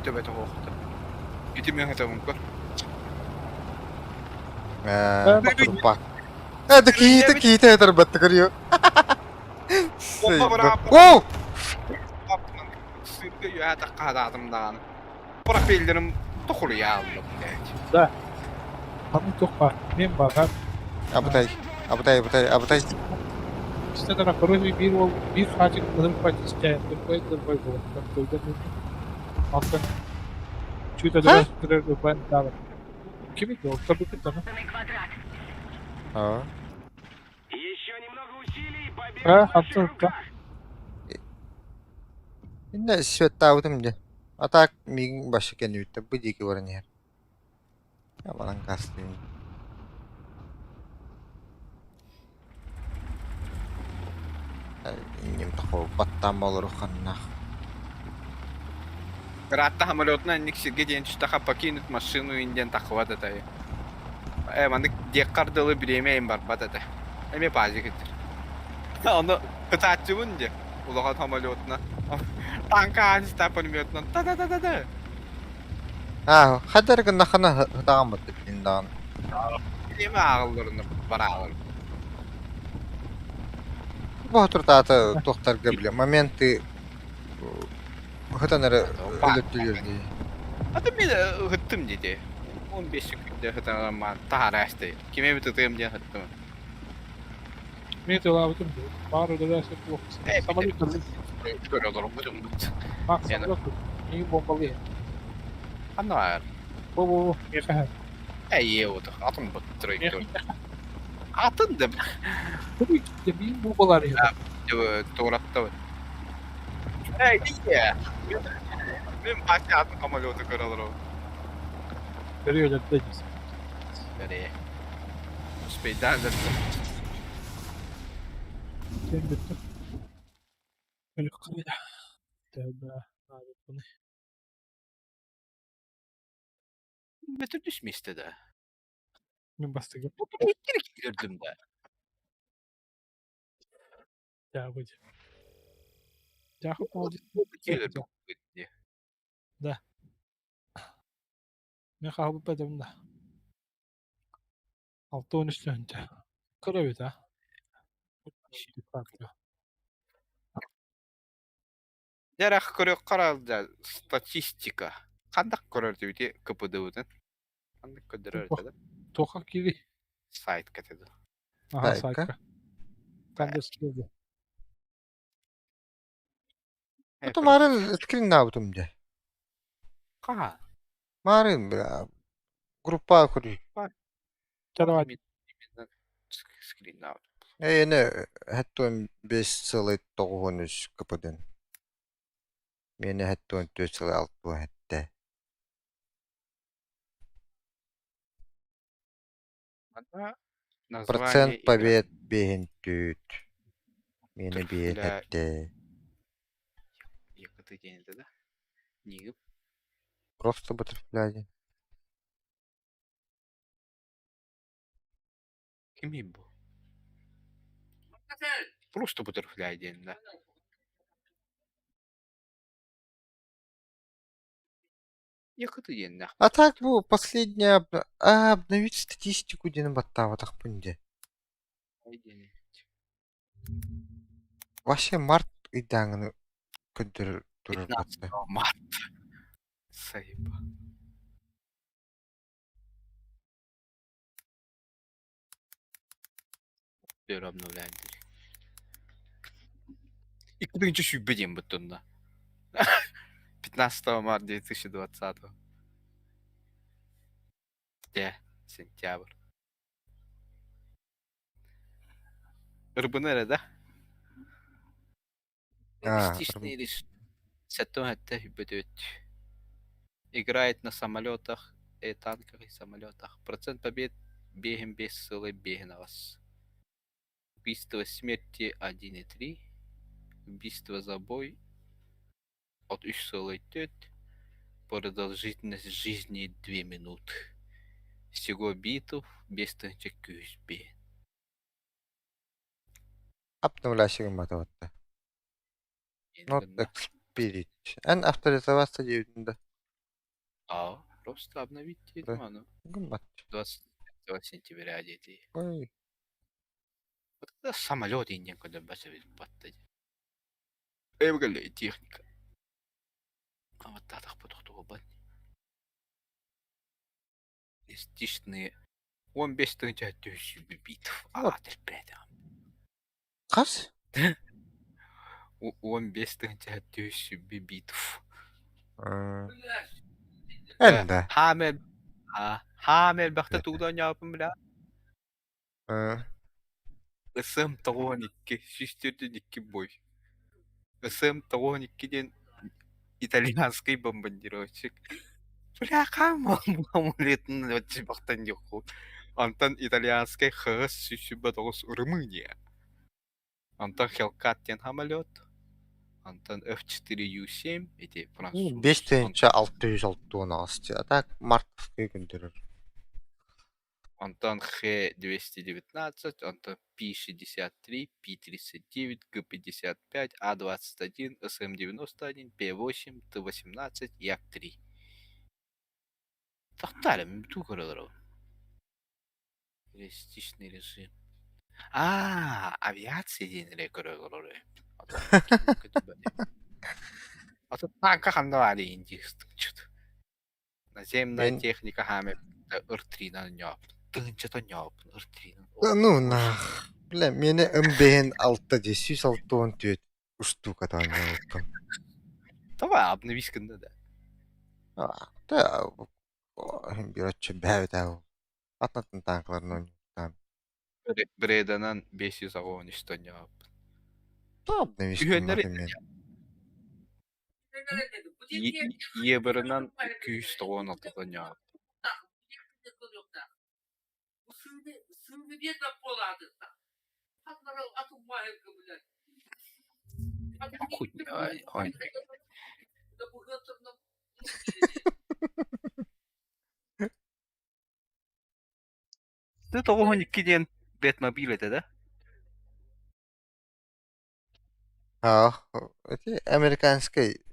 Төбөтө хоохта. Ити мен хатабын көр. Мэ, турпак. Э, да киите киите этер батты көрүө. О! Сырга юата каадатым дааны. Пропеллерим тохуруя алды, блядь. Да. Ханны туох баар? Мен баар. Абытай, абытай, абытай, абытай. Истэн короче биир уол биир хаачык ылыр патистэ дырбай дырбай буолар. Тойда Антон чуть өдөрөр ырбай даабат. Кими ол көрбүппүт аны. Квадрат. Аа. Еще немного усилий, победа А, в наших Антон, руках. Инне светтаабытым дьэ. А так миигин башы кэннибиттэн бу диэки баран иһэр. Абанан кастыым. Инним такого баттаан олору ханнаах. Ратта самолетна ник сирге диэн түстаха покинуть машину инден тахват это. Э, маннык диэккардылы бириэмэ им барбат этэ. Эми пазик этир. Оны кытааччыбын де. Улахан самолетна. Танка аниста пулеметна. Та-та-та-та-та. Аа, хаддар гыннахына хытаҕан баттык даҕаны. Бириэмэ ааҕылларына бараалар. Бу туртаата туохтарга биле моменты хытан эрэ өлөттүлүөр дии. Аты мен ыһыттым диди. 15 секундда хытаҕамман таһараасты. Киме бит ытыым диэн хыттым. Мен тылаабытым баар өдөрө сөп Э, Самолет көрдүм. Көрө олорум бутум. Мак самолет миигин бомбалыы. Анна Бу бу бу миэхэ. Эй, вот атын бут Миэхэ. Атын да Бу миигин бомбалар туоратта. Эй, дие. Мен башы атын самолету көрө олорум. Көрү өлөрдө дейс. Бere. Успейдан да. Сен бүттүм. Өлүк кыйда. Тәбә. Бұны. Бөтөр түшместе да. Мен бастыгы. Иккiri көрдүм да. Жа будет. Жахы молодец. Келер. Да. Мен хаалбыт бадым да. 6-13 төнчө. Кыра эбит а. Дьэрэх көрүөххэ эрэ статистика. Ханнык көрөр дибити КПД-бытын? Ханнык көрдөрөр этэ да? Туохха киири? Сайтка этэ да. Аха, сайтка. Там Это марын скриннаабытым дьэ. Хаһа? Марын бля группа көрүй. Давай. Скриннаабыт. Эйэне хэттуон 5,93 КПДн. Миэнэ хэттуон 4,67. Манна Процент название игры. побед биэһин түүт. Миэнэ биэһин Бля. хэттэ. Якуты диэн этэ да? Нигып. Просто бутерфляди. Кимий бу? Просто бутерфляй диэн да. Якуты диэннээх. А так бу последняя обновить статистику диэн баттаабатахпын дьэ. Диэн. Вообще март ыйдааҥыны көрдөрөр турар 15 батта. марта. Сайба. Бөр обновляем диир. Икки сүүрбэ диэн буттунна. 15 марта 2020. Дьэ, сентябрь. Ырбыны эрэ да? А, Реалистичный рис. Сэттэ сүүрбэ Играет на самолетах, и танках и самолетах. Процент побед биэһин биэс сыалай биэһин аҕыс. Убийство смерти 1,3. Убийство за бой от үс сыалай түөрт. Продолжительность жизни 2 минуты. Всего битв биэс тыһыынча күүс биэ. Обновляйся гыммата Not expired. Эн авторизоваться диэбитин да. А, просто обновить Да. аны. Гыммат. 25 сентября диэтий. Ой. Вот это самолет индиан когда баса батта. Эвгале техника. А вот татах потохтугубат. Реалистичные. 15 тыһыынча сүүрбэ битв. Вот. А, блядь. Хас? 15 тыһыынча сүүрбэ битв. Эн да. Хамел. Хамел бахта тугдан япын бля. СМ 92, 142 бой. СМ 92 диэн итальянский бомбардировщик. Бля, хаам амулетын бахтан диэхху. Онтон итальянский ХС 179 Румыния. Онтон Хелкат диэн самолет. Онтон F4U7 эти француз. 5 668. А так мартовскай көрдөрөр. Онтон Х-219, онтон Пи-63, Пи-39, Г-55, А-21, СМ-91, П-8, Т-18, Як-3. Тохтали, ту көрөлөр. Реалистичный режим. А, авиация диэн эрэ көрөлөр. А тут танка ханна баар индийстик. Наземная Мен- техника хааме ыр-3 ньоп. Тыһыынчата ньоп, ыр-3 Ну нах. Бля, миэнэ МБН алта дии 164 устуука таанньаабыппын. Давай обновись гынна да. А, да, бироччу бээбит Атнатын танкларын ойнуктаан. Бреданан 583 ньоп. Да, обновись Үһүөннэри гымматым мен. Ебырынан 296 ньоп. Хуй, ай, ай. Ты 92 диэн Бэтмобиль этэ да? А, эти американский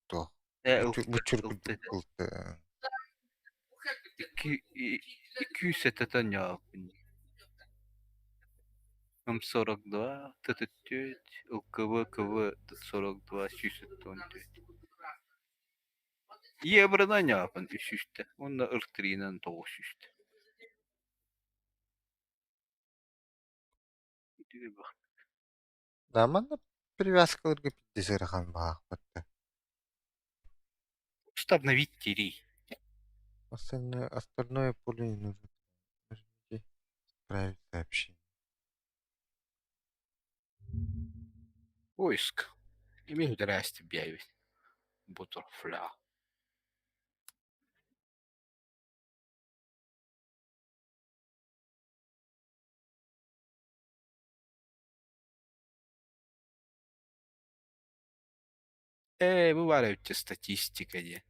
то. Э, Бучур ылты. кылты. 200 ньоп. М42, Т-34, ЛКВ, КВ-42, 174. Евронан ньаапын үс сүүстэ уонна ыртырыынан 900. Да, манна привязкаларга пиздец ыарахан баҕаахпатта. Просто обновить тирий. Остальное, остальное поле не нужно. Нажмите «Отправить сообщение». Поиск. Имею здрасте, бьявить. Бутерфля. Ээ, бу баар эбит статистика диэн.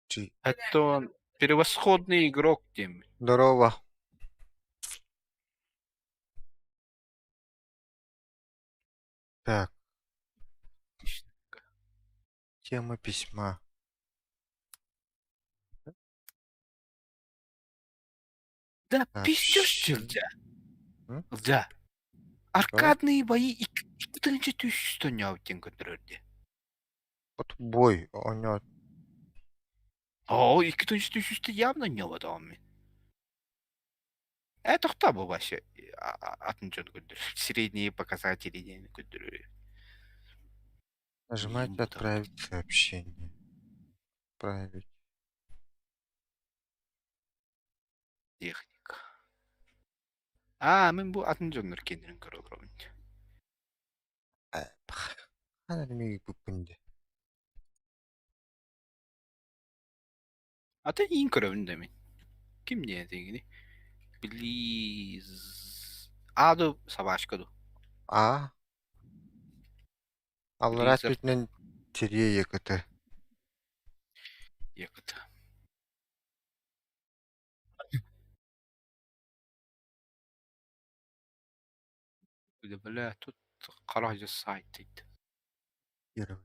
Чи. Это он превосходный игрок диэн. Здорово. Так, тема письма. Да Так, пиздешь ты, Ылдьа. М? Ылдьа. Аркадные бои икки тысяча диэн көрдөрөр дии. Вот бой, у него Оо, 2300 явно ньоботоҕум мин. Ээ, тохтоо бу вообще атын дьон көрдөрөр. Средние показатели диэн көрдөрөр. Нажимайте «Отправить сообщение». Отправить. Техника. Аа, мин бу атын дьоннор киэннэрин көрө олоробун. Ханна миги буппун дии. Атын иин көрөбүн да мин. Ким диэн этиҥини? Плиз. А ду собачка ду. А? Аллараа Blizzard өттүнэн тириэ якыты. Якут. Бля, тут харах сайт дейді. Первый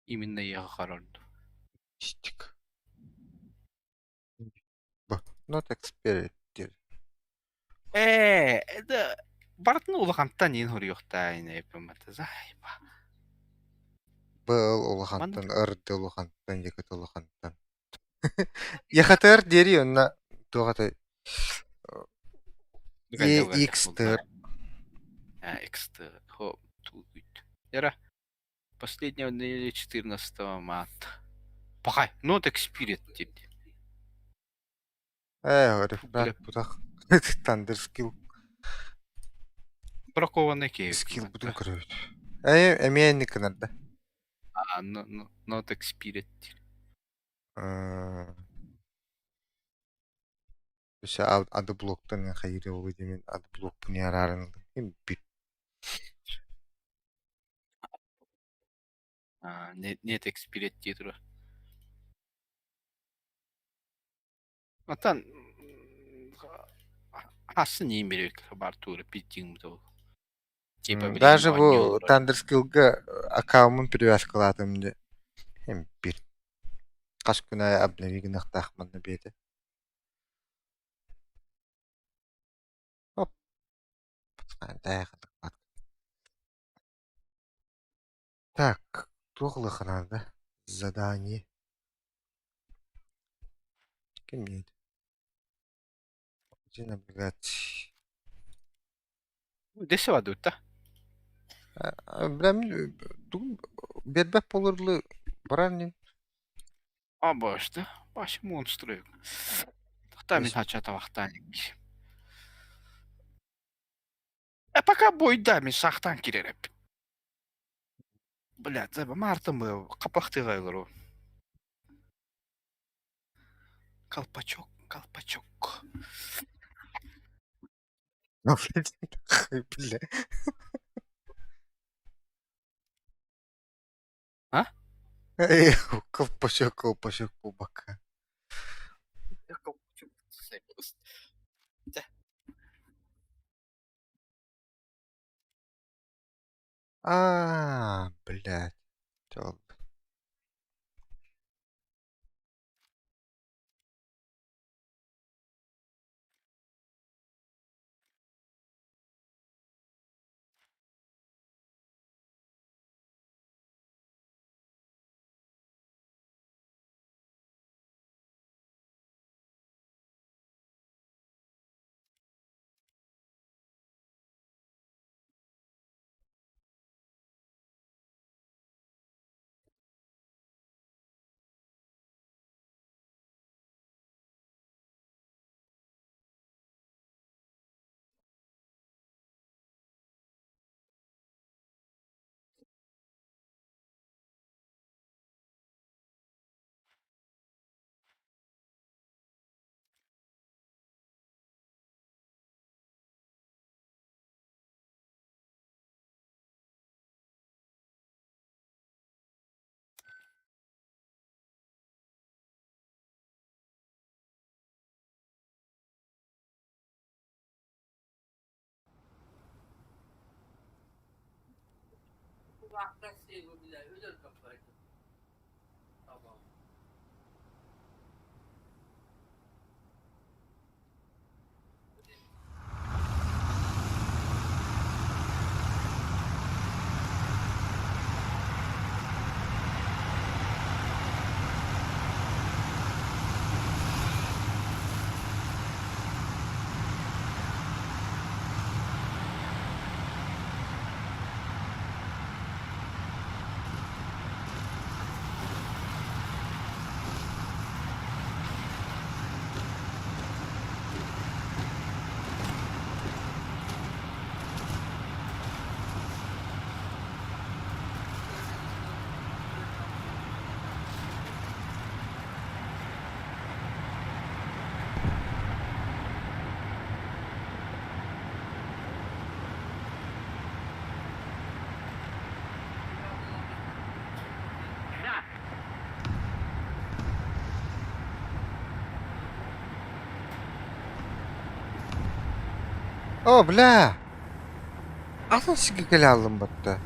Именно я харарду. Стик. Б. Not expired. Ээ, это бартын улахантан ин хоруйуохтаа ини эппэммата заайба. Был улахантан, ырды улахантан, якыт улахантан. Яхатыр диэри онно туох этэй EX тыр. А, XT. Хо, тут. Яра. Последнего неделя 14 марта. Пахай, not expired дип. Ээ, рефрак бутах. Thunder skill. Бракованный кейс. Skill бутун көрөбүт. Ээ, эмиэ инник гынар да. А, no, no, not expired. Өссө ады блоктан хайыр ол димен ады блокпун ярарын бит. А, нет, нет expired дии турар. Отан хасын иин берек бар тура питтиң бу. Типа Даже бу Thunder Skill-га аккаунтун привязкалаатым дии. Эм бир. Хас күн аайы обнови гыныахтаах манна биэтэ. Оп. Так, туох ылыахха Задание. Ким нет? Где наблюдать? Десе бадutta. Бля, биэрбэт буолурлу баран нин. А башта, баш монстры. Тохтаа мин хачаа тавахтаан. Э пока бойда мин сахтан киререп. Блядь, заба мартым капахтыга олору. Колпачок, колпачок. Бля. А? Эй, колпачок, колпачок кубака. Колпачок. Да. А, блядь. О, бля! Атын сиргэ кэлэ хааллым батта.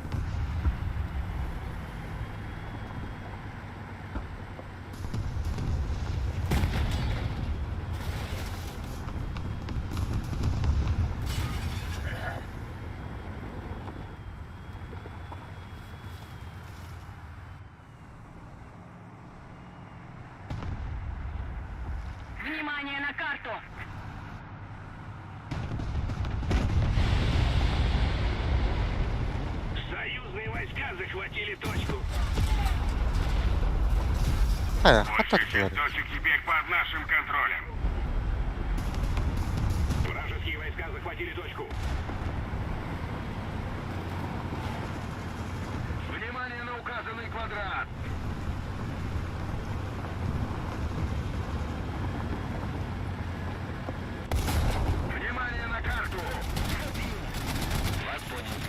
Внимание на карту! Союзные войска захватили точку. Хайа, Большая хататтылар. часть точек теперь под нашим контролем. Вражеские войска захватили точку. Внимание на указанный квадрат. Внимание на карту! Вас понял.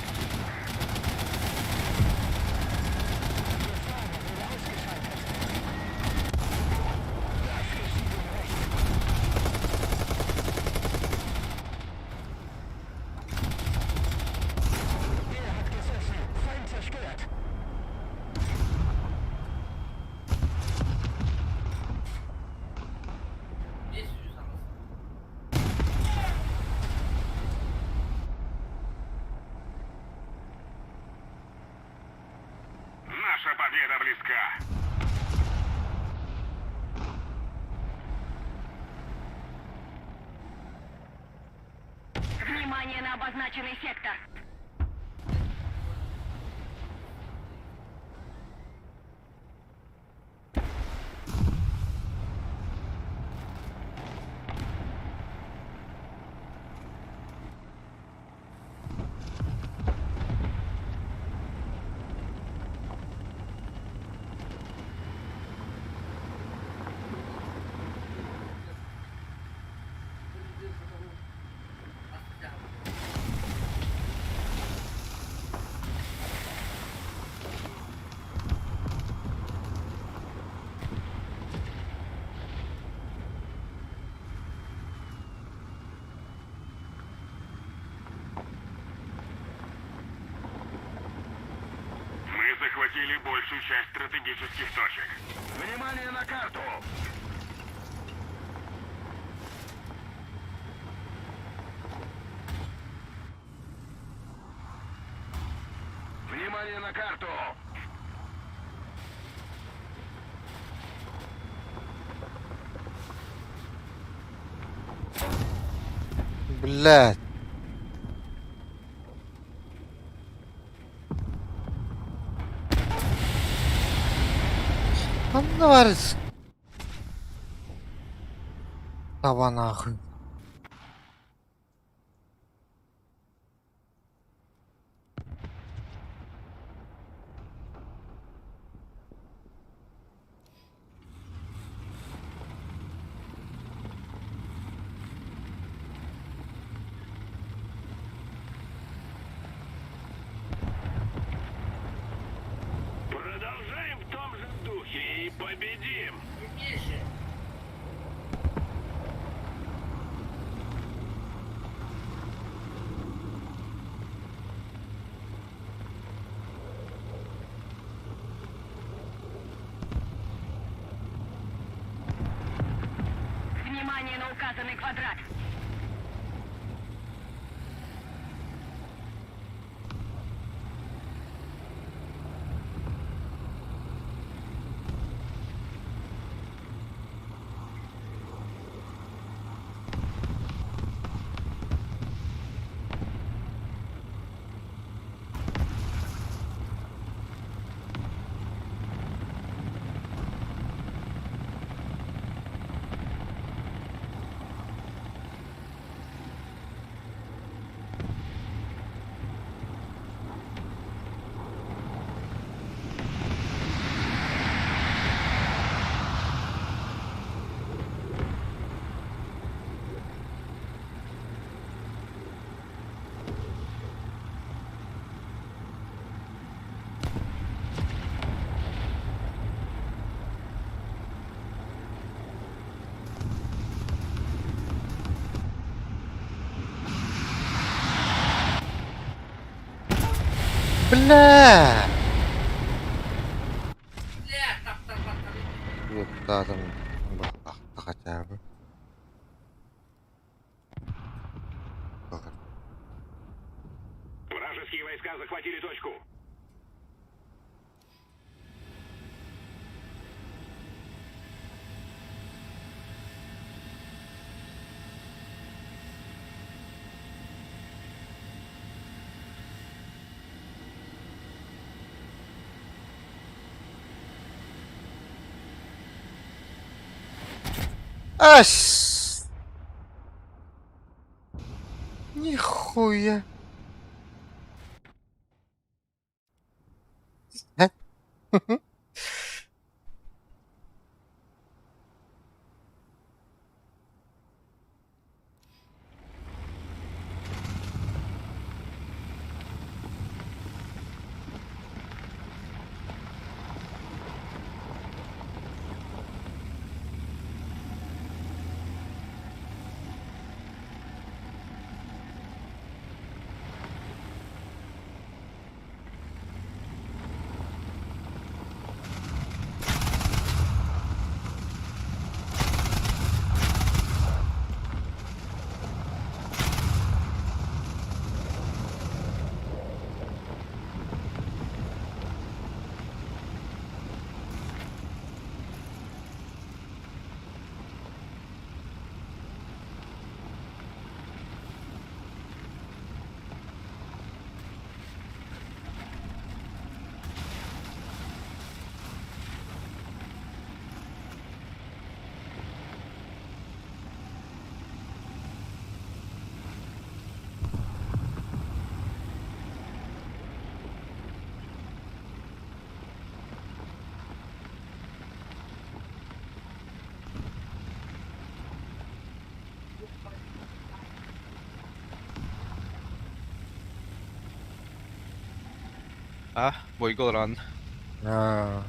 Наша победа близка. Внимание на обозначенный сектор! Мы захватили большую часть стратегических точек. Внимание на карту! Внимание на карту! Блядь. Ханна бар Таба нахуй. Продолжаем в том же духе и победим! указанный квадрат. Бля! Уоттаатым хотя бы. Вражеские войска захватили точку. Ась! Нихуя. Э? А, бойга олорон. Аа.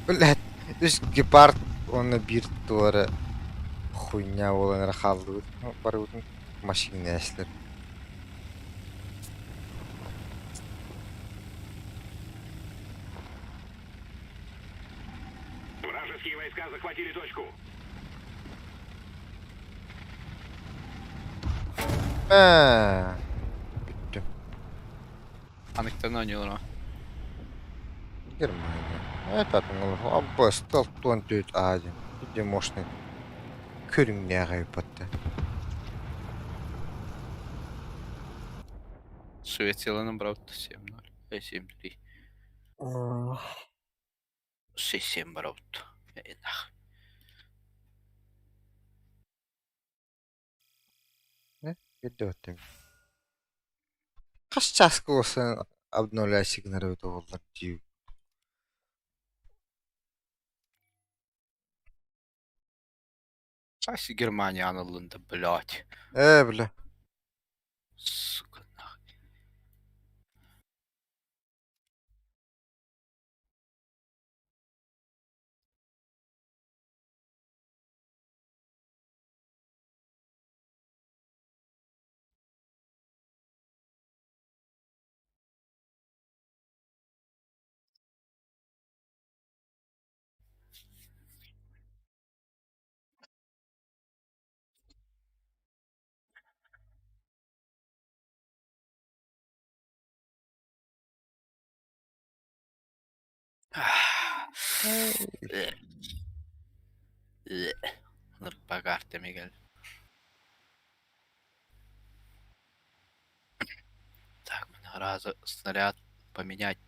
Блядь, үс гепард уонна биир туора хуйня буолан эрэ хааллыбыт барыбытын машина эслэр. Вражеские войска захватили точку. Ээ, бүттүм. Аныктан оонньуулар. Германия. Это абба стал туон түт аадин. Где можно көрүҥнээҕи батта. Швецияларын барабыт 7-0. 7-3. 6-7 барабыт. Нах. Видео. Хас чааска уосан обновляй сигналы буоллар дии. Кайсы Германия анылында, блядь. Ээ, бля. Сука, нахуй. Нырпа Артемигел. Так, раза снаряд поменять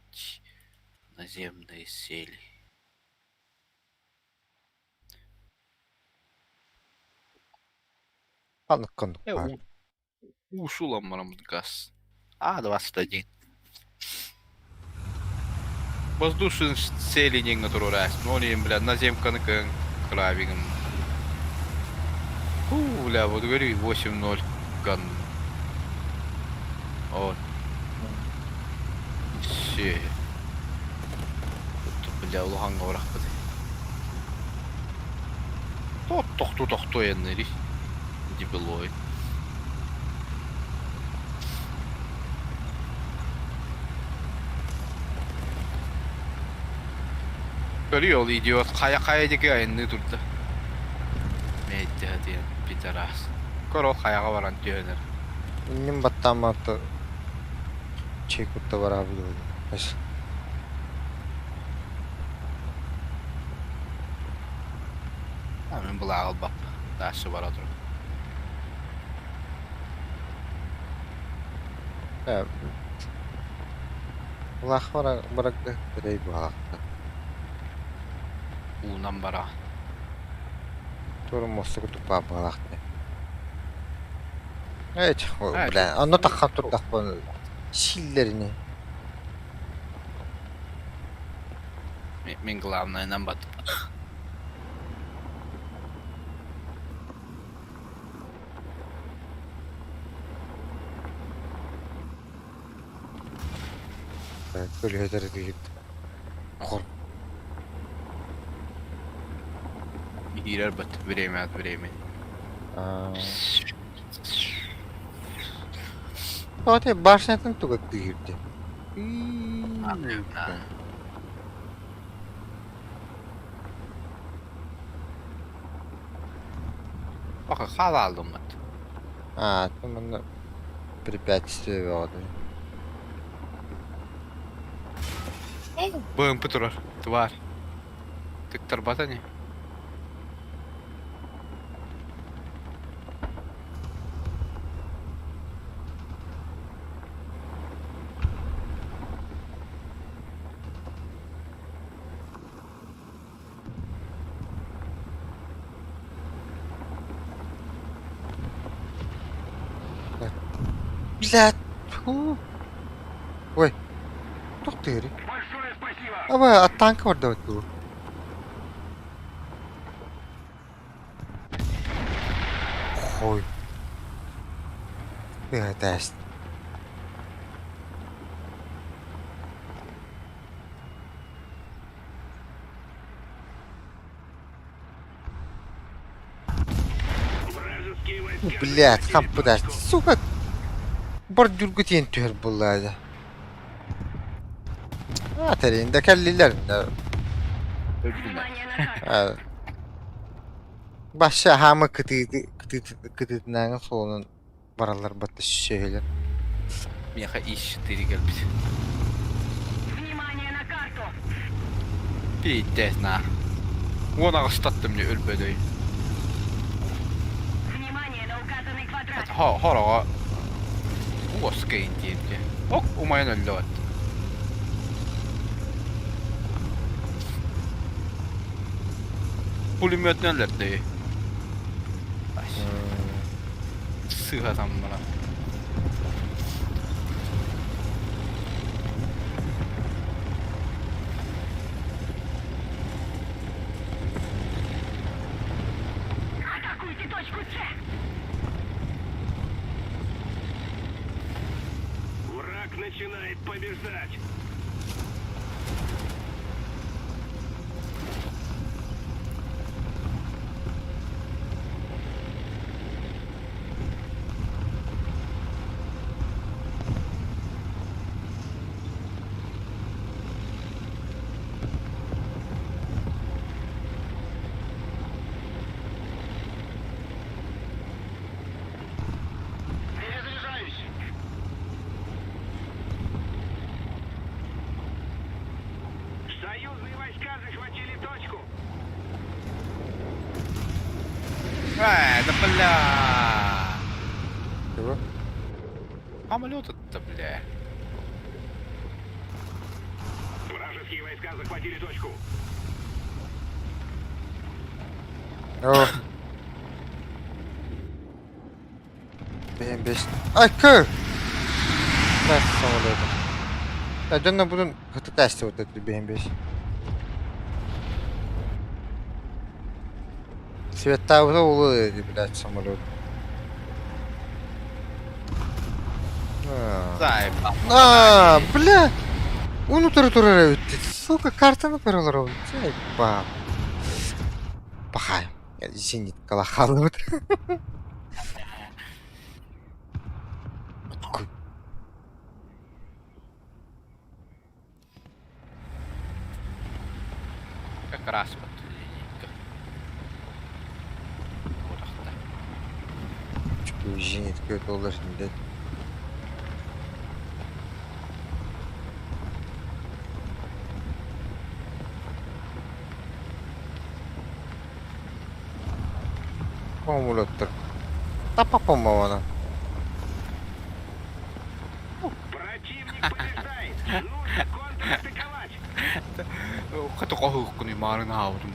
наземные сели. Ханнык баар. Ушул газ. А-21. Воздушный цели не турурас. Ну, они, бля, наземканы кравигом. Фу, бля, вот говорю, 8-0. Ган. Вот. Все. Бля, улахан горах быты. Тохту тохту эннери. Дебилой. Көрүө ол идиот хайа-хайа диэки айанныы турда. Мэйдэ диэн пидорас. Көр ол хайаҕа баран түһэнэр. Иннин баттааммата чэй кутта бараабыт буолла. А мин былааҕы ылбаппын. Дальше бара турар. Былаах барарга эрэй буолаахтар. Уунан бара. Туорум муоста курдук баар буолаахтар. Эч, бля, онно таххан турдахпын сииллэрини. Мин главное бат. Көлүһэтэр киһит. Хор. Киирэр бат время от времени. Тоҕо башнятын туга күүһүрдэ. Пока халалыммыт. А, там манна препятствие бөҕөтө. БМП турар. Тварь. Тыктарбата не? Блядь. Фу. Ой. Туох тыырый? Большое спасибо! Аба, а танка барда дуу. Хой. Тыа Вражеские войска Блядь, захватили хампыдаш. точку. Сука. Бордюрга тиийэн түһэр буоллаа. А, тэрин да кэллилэр. Внимание на карту! Баша хаама кытыыты кытыытынааҥы суолунан бараллар батта сүһүлэр. Миэхэ ИС-4 кэлбит. Внимание на карту! Пиздец на. Уон аҕыстаттым не өлбөдөй. Внимание на указанный квадрат! Хороҕо уоска диэбитэ. Ок умайан өллө Пулеметнен өлөрдө. Сыһатам баран. Атакуйте точку С! Враг начинает побеждать! Перезаряжаюсь! Э, да бля! Чего? Самолет-то, бля. Вражеские войска захватили точку. О. БМ-5. Ай, көр! Да, самолетом. Да, дьонно будун хытытаасты вот этот БМ-5. Светтаабыта улуу блядь, самолет. А, Заебал. А, бля! Уну туру турар эбит. Сука, картаны көрөлөр ол. Ба. Пахай. Зениткала халыбыт. Как раз вот линейка. Урахта. Зенитка доллар блядь. Помулеттер. Тапа помована. Противник побеждает. Нужно контратаковать. Хата қоһуққуни маарын аабытым.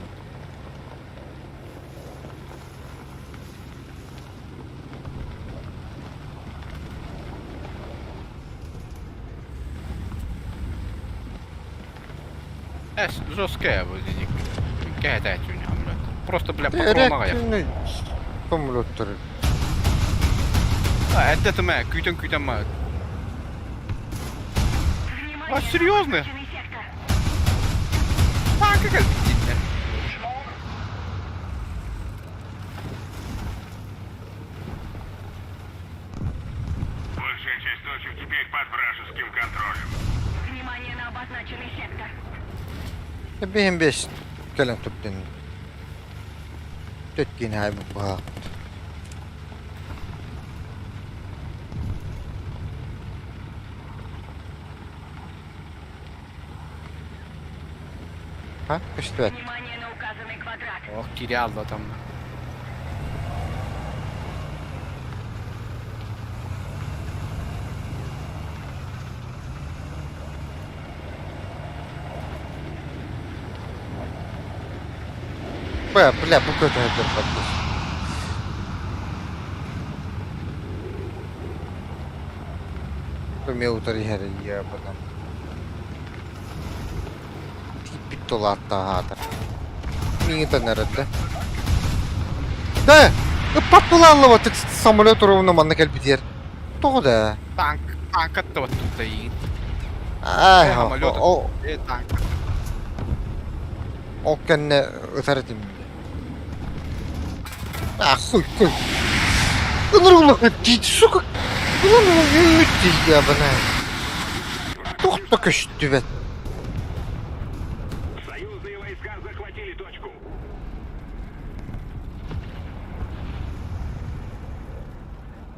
Эс, жесткая вот зенитка. Кәһәтәчүн самолет. Просто, бля, патронага я. Реактивный помулеттер. А, это это мэ, күтен күтен мэ. Внимание А, серьезно? на обозначенный сектор. Танка кэлбиттиннэ. Большая часть точек теперь под вражеским контролем. Внимание на обозначенный сектор. БМ-5 кэлэн туптен. Төткин хай бу. Ха, көстүбэт. Внимание на указанный квадрат. Ох, кире алды там. Бля, бля, бу көтө өтөр баттыс. Көмө утар иһэр я потом. Типпит толаатта хаатар. Миңи тоннарытты. Да! Ыппат булаалла вот самолет ровно манна кэлбитиэр. Тоҕо да? Танк, танк атты вот тут иин. Ай, Самолет. о, Э, танк. ол кэннэ ытар этим. А, хуй, хуй. Ынырылык дейт, сука. Улан үмүт ябына. Тохто көстүбэт. Союзные войска захватили точку.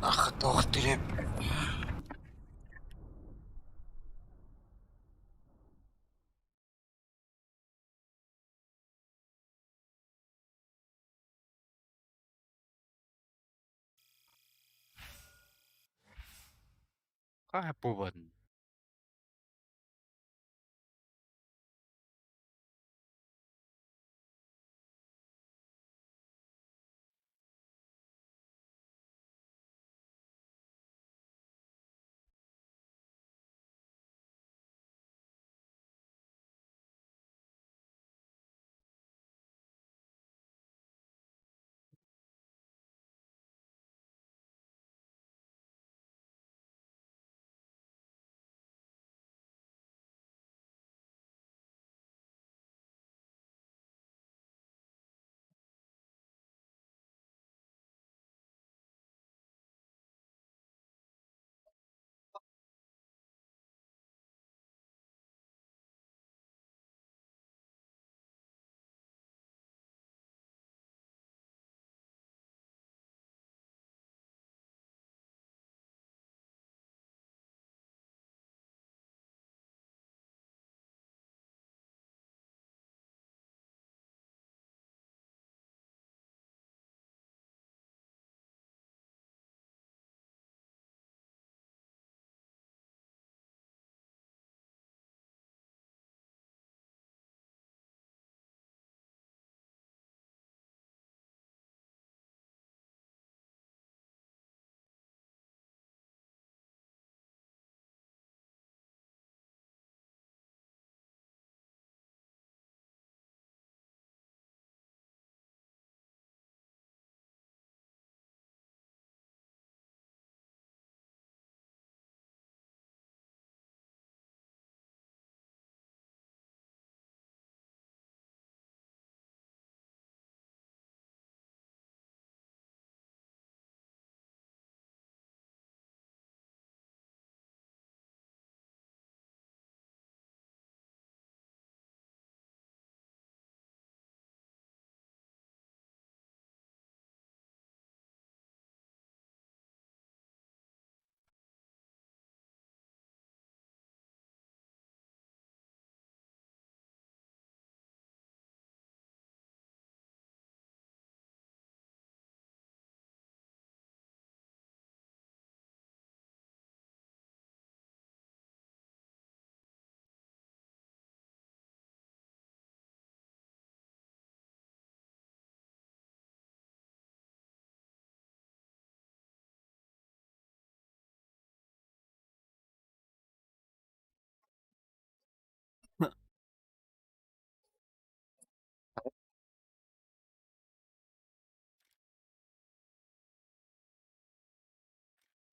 Ах, тохтырып. Каа бубан.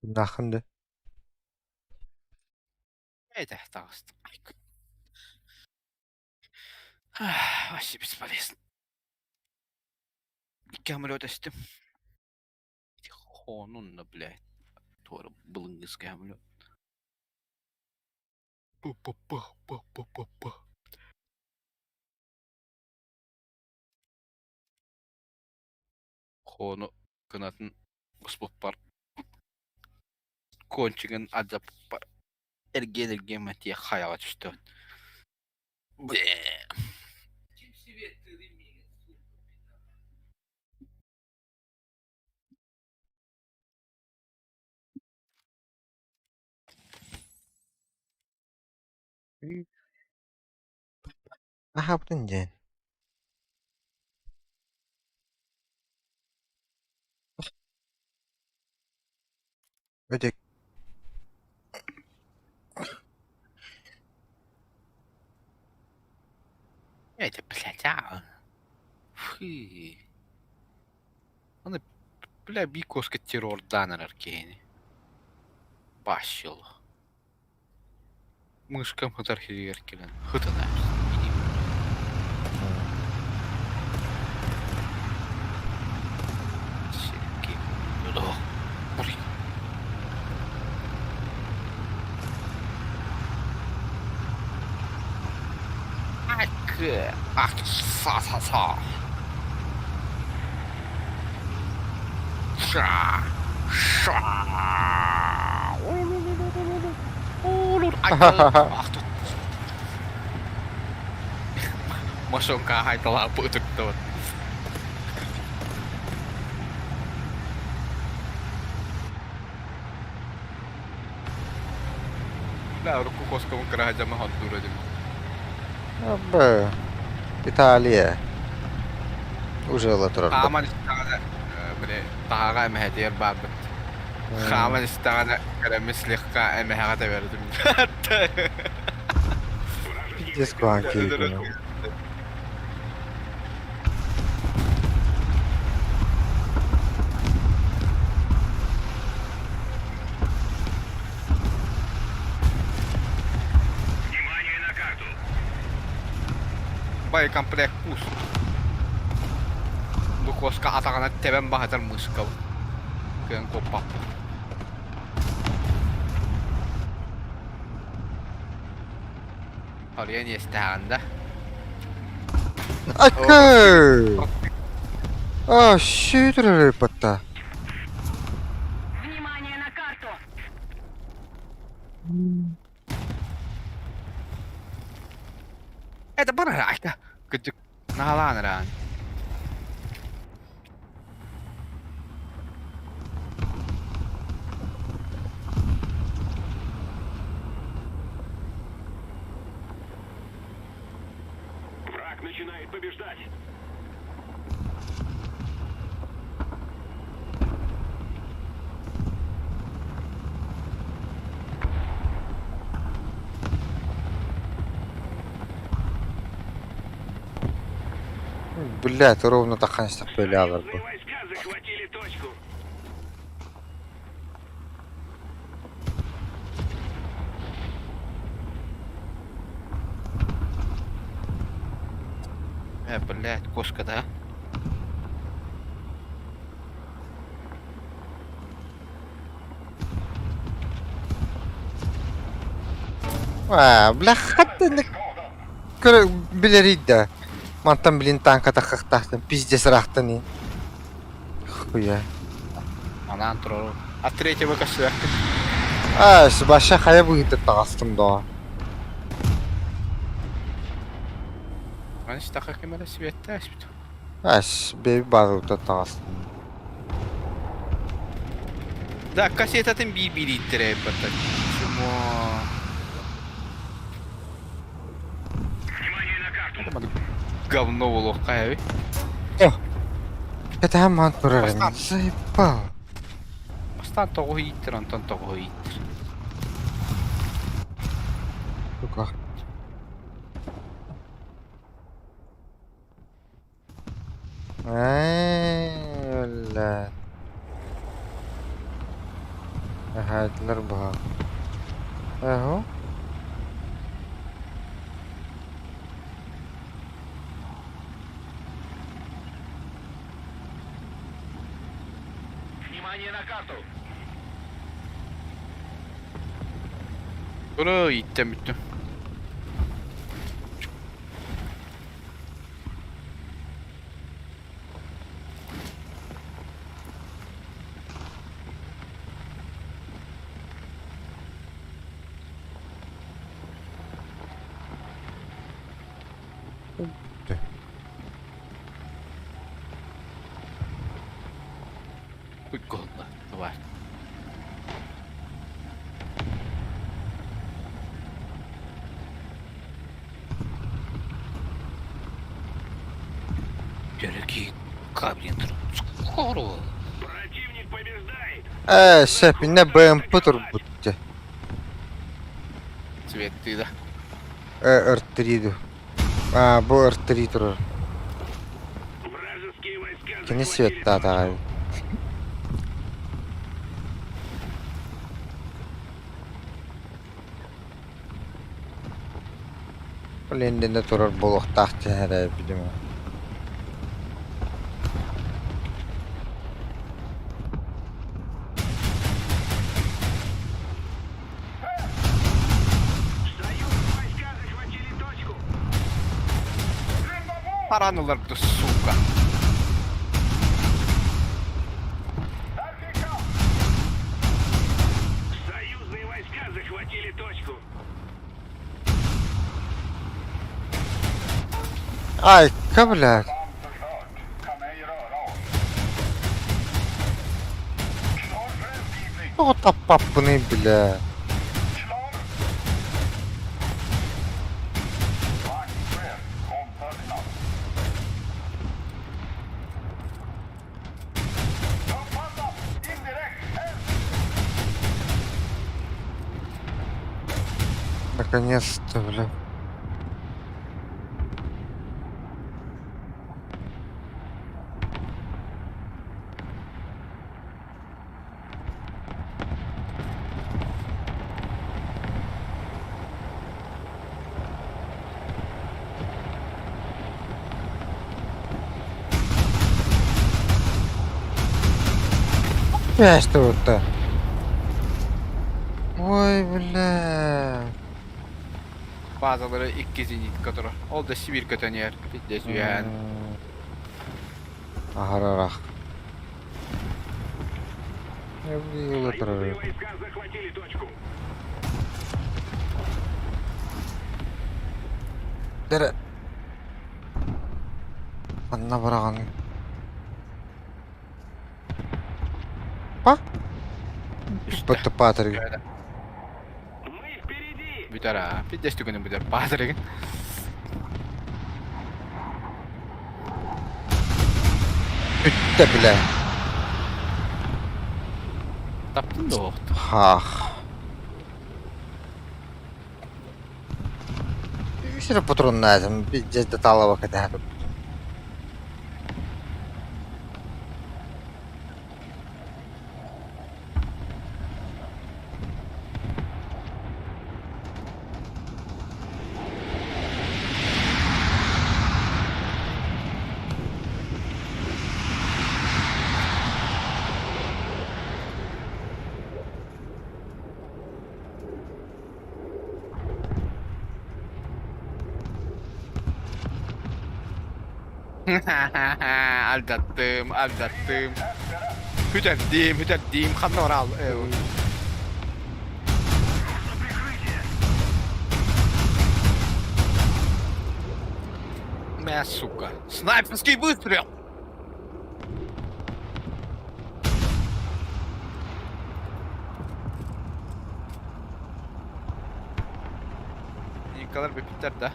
Нахын да. Это таҕыстым. Вообще бесполезно. Икки самолет эстим. Хонунна, блядь. Туора былыҥҥыска самолет. Па-па-па-па-па-па. Хону кынатын буспуппар кончигын адьаппар эргиэн-эргиэн матиэх хайаҕа түстэ. Аһаабытын диэн. Өтө Это, блядь, а. Фы. Аны, бля, бикоска террордаан эрэр киһини. Бащыл. Мышкам хытар сиригэр кэлэн хытана Ах, са-са-са. Ша! Ша! Машонка хайталааппы ытыктыбыт. Да, урукку коскабын кыраһа дьама хонтуура дим. Абы. Италия. Уже ыла турарбыт. Хааман истэҕинэ, били таһаҕа эмэһэтигэр баарбыт. Хааман истэҕинэ кэлэммит слегка эмэһэҕэ тэбэрдим. Пиздец куһаҕан киһи. Внимание на карту! Боекомплект пуст. Бу куоска атаҕына тэбэн баһытар мышкабыт. Кыан куоппаппыт. Арыйан иэстээҕин да. Акы! А, сүүтүрэр батта. Внимание на карту! Это барарайка. Кырдьык, наһалаан эрээн. Враг начинает побеждать! Блядь, ровно таххан истэхпэ аларбы. Войска захватили точку! Блядь, кошка, да? Аа, бля, хаттан көрө билэрий да. Мантан блин танка таххахтаахтан пиздец ыраахтан Хуя. Анаан турар. А третьего көссүөхпүт. Аа, баша хайа быһыытын таҕыстым доо. Аны истэххэ ким эрэ сибиэттээспит. Ас, бэйи баарыта таҕыстым. Да, кассетатын биир-биир ииттэрэ бата. Чмо. Внимание на карту! Говно буолуохха эбит. Кэтэһэн маан турар Бастаан. Заебал. Бастаан тоҕуһу ииттэр, онтон тоҕуһу ииттэр. Сука. Ээ, бля. Эһээтилэр быһа. Эһу. Внимание на карту! Ура, иттэн бүттүм. Бүттэ. Уйгулла, давай. Дорогие кабли, скоро. Противник побеждает! Ээ, сөп, иннэ БМП турбут дьэ. Цветы, да. Э, РТ-3 Аа, бу РТ-3 турар. Вражеские войска Кини захватили светтаатаҕай. Ол иннинэ турар буолуохтаах диэн эрэ видимо. Союзные войска захватили точку! Паран ылар да, сука. Союзные войска захватили точку! Айка, блядь. Тоҕо таппаппыный, бля. Наконец-то, бля. Что вот Ой, бля. Базалары икки зенитка турар. Ол да Сибирь көтөн иһэр. Пиздец үһээн. Аһарарах. Союзные войска захватили точку! Дere. Анна быраҕан. Па? Быттыпаатырга. Мы впереди! Бүтэр аа. Пиздец түгэнин бүтэр. Баатырыгын. Бүттэ бля. Таптын да оохту. Хаах. Үс эрэ патроннаатым, пиздец да таалаба кэтэһэ Алдаттым, алдаттым. Бүтэрдим, бүтэрдим, ханна барал. Мя, сука. Снайперский выстрел! Николар бүппүттэр да.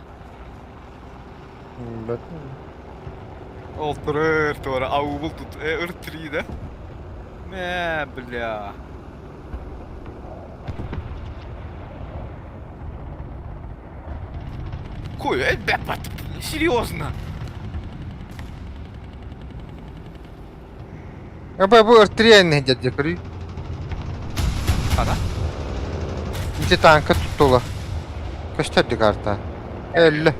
Ол турар туора аубул тут ыр да. Мә, бля. Кой, бля, серьезно? Аба бу ыр три дядя көрүй. Хана? Ити танка туттула. Көстөрдүк арта. Өллө.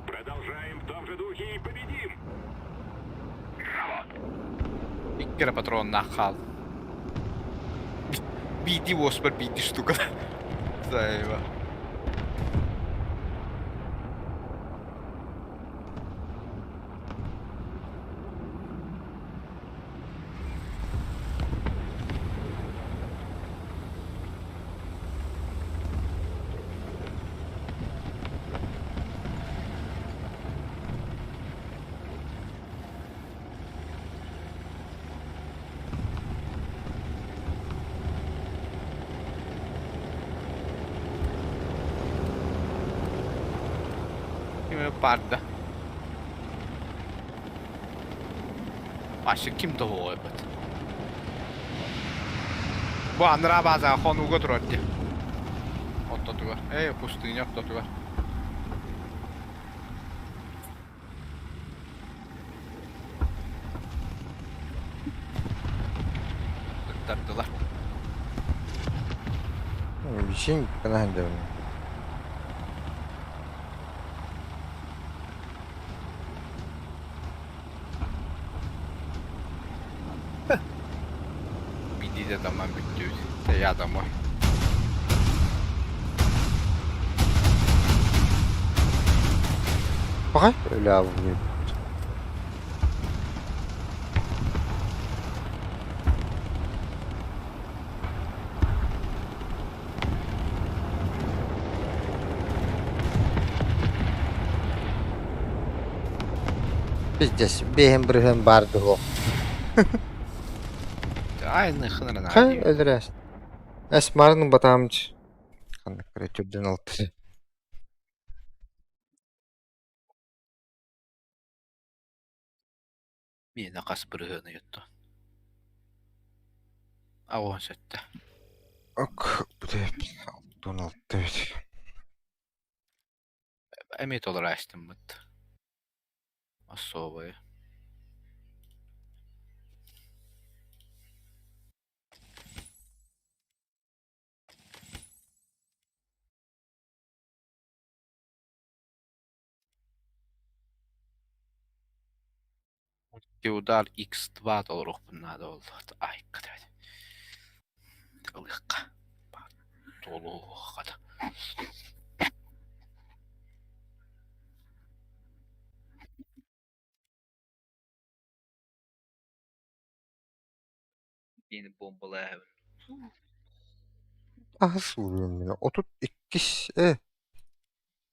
Продолжаем в том же духе и победим! Икки эрэ патроннаах хаал. Биирдии уоспар биирдии штука. Заеба. Парда. Ашы ким тоһуойбут? Бу анараа баазаҕа хонууга турар дии. Ортотугар. Эй, пустыня ортотугар. Ыттардылар. Бишин гына сылдьабын. Биирдии да таман бүттүбүт. Я домой. Баҕай өлө Пиздец, биэһин бырыһыан баар дуо? Хай өлөрөөс. Эс марын батаамч. Ханнык көрө түрдэн алты. Миэнэ хас бырыһыаны уйутта? Аҕыс сэттэ. Ок, 66 эбит. Эмиэ толораачтыммыт. Особое. Удар X2 толоруохпун наада буолла. Айка диэбит. Ылыахха. Туолуохха да. Диэн бомбалааһын. Аһыс уруйум мин 32 э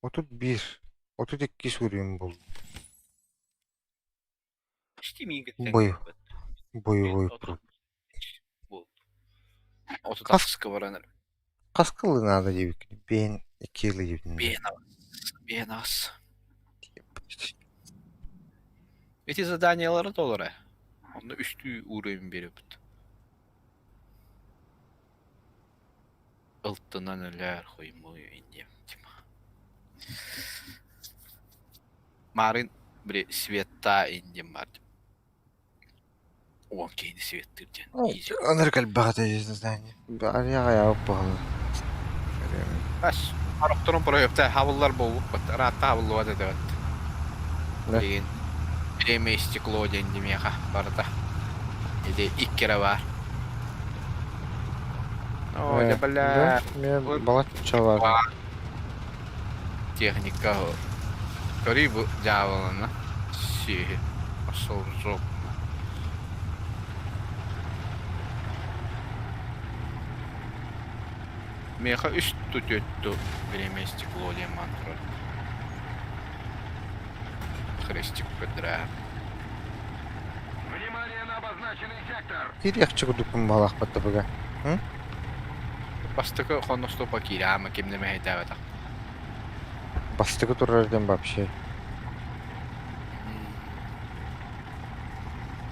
31 32 уруйум булдум. Бой бойобуой Хас баран Хас кылы наада диэбиккин биэн икки ылы диэбитин Биэн ас. Ити заданиелары толоро. Онно үстүү уровень беребит. Ылтынан өлөр хуймуй инниэм тима. Марын били Света инним бар. Уон киһини светтыыр диэн. Изи. Ынырык элбэх этэ задание. Арыйаҕа буолла. Ас Орохторун проекта хабыллар буолбуппут. Ыраатта хабыллыбат этибит. Билигин время и стекло диэн димиэхэ барыта. Ити икки эрэ баар. Оо, дьэ бля. Мен балачча бар. Техника көрүй бу дьаабылана. Сүөһү. Пошел в жопу. Миэхэ үс түөтту время и стекло диэн маан турар. Хрестик көдүрээ. Внимание на обозначенный сектор! Кириэхчэ курдукпун баҕалаахпат да быга. Бастакы хонностуопа киирэ ким да мэһэйдээбэтэх. Бастакы турар диэн вообще.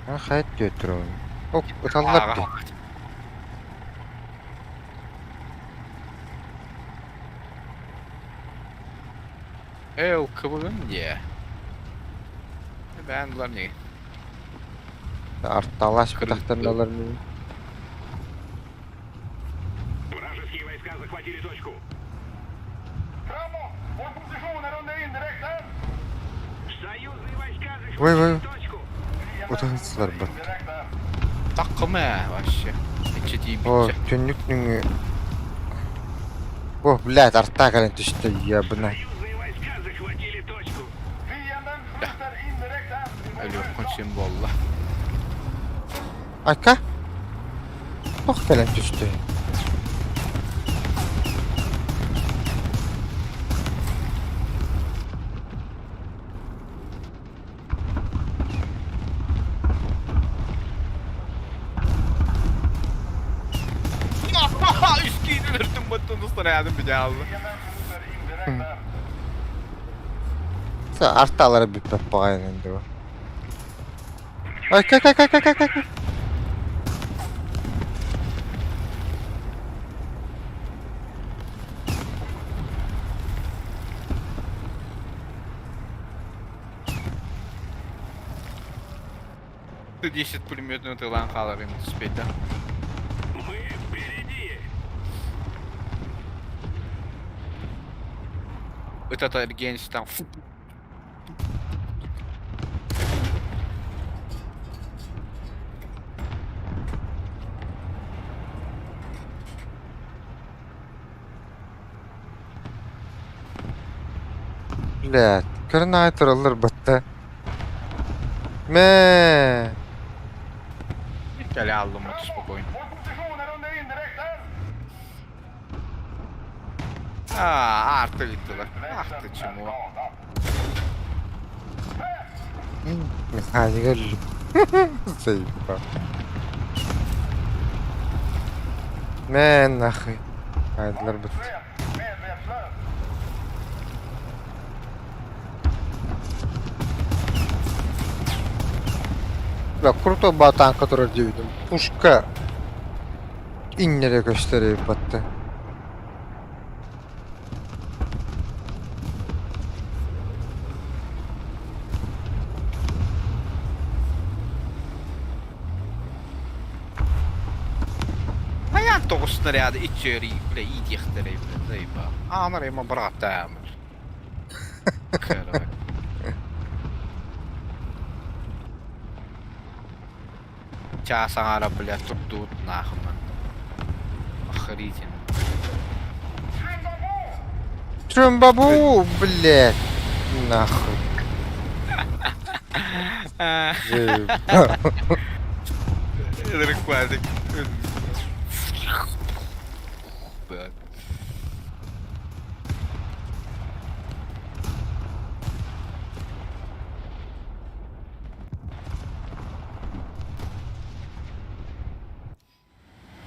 А хайат түөт турабын. Ок, ыталлар дии. Ээ, ол кыбыгым дии. Бээн булар ньиги. Арталааш бытахтарналар мин. Вражеские войска захватили точку. Союзные войска Ой, ой. захватили точку. Утаһын бат. Таккым ээ вообще. Иччи О, тиийбиччэ. түннүк нүҥү. О, блядь, арта кэлэн түстэ ебана. Союзные войска захватили точку. Өлүөххүн син буолла. Айка? Туох кэлэн түстэ? Üsküydün ırtın battın dostlar hayatım bir daha aldı. Арталара бүппэт баҕайы дуо? Айка, айка, айка, айка, айка. Ты 10 пулеметную тылан халарым түспейді. Мы впереди. Вот это Эргенс там. Блядь, көрөн аҕай тураллар батта. Мэ. Кэлэ аллым спокойно. А, арты ыттылар. Ах ты чмо. Механига өллүм. Заебал. Мэ нахуй. Айдылар бут. Бля, круто ба танка турар диэбитим. Пушка иннере көстөр батта. Хайаан тоҕус снаряды иччиэри, бля, иитиэхтэрэй, бля, заебал. Аанар има бырааттаамыр. Короче. Чаас аҥаара, бля, турдуут нахман. Охренительно. Трумбабу, блядь. Нахуй. Заебал. Ырыкпадык. Бля.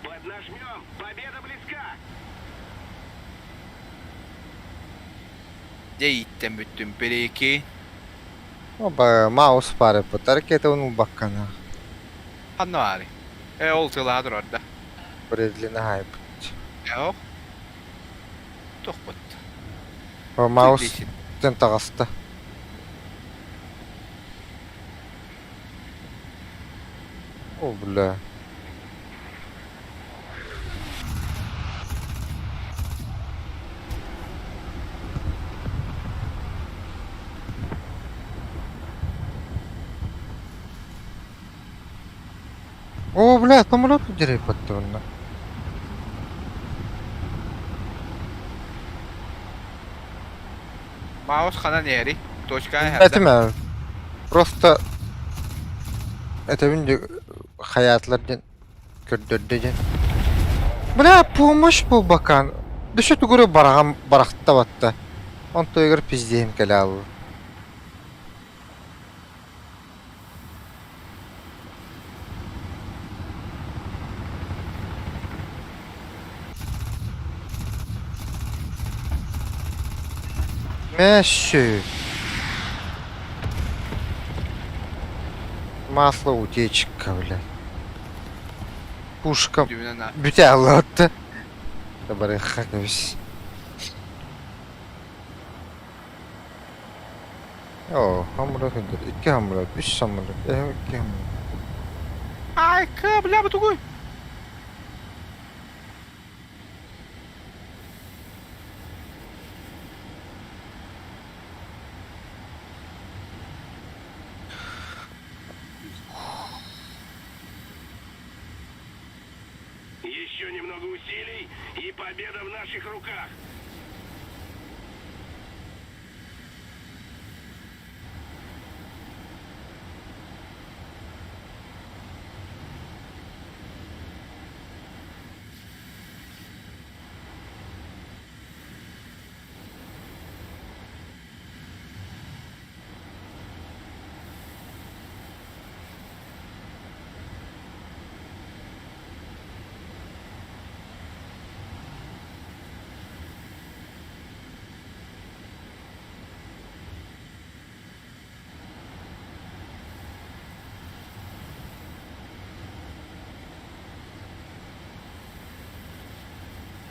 Поднажмем. Победа близка. Дьэ ииттэн бүттүм переки. Оба, маус пары пытар кетен убаккана. Ханна баарый? Э, ол тылаа турар да. Бредлина хайп. Э, Тохпут. О, маус тен таҕыста. О, бля. О, бля, самолет дерей подтонна. Маус ханан эри. Точка Этим просто это бин хаятлар ден көрдөрдө ден. Бля, помощь бу бакан. Дөшө тугуру барагам барахта батта. Онтойгор пиздейм келе алды. Мәші. Масло утечка, бля. Пушка бүтэ аллатты. Барыхха кэбис. Оо, самолет өлөр, икки самолет, үс самолет, э икки самолет. Айка, бля, бу тугуй? Еще немного усилий, и победа в наших руках.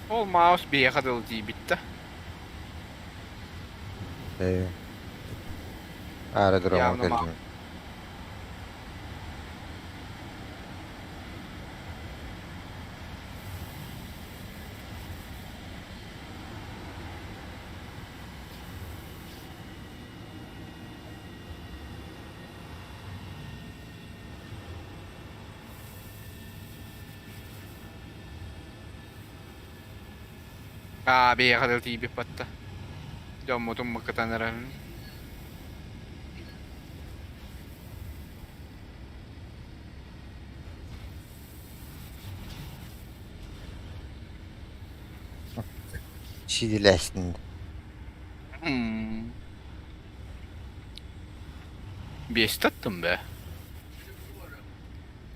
Ол маус биһиэхэ дылы тиийбит да. Э, аэродромҥа Явно кэллим. Аа, биһиэхэ дылы тиийбит батта. Дьоммутун мыкытан эрэр. Сиилээстин. Биэстэ аттым бэ.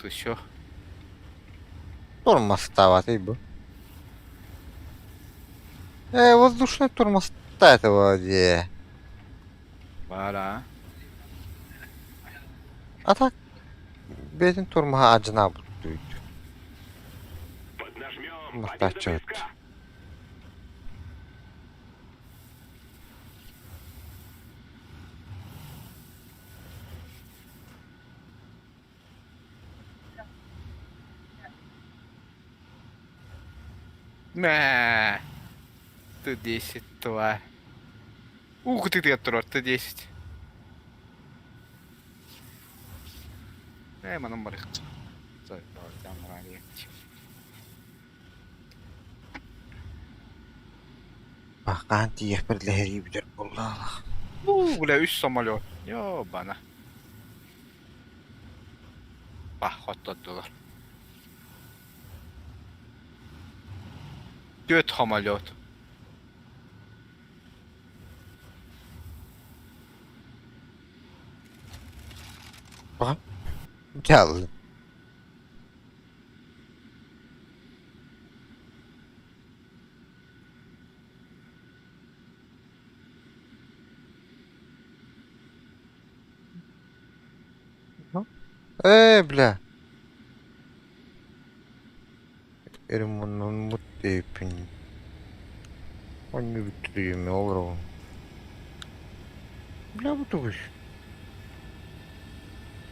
Ты чё? Тормозтаабатый бу. Э, воздушный тормозта этого дии. Баар аа. А так бэйэтин тормоһа адьынаабыт Поднажмем, победа Махтааччыбыт. близка. Мэ. Т-10 тварь. Ух ты, ты турар, Т-10. Ээ, манан барыахча. Бакаан тиийиэхпэр лэһэрии бүтэр буоллаах. Уу, бля, үс самолет. Ёбана. Bah, хоттордулар. Түөрт самолет. Кэл. Ээ, бля. Эрим мут диэбиппин. Онньу бүттүрүйүм олоробун. Бля, бу тугуй?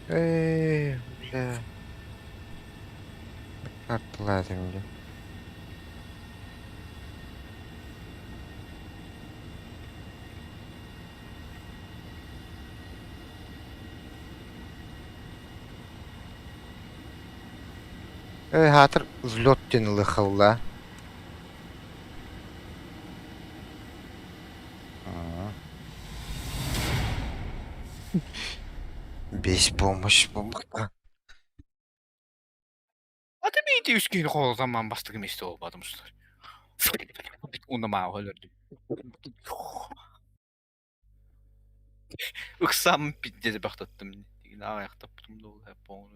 Ээ, бля. Карталаатым дии. Ээ, хаатыр взлет диэн ылыахалла. Без помощи помогла. А ты бейте үс киһини холотон бастакы миэстэ буолбатым устар. Уонна мааҕы өлөрдүм. Ыксам пиздец бахтаттым. Аҕыйахтаппытым да ол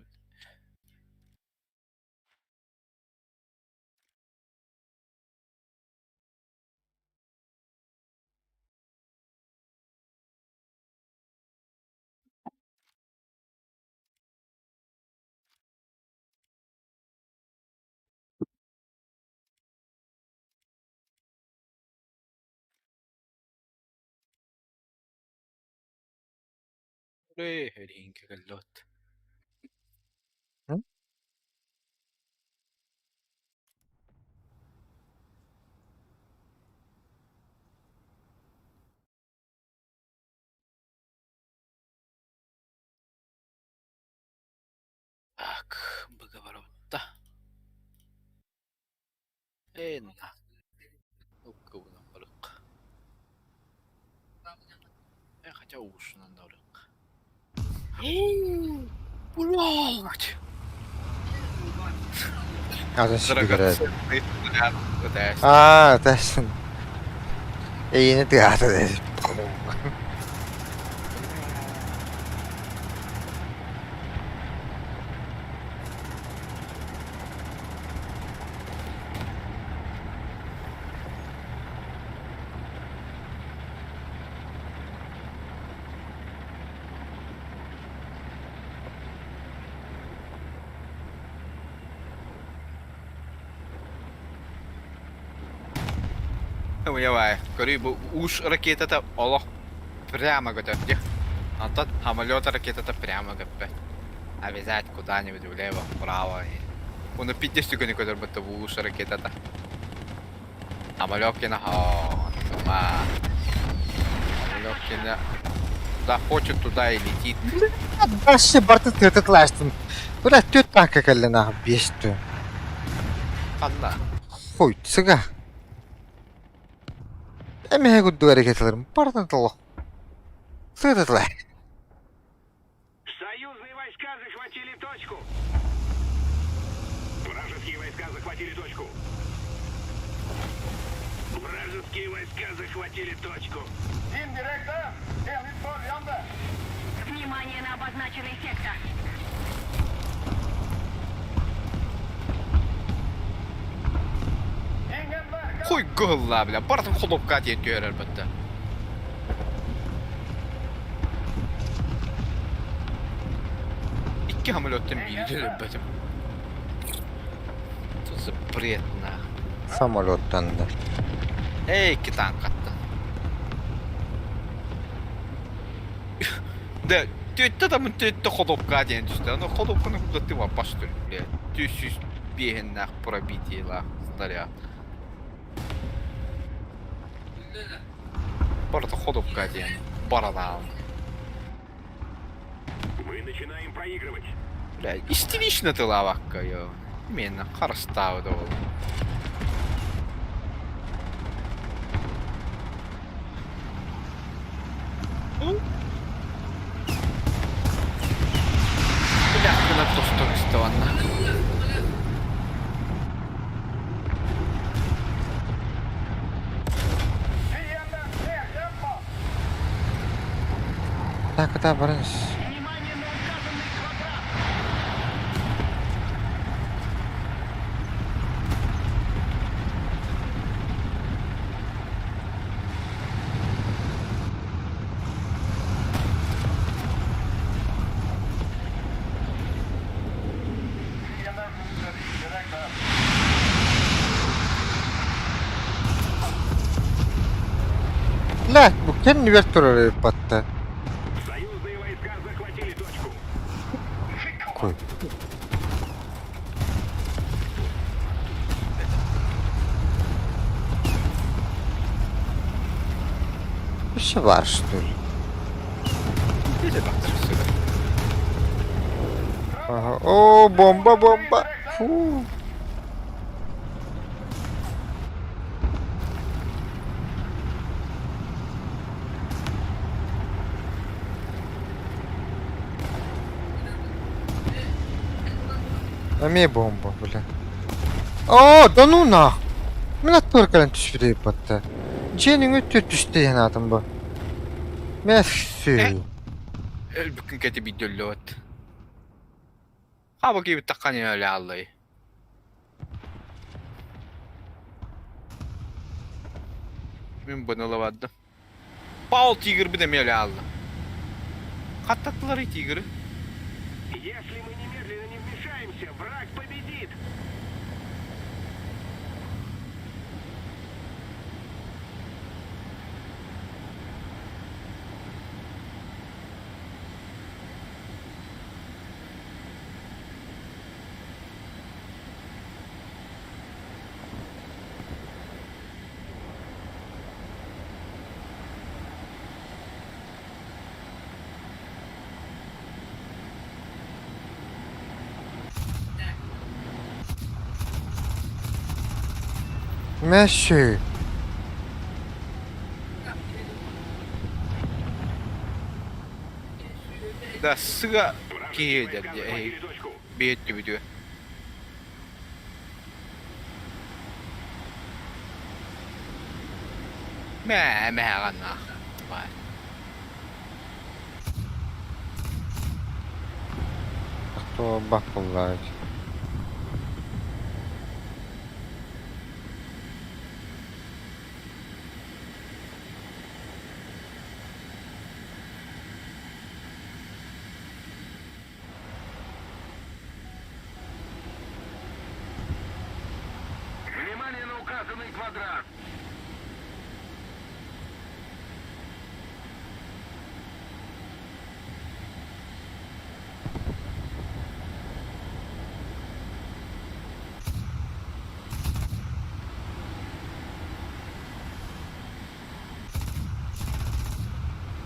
Өрүһүҥкэ кэллэҕит. Так, быгабарабытта. Ээ, на. Уккубунан барык. Э, хотя уушунан да барык. Блядь! Атын сибигирэ. Драгоценный снаряд ытасть. Аа, тәсін. Эйini тыата деді. Давай, көрүй бу уж ракетата олох прямо көтөр дии. Онтон самолет ракетата прямо көппөт. Обязать куда-нибудь влево, вправо. Уну пиздец түгэни көтөр будто бу уж ракетата. Самолет кена Самолет кена куда хочет, туда и летит. Вообще барты тыртытлаштым. Бля, түт танка кэллэ нахуй биэстүү. Ханна? Хуй, сыга. Эмиэ курдук ракеталарым бартын толох. Сытытла. Союзные войска захватили точку. Вражеские войска захватили точку. Вражеские войска захватили точку. Внимание на обозначенный сектор. Хуй гылла, бля, бартын хлопка диэн түһэрэр батта. Икки самолеттан биирдэ өлөрбөтүм. Что за бред нах. Самолеттан да. Эй, икки танкаттан. Да, түөттэ да түөттэ ходопка диэн түстэ. Аны ходопканы курдаттыы барбас түрү, бля. Түс биэһиннээх пробитиелаах снаряд. Барыта ходопка диэн баранаан. Мы начинаем проигрывать. Бля, истерично тылаабакка, ё. Именно харыстаабыт ол. Бля, гына тосток истебанна. Так, это баран. Внимание на указанный квадрат. Бля, бу кэннибэр турар батта. Союзные войска захватили точку. Кой. Еще бар, что ли? Десе бахтар Ага. О, бомба, бомба. Фу. Эмиэ бомба, бля. О, да ну нах! Мин аттыбар кэлэн түспүтэ батта. Дьиэниҥ өттү түстэ диэн аатым бу. Мэссүү. Өлбүккүн кэти бидөллөт. Хаба киби таккан өлө аллай. Мин бұны ылабадым. Паул тигр бит эмиэ өлө алла. Хаттаттылар тигры. Если мы немедленно не вмешаемся, враг победит. Мәші. Да сыа киһи дии биэт түбүтүө. Мээ мэҕаннаах. Кто бакуллаах. Внимание на указанный квадрат!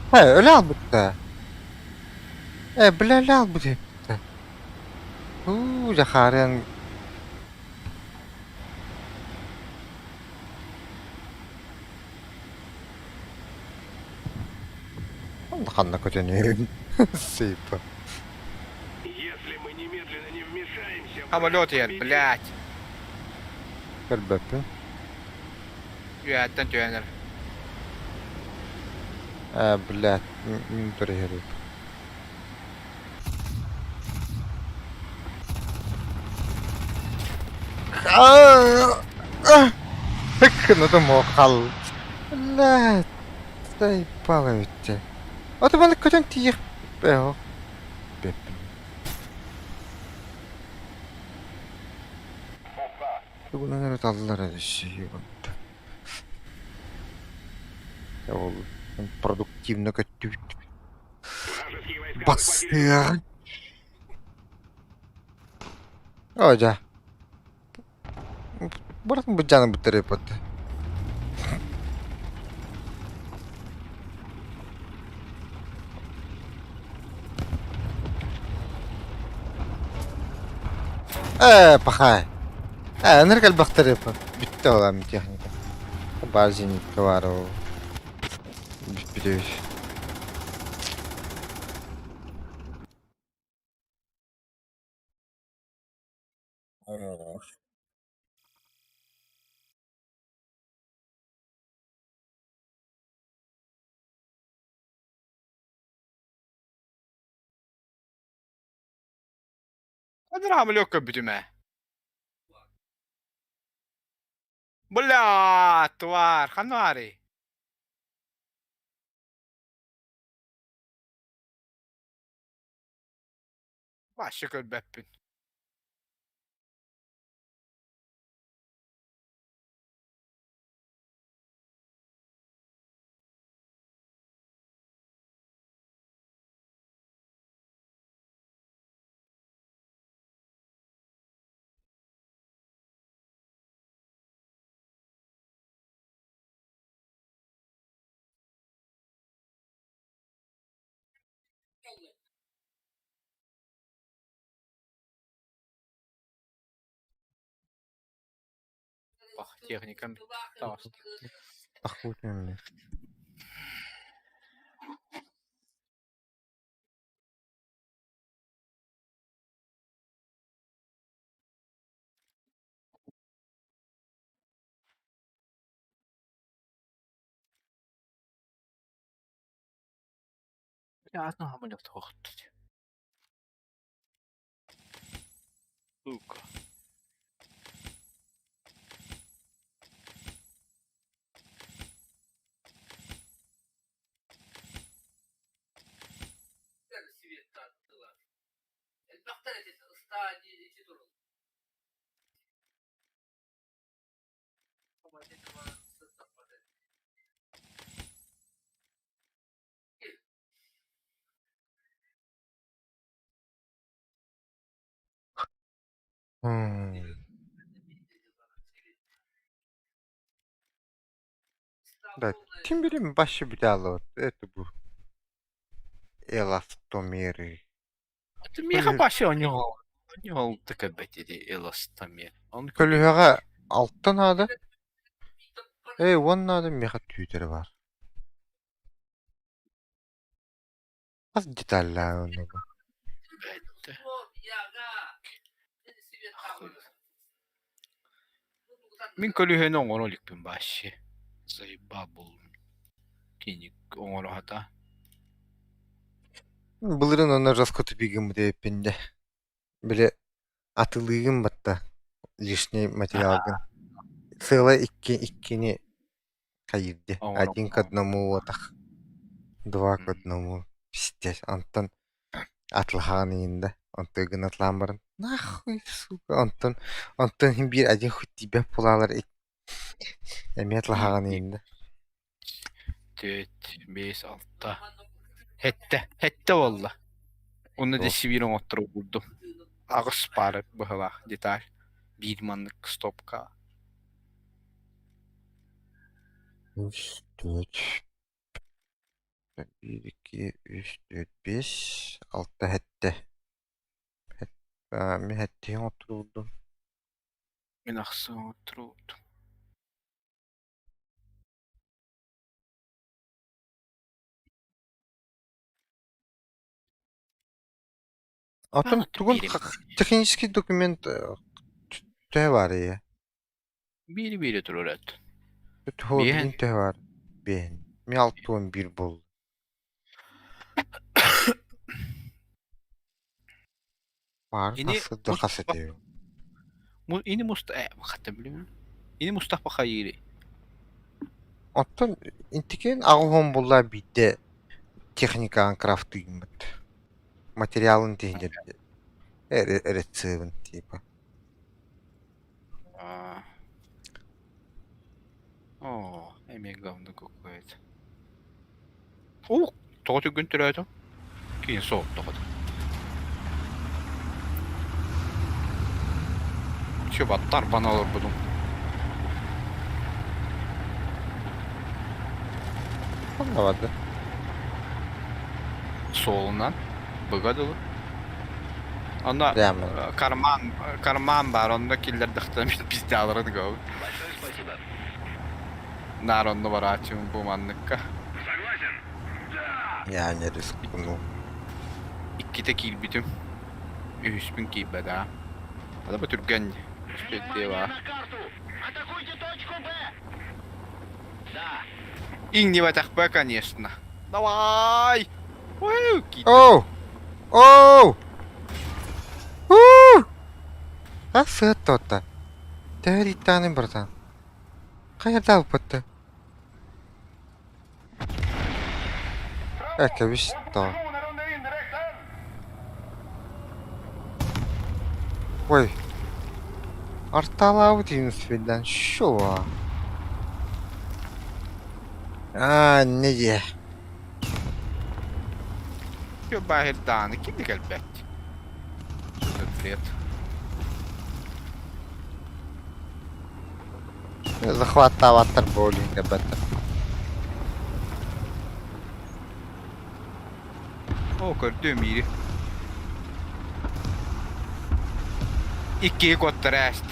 He öyle alбытта. Э, бля, өлө албыт эбит. Уу, Захарян Ханна көтөнүн. Сыпа. Если мы немедленно не вмешаемся... Самолет иһэр, блядь. Көрбөппүн. Үөһэттэн түһэнэр. Э, блядь, мин турыһырып. Кынытым хал. Блядь, заебало ведь. Ото маны көтөн тиийэх бэҕ. Тугунан эрэ таллар Ол продуктивно көттүбүт. Бастыаҕын. О, дьэ. Барытын быдьааны быттарыппыт. Ээ, пахай. Ээ, ынырык элбэхтэр бүттэ ол техника. Баар зенитка баар ол. Бүппүтүбүт. Самолет көрбүтүм ээ. Бля, тварь, ханна баарый? Вообще көрбөппүн. Ох, техникам таҕыста. Охуенно. Бля, самолет туохтут. Сука. М. Да, тем билим вообще битало. Это бу эластомеры. Это меха вообще у него. У него такая бәтери эластомер. Он Көлүһэҕэ алта наада. Ээ, уонна да миэхэ түүтэрэ баар. Хас деталлаах онно бу? Бэттэ. Мин көлүөһэни оҥоро иликпин вообще. Заебал буоллум. Киник оҥоро сатаа. Былырыын онно жестко тупигым диэбиппин дэ. Били атылыыгын батта лишний материалгын. Сыала икки иккини хайыырды. Оҥоро Один к одному уотах. Два к одному. Пиздец. Онтон атылаһаҕын иһин да. Онтон гын атлаан баран нахуй сука. Онтон онтон иһин биир один хуй тиийбэт буолаалар эмиэ атлаһаҕын иһин да. Түөрт, биэс, алта, сэттэ, сэттэ буолла. Уонна Туох? десибир оҥотторо уурдум. Аҕыс паара быһыылаах деталь. Биир маннык стопка. Үс, түөрт, биир, икки, үс, түөрт, биэс, алта, сэттэ. Мин сэттиһин оттуурдум. Мин ахсын оҥотторубутум. Оттон тугун технический документ төһө баарый? Биири-биири турар эт. Туһу Биэһин. билин төһө баар? Биэһин. Мин 61 буолла. Баар Ини тахсыда хас этэ. Ини муста э хата билим. Ини Мустафа хайыырый? Оттон интикин аҕыс буолла биирдэ техникаҕын крафтыймыт. Материалын тиһиннэрдэ. Эрецебин типа. А. О, эмиэ говно какое-то. Ух, тоҕо түргэн төрөөтүҥ? Киин суол тоҕото. Чё баттар бана олорбутум. Ханна барды? Суолунан быга дылы. Онно Прямо. карман карман баар, онно киллэрдэхтэрэ пиздяларын габын. Большое спасибо. Наар онно барааччыбын бу манныкка. Согласен? Да! Я не рискну. Иккитэ киирбитим. Үһүспүн киирбэтэ. Ада бу түргэн Внимание баа. на карту! Атакуйте точку Б! Да! Иҥнибэтэхпэ, конечно. Давай! Ой, киирдим. Оу! Оу! Уу! А сыат тота. Төһө диттааны братан? Хайа алпатта? Э, кэбис то. Ой. Арталаабыт иинспиддан шо? А, не дии. Чё баһырдааны ким да кэлбэт. Что за бред? Захваттаабаттар боулинга баттар. О, көрдүм мири. Икки куоттара ээст.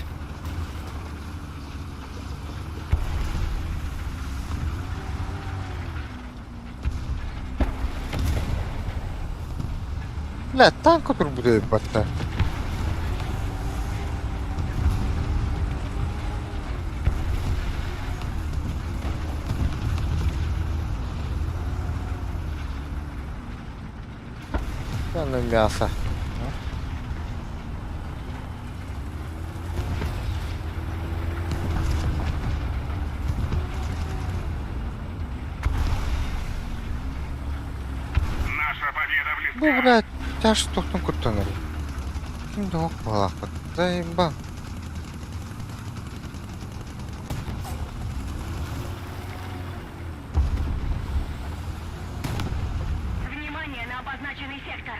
Бля, танка турбут батта. Ну мясо. Наша победа Бу, близка! блядь, тяж тохтон куттанар. Ким да ок буолаахпыт. Заебал. Внимание на обозначенный сектор.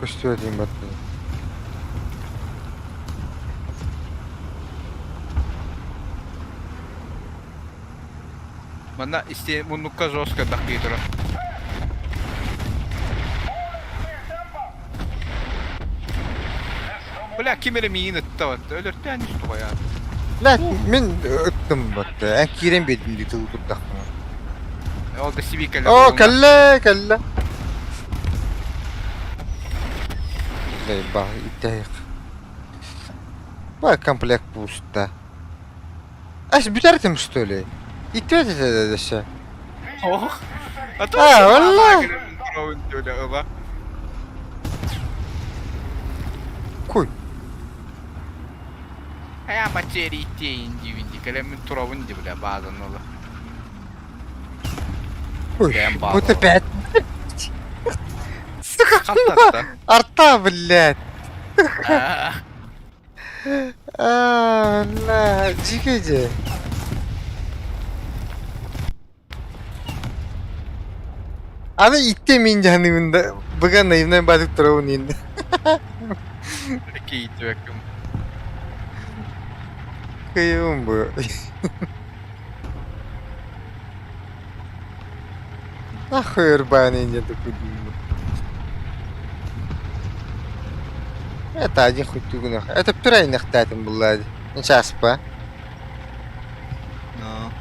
Көстүө диэн баттын. Манна исти муннукка жестко бахтыы турар. Бля, ким эрэ миигин ыттабат. Өлөртөөн ис туҕайаат. Блядь, мин Ыттым батта. Эн киирэн биэрдим дии тыл турдахпына. Ол да сиби кэллэ Оо, буолуҥа. кэллэ, кэллэ. Ба, иттээх. Ба, комплект пусто. Ась, бүтэртим что ли? Итпэт этэ дөссө. Ох. А то А, валла. Куй. Ая материи тейин дивинди, кэлэммин турабын ди бля баазан ола. Ой, Бэм вот бааза. опять. Сука, Хаттатта. арта, блядь. А, бля, дьигэ Аны итте мин дьаһаныыбын да быга наивнай баатык турабын иин. Киитибэкким. Кыйыбын бу. Нахуй урбааны диэн туппутум. Это один хуй тугунах. Это птурайнахтаатым буллаadi. Нчаспа. Но.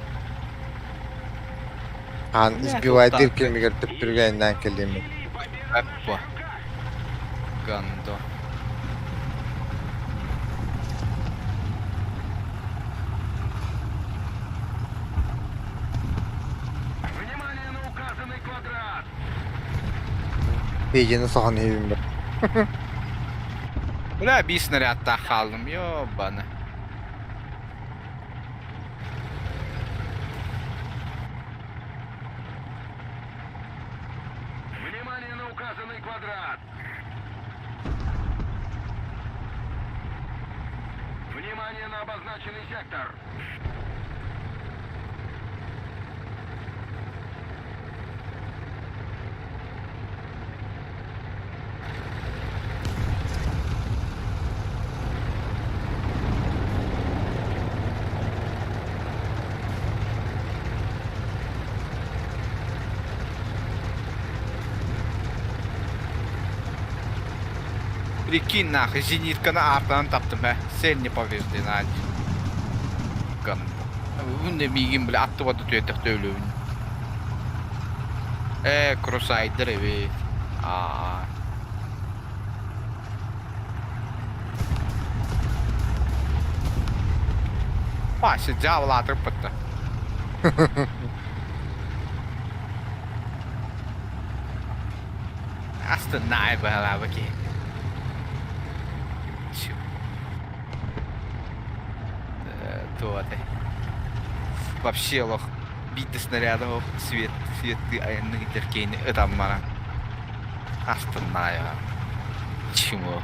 Аан избивайдыыр кэмигэр төптөрүгэннээн кэлиэммит. Аппа. Гандо. Внимание на указанный квадрат! Пиэдьэни соһон иһэбин бар. Бля, биир снарядтаах хааллым, ёбаны. Внимание на указанный квадрат! Внимание на обозначенный сектор! Прикинь нахуй, зенитканы артынан таптым ә. Цель не повреждена. Ган. Бүгүн миигин бля аттыбата түөтэх төлөбүн. Э, крусайдер эбит. Аа. Вася, дьявол атырпытта. Астыннаай быһалаабы киһи. Туотай. Вообще лох. Биирдэ снарядов свет светты айаннык итэр кейни ытаммара. Астыннаайа. Чему?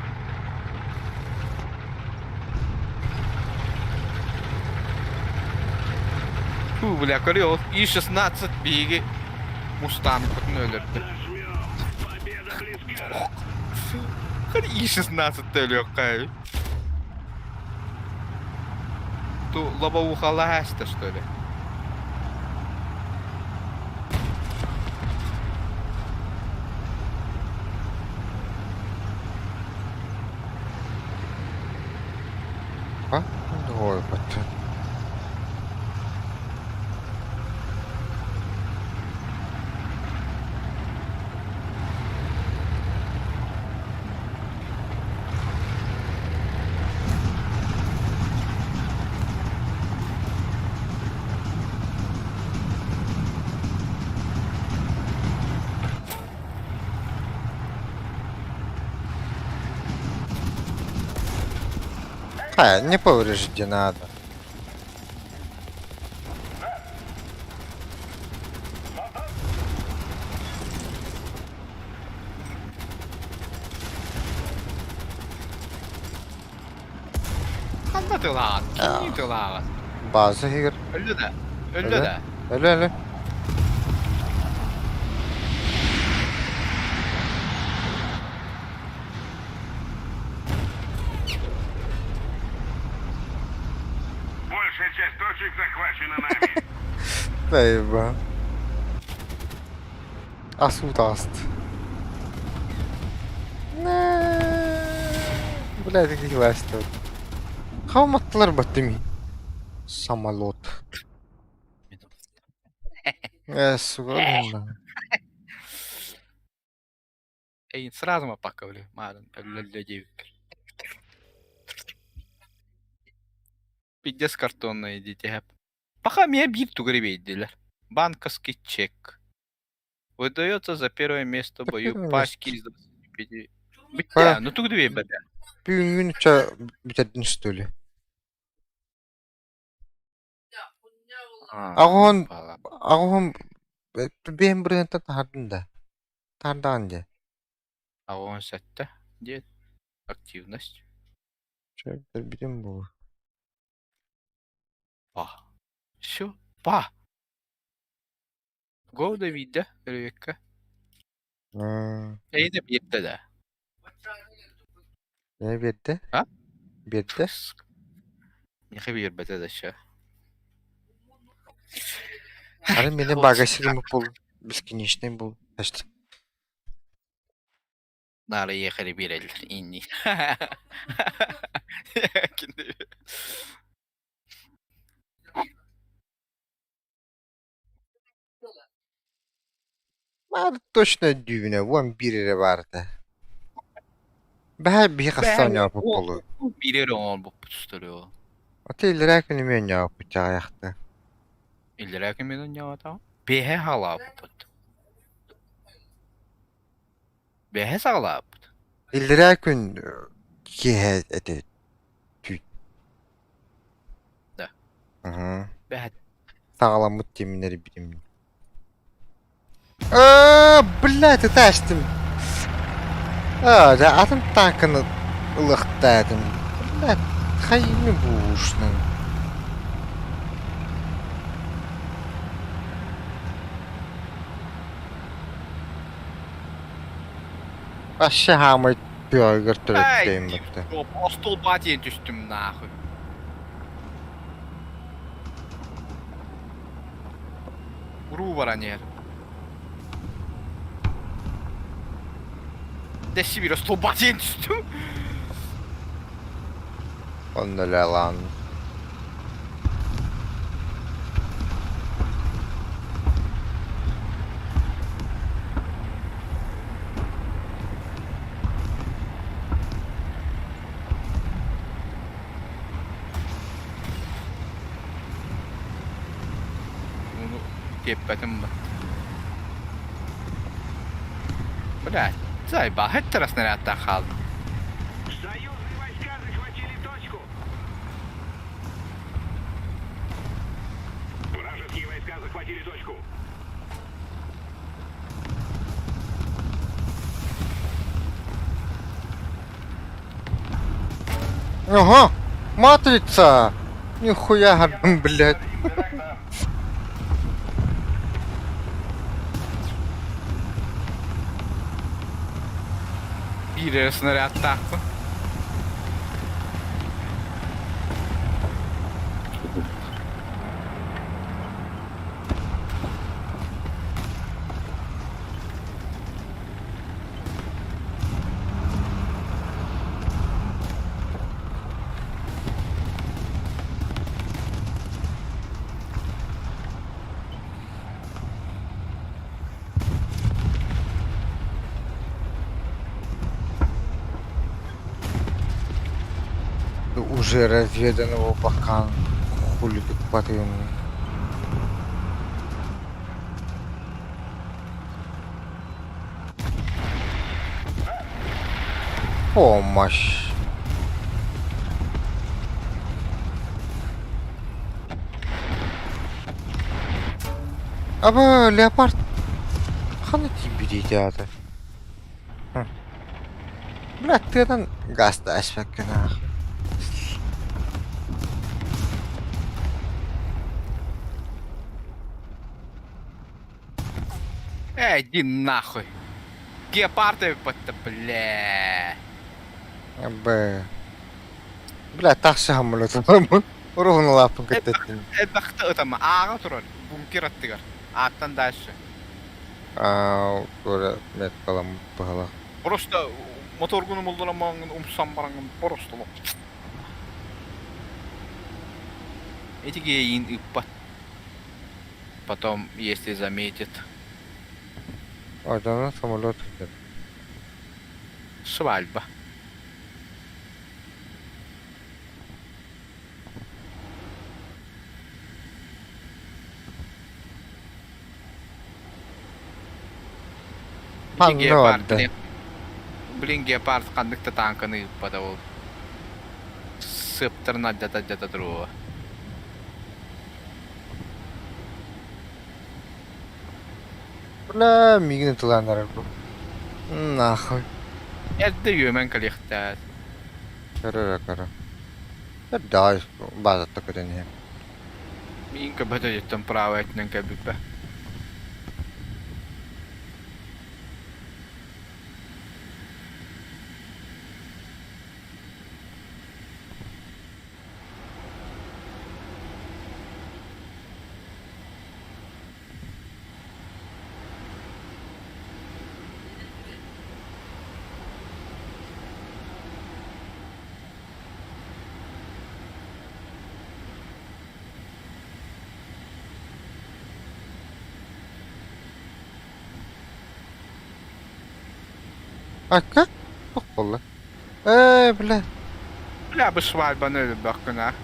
Фу, бля, көрүө И-16 биһиги Мустангпытын өлөрдө. Победа близка! И-16 өлүөххэ Ту лобоухалаһаста, что ли? А? Ой, баттан. А, не повреждена надо. Ханна тылаҕыт? Кимниин тылааҕыт? База иһигэр. Өллө да? Өллө да? Өлө өлө. Большая часть точек захвачена нами. Заеба. Асут аст. Бля, таких ластов. Хау маттылар баттыми. Самолет. Э, сука, Эйин сразу маппакка били маарын өллөллө диэбиккэр. Пиздец картонные дети. Пока меня биир тугу эрэ биэрдилэр. Банковский чек. Выдается за первое место в бою первое пачки из 25. Бля, ну тугу да биэрбэтэ. Бүгүҥҥүн ча бүтэрдин что ли? Аҕыһын аҕыһын биэһин бырыһыантан таһаардым да. Таһаардаҕын дии. Аҕыһын сэттэ диэн активность. Чэ бүтэрбитим буолуо. Па. Все, па. Года биирдэ Өрүөккэ. Эйиэнэ биэрдэ да? Ээ биэрдэ. А? Биэрдэ. Миэхэ биэрбэтэ да чэ. Ары мени багасигым был бесконечный был. Значит, Наара ехали биэрэллэр инни. Баар точно өйдүүбүн ээ, уон биир эрэ баар этэ. Бэһэ биһи хаста оонньообуппут буолуой? Биир эрэ оҥорбуппут устуруо. Аты иллэрээ күн эмиэ оонньообуппут чаҕыйахта. Иллэрээ күн мин оонньообатаҕым. Бэһэ хаалаабыппыт. Бэһэ саҕалаабыт. Иллэрээ күн киэһэ этэ түүт. Да. Уһу. Бэһэ Саҕаламмыт тимнэри битим. Аа, блядь, ытаастым. Аа, дьэ атын тааканы ылыахтаатым. Блядь, хайыны буушнан. Вообще хаамай тыаҕыгар Эй, төрөттөйүм батта. остолба диэн түстүм нахуй. Уруу баран иһэр. Дэсси биир остолба диэн түстүм. Онно лалаан. Уну тиэппэтим бат. Блядь, заебал, хеттера снарядтаах хаалдым. Союзные войска захватили точку. Вражеские войска захватили точку. Ага, матрица! Нихуя, блядь. Биир эрэ снарядтаахпын. Уже разведанного бакан хули тут потым. Помощь. Аба леопард ханна тиийбитий аата? Бля, тыадан гаста эспэккин аах. Эй, иди нахуй. Гепард эбиппатта, бля. Б. Бля, тахса хаммылытым. Уруһун лааппын кытта Элбэхтэ ытама, ааҕа турар, бункер аттыгар. Ааттан дальше. Аа, туора меткаламмыт быһалаах. Просто моторгун умулларамаҥҥын умсан бараҥҥын просто лоп. Эти геин ыппат. Потом, если заметит. Одана самолет сылдьар. Свадьба. Ити Ханна гепард, барда? блин. Блин, гепард ханнык да тааҥканы ыыппата ол. Сыптарын алдьата-алдьата туруоҕа. Бля, миигин ытылаан эрэр бу. Нахуй. Эрдэ үөмэн кэлиэхтээх. Көрө көрө. Даай баазатта көтөн иһэн. Миин көбөтө дьиттэн право өттүнэн кэлбиппэ. Акка? Туох буолла? Ээ, бля. Бля, бу свадьбаны өлөрбөккүн аа.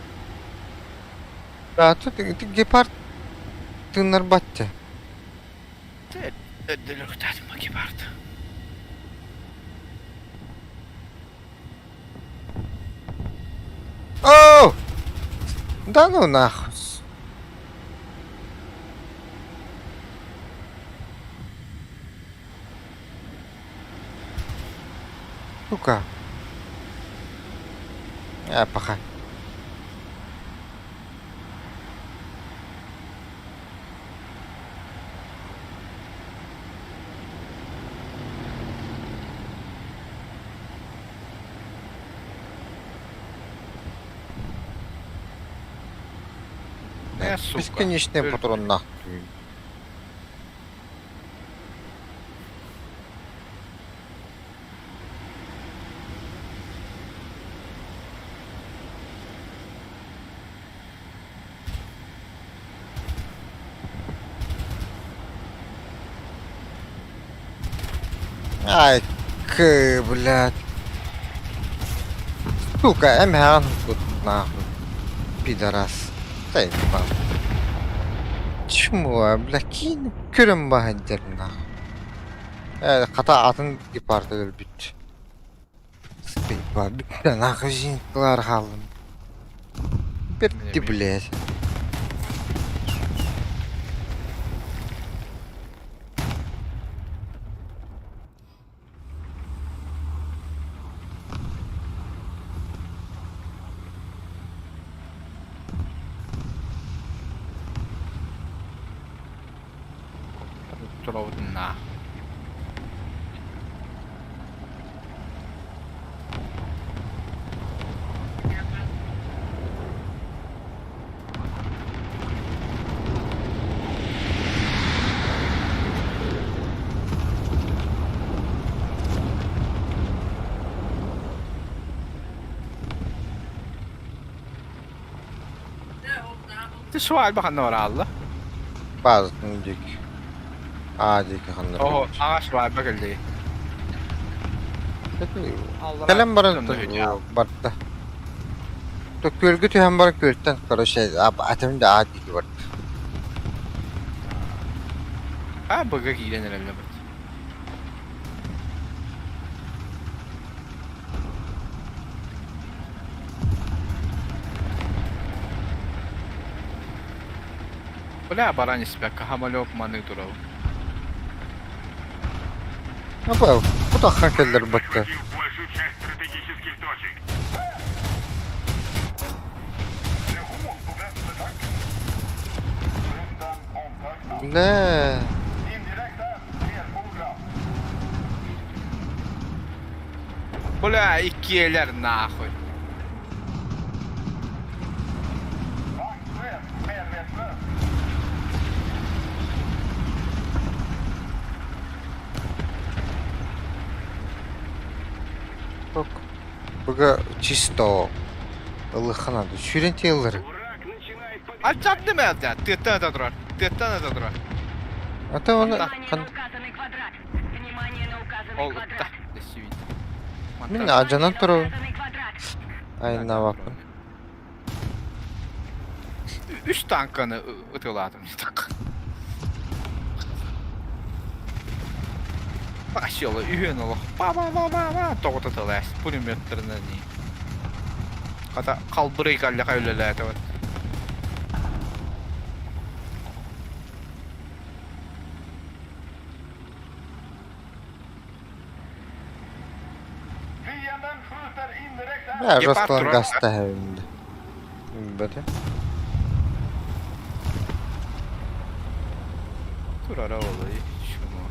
Да, тут ити гепард тыыннарбат Өддөлөхтаатым гепард. О! Да ну нахуй. Сука. А, пока. Э, сука. Бесконечный патрон нахуй. Ай, к, блядь. Сука, МХ тут нахуй. Пидорас. Да ебал. Чмо, бля, киин көрөн баһаддер нахуй. Э, хата атын гепарда өлбүт. Спейба, бля, нахуй жинкалар хааллым. Бертти, блядь. Трудно. Ты свадьба ханна Базатын диэки. Аа диэки ханна Оо, аҕа свадьба кэллиги. Кэлэн баран барда. Күөлгэ түһэн баран күөлтэн короче атым да аа диэки барда. А быга киирэн эрэллэ бит. Бля, баран испэккэ самолет маны турабын. Апа, бу кэллэр батта. Большую часть стратегических точек. Бля. Бля, иккиэлэр нахуй. Быга чисто ылыханады. Сүүрэн тиэллэр. Враг начинает побеждать. Алдьардым ээ, тыаттан ыта турар. Тыаттан ыта турар. Ата оны Внимание на указанный квадрат. Внимание на указанный Ол ытта. квадрат. Дэссибит. Мин алдьанан турабын. Указанный квадрат. Айаннаабаппын. Үс танканы ытылаатым так. Пасела үһүөн олох па-па-па-па-па тоҕута тылаас пулеметтарынан Хата халбырый каллаха үлэлээтэ Бля, Гепард жестко турар. гаста Бөтө. Турара олай шуну.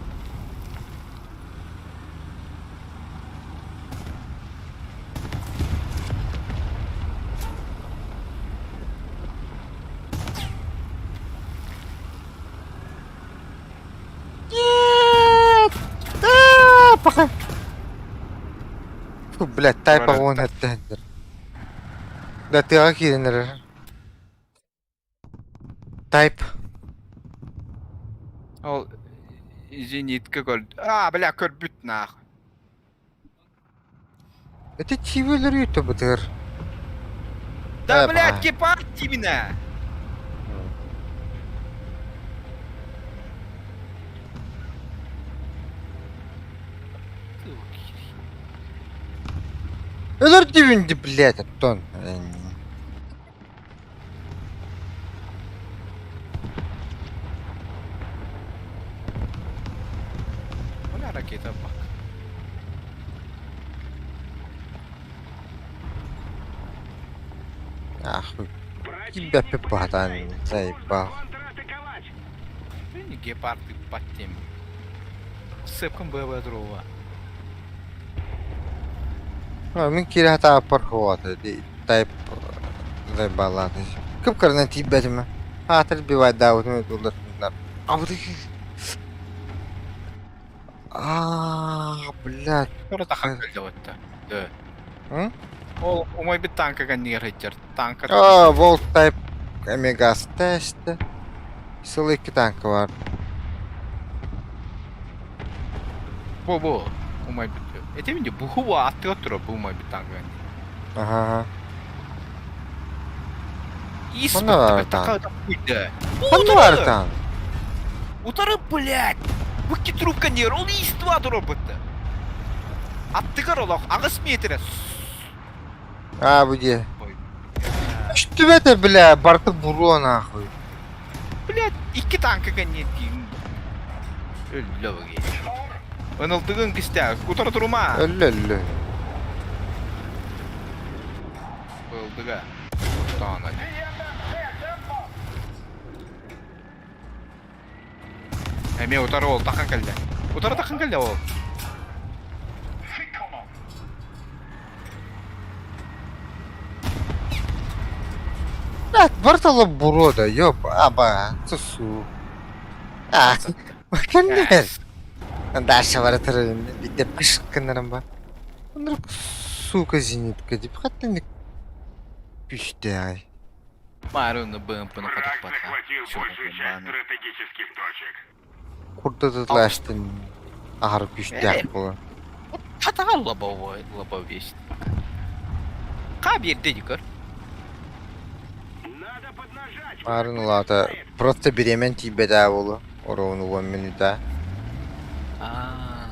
Нет! Да, пока. Фу, блядь, тайпа вон это. Да тыаҕа киирэн эрэр. Тайп. Ол зенитка көр... А, бля, көрбүт нах. Это чивэлэр ютубытыгар. Да, блядь, гепард именно! Өлөрдүбүн ди, блядь, оттон. Бля, ракета бак. Ах, кимбэппи баһатаан заебал. Гепард под тем. Сыпкын БВ дрова. Мин киирэ сатаабаппар суоҕа тайп заебалаата. Кып-кыранан тиийбэтим. Аатыр бивайдаабытым ытыллар. Абыты Аа, блядь. Тахан кэлдэ Да. Ол умайбыт танка кэннигэр сылдьар. Танка. Аа, Волк Type Омега тест. Сыл икки танка бар. Бу бу умайбыт. Этим де бухуа аттыга турар бу умайбыт танка. Ага. Ис Ханна бар така куйда. Ханна бар танк? Утары, блядь! Бу трубка не ол ис два турар бытты. Аттыгар олох аҕыс метрэ. А, бу дии. Что это, бля, барты буруо нахуй. Блядь, икки танка кэнниэн диин. Өллө быги. Ынылтыгын кистэ, утары турума. Өллө өллө. Ылдыга. Таана. Эме утары ол тахан кэллэ. Утары тахан кэллэ ол. Блядь, бартала буруо да, ёб, аба, сусу. А, кэннэр. Дальше бара турар биирдэ пыш гыннаран ба. Оннук сука зенитка дип хаттан күүстээҕий. Маарыны БМП-ны Враг хотуппата. захватил большую часть стратегических точек. Курдатылаштын аһар күүстээх буолан. Хатаҕа лобовой, лобовесть. Ха биэрдэ дикөр. Надо поднажать. Маарын улаата просто бириэмэн тиийбэтээ буолуо. Оруобуна уон мүнүүтэ. Аа.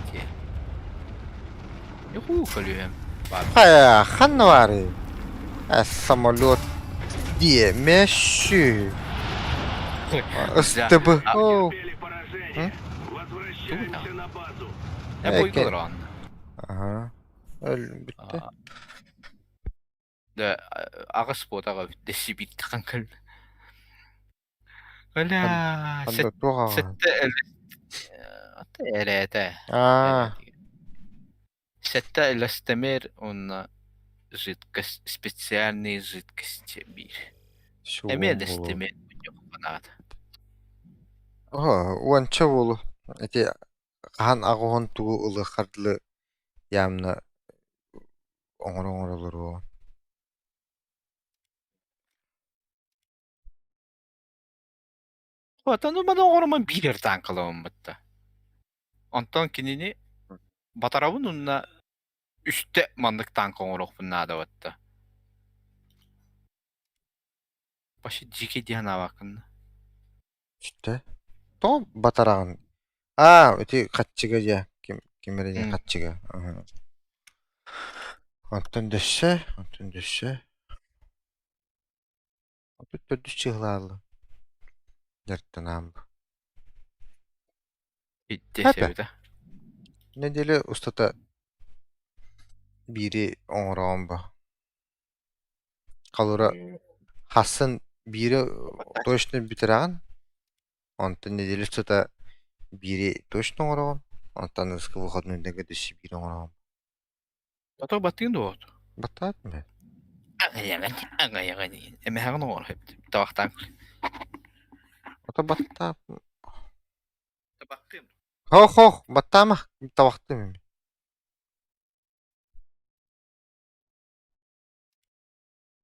Окей. Юху, көлүөм. Хайа, ханна баарый? Самолет диэмэшү. СТБ. О. Потерпели поражение. Возвращаемся на базу. Я Э, буйгылар Ага. Өл бүттэ. Да, аҕыс буотаҕа дэсибит тахан кэл. Оля, Ханна туох аҕа? сэттэ эрээтэ. Аа, Сэттэ эластомер уонна жидкость, специальные жидкости биир. Эмиэ эластомер наада. О, уонча буолу. Ити хаһан аҕыһын тугу ылыаххар дылы явно. Оҥоро-оҥоро олоруоҕун. Оттон маны оҥоруман биир эрэ тааҥкаламмыт да. Онтон кинини батарабын уонна үстэ маннык тааҥка оҥоруохпун наада батта. Вообще дьиикэй дии санаабаккын да. Үстэ? Тоҕо батараҕын? Аа, ити хаччыга дьэ, ким ким эрэ диэн хаччыга. Аһа. Онтон дөссө, онтон дөссө. Отут төрдүс чыһылаалла. Дьарыктанаам. Итти Хата. эбитэ. Нэдиэлэ устата биири оҥороон бо. Холобура, хассын биири точно бүтэрэҕин, онтон нэдиэлэ устата биири точно оҥороҕун, онтон аныгыскы выходнойдарга өссө биири оҥороҕун. Ото баттыын дуо? Баттаатым ээ. Аҕыйаҕын, аҕыйаҕын эмэһэҕин оҥоро табахтаан. Ото баттаат. Табахтыым. Хох-хох, баттаама, табахтыым эми.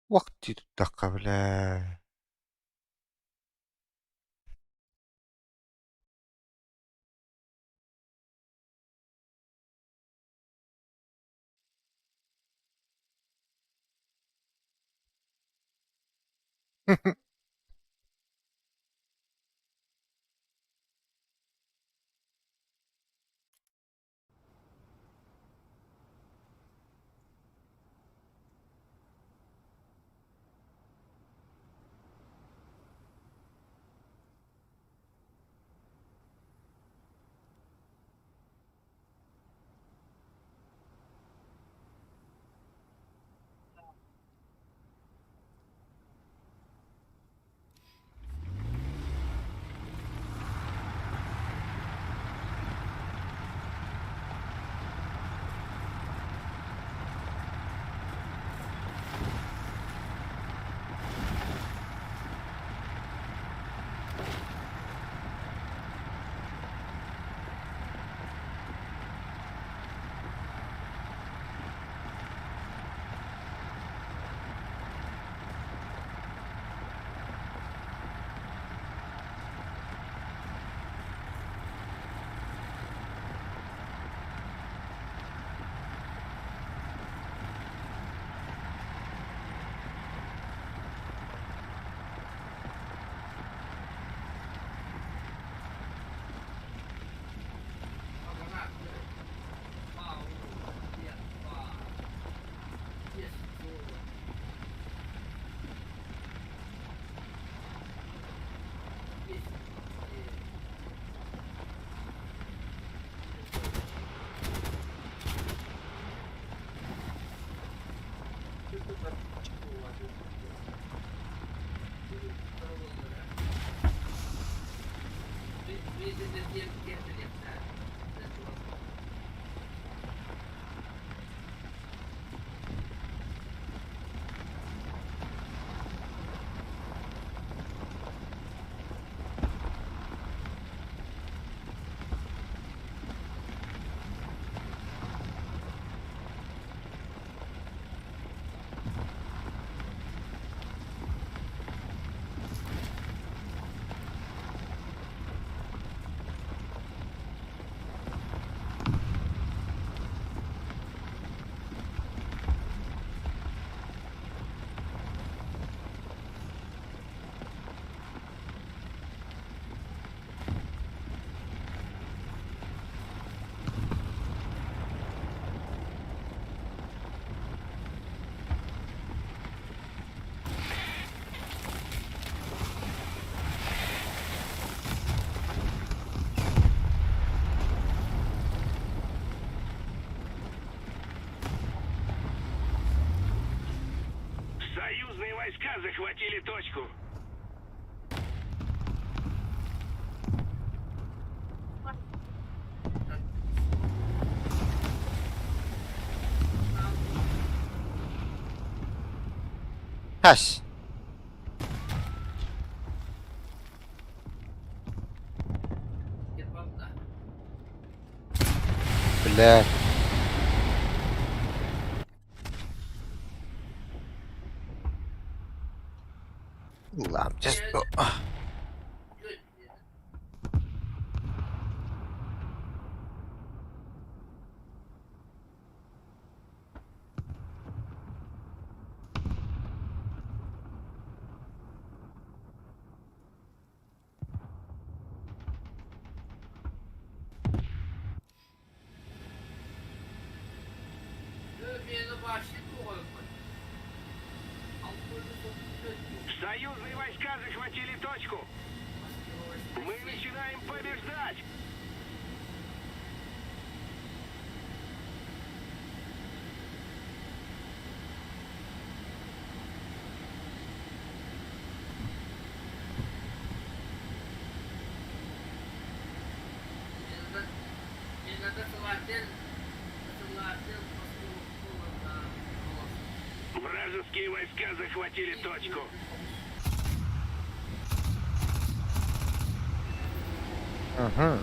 Уох дии турдахха бля. Союзные войска захватили точку. Хас. Бля. Союзные войска захватили точку. Мы начинаем побеждать! Вражеские войска захватили точку. Угу.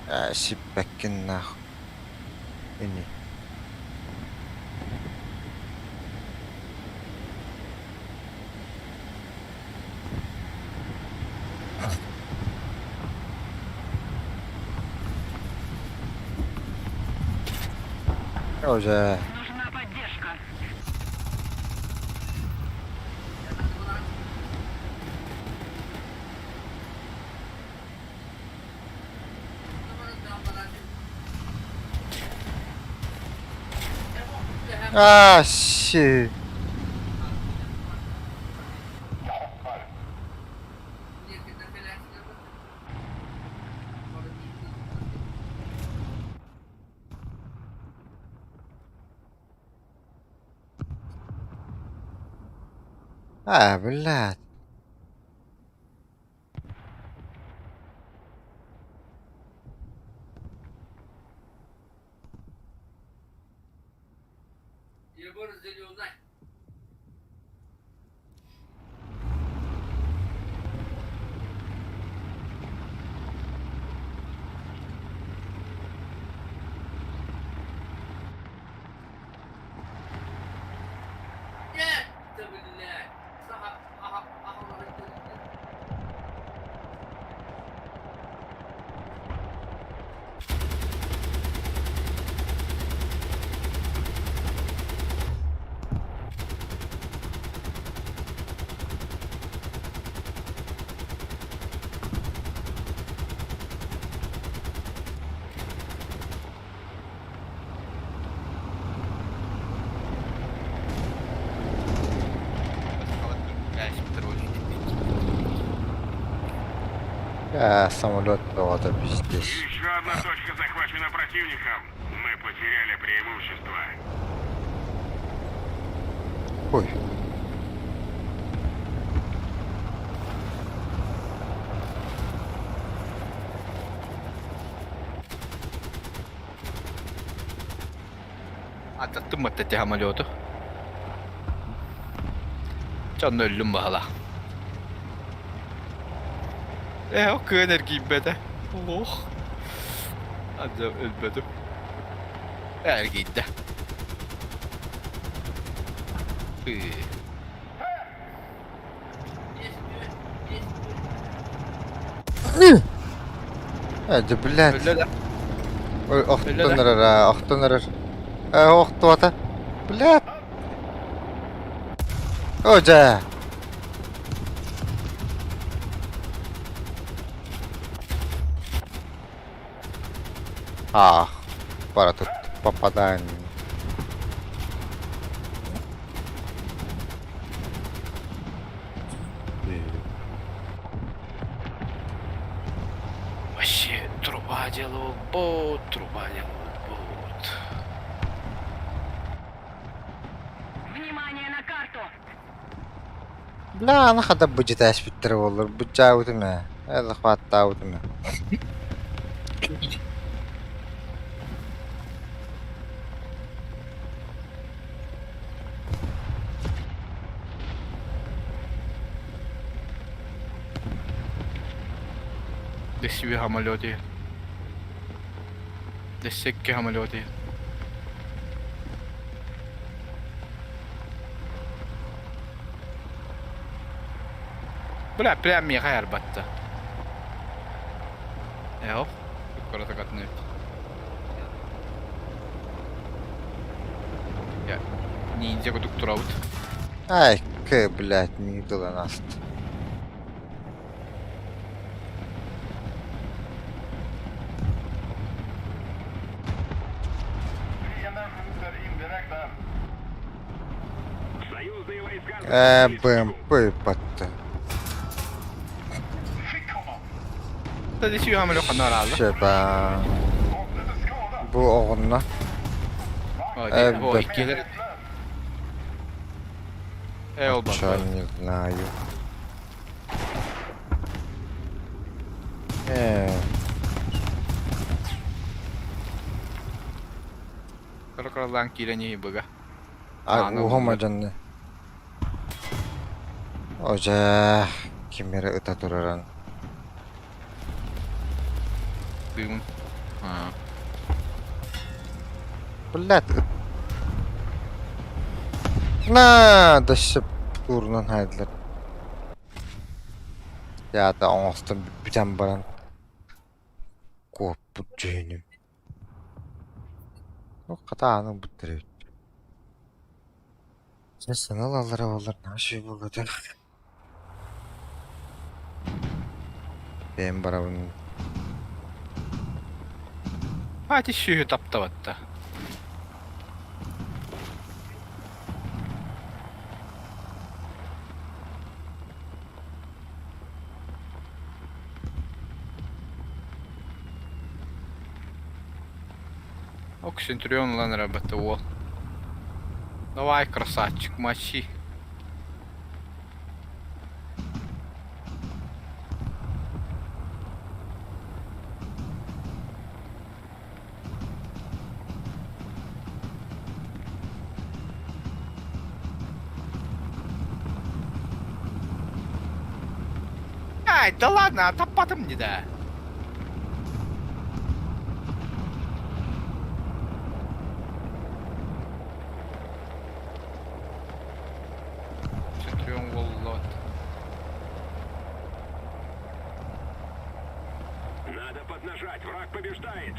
Ээ, сиппэккин нах. Ини. Уже. Нужна поддержка. А, щи. А, блядь. А, самолет это пиздец. Еще одна точка захвачена противником. Мы потеряли преимущество. Ой. Аттаттым эти самолету. Чонно өллүм баһала. Э, о кыан эргийбэтэ. Лох. Анда өлбөтүм. Эргийдэ. Э, блядь. Өллө да. Ой, охтон эрэр, охтон эрэр. Э, охтуота. Блядь. О, дьэ. Ах, пара тут попадание. Вообще, труба делал бот, труба делал бот. Внимание на карту! Бля, аны хата быдьытаас бүттэр буоллар, быдьаабытым ээ. Элэхваттаабытым ээ. Десиби самолеты. Десекке самолеты. Бля, прям меха арбатта. Эох. Кыратык атын эбит. Я ниндзя курдук турабыт. Ай, к, блядь, не тылын аст. Э, БМП батта. Шеба. Бу оҕунна. Э, Иккилер. Э, ол Чё, не знаю. Э. Кыркыралаан киирэн иһи быга. А, уһума дьонно. Ожа, ким эрэ ыта тураран. Дыым. Блядь. На, да сөп уурунан хаайдылар. Яата оҥостон бүтэн баран куоппут дьүһүнүм. Хата ааны ылбыттар эбит. Дьэ саҥа ылаллара буоллар наһаа үчүгэй буолуо этэ. Бэйэм барабын Ати сүөһү таптабатта. Ок, Центурион ылан эрэ батта уол. Давай, красавчик, мочи. Ай, да ладно, таппатым не да. Центурион воллот. Надо поднажать, враг побеждает.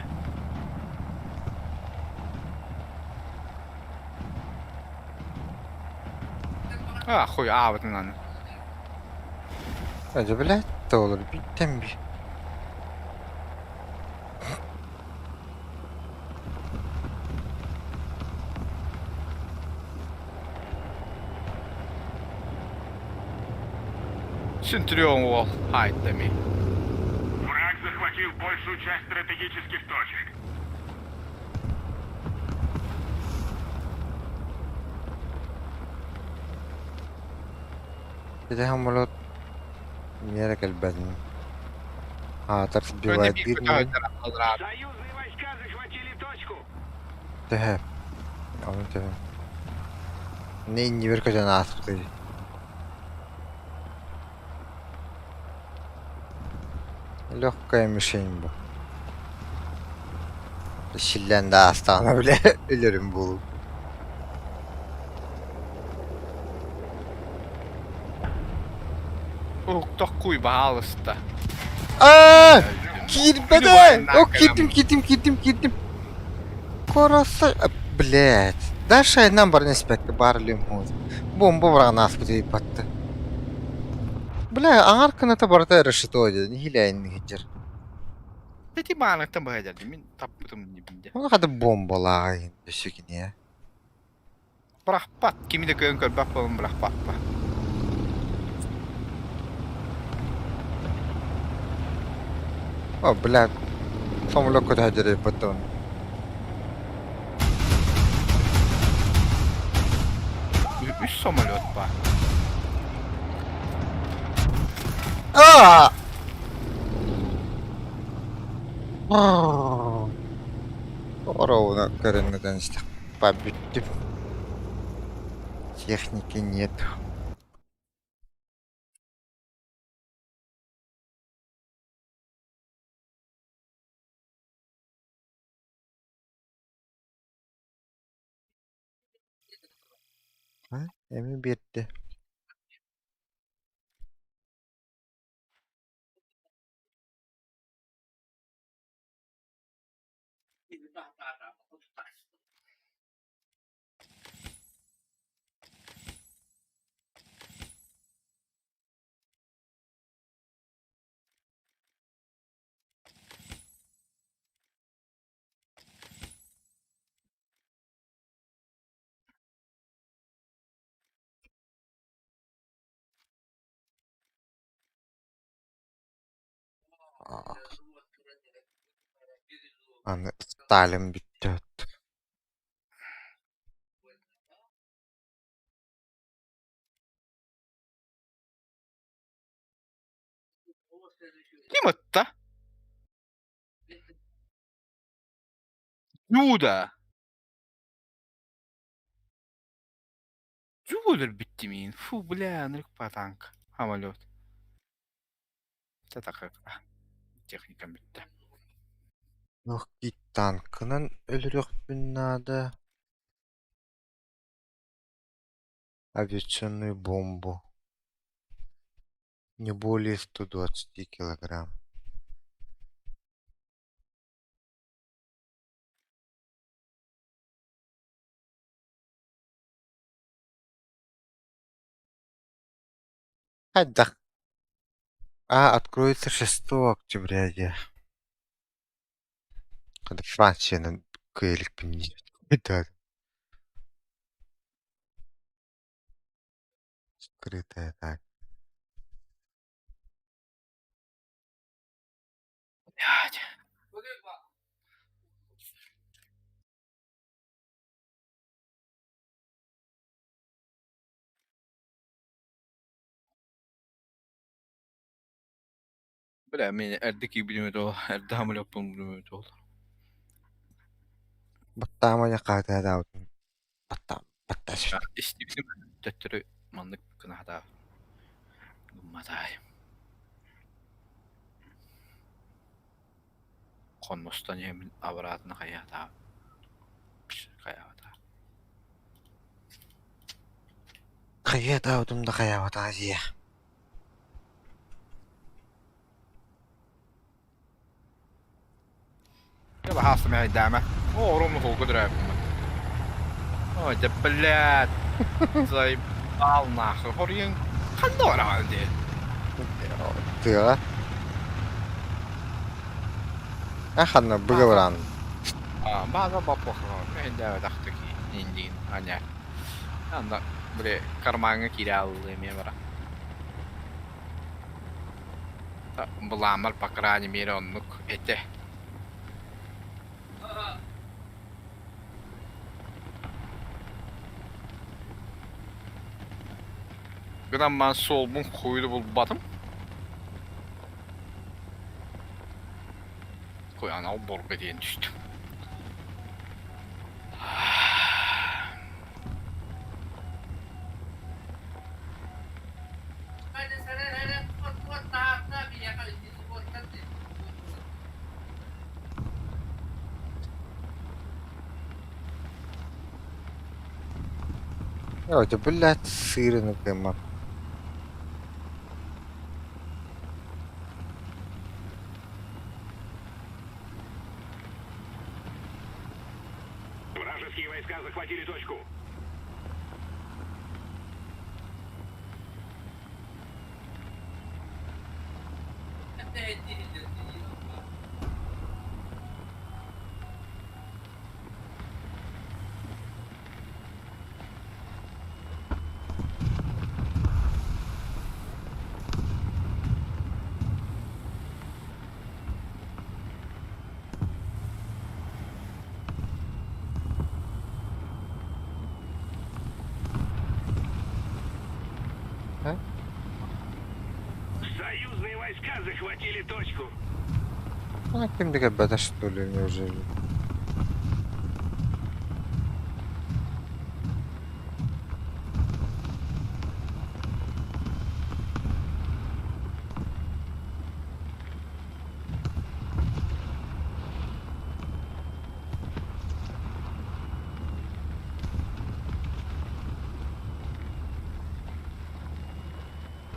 А, хуй, а, вот надо. Дьэ, блядь, да олор бииртэн биир. Центурион уол, айдами. Враг захватил большую часть стратегических точек. Ити самолет миэрэ кэлбэтин. Аатар сбивает биир Союзные войска захватили точку. Төһө? Ону төһө? Не иннибэр көтөн ааспытый. Легкая мишень бу. Силлэн да аастаҕына бile өлөрүм буолуо. Уһуктахкуй, баһаалыста. Аа! Киирбэтэ! О, киирдим, киирдим, киирдим, киирдим. Коросой... Блядь. Дальше айынан баран испэккэ баар лимхуз. Бомба быраҕан ааспыт ыйбатты. Бля, аҥар кыната барыта решето диэн иһилээн иһдьэр. Ити бааныттан быһа мин таппытым дибинде. Оны хады бомбалааҕа иһин өссө киниэ. Бырахпат, кими да көөн көрбөх буолан бырахпаппа. О, блядь. Самолет көтө сылдьар ыйбаттабын. Үс самолет баар. Аа! Оровуна көрүҥҥүтэн истэхпэ бүттүм. Техники нет. Эми биэрдэ. Аны Сталин бүттэ. Ким ытта? Юда! Дьуу өлөрбүт миин. Фу, бля, ынырык танк. Самолет. Техникам бүттэ. Легкий танкынан өлөрүөхпүн наада. Авиационную бомбу. Не более 120 килограмм. Хайдах? А, откроется 6 октября дии. Хата Франциянан кыайылыкпын дии. Скрытая так. Блядь. Бля, мин эрдэ киирбитим этэ ол, эрдэ самолеппун булбутум этэ ол. Баттаама хаатаатаабытын баттаам баттааччы. Истибитим төттөрү маннык гына гымматай. Хонностон иһэммин обратно хайаатаа хайаабата. Хайыатаабытым да хайаабатаҕа дии. Я баһаастым эһэйдээмэ. Оо, оруомну холку дөрөөбүппүн. Ой, да блядь. Заебал нахуй. Хоруйун ханна бараҕын дии? Тыаҕа. А ханна быга бараан. А, бааза баппохо. Эһэйдээбэтэх индиин аня. Анда, били, кармаҥҥа киирэ аллыы эмиэ бара. Былааммар по крайней мере оннук этэ. Гынан ман суолбун хуйду булбатым. Куйанал борга диэн түстүм. Это, блядь, сыры прямо. Вражеские войска захватили точку. Союзные войска захватили точку. А ким да бата что ли, неужели?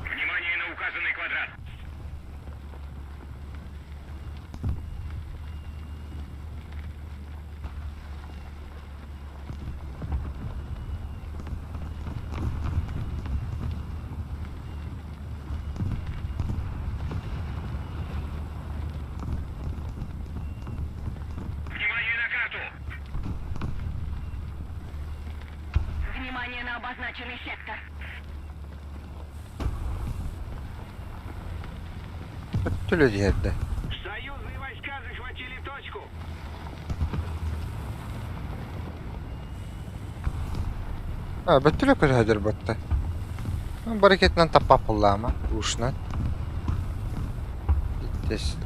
Внимание на указанный квадрат. Внимание на карту! Внимание на обозначенный сектор. Түлө диһэрдэ. Союзные войска захватили точку. А, бөттүлэ көрөһөдөр батта. Баракетынан таппап буллаама, ушунан. Иттес.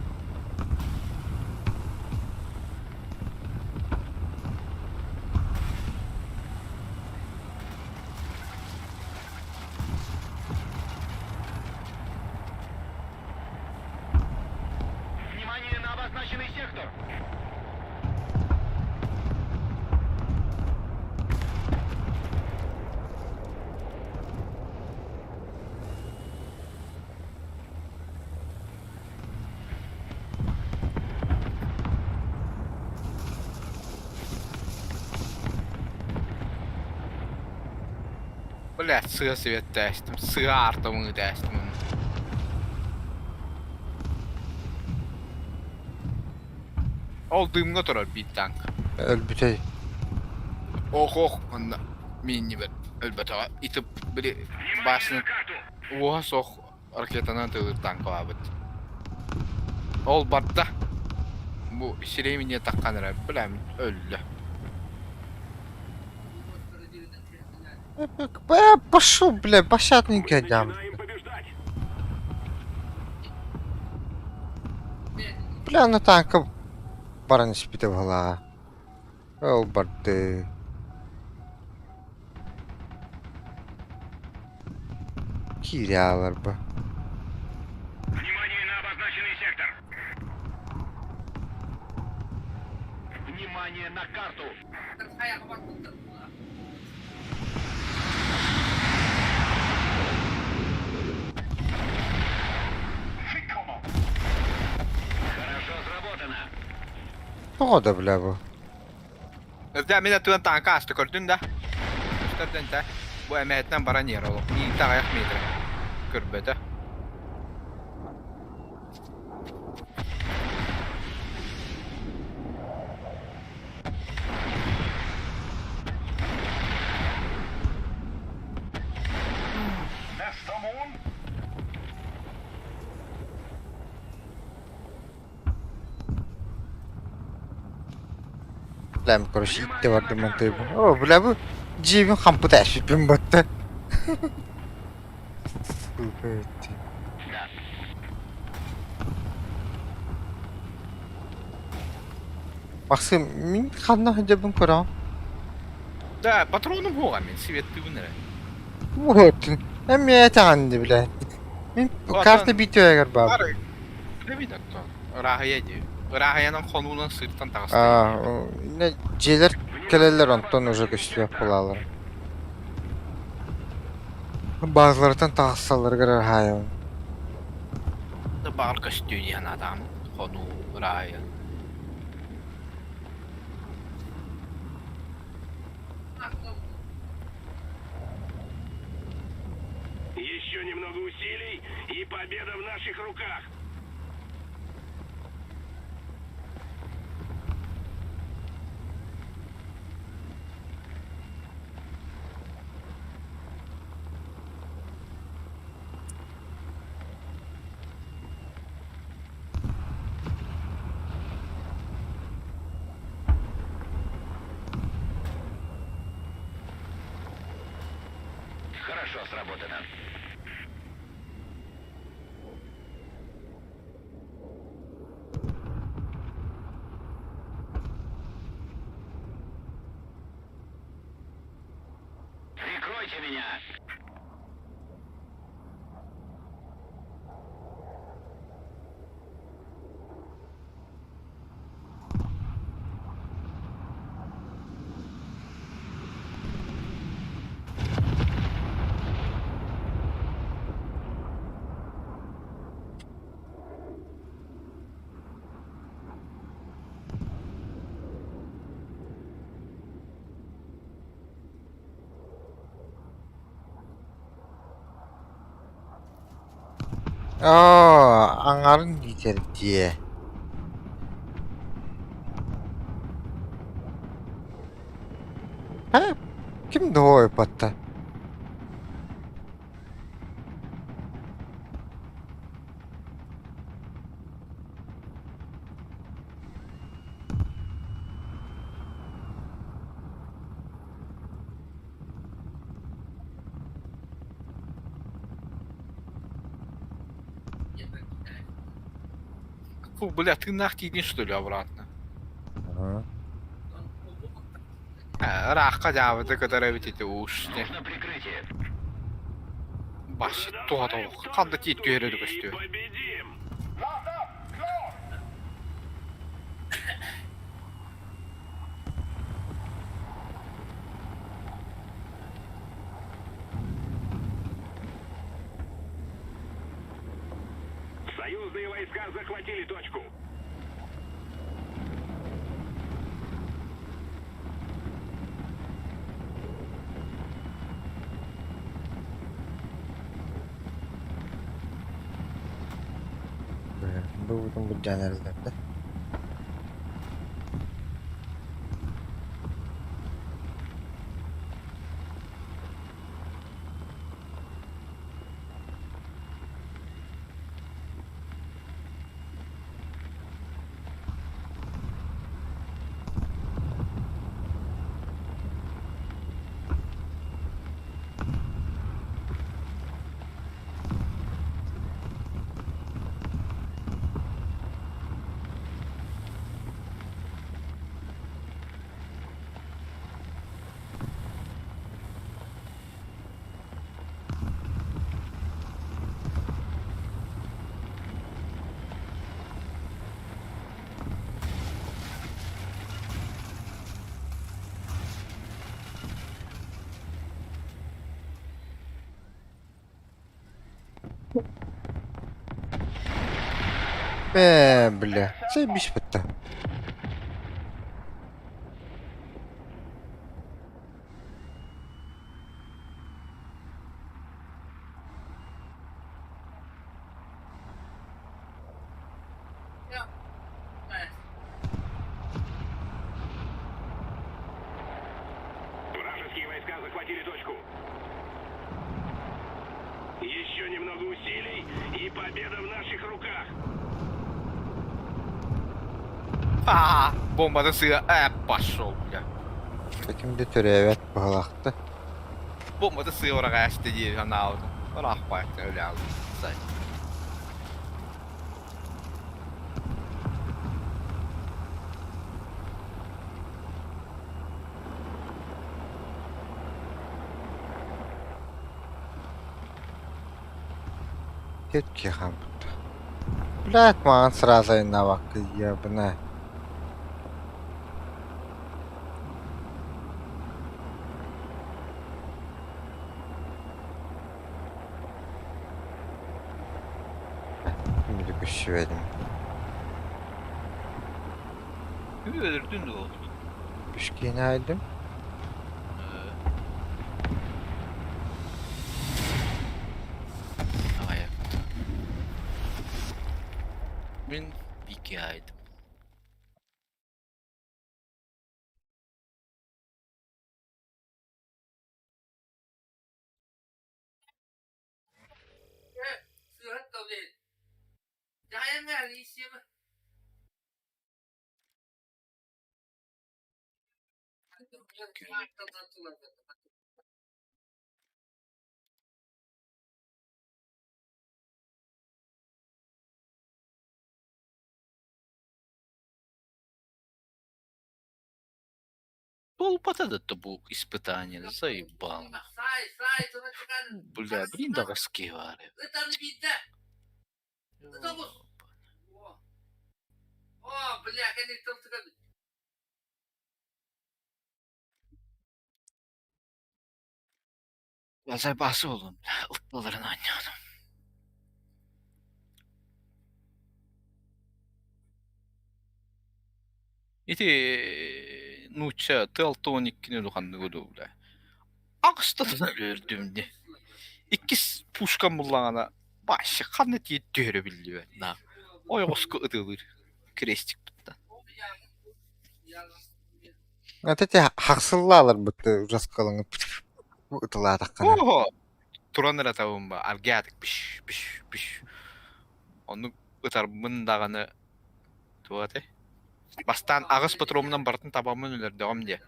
Внимание на обозначенный сектор! Блядь, сыа светтэстим, сыа артамы тээстим. Ол дымҥа турар биир танк. Өлбүтэй. Ох ох манна мииннибэт өлбөтөҕө итип били Внимание башня на карту! уоһа суох ракетанан тылыр танкалаабыт. Ол барда. Бу сирэй мине таххан эрэ билэм өллө. Бля, пошел, бля, башатненький Мы дям. начинаем побеждать! Бля, на танка баран испите бала. Ол барды. Киирялар ба. Внимание на обозначенный сектор! Внимание на карту! Хорошо сработано! Тоҕо да бля бу. Эрдэ мин аттынан таанка ааста көрдүн да. Көстөрдөн та. Бу эмэһэтинэн баран иһэр олох. Иитэ аҕыйах метр. Көрбөтө. Nästa mål! Бля, короче, итте барды мантый бу. О, бля бу. Джибин хампыта әшіппін батты. Да. Максим, мин ханна хадябын көрөм. Да, патроным хуга мен светтүүн эрэ. Вот. Эми этаганды бля. Мин карта битөөгөр бар. Бары. Билбит оттон. Ырааһыйа дии. Ырааһыйанан хонуунан сыыртан таҕыста. А, не желер келелер онтон уже көстүөк булалар. Базлардан тағыссалар хайым. Баар көстүү диэн адам хонуу ырааһыйа. Еще немного усилий, и победа в наших руках! Хорошо сработано. Прикройте меня! Аа, аңарын дитер дие. Ха, ким дой батта? Фу, бля, ты нахти не что ли обратно? Ага. Ыраахха дьаабыты кытары эбит ити ууште. Нужно прикрытие. Башит туһата олох. Ханна тиит түһэрэ көстүө. Победим! Союзные войска захватили точку. Бу бутун буддьаан эрэллэр да. Ээ, бля, заебись бытта. Вражеские войска захватили точку. Еще немного усилий, и победа в наших руках. А, бомбаны сыа, пошел, бля. Ким да төрөөбөт баһылаахта. Бомбаны сыа ораҕаасты дии санаабытым. Ыраахпаакка өлөҕүн. Сай. Кетки хаампыт. Блядь, маҕан сразу айаннаабакка ебана. Şimdi көссүбэтим. Өлөрдүн дуо? Үскиини айдым. Аҕайа. Мин икки айдым. Толпата да бу испытание заебал. Бля, блин, да раскивали. Заебался oğlum. Utmaların anne. Ити нуучча тыал тониккини улаханнык дуу бля. Аҕыста өлөрдүм дии. Иккис пушкам буллаҕына башы ханна тиийэ түһэрэ биллибэт на. Ойоҕоско ытылыр крестик бытта. Это те хахсыллаалар бытты ужаскалыңы ытылаатаххана. Ого! Туран эрэ табын ба аргиатык пиш пиш пиш. Оннук ытарбын даҕаны туох этэй? Бастаан аҕыс патронунан барытын табаммын өлөрдөҕүм диэ.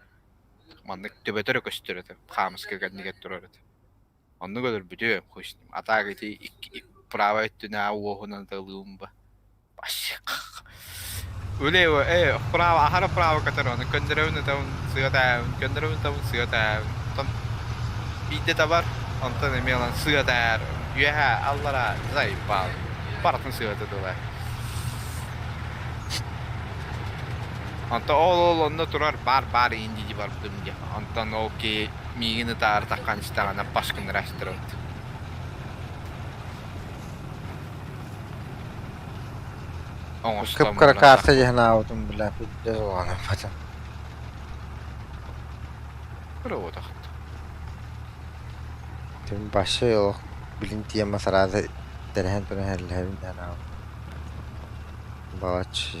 Маннык төбөтө эрэ көстөр этэ, хаамыска кэннигэр турар этэ. Оннук өлөрбүтүм, хуй с ним. А так ити икки правай өттүнээҕи уоһунан ыталыым ба. Вообще. Влево, вправо, аһара вправо көтөр ону көннөрөбүн ытабын сыа таайабын, көннөрөбүн ытабын сыа таайабын. Онтон биирдэ табар, онтон эмиэ ылан сыа таайар, үөһээ, аллараа, заебал. Барытын сыа ытытылар. Онтон ол-ол онно турар баар-баар иин дии барбытым дии. Онтон ол киһи миигин ытаары таххан истэҕинэ паш гыннара астырабыт. Оҥостон Кып-кыра баран карта диэн аабытым бля пиздец улаанаппатым. Кыра Тим вообще олох билин тема сразу тэрэһэн туран иһэллэһэбин диэн аабытым. Балаччы.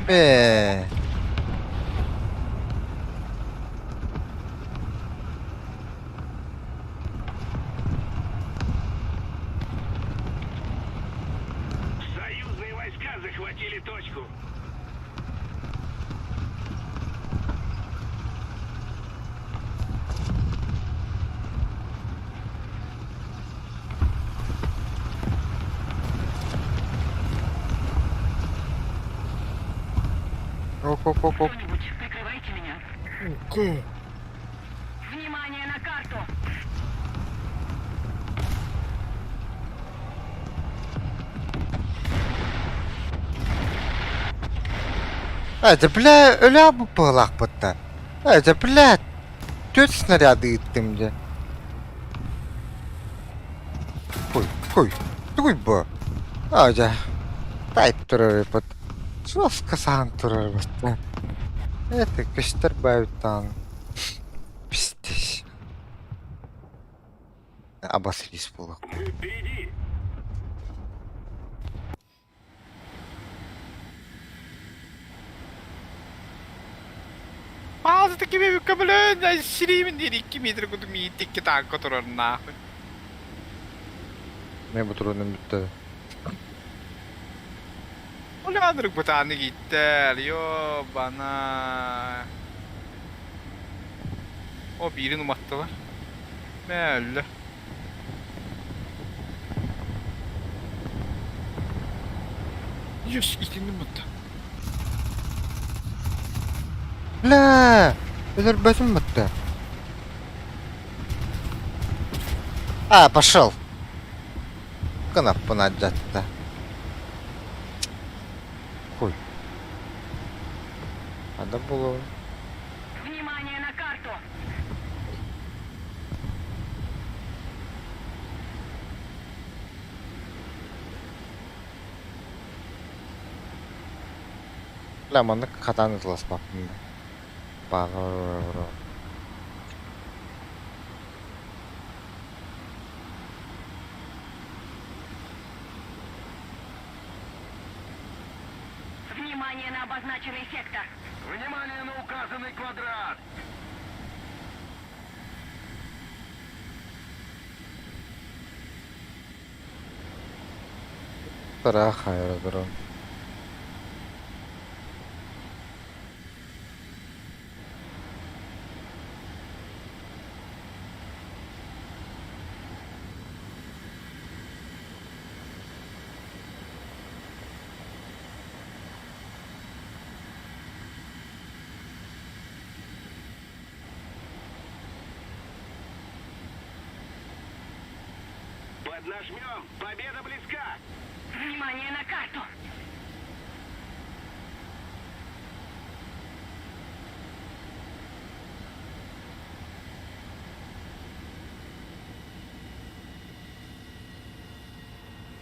Ээ. Союзные войска захватили точку. Оп-оп-оп-оп. Кто-нибудь, прикрывайте меня. Внимание на карту! Это, бля, өлө быһыылаахпыттар. Это, бля, түөрт снаряды ыыттым дьэ. Ой, ой, тугуй бу? Аа дьэ, тайп турар эбит. Жестко саһан турар эбит. Это көстөр баайыттаан. Пиздец. Обосрись буолуох. Мы впереди! Пауза кими көмөлөөн сиримин диир 2 метр курдук миигин тикки таанка турар нахуй. Мен бу турунум бүттэ. Улаанырык бытааны кииттэр, ёбана. О, биирин уматтылар. Мэ өллө. Yes, итинним бутта. Бля, өлөрбөтүм бутта. А, пошел. Кынаппын алдьатта. Хуй. Надо было. Внимание на карту! Бля, маннык хатаан ытыласпаппын. Баҕар. Внимание на обозначенный сектор! Внимание на указанный квадрат! Ыраах аэродром. Поднажмем! Победа близка! Внимание на карту!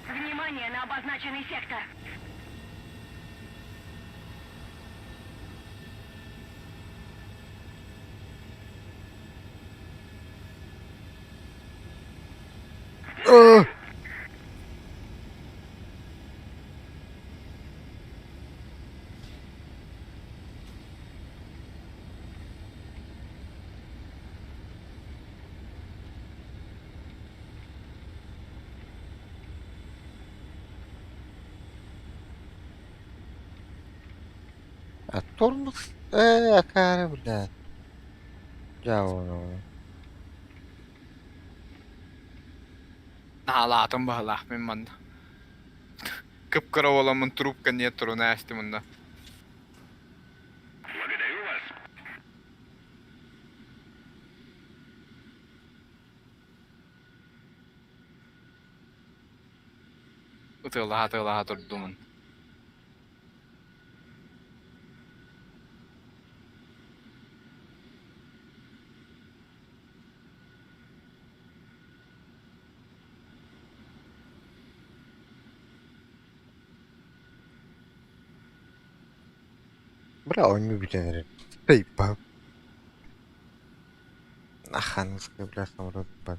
Внимание на обозначенный сектор! Э! А тормоз ээ акаары блядь. Дьаабылана. Наһаалаатым баһылаах мин манна. Кып-кыра буоламмын трубка не туруна ээстим онно. Благодарю вас. Ытыалаһа-ытыалаһа турдумун. Бля, оонньуу бүтэн эрэр. Тыйбам. Аханыска бля самолет бар.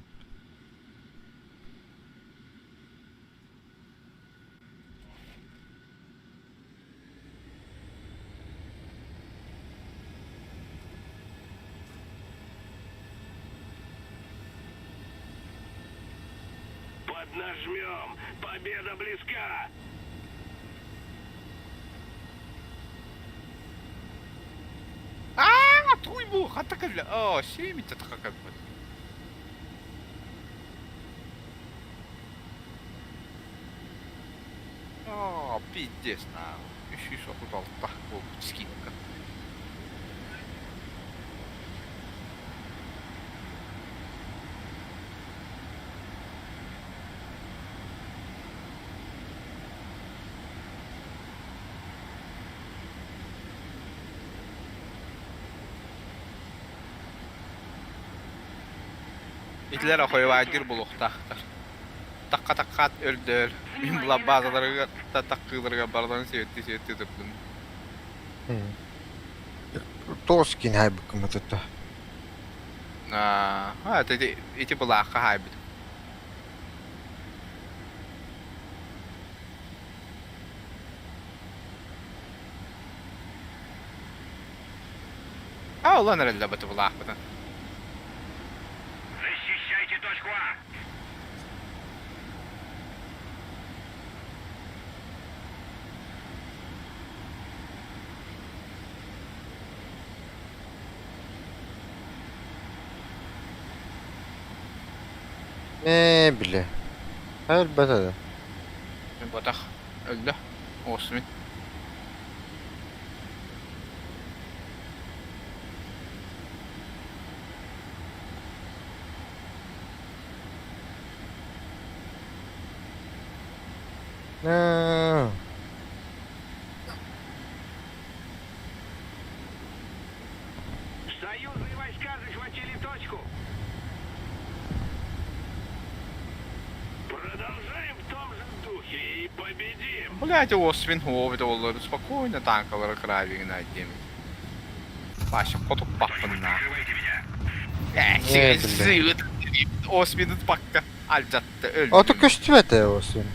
Поднажмем! Победа близка! Аа, туй бу, хата кэллэ. Оо, сиэмитэ таха кэлбит. Оо, пиздец нахуй. 336 буолбут скидка. Итилэр охойвайдыыр булуохтаахтар. Такка-таккаат өлдөөл. Мин була баазаларыгар да таккыыларыгар барыларын сиэттии-сиэттии турдум. Тоҕус киин хаайбыккын батытта. Аа, ити, ити былаахха хаайбытым. А, улан эрэллэ баты былаахпытын. Защищайте точку А! Ээ, бile. Өлбөтө да. Өлбөтөх. Өллө. Осмин. Ээ. Союзные войска захватили точку. Продолжаем в том же духе и победим. Блять, Освин овит оллары спокойно танкалары кыраабигин айдем. Паша хотук баппынна. Прикрывайте меня. Ээ, бile. Освин пакка алдьатты Ото өлдүм. көстүбэт ээ осун.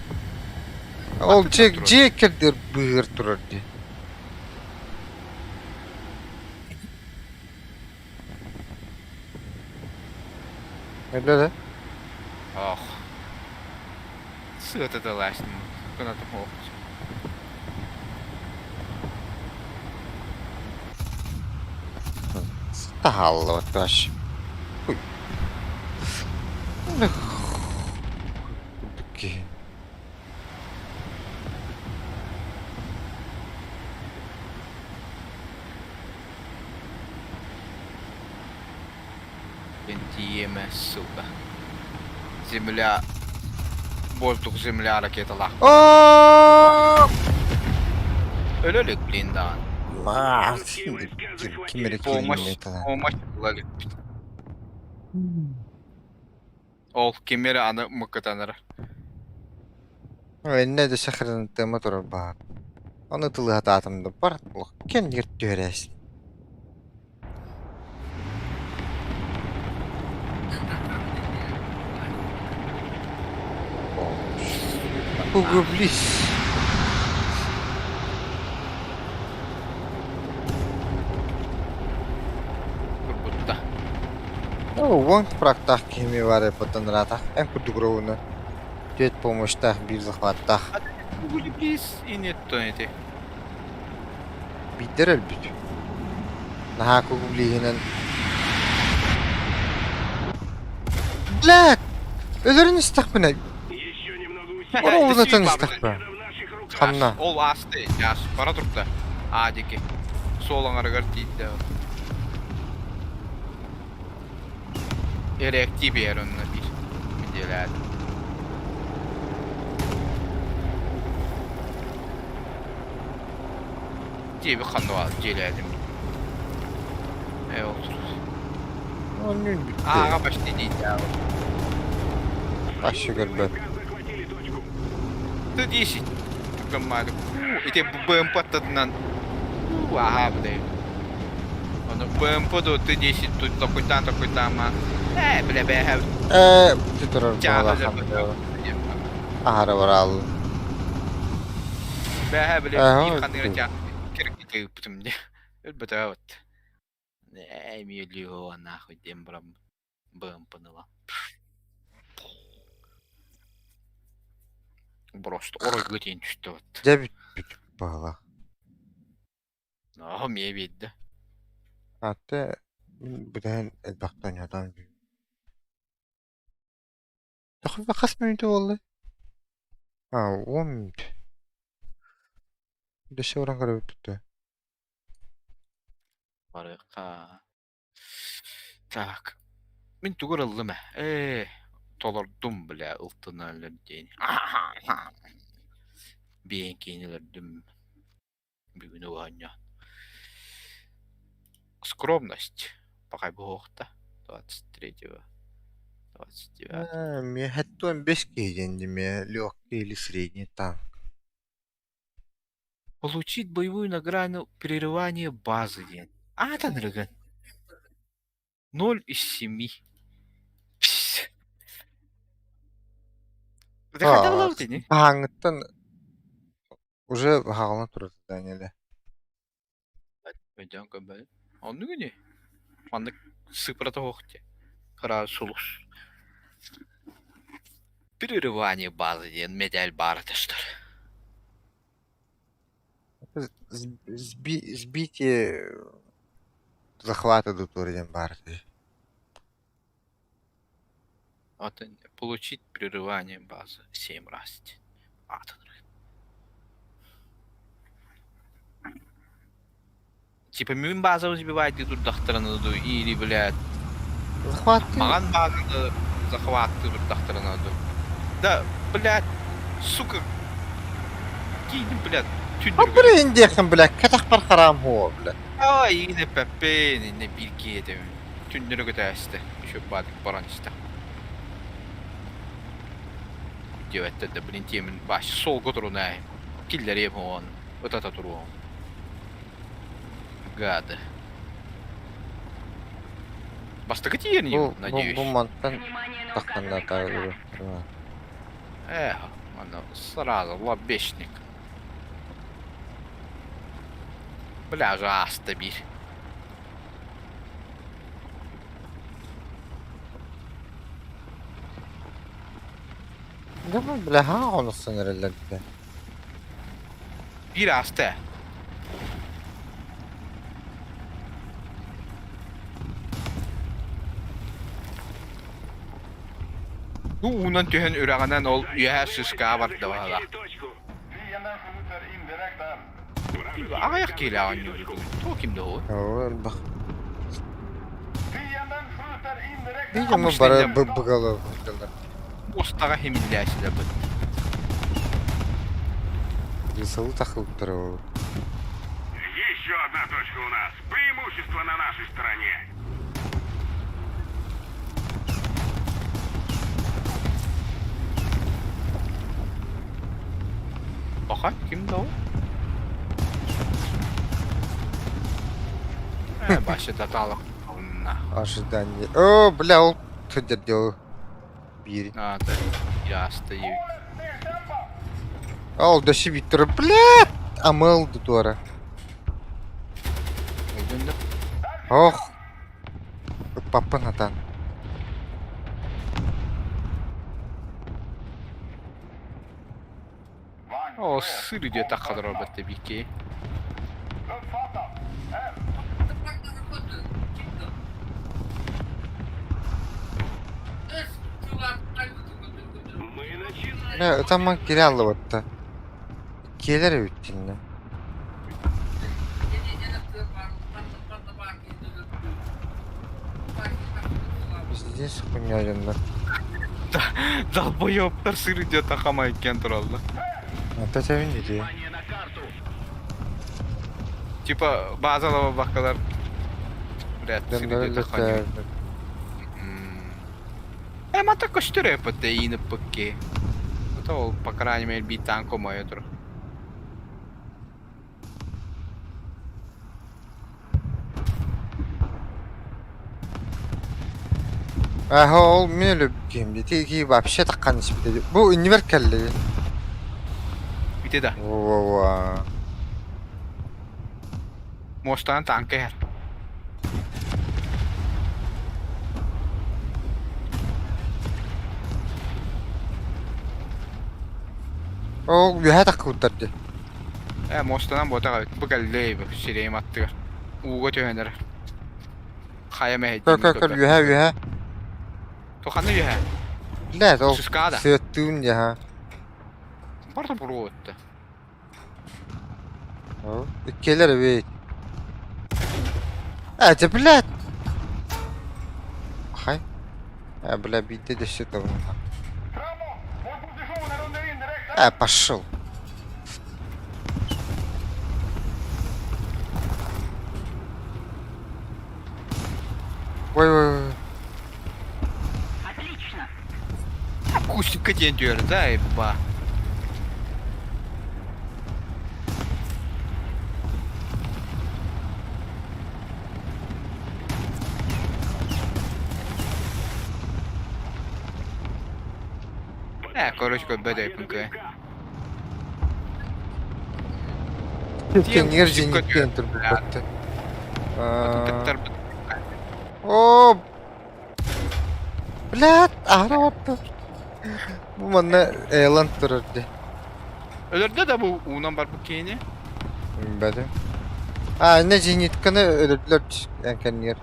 Ол Аты дьиэ турар. дьиэ кэрдэр быыһыгар турар дии. Өллө да? Ох. Сыата талаастым. Кынатым ох. Таһааллыбат вообще. Хуй. Курдук киһи. Тиэмэ, сука. Земля... Воздух, земля, ракеталаах. О! Өлө блин даҕан. Русские войска Ким эрэ захватили Помощь, киирин помощь ыла иликпит. Ол ким эрэ аны мыкытанара. Иннэ да сахарантыма турар баар. Ону тылыһатаатым да бар кэннигэр түһэрээсин. Углублись. Турбутта. Уон фрактаах киһими баар эппоттон ыраатах. Эн курдук ровно. Түөрт помощьтаах, биир захваттаах. Углублись и нет то эти. Биирдэр өлбүт. Наһаа кугублииһинэн Блядь! Өлөрүн истэхпинэ Оруобунатан истэхпинэ Ханна? Ол аасты, аас, бара турда. Аа диэки. Суол аҥарыгар тиийдэ. Реактив иһэр онно биир нэдиэлээт. Дьиэби ханна баар дьиэлээтим. Ээ ол Оннун бүттэ. Ааҕа почти тиийдэ. Вообще көрбөт. Ты 10. Гаммады. Ити БМП аттатынан. Аха бля. Ону БМП до Т-10 тут такой-там, такой-там, а. Ээ, бля, бэһэ. Ээ, турар буолахан. Аһара бараал. Бэһэ, бля, биир ханыра тя кирките ыппытым де. Өлбөтө вот. Ээ, миллион нахуй диэн барам БМП-ны ылан. Просто оройго тиийэн түстэ вот. Дьэ бүппүт баҕалаах. Оо, эмиэ биэрдэ. Аты мин бүтэһин элбэхтэ оонньоотоҕум дии. Хас мүнүүтэ буолла? Аа, уон мүнүүтэ. Дөссө баран көрөбүт да. Барыахха. Так. Мин тугу ыллым ээ? Толордум, бля, ылтына өлөр диэн. Биэн киин өлөрдүм. Бүгүн оонньоон. Скромность. Пока буолуохта. 23-го. 29. Миэхэттэн бэс киһи диэн димэ легкий или средний танк. Получить боевую награду прерывание базы диэн. Аатан ырыгын. 0 из 7. Пс. Хаһааҥҥыттан уже хаалан турар задание Өйдөөн көрбөтүм. Оннук ини. Маннык сыпырата суох дии. Кыра сулус. Прерывание базы диэн медаль баара көстөр. Сбитие захвата дотуора диэн баар этэ. Атын получить прерывание базы 7 раз. Атын Типа мин базабы сбивать турдахтарына дуу или, блядь, Захваттыы маҕан базаны захваттыы турдахтарына дуу. Да, блядь, сука, киинин, блядь, түннүргэн. Блин, диэххин, блядь, кэтэхпэр хараам хуо, блядь. Ай, ине пэппин, инне биир киһи этим. Түннүрү көтөөстө. Еще баадык баран истэ. Диэбэттэр да, блин, тиэмин баш суолга турунай. Киллэриэм оон, ытата туруом. Гады. Бастакы тиийэн Бу, бу, надеюсь. бу мантан Внимание на тахханна указанный таарыгы. квадрат. Эх, аны сразу лобешник. Бля, ааста биир. Да бу бля хаҕа онусан эрэллэр да. Биир ааста. Бу уунан түһэн үрэҕинэн ол үөһээ сыскаа барда баһыла. Аҕыйах киилээх оонньуур Туох ким да ол? Оо, элбэх. Видимо, бары быгалы сылдьаллар. Муостаҕа химиллээчилэрбит. Сылы тахылыктара ол. Еще одна точка у нас. Преимущество на нашей стороне. Баха, ким да ол? Э, башы таталык. Ожидание. О, бля, ол сылдьар биир. Надо. Я стою. Ол дөссө Виктор, бля, амыл дутуора. Ох. Ыппаппын хатан. О, сыр идет таххалар барбатта бикки. Бля, ытамман киирэ аллыбатта. Киэлэр эбит дьиннэ. Пиздец хуйня дьоннор. Долбоебтар сыр идет ахама иккен тураллар. Ата тэбин дии. Типа базалаба баккалар. Блядь, сыр Дьоннор идет ахама. өлөттөр. Э, мата көстөр эппит ииниппыкки. Это ол, по крайней мере, бит танк мое тур. Аха ол мин өлөбүккүм дии. Ти вообще таккан испите. Бу иннибер кэлли. Ити да. Во-во. Мостан танка иһэр. Ол үөһэ таккыбыттар дии. Э, муостанан буотах эбит. Бу кэллэ бу сирэйим аттыгар. Ууга түһэн эрэр. Хайа Көр мэһэйдиин көр көр көрбөт. үөһэ үөһэ. Туханы үөһэ. Блядь, ол Сыскаада. сыаттыын дии ха. Барда буруотта. Ол иккиэлэр эбит. Э, это блядь. Хай. Э, бля, биирдэ дөссө табылынна. Э, пошел. Ой, ой, ой. Отлично. Кустикка диэн түөр, да, ба. Э, короче, көрбөт өйпүн кö. Кэннигэр кустикка зениткэн турбуппатта. Тыктарбыт. О, блядь, аһара барда. Бу манна Элан турар дии. Өлөрдө да бу уунан барбыт киһини. Билбэтим. А, инне зенитканы өлөрдүлэр эн кэннигэр.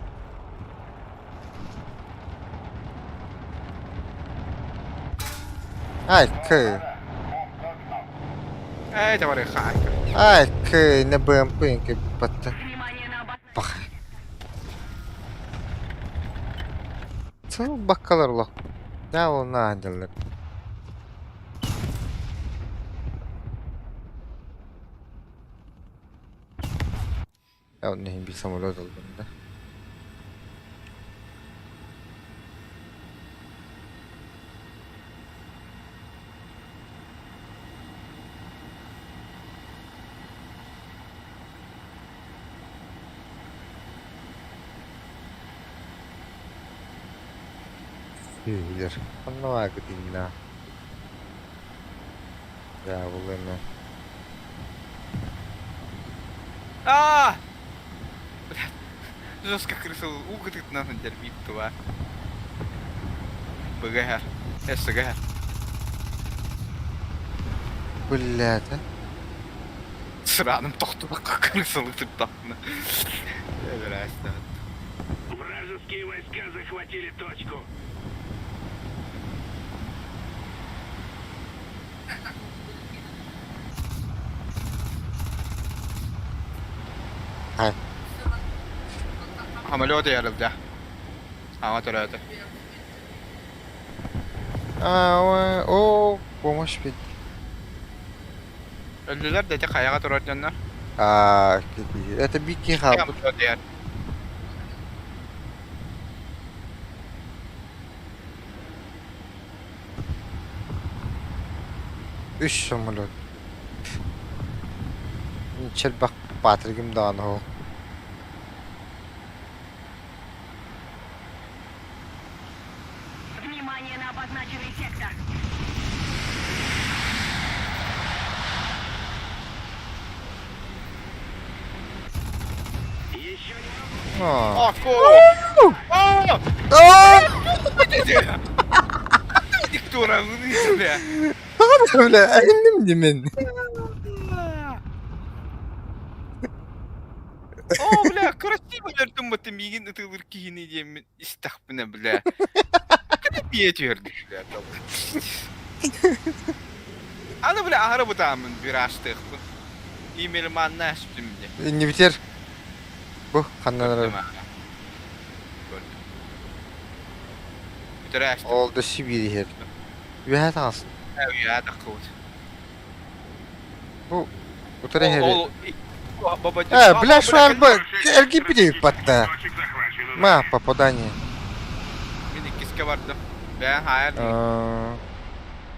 Ай, кы. Эй, товарищ хайка. Ай, кы, инне БМП инке батта. Внимание на обозначенный Бах. Сыл баккалар улах. Да, ол наадалар. Я онно иһин бир самолет ыллым да. Үһүлэр. Онно баагытыҥна. Дьаабыл эмэ. А! Блядь. Жестко крыса угытытынан сылдьар биир тыла. БГХ. СГХ. Блядь, а. Сыраным тохтубакка крысалы тыттахпына. Вражеские войска захватили точку. Хай. Самолет ярылда. Ама төрөөтө. А, о, помощь бит. Өлдүлэр да ити хайаҕа турар дьоннор. А, это бики хаалбыт. Самолет яр. Үс самолет. Чэрбэх Патригым даҕаны ол. Внимание на обозначенный сектор. А. Ако! А! Диктура, бля. Бля, эһинним димин. О, бля, красиво өлөрдүм бу миигин ытыылыр киһини диэммин истэхпинэ, бля. Кини бие түһэрдик, бля. Аны бile аһара бытааммын виражтыахпын. Имельманна эстим де. Иннибитер бу ханнан Көрдүм эрэр. аа. Көрдүм. Бүтэрэ астым. Ол да Сибиир иһэр. Үөһэ таҕыс. Үөһэ таххыбыт. Бу утары Ол иһэр. ол баба Э, бля, швальба эргийбит батта. Ма, попадание. Мин иккискэ бардым. Бэйэн хаайар дии.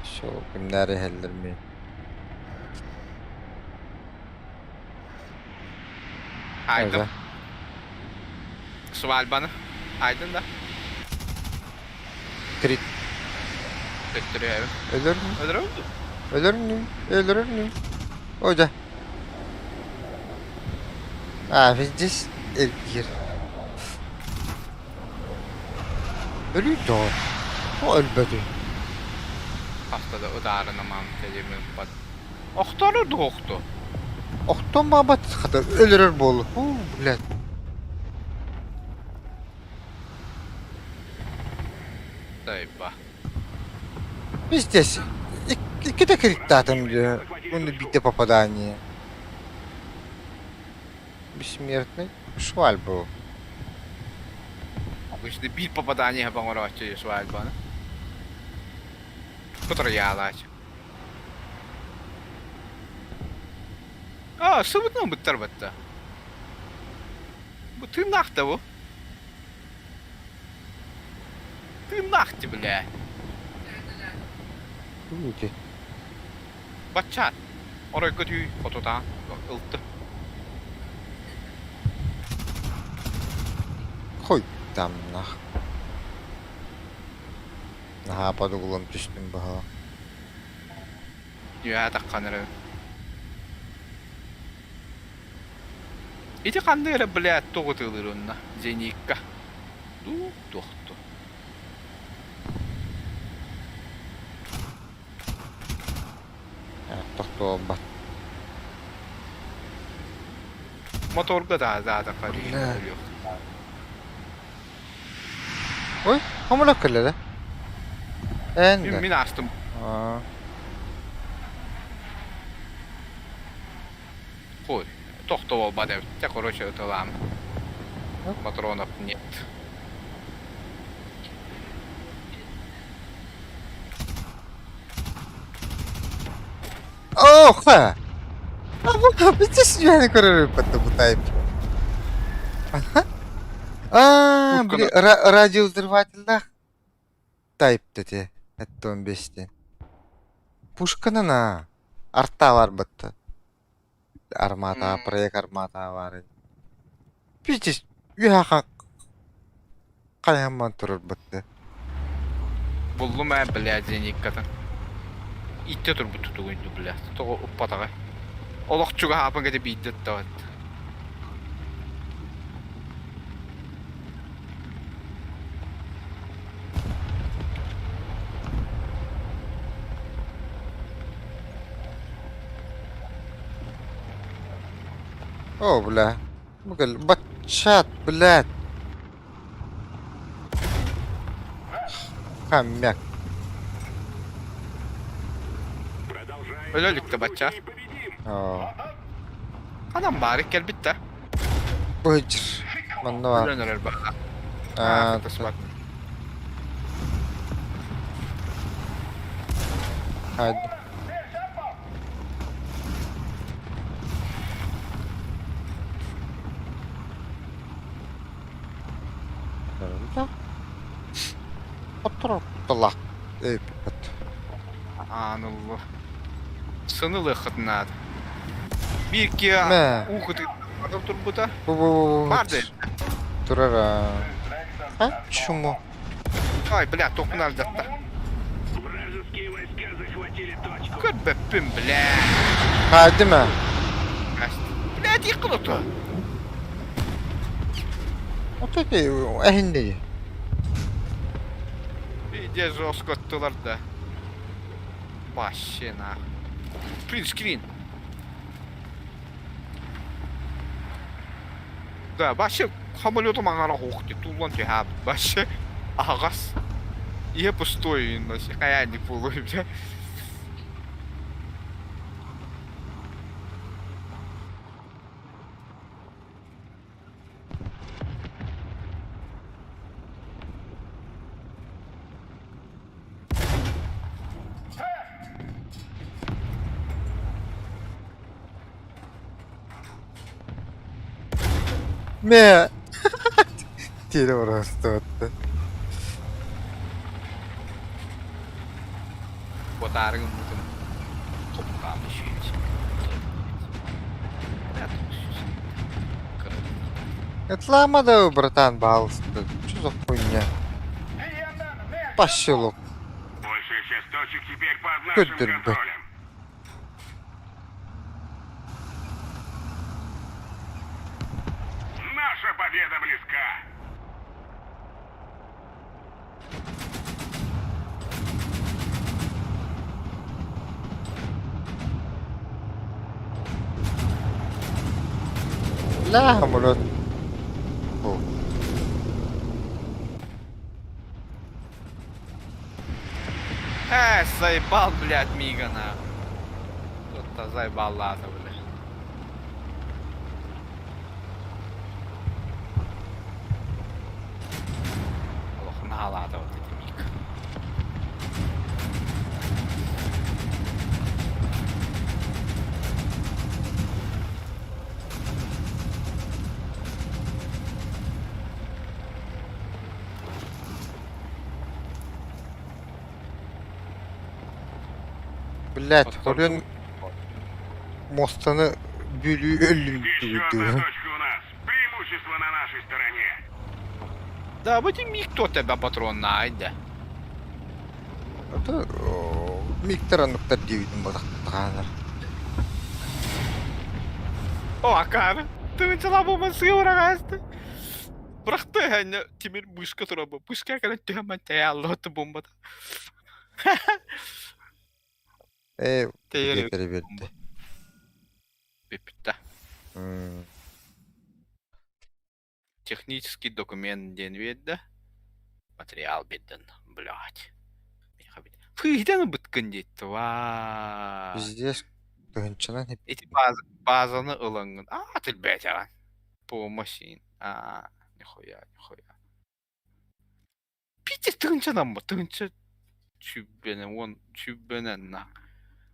Все, кимнэр иһэллэр ми. Хаайдым. Свальбаны. Хаайдын да. Крит. Төттөрү Өлөр мü? Өлөрөм. Өлөр mü? Өлөрөр mü? Ода. А, здесь эргир. Өлүү доо. О өлбөтү. Хаста да ытаарынамам тэлимин бат. Охтору дуохту. Охтон бабат хата өлөрөр буолу. Ху, блядь. Тайба. Пиздец. Иккитэ криттаатым дии. Уонна биирдэ попадание. Бессмертный шваль был. Обычно биир попадание оҥорооччу свадьбаны. Кутуруйаалааччы. Аа, сыбытын быттар батта. Бу тыыннаах да бу. Тыыннаах ти бля. Ити. Баччаат. Оройго түү хотутаан ылты. Хуй там нах. Наһаа подугулан түстүм баһа. Үөһэ таххан эрэ. Ити ханнык эрэ блядь тоҕу тыылыыр онно зеникка. Дуу туохту. Тохтуолбат. Моторга да да Бля. Ой, хамылак кэллэ Эн Мин мин астым. Аа. Хуй. Тохтуолбат эбит. Те короче ытылаам. Патронов нет. Ох! Бүтүс көрөр бу тайп. А, били радиовзрыватель тайп те. Это он бестен. Пушканы на. Арта бар бытты. Армата, проект армата бар. Пиздец, үһэ хайамман турар бытты. Буллум ээ, блядь, зениккатын. Итте турбут тутугуйду, блядь. Тоҕо уппатаҕай. Олох чугаһаапын кэтэ биирдэ ыттабат. О, бля. Бүгүн батчат, блядь. Хомяк. Өлө иликтэ бачча. О. Ханан баары кэлбит да. Быдьыр. Манна бар. Өлөн эрэр баха. Аа, Тасбат. Hadi. Оттор Эй, Ааныллы. Сынылыаххытын наада. Биир киһи Мэ. уу кытыытыгар турбута. Бу бу бу. Бар да. Турар. А? Чему? Ай, бля, тохпун алдьатта. Көрбөппүн, бля. Hadi mi? Бля, тииккин оту. Ото эһинди. Иде жестко оттулар да. Вообще нахуй. Принтскрин. Да, вообще самолету маңара хух ти туллан ти хап. Вообще агас. Ие пустой, но хайа не полуй, бля. Мэ! Тиэрэ барастыбатта. Куотаары гыммытым хоппутаам Этлама да, братан, баалысты. Что за хуйня? Поселок. Большая часть точек теперь под нашим Көттөрбөт. контролем. Наша победа близка. Ла, самолет. О. Э, заебал, блядь, Мигана. Тут-то заебал, ладно, блядь. Олох наһаалаата вот ити Мик. Блять, Орен мостаны Бүлүү өллүм Еще одна точка у нас. Преимущество на нашей стороне. Да, бу Мик то тебя патрон найда. Это Миктер анныктар диэбитин бодахтаанар. О, акары. Тыынчала бу сыурагаасты. Бырахты хэнне тимир бышка турабы. Бышка кэлэн түһэмэн тэйаллооту бомбата. Э, Тэйэр биэтери берди. бүппүттэ. Технический документ диэн биэрдэ. Материал биэрдин. Блядь. Фыйдан быткын диэтти. Ваа. Пиздец, тыһынчанан Ити база, базаны ылаҥҥын. Аа, тилбэтэҕин. Помощь. Аа, нихуя, нихуя. Пиздец тыһынчанан бу, тыһынча сүүрбэнэн, уон сүүрбэнэн на.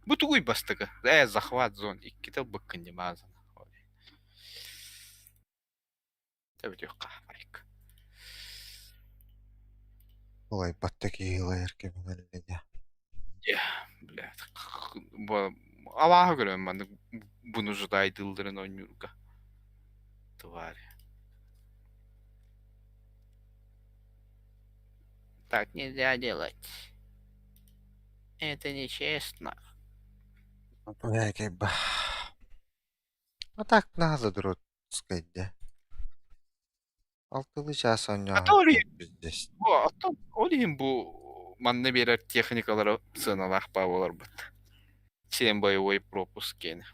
Бу тугуй бастакы? Ээ, захват зон. Иккитэ ылбыккын дии базаны. Тэбитиэххэ байк. Ылайбатта киһи ылайар кэмин Дьэ, блядь. Бу алааһы көрөн маннык вынуждайдыылларын оонньуурга. Тварь. Так нельзя делать. Это нечестно. Б. А так надо дурацкая. Алтылыы чаас А то оонньооһун пиздец. Бу оттон ол иһин бу манна биэрэр техникалара сыаналаах баа буоларбыт. Семь боевой пропуск диэни.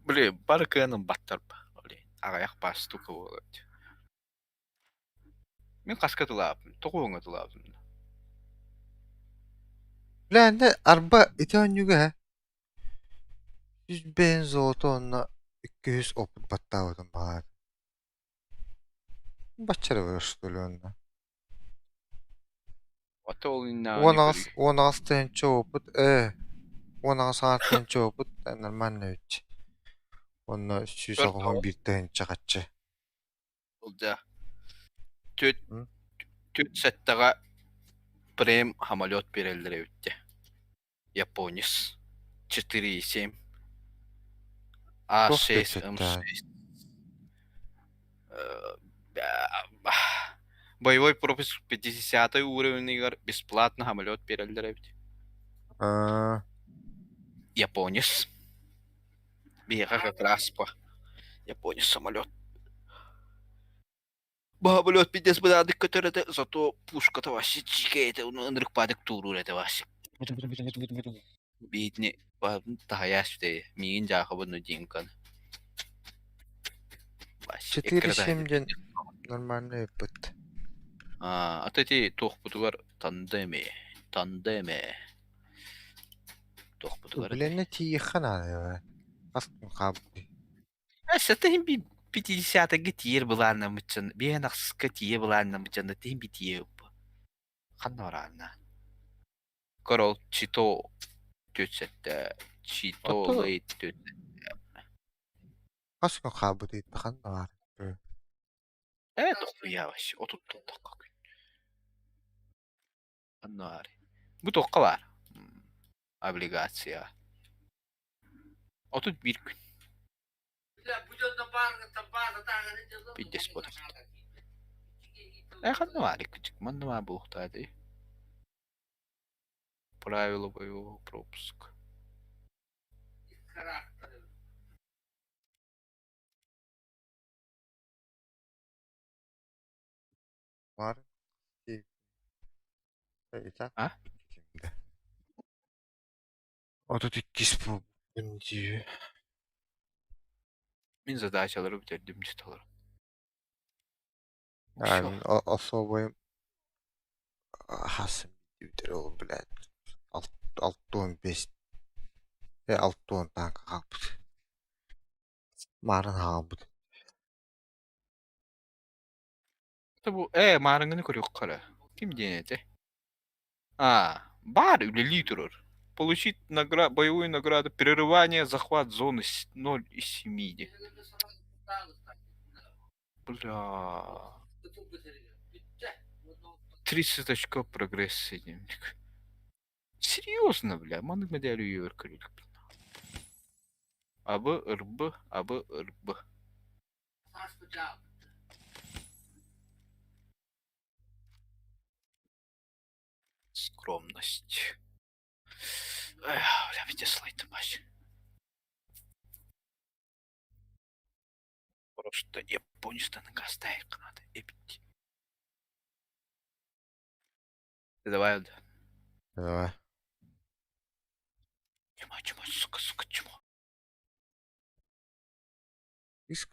Били бары кыанын баттарба. Аҕыйах баар штука буолар. Мин хаска тылаабым, тоҕуоҥҥа тылаабым. Бля, арба ити оонньууга һэ үс бэйэн золото уонна икки үс опыт баттаабытым баҕар. Бачча эрэ что ли онно. Ото ол иннэҕэ 18 18 тыһыынча опыт 18 аҥаар тыһыынча опыт нормально эбит. Уонна 181 тыһыынча хаччы. Ылдьа. Түөрт түөрт сэттэҕэ прем самолет биэрэллэр эбит дии. Японец. 4,7. Туох А6, түөрт М6. Боевой пропуск 50 уровеньгар бесплатно самолет биэрэллэр эбит. Японец. Биһиэхэ как раз по Японец самолет. Самолет пиздец быдаадык көтөр этэ, зато пушката вообще дьиикэй этэ, ынырык баадык туурур этэ вообще. Биитини таһайаас үтэй, миигин дьаахабын Нудинканы. Вообще 4,7 диэн нормальный опыт. А то ити туохпутугар тандеме, тандеме туохпутугар этэй. Билэннэ тиийиэххэ наада хас күн хаалбытый? Өссө иһин 50-га тиийэр былааннаммытчан, биэһин ахсыска тиийэ былааннаммытчан тиһин битиэ ханна бараанна. Корол Чито түөрт сэттэ, Чито Ото Лейт түөрт. Хас күн хаалбыт ыйытта ханна баар? Ээ, дохуя вообще, отут тохха күн. Ханна баар? Бу туохха баар? Облигация. 31 күн. Пиздец буолар. Ээ, ханна баар икки манна баар буолуохтаах дии. Правила боевого пропуска. Бар. А? 32 күн дии. Мин задачалары бүтэрдим чыталары. А, особый хас бүтэр ол, блядь. 65 60 танка хаалбыт. Маарын хаалбыт. Бу ээ маарыҥҥыны көрүөххэ эрэ. Ким диэн этэ? А, бар үлэлии турар. Получить награ... боевую награду прерывание захват зоны 0 из 7 диэн. Бля. 30 очков прогресса диэн. Серьезно, бля, маннык мэдээли үйэбэр көрүлүкпүн. Абы, ырбы, абы, ырбы. Скромность. Эх, бля, везде слайд мать. Просто Японияны гастайық надо эбит. Давай, Давай. Чмо, чмо, сука, сука, чмо. Иск.